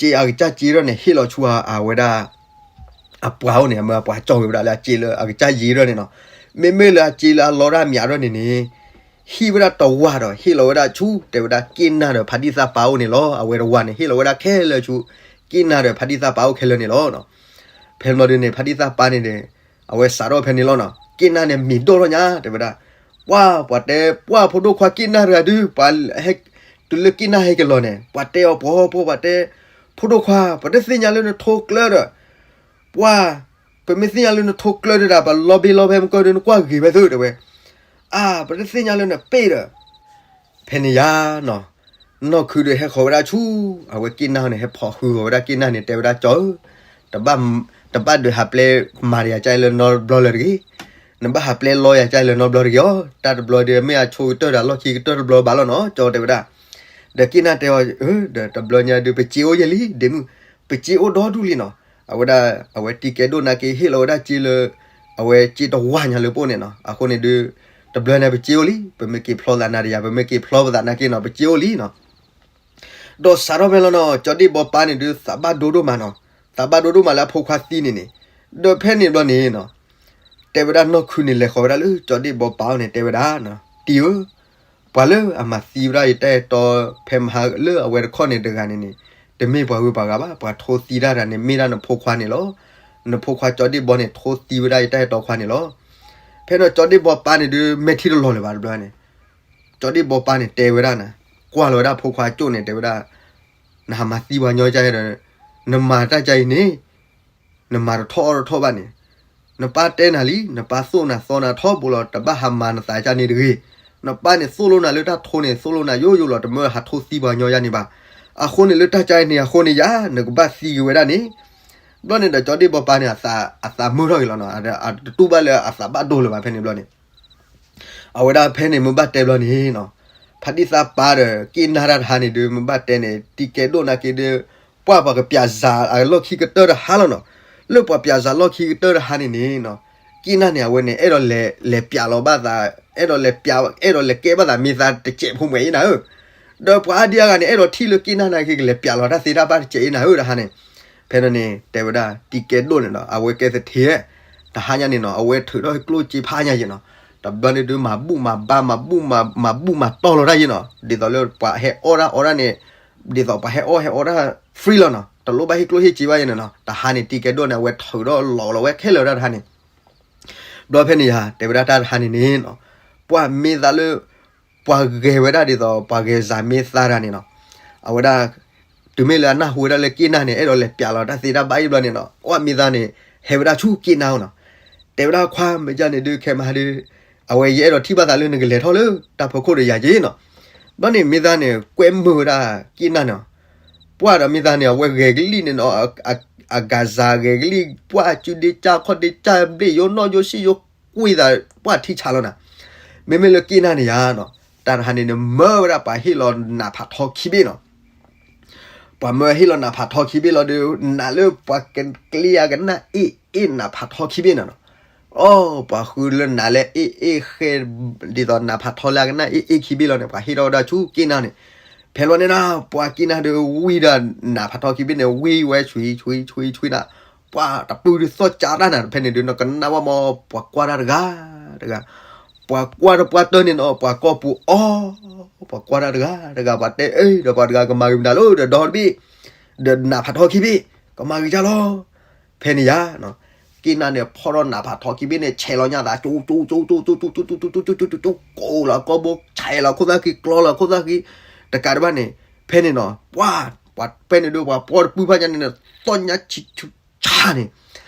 စ့အကစၢ်စ့ထီၣ်န့ၣ် ဟ့ၣ်လီၤဆူအဝဲဒၣ် အပှၤအိၣ်န့ၣ် အမၢအပှၤကၠီၣ်ဝဲဒၣ်လၢအစ့လၢအကစၢ်ယံၤထီၣ်န့ၣ်နီၤ, မ့မ့ၢ်လၢအစ့လၢအလီတၢ်မၠးထီၣ်န့ၣ်န့ၣ် ဟံးဝဲဒၣ်တဝၢ်ဒီး ဟ့ၣ်လီၤဝဲဒၣ်ဆူ တဲဝဲဒၣ်က့ၢ်နၢ်ဒီးဖါတံၢ်သးပၢ်အိၣ်န့ၣ်လီၤ. အဝဲတဝၢ်န့ၣ် ဟ့ၣ်လီၤဝဲဒၣ်ခဲလၢာ်ဆူ က့ၢ်နၢ်ဒီးဖါတံၢ်သးပၢ်အိၣ်ခဲလၢာ်န့ၣ်လီၤ. ဖဲန့ၣ်ဘျီဒုးန့ၣ် ဖါတံၢ်သးပၢ်န့ၣ်ဒီး အဝဲစးထီၣ်ဖဲန့ၣ်လီၤနီၤ. က့ၢ်နၢ်န့ၣ်မံၤဒိၣ်ထီၣ်ညါ တဲဝဲဒၣ်, ပှၢ်ပှၤတဲ ပှၢ်ဖိဒိၣ်ခွါက့ၢ်နၢ်တဂၤဒုး ပှၤဟဲ တုၤလၢက့ၢ်နၢ်ဟဲက့ၤလီၤန့ၣ် ပှၤတဲအီၤ ပှၤ ပှၤ ပှၤတဲ ဖိဒိၣ်ခွါ ပတသ့ၣ်ညါလၢနထိကျၢဒီး ပှၢ် ပမ့ၢ်သ့ၣ်ညါလၢနထိကျၢဒၣ် ပလီၤဘ့လီၤဖဲမကၢဒုး နကွၢ်ဂ့ၤဖဲသု တဲဝဲ. အါ ပတသ့ၣ်ညါလၢနပ့ၢ်ဒီး ဖဲန့ၣ်ယါနီၤ, နီၢ်ခုဒုးဟဲဃီၤဝဲဒၣ်ဆူ အဝဲက့ၢ်နၢ်န့ၣ် ဟဲဖီၣ်ဃုာ်ဃီၤဝဲဒၣ်က့ၢ်နၢ်န့ၣ် တဲဝဲဒၣ် ကၠီဧၢ, တဘၣ် တဘၣ်ဒုးဟးပျဲမၤယၤကၢ်လၢနီတဘျီလၢၤတဂ့ၤ, နဘၣ်ဟးပျဲလီယၤကၢ်လၢနီတဘျီတဂ့ၤအီၤ, တၢ်တဘျီဒုးမ့ၢ်အဆိကတၢၢ်ဒီးလီၢ်ခံကတၢၢ်တဘျီဘၣ်လီၤနီၤ ကၠီတဲဝဲဒၣ်. ဒီးက့ၢ်နၢ်တဲအီၤ ဒီးတဘျီညါဒုး ပစ့အိၣ်ယဲၢ်လံ ဒ့မုၣ်, ပစ့အိၣ်ဒီဒူၣ်လံနီၤ. အဝဲဒၣ် အဝဲတံၤကဲဒိၣ်နာ်က့ ဟ့ၣ်လီၤဝဲဒၣ်စ့လၢ အဝဲစ့တဝၢ်ညါလၢပအိၣ်န့ၣ်နီၤ. အဃိန့ၣ်ဒုး တဘျီန့ၣ် ပစ့အိၣ်လံ, ပမ့ၢ်က့ၤဖျီသးနၤတယၤ ပမ့ၢ်က့ၤဖျီပသးနာ်က့နီၤ ပစ့အိၣ်လံနီၤ. ဒီးစးထီၣ်ဖဲလီၤနီၤ ကၠီဒ့ၣ်ဘီပၢ်န့ၣ်ဒုး သးဘၣ်ဒိဒိၣ်မးနီၤ, သးဘၣ်ဒိဒိၣ်မးလၢအဖိခွါသံန့ၣ်န့ၣ်, ဒီးဖဲန့ၣ်ဘျီန့ၣ်နီၤ တဲဝဲဒၣ်နီၢ်ခုန့ၣ် လဲၤဃီၤဝဲဒၣ်လၢကၠီဒ့ၣ်ဘီပၢ်အအိၣ်န့ၣ် တဲဝဲဒၣ်, တံၤဧၢ, ပှၤလၢအမၤသံဝဲဒၣ်ယတၢ်အဲၣ်တီ ဖဲမဟါလၢအဝဲတခီန့ၣ်တဂၤန့ၣ်န့ၣ်, တမ့ၢ်ပှၤဂုၤပှၤဂၤဘၣ်, ပှၤထိသံတၢ်တဂၤန့ၣ် မ့ၢ်ဒၣ်နဖိခွါန့ၣ်လီၤ. နဖိခွါကၠီဒ့ၣ်ဘီန့ၣ် ထိသံဝဲဒၣ်ယတၢ်အဲၣ်တီခွါန့ၣ်လီၤ. ဖဲန့ၣ်ကၠီဒ့ၣ်ဘီပၢ်န့ၣ်ဒုး မဲာ်ထံတလီၤလၢၤဘၣ်တဘျီန့ၣ်, ကၠီဒ့ၣ်ဘီပၢ်န့ၣ် တဲဝဲဒၣ်နၤ, ကွၢ်လီၤဝဲဒၣ်ဖိခွါကၠိၣ်န့ၣ် တဲဝဲဒၣ်, နဟးမၤသံပှၤညီကၢ်ဒီး နမၤတၢ်ကၢ်အံၤန့ၣ် နမၤတထီၣ်အီၣ်တထီၣ်ဘၣ်န့ၣ်, နပၢ်တဲနၤလံ, နပၢ်သိၣ်နၤသီနၤထီဘိလီၤ, တဘၣ်ဟးမၤနသးကၢ်န့ၣ်တဂ့ၤ. နပၢ်န့ၣ်သိၣ်လိနၤလၢတၢ်ထိန့ၣ် သိၣ်လိနၤယိယိလီၤ, တမၢဟးထိသံပှၤညီယၢ်န့ၣ်ဘၣ်. အဃိန့ၣ်လၢတၢ်ကၢ်အံၤန့ၣ် အဃိန့ၣ်ယၤ နကဘၣ်သံက့ၤဝဲဒၣ်န့ၣ်. ဘျီန့ၣ်ဒီးကၠီဒ့ၣ်ဘီပၢ်န့ၣ် အသးမုာ်ထီၣ်က့ၤလီၤနီၤ, အတတူၢ်ဘၣ်လၢအသးဘၣ်ဒိလၢၤဘၣ်ဖဲန့ၣ်ဘျီန့ၣ် အဝဲဒၣ်ဖဲန့ၣ်မ့ၢ်ဘၣ်တဲဘျီန့ၣ်နီၤ, ဖါတံၢ်သးပၢ်ဒီး က့ၢ်နၢ်တၢ်တဟါန့ၣ်ဒုး မ့ၢ်ဘၣ်တဲန့ၣ် တံၤကဲဒိၣ်နာ်က့ဒုး ပှၢ်ပှၤကပျးစၤအလီၢ်ခံကတၢၢ်တဟါလီၤနီၤ. လၢပှၤပျးစၤလီၢ်ခံကတၢၢ်တဟါန့ၣ်န့ၣ်နီၤ, က့ၢ်နၢ်န့ၣ် အဝဲန့ၣ် အဲၣ်ဒိးလဲၤ လဲၤပျးလီၤဘၣ်သး, အဲၣ်ဒိးလဲၤပျး အဲၣ်ဒိးလဲၤကဲဘၣ်သးမ့ၢ်သးတစဲးဖိမွဲအံၤနၤဧၢ. ဒီးပှၤအါဒံအါဂၤန့ၣ် အဲၣ်ဒိးထံၣ်လၢက့ၢ်နၢ်နာ်က့ ကလဲၤပျးလီၤတၢ်သ့တၢ်ဘၣ်တစဲးအံၤနၤဧၢတဟါန့ၣ်. ဖဲန့ၣ်န့ၣ် တဲဝဲဒၣ် တံၤကဲဒိၣ်န့ၣ်ဒီး အဝဲကဲသထ့, တဟါညါန့ၣ်နီၤ အဝဲထုးထီၣ်ကျိၣ်စ့ဖးညါယဲၢ်နီၤ. တဘျီန့ၣ်ဒုး မၤဘူၣ်မၤဘါ မၤဘူၣ်မၤဘူၣ်မၤတီၢ်လီၤတၢ်ယဲနီၤ, ဒ်သိးလၢပှၤဟဲအီၣ်တၢ်အီတၢ်န့ၣ်, ဒ်သိးပှၤဟဲအီၣ်ဟဲအီတၢ် free လီၤနီၤ, တလိၣ်ဘၣ်ဟ့ၣ်ကျိၣ်ဟ့ၣ်စ့ဘၣ်ယဲန့ၣ်နီၤ, တဟါန့ၣ် တံၤကဲဒိၣ်န့ၣ် အဝဲထုးဒီးလီၤလီၤဝဲခဲလၢာ်ဝဲဒၣ်တဟါန့ၣ် ဘျီဖဲန့ၣ်ယါ တဲဝဲဒၣ်တၢ်တဟါန့ၣ်န့ၣ်နီၤ, ပှၢ်မ့ၢ်သးလၢ ပှၤဂဲၤဝဲဒၣ်ဒ်သိး ပှၤဂဲၤစးမ့ၢ်သါတၢ်န့ၣ်နီၤ, အဝဲဒၣ် တုၤမ့ၢ်လၢအနၢ်ဟူဝဲဒၣ်လၢက့ၢ်နၢ်န့ၣ် အဲၣ်ဒိးလဲၤပျးလီၤတၢ်သ့တၢ်ဘၣ်အံၤဘျီန့ၣ်နီၤ, ပှၢ်မ့ၢ်သးန့ၣ် ဟဲဝဲဒၣ်ဆူက့ၢ်နၢ်အိၣ်နီၤ, တဲဝဲဒၣ်ခွါမ့ၢ်ကၢ်န့ၣ်ဒုး ခဲမဟါဒုး အဝဲယအဲၣ်ဒိးထံၣ်ဘၣ်သးလၢနကလဲၤထီၣ်လၢတၢ်ဖီခိၣ်ဒီးယၤက့ၤနီၤ, ဘျီန့ၣ်မ့ၢ်သးန့ၣ် ကွဲမုာ်ဝဲဒၣ်က့ၢ်နၢ်န့ၣ် ပှၢ်ဒီးမ့ၢ်သးန့ၣ် အဝဲဂဲၤကလံၣ်န့ၣ်နီၤ, အဂၤစၤဂဲၤကလံၣ် ပှၢ်စုဒ့ကၢ်ခီၣ်ဒ့ကၢ်ဘျ့ၣ်ယိနီၣ်ယိစံၣ်ယိကွံာ်သး ပှၢ်ထံဆးလီၤနၤ, မ့မ့ၢ်လၢက့ၢ်နၢ်န့ၣ်ယါနီၤ, တၢ်တဟါန့ၣ်န့ၣ် မၢဝဲဒၣ်ပှၤဟ့ၣ်လီၤနးဖးထီခံဘ့ၣ်နီၤ ပှၤမၢဟ့ၣ်လီၤနးဖးထီခံဘ့ၣ်လီၤဒီး နးလၢပှၤကကျ့အကနၣ်အ့ၣ်အ့ၣ်နးဖးထီခံဘ့ၣ်န့ၣ်နီၤ, အိ ပှၤဃုလၢနးလၢအ့ၣ်အ့ၣ်ဃဲ ဒ်သိးနးဖးထီလၢအကနၣ်အ့ၣ်အ့ၣ်ခံဘ့ၣ်လီၤန့ၣ် ပှၤဟ့ၣ်ထီၣ်ဝဲဒၣ်ဆူက့ၢ်နၢ်န့ၣ်, ဖဲလီၤန့ၣ်နီၤ ပှၤက့ၢ်နၢ်ဒီးဝံဒီးနးဖးထီခံဘ့ၣ်န့ၣ် ဝံဝဲဆွံဆွံဆွံနၤ, ပှၤတပုၢ်ဒုးသီၣ်ကၢတၢ်နၤ ဖဲန့ၣ်ဒုးနီၤ ကနၣ်ဝဲမ့ၢ် ပှၤကွၢ်တၢ်တဂၤတဂၤ ပှၤကွၢ်တပှၢ်တၢၢ်န့ၣ်နီၤ ပှၤကီၢ်ပူၤအီၣ်, ပှၤကွၢ်တၢ်တဂၤတဂၤ ပှၤတဲအၢ ဒီးပှၤတဂၤကမၤဂ့ၤမနုၤလီၤ ဒီးဒီတဘ့ၣ်, ဒီးနးဖးထီခံဘ့ၣ် ကမၤဂ့ၤကၢ်လီၤ, ဖဲန့ၣ်ယါ, က့ၢ်နၢ်န့ၣ် ဖီၣ်ထီၣ်နးဖးထီခံဘ့ၣ်န့ၣ် ဆဲးလီၤညါသး ကၠူကၠူကၠူကၠူကၠူကၠူကၠူကၠူကၠူကၠူ ကိးလီၤကီၢ်ဘိ ဆဲးလီၤခိၣ်သၣ်ဃံ ကျီလီၤခိၣ်သၣ်ဃံ တကးဒံးဘၣ်န့ၣ်, ဖဲန့ၣ်နီၤ ပှၤ ပှၤဖဲန့ၣ်ဒုး ပှၤပီၢ်တပုၢ်ဖးညါန့ၣ် သီၣ်ညါဆံးဆူၣ်ဆါန့ၣ်,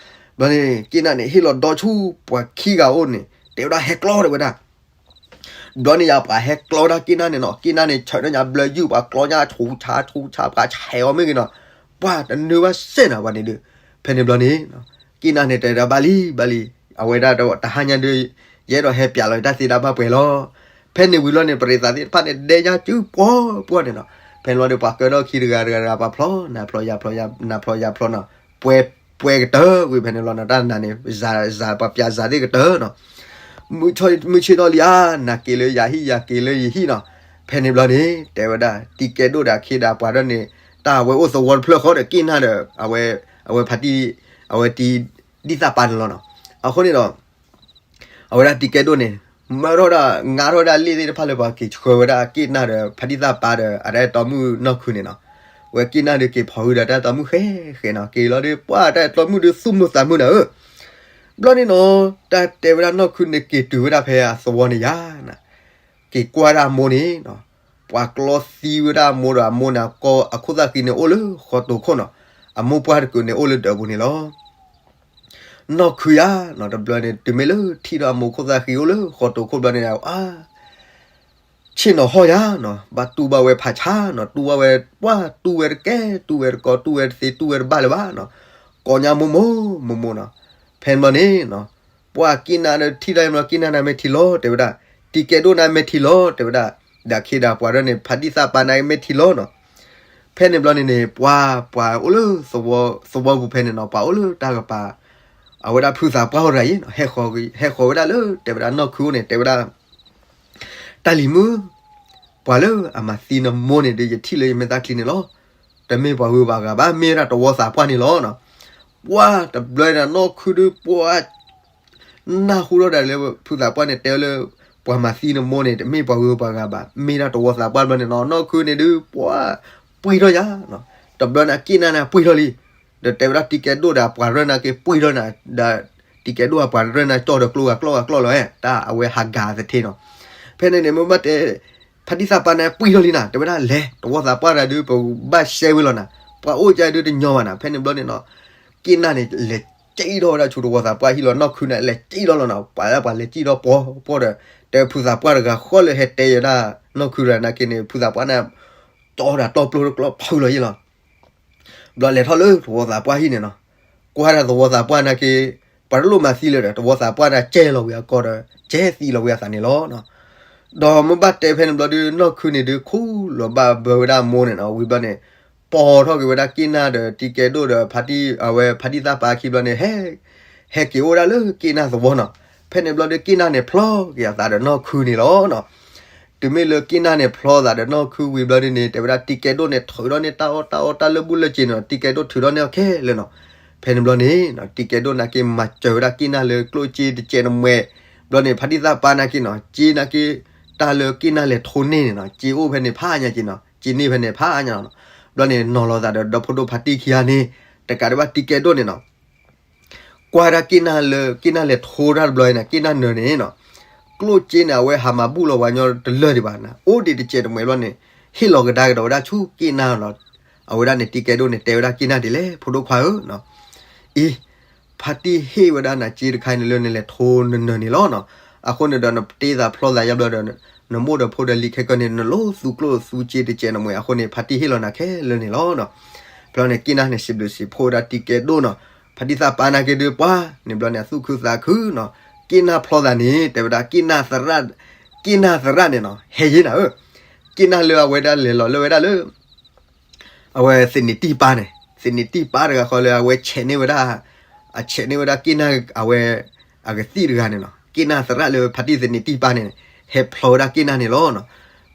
ဘျီန့ၣ် က့ၢ်နၢ်န့ၣ် ဟ့ၣ်လီၤဒီဆူပှၤခံဂၤအိၣ်န့ၣ် တဲဝဲဒၣ်ဟဲကျီတဲဝဲဒၣ် ဘျီန့ၣ်ယါ ပှၤဟဲကျီဒၣ်က့ၢ်နၢ်န့ၣ်နီၤ က့ၢ်နၢ်န့ၣ် ဆၢထၢၣ်ညါဘျၢယုၢ် ပှၤကျီညါဆူၣ်ဆါဆူၣ်ဆါ ပှၤဆဲးအီၤမ့ၢ်ဂ့ၤနီၤ, ပှၤတနၢၤဘၣ်စဲးနီၤ ပှၤန့ၣ်ဒုး, ဖဲန့ၣ်ဘျီန့ၣ် က့ၢ်နၢ်န့ၣ် တဲဒၣ်ဘၣ်လံ ဘၣ်လံ, အဝဲဒၣ်တဟါညါဒုး ယအဲၣ်ဒိးဟဲပျးလီၤတၢ်သ့တၢ်ဘၣ်ပှဲၤလီၤ, ဖဲန့ၣ်ဝံၤလီၤန့ၣ် ပရံးသးသ့ၣ်တဖၣ်န့ၣ် ဒဲညါစုပှီၤပှီၤန့ၣ်နီၤ, ဖဲန့ၣ်လီၤဒီး ပှၤကၢထီၣ်ခံတဂၤတဂၤတဂၤ ပှၤဖျီ နၤဖျီယၤဖျီ နၤဖျီယၤဖျီနီၤ, ပှဲၤ ပှဲၤကတၢၢ်ဝံၤဖဲန့ၣ်လီၤနီၤ, တၢ်နၤန့ၣ် ပှၤပျးစၤသ့ၣ်ကတၢၢ်နီၤ မုၢ်ဆ့ၣ်ထီၣ်လံဧါ, နၤက့ၤလၢယၤဟံၣ် ယၤက့ၤလၢယဟံၣ်နီၤ, ဖဲန့ၣ်ဘျီန့ၣ် တဲဝဲဒၣ် တံၤကဲဒိၣ်ဒီးအခ့ဒီးပှၤဒၢန့ၣ် တၢ်အဝဲအိၣ်သဝီတဖျၢၣ်ဃီဒီးက့ၢ်နၢ်ဒီး အဝဲ အဝဲဖါတံၢ် အဝဲတံၤ ဒံၣ်သၣ်ပၤန့ၣ်လီၤနီၤ, အဃိန့ၣ်ဒီး အဝဲဒၣ်တံၤကဲဒိၣ်န့ၣ် မၢထီၣ်ဒၣ် ငါထီၣ်ဒၣ်လ့ၣ်သ့ၣ်တဖၣ်လၢပှၤက့ၤဆှၢဝဲဒၣ်က့ၢ်နၢ်ဒီးဖါတံၢ်သၣ်ပၤဒီး အတၢ်အဲၣ်တီမုၣ်နီၢ်ခုန့ၣ်နီၤ, ဝဲက့ၢ်နၢ်ဒီးက့ၤဖီၣ်ဃုာ်ဒီးတၢ်အဲၣ်တီမုၣ်ဃဲဃဲနီၤ, က့ၤလီၤဒီး ပှၤတၢ်အဲၣ်တီမုၣ်ဒီးသူၣ်မုာ်သးမုာ်နၤဧၢ, ဘျီန့ၣ်နီၤ တၢ်တဲဝဲဒၣ်နီၢ်ခုန့ၣ်က့ၤတုၤဝဲဒၣ်ဖဲအသဝီန့ၣ်ယါနၤ က့ၤကွၢ်ဒၣ်အမိၢ်န့ၣ်နီၤ, ပှၤကျီသံဝဲဒၣ်အမိၢ်ဒီးအမိၢ်န့ၣ် အခိၣ်သၣ်ဃံန့ၣ်အိၣ်လၢဃီတိၤခိၣ်နီၤ, အမိၢ်ပှၢ်တကုာ်န့ၣ်အိၣ်လၢဒၢးပူၤန့ၣ်လီၤ. နီၢ်ခုယါနီၤ တဘျီန့ၣ် တုၤမ့ၢ်လၢထံၣ်ဒီးအမိၢ်ခိၣ်သၣ်ဃံအိၣ်လၢဃီတိၤခိၣ်ဘျီန့ၣ် အါ ဆ့ၣ်နီၤဟီၣ်ယါနီၤ, ဘၣ်တူၢ်ဘၣ်ဝဲဖးဆါနီၤ, တူၢ်ဘၣ်ဝဲ ပှၢ်တူၢ်ဝဲတကဲ တူၢ်ဝဲတကီ တူၢ်ဝဲတသ့ တူၢ်ဝဲတဘၣ်လၢၤဘၣ်နီၤ, ကိးညါမိၢ်မိၢ်မိၢ်မိၢ်နီၤ, ဖဲန့ၣ်ဘျီန့ၣ်နီၤ ပှၢ်က့ၢ်နၢ်ဒီးထံၣ်ဒၣ်ယါဘျီ က့ၢ်နၢ်န့ၣ်မ့ၢ်ထံလီၤ တဲဝဲဒၣ်, တံၤကဲဒိၣ်န့ၣ်မ့ၢ်ထံလီၤ တဲဝဲဒၣ်, ဒီးအခ့ဒီးပှၤဒၢန့ၣ် ဖါတံၢ်သၣ်ပၤန့ၣ်မ့ၢ်ထံလီၤနီၤ, ဖဲန့ၣ်ဘျီန့ၣ်န့ၣ် ပှၤ ပှၤအိၣ်လၢသဝီပူၤဖဲန့ၣ်နီၤ ပှၤအိၣ်လၢတၢ်ကပၤ အဝဲဒၣ်ဖုသးပှၢ်အိၣ်တဂၤအံၤနီၤ ဟဲဃီၤဝဲဒၣ်လၢ တဲဝဲဒၣ်နီၢ်ခုအိၣ်န့ၣ် တဲဝဲဒၣ် တၢ်လံၤမုၣ်, ပှၤလၢအမၤသံနမိၢ်န့ၣ်ဒီး ယထံၣ်လၢယမဲာ်သၣ်ချံန့ၣ်လီၤ. တမ့ၢ်ပှၤဂုၤပှၤဂၤဘၣ် မ့ၢ်ဒၣ်တဝီသးပှၢ်န့ၣ်လီၤနီၤ. ပှၢ်တဘျီန့ၣ် နီၢ်ခုဒုး ပှၢ် နၢ်ဟူထီၣ်ဒၣ်လၢ ဖုသးပှၢ်န့ၣ်တဲလၢ ပှၤမၤသံနမိၢ်န့ၣ် တမ့ၢ်ပှၤဂုၤပှၤဂၤဘၣ် မ့ၢ်ဒၣ်တဝီသးပှၢ်ဘျီန့ၣ်နီၤ နီၢ်ခုန့ၣ်ဒုး ပှၢ် ပှံၢ်ထီၣ်ယါနီၤ. တဘျီန့ၣ် က့ၢ်နၢ်န့ၣ် ပှံၢ်ထီၣ်လံ ဒီးတဲဝဲဒၣ်တံၤကဲဒိၣ်ဒီးအပှၤရၢၢ်န့ၣ်က့ၤပှံၢ်ထီၣ်နၤ ဒီးတံၤကဲဒိၣ်အပှၤရၢၢ်န့ၣ် ကၠီၣ်ဒီးကျိဂၤကျီၢ်ဂၤကျီၢ်လီၤ တၢ်အဝဲဟးဂၤသထ့နီၤ. ဖဲန့ၣ်န့ၣ် မ့ၢ်ဘၣ်တဲ ဖါတံၢ်သးပာ်န့ၣ် ပှံၢ်ထီၣ်လံနၤ တဲဝဲဒၣ်လဲၤ တဝီသးပှၢ်တဂၤဒုး ပဘၣ်ရှဲဝဲလီၤနၤ ပှၤအိၣ်ကဒုးတညီဘၣ်နၤ. ဖဲန့ၣ်ဘျီန့ၣ်နီၤ က့ၢ်နၢ်န့ၣ် လဲၤစံၣ်ထီၣ်ဝဲဒၣ်ဆူတဝီသးပှၢ်ဟံၣ်လီၤ နီၢ်ခုန့ၣ် လဲၤစံၣ်ထီၣ်လီၤနၤ ပှၤလၢပှၤလဲၤစံၣ်ထီၣ်ပှီၤပှီၤဒီး တဲဖုသးပှၢ်တဂၤဃီလၢဟဲတဲယဲဒၣ် နီၢ်ခုတဂၤန့ၣ်က့န့ၣ် ဖုသးပှၢ်န့ၣ် တီဒီးတီပျိတကျီဖုလီၤယ့ၣ်လီၤ. ဘျီလဲၤထီၣ်လၢသဝီသးပှၢ်ဟံၣ်န့ၣ်နီၤ ကွၢ်ဒၣ်သဝီသးပှၢ်န့ၣ်က့ ပှၤတလိၣ်မၤသံလၢၤဒီး သဝီသးပှၢ်န့ၣ်ကဲလီၤဝံၤအကီဒီး ကဲသံလီၤဝံၤအသးန့ၣ်လီၤ. ဒီးမ့ၢ်ဘၣ်တဲဖဲန့ၣ်ဘျီဒုး နီၢ်ခုန့ၣ်ဒုး ခူၣ်လီၤဘၣ်ဘၢဝဲဒၣ်မိၢ်န့ၣ်နီၤ ဝံၤဘျီန့ၣ် ပိာ်ထီၣ်က့ၤဝဲဒၣ်က့ၢ်နၢ်ဒီးတံၤကဲဒိၣ်ဒီး အဝဲဖါတံၢ်သးပာ်ခံဘျီန့ၣ် ဟဲ ဟဲက့ၤအိၣ်ဒၣ်လၢက့ၢ်နၢ်သဝီနီၤ. ဖဲန့ၣ်ဘျီဒုး က့ၢ်နၢ်န့ၣ်ဖျီက့ၤအသးဒီးနီၢ်ခုန့ၣ်လီၤနီၤ. တုၤမ့ၢ်လၢက့ၢ်နၢ်န့ၣ်ဖျီသးဒီးနီၢ်ခုဝံၤဘျီဒုးန့ၣ် တဲဝဲဒၣ်တံၤကဲဒိၣ်န့ၣ်ထုးထီၣ်န့ၢ်တၢ်အီၣ်တၢ်အီတၢ်လၢဘူၣ်လၢစ့ၤန့ၣ်နီၤ တံၤကဲဒိၣ်ထုးထီၣ်န့ၢ်အီၤခဲလၢာ်နီၤ. ဖဲန့ၣ်ဘျီန့ၣ် တံၤကဲဒိၣ်န့ၣ်က့မၤစၢၤဝဲဒၣ်က့ၢ်နၢ်လၢကျိၣ်စ့တစဲးတမှဲၤ ဘျီန့ၣ် ဖါတံၢ်သၣ်ပာ်နာ်က့နီၤ စ့နာ်က့ တၢ်လၢက့ၢ်နၢ်လဲၤထိန့ၢ်န့ၣ်နီၤ စ့အိၣ်ဖဲန့ၣ်ဖးညါက့နီၤ စ့န့ၢ်ဖဲန့ၣ်ဖးညါနီၤ. ဘျီန့ၣ် နီၤလီၤသးဒီး ဒီဖိဒိၣ်ဖါတံၢ်ခံဂၤန့ၣ် တကးဒံးဘၣ်တံၤကဲဒိၣ်န့ၣ်နီၤ ကွၢ်ဒၣ်က့ၢ်နၢ်လၢ က့ၢ်နၢ်လဲၤထိတၢ်တဘျီအံၤန့ၣ် က့ၢ်နၢ်နၢၤန့ၣ်နီၤ ကျိၣ်စ့န့ၣ် အဝဲဟးမၤဘူၣ်လီၤဝဲညီတလၢာ်ဒံးဘၣ်နီၤ အိၣ်ဒံးတစဲးတမှဲးဘျီန့ၣ် ဟ့ၣ်လီၤကဒါကဒီးဝဲဒၣ်ဆူက့ၢ်နၢ်လီၤ. အဝဲဒၣ်န့ၣ် တံၤကဲဒိၣ်န့ၣ် တဲဝဲဒၣ်က့ၢ်နၢ်ဒ်လဲၣ် ဖိဒိၣ်ခွါဧၢနီၤ အံၤ ဖါတံၢ်ဟ့ၣ်ဝဲဒၣ်နၤစ့တခါအံၤန့ၣ်လၢ နလဲၤထိနနၢၤန့ၣ်လီၤနီၤ. အဃိန့ၣ်ဒီး နတ့သးဖျီသးယါဘျီဒီး နမိၢ်ဒီးဖိဒီးလံၤခဲကနံၣ်န့ၣ် နလိၣ်သူကျိၣ်သူစ့တစဲးနမှဲး အဃိန့ၣ် ဖါတံၢ်ဟ့ၣ်လီၤနၤခဲလၢာ်န့ၣ်လီၤနီၤ. ဘျီန့ၣ် က့ၢ်နၢ်န့ၣ်စံးဘျုးစံးဖှိၣ်ဝဲဒၣ်တံၤကဲဒိၣ်နီၤ ဖါတံၢ်သၣ်ပာ်နာ်က့ဒုးပှၤန့ၣ် ဘျီန့ၣ် အသူၣ်ခုသးခုနီၤ က့ၢ်နၢ်ဖျီသးန့ၣ် တဲဝဲဒၣ် က့ၢ်နၢ်သရၣ်န့ၣ်နီၤ ဟဲယ့နၤဧၢ က့ၢ်နၢ်လၢအဝဲဒၣ်လဲၤလီၤလၢဝဲဒၣ်လၢ အဝဲသန့ၤတံၢ်ပာ်န့ၣ် သန့ၤတံၢ်ပာ်တဂၤဃီလၢအဝဲဆဲးန့ၢ်ဝဲဒၣ် အဆဲးန့ၢ်ဝဲဒၣ်က့ၢ်နၢ်အဝဲ အကသံၣ်တဂၤန့ၣ်နီၤ က့ၢ်နၢ်သရၣ်လၢဖါတံၢ်သန့ၤတံၢ်ပာ်န့ၣ် ဟဲဖျီဝဲဒၣ်က့ၢ်နၢ်န့ၣ်လီၤနီၤ.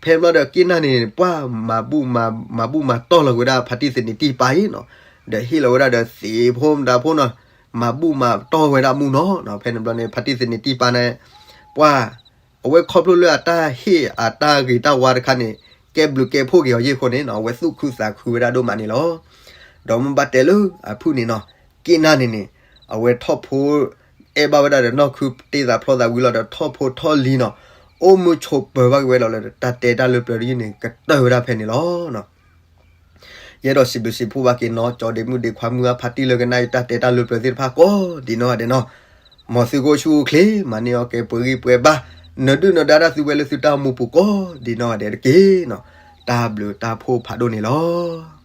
ဖဲဘျီဒီးက့ၢ်နၢ်န့ၣ် ပှၤမၤဘူၣ်မၤဘူၣ်မၤတီၢ်လီၤက့ၤဝဲဒၣ်ဖါတံၢ်သန့ၤတံၢ်ပာ်အံၤနီၤ ဒီးဟ့ၣ်လီၤဝဲဒၣ်ဒီးသ့ၣ်ဖိမတၤဖိနီၤ မၤဘူၣ်မၤတီၢ်ဝဲဒၣ်မူနီၤနီၤ. ဖဲန့ၣ်ဘျီန့ၣ် ဖါတံၢ်သန့ၤတံၢ်ပာ်န့ၣ် ပှၤ အဝဲခီဖျိလၢအတၢ်ဟ့ၣ်အတၢ်ဂ့ၤတၢ်ဝါတခါန့ၣ် ကဲဘျုးကဲဖှိၣ်က့ၤအီၤယ့ၢ်အဃိန့ၣ်နီၤ အဝဲသူၣ်ခုသးခုဝဲဒၣ်ဒိၣ်မးန့ၣ်လီၤ. ဒီးမ့ၢ်ဘၣ်တဲလၢအဖုၣ်န့ၣ်နီၤ က့ၢ်နၢ်န့ၣ်န့ၣ် အဝဲထီၣ်ဖိ အဲၣ်ဘၣ်ဝဲဒၣ်ဒီးနီၢ်ခုတ့သးဖျီသးဝံၤလီၤဒီးထီၣ်ဖိထီၣ်လံၤနီၤ အိၣ်မုာ်ဆိးပၢၤဘၣ်က့ၤဝဲလီၤလၢတၢ်တဲတၢ်လၢပျၢၤတယုၢ်န့ၣ် ကတၢၢ်ဝဲဒၣ်ဖဲန့ၣ်လီၤနီၤ. ယအဲၣ်ဒိးစံးဘျုးစံးဖှိၣ်ဘၣ်က့ၤနီၤ ကၠီဒ့မုၣ်ဒ့ခွါမုၢ်ဂၢ်ဖါတံၢ်လၢကနၣ်အံၤတၢ်တဲတၢ်လၢပျၢၤသ့ၣ်တဖၣ်ကိးဒ်နီၢ်ဂၤဒဲးနီၤ မ်သုကအိၣ်ဆူၣ်အိၣ်ချ့ မၤန့ၢ်အီၣ်ကဲပှဲၤဂံၢ်ပှဲၤဘါ နဒုၣ်နဒါတၢ်သုဝဲလၢသုတၢ်အိၣ်မူပူၤကိးဒ်နီၢ်ဂၤဒဲးတက့ၢ်. တၢ်ဘျုးတၢ်ဖှိၣ်ဖးဒိၣ်န့ၣ်လီၤ.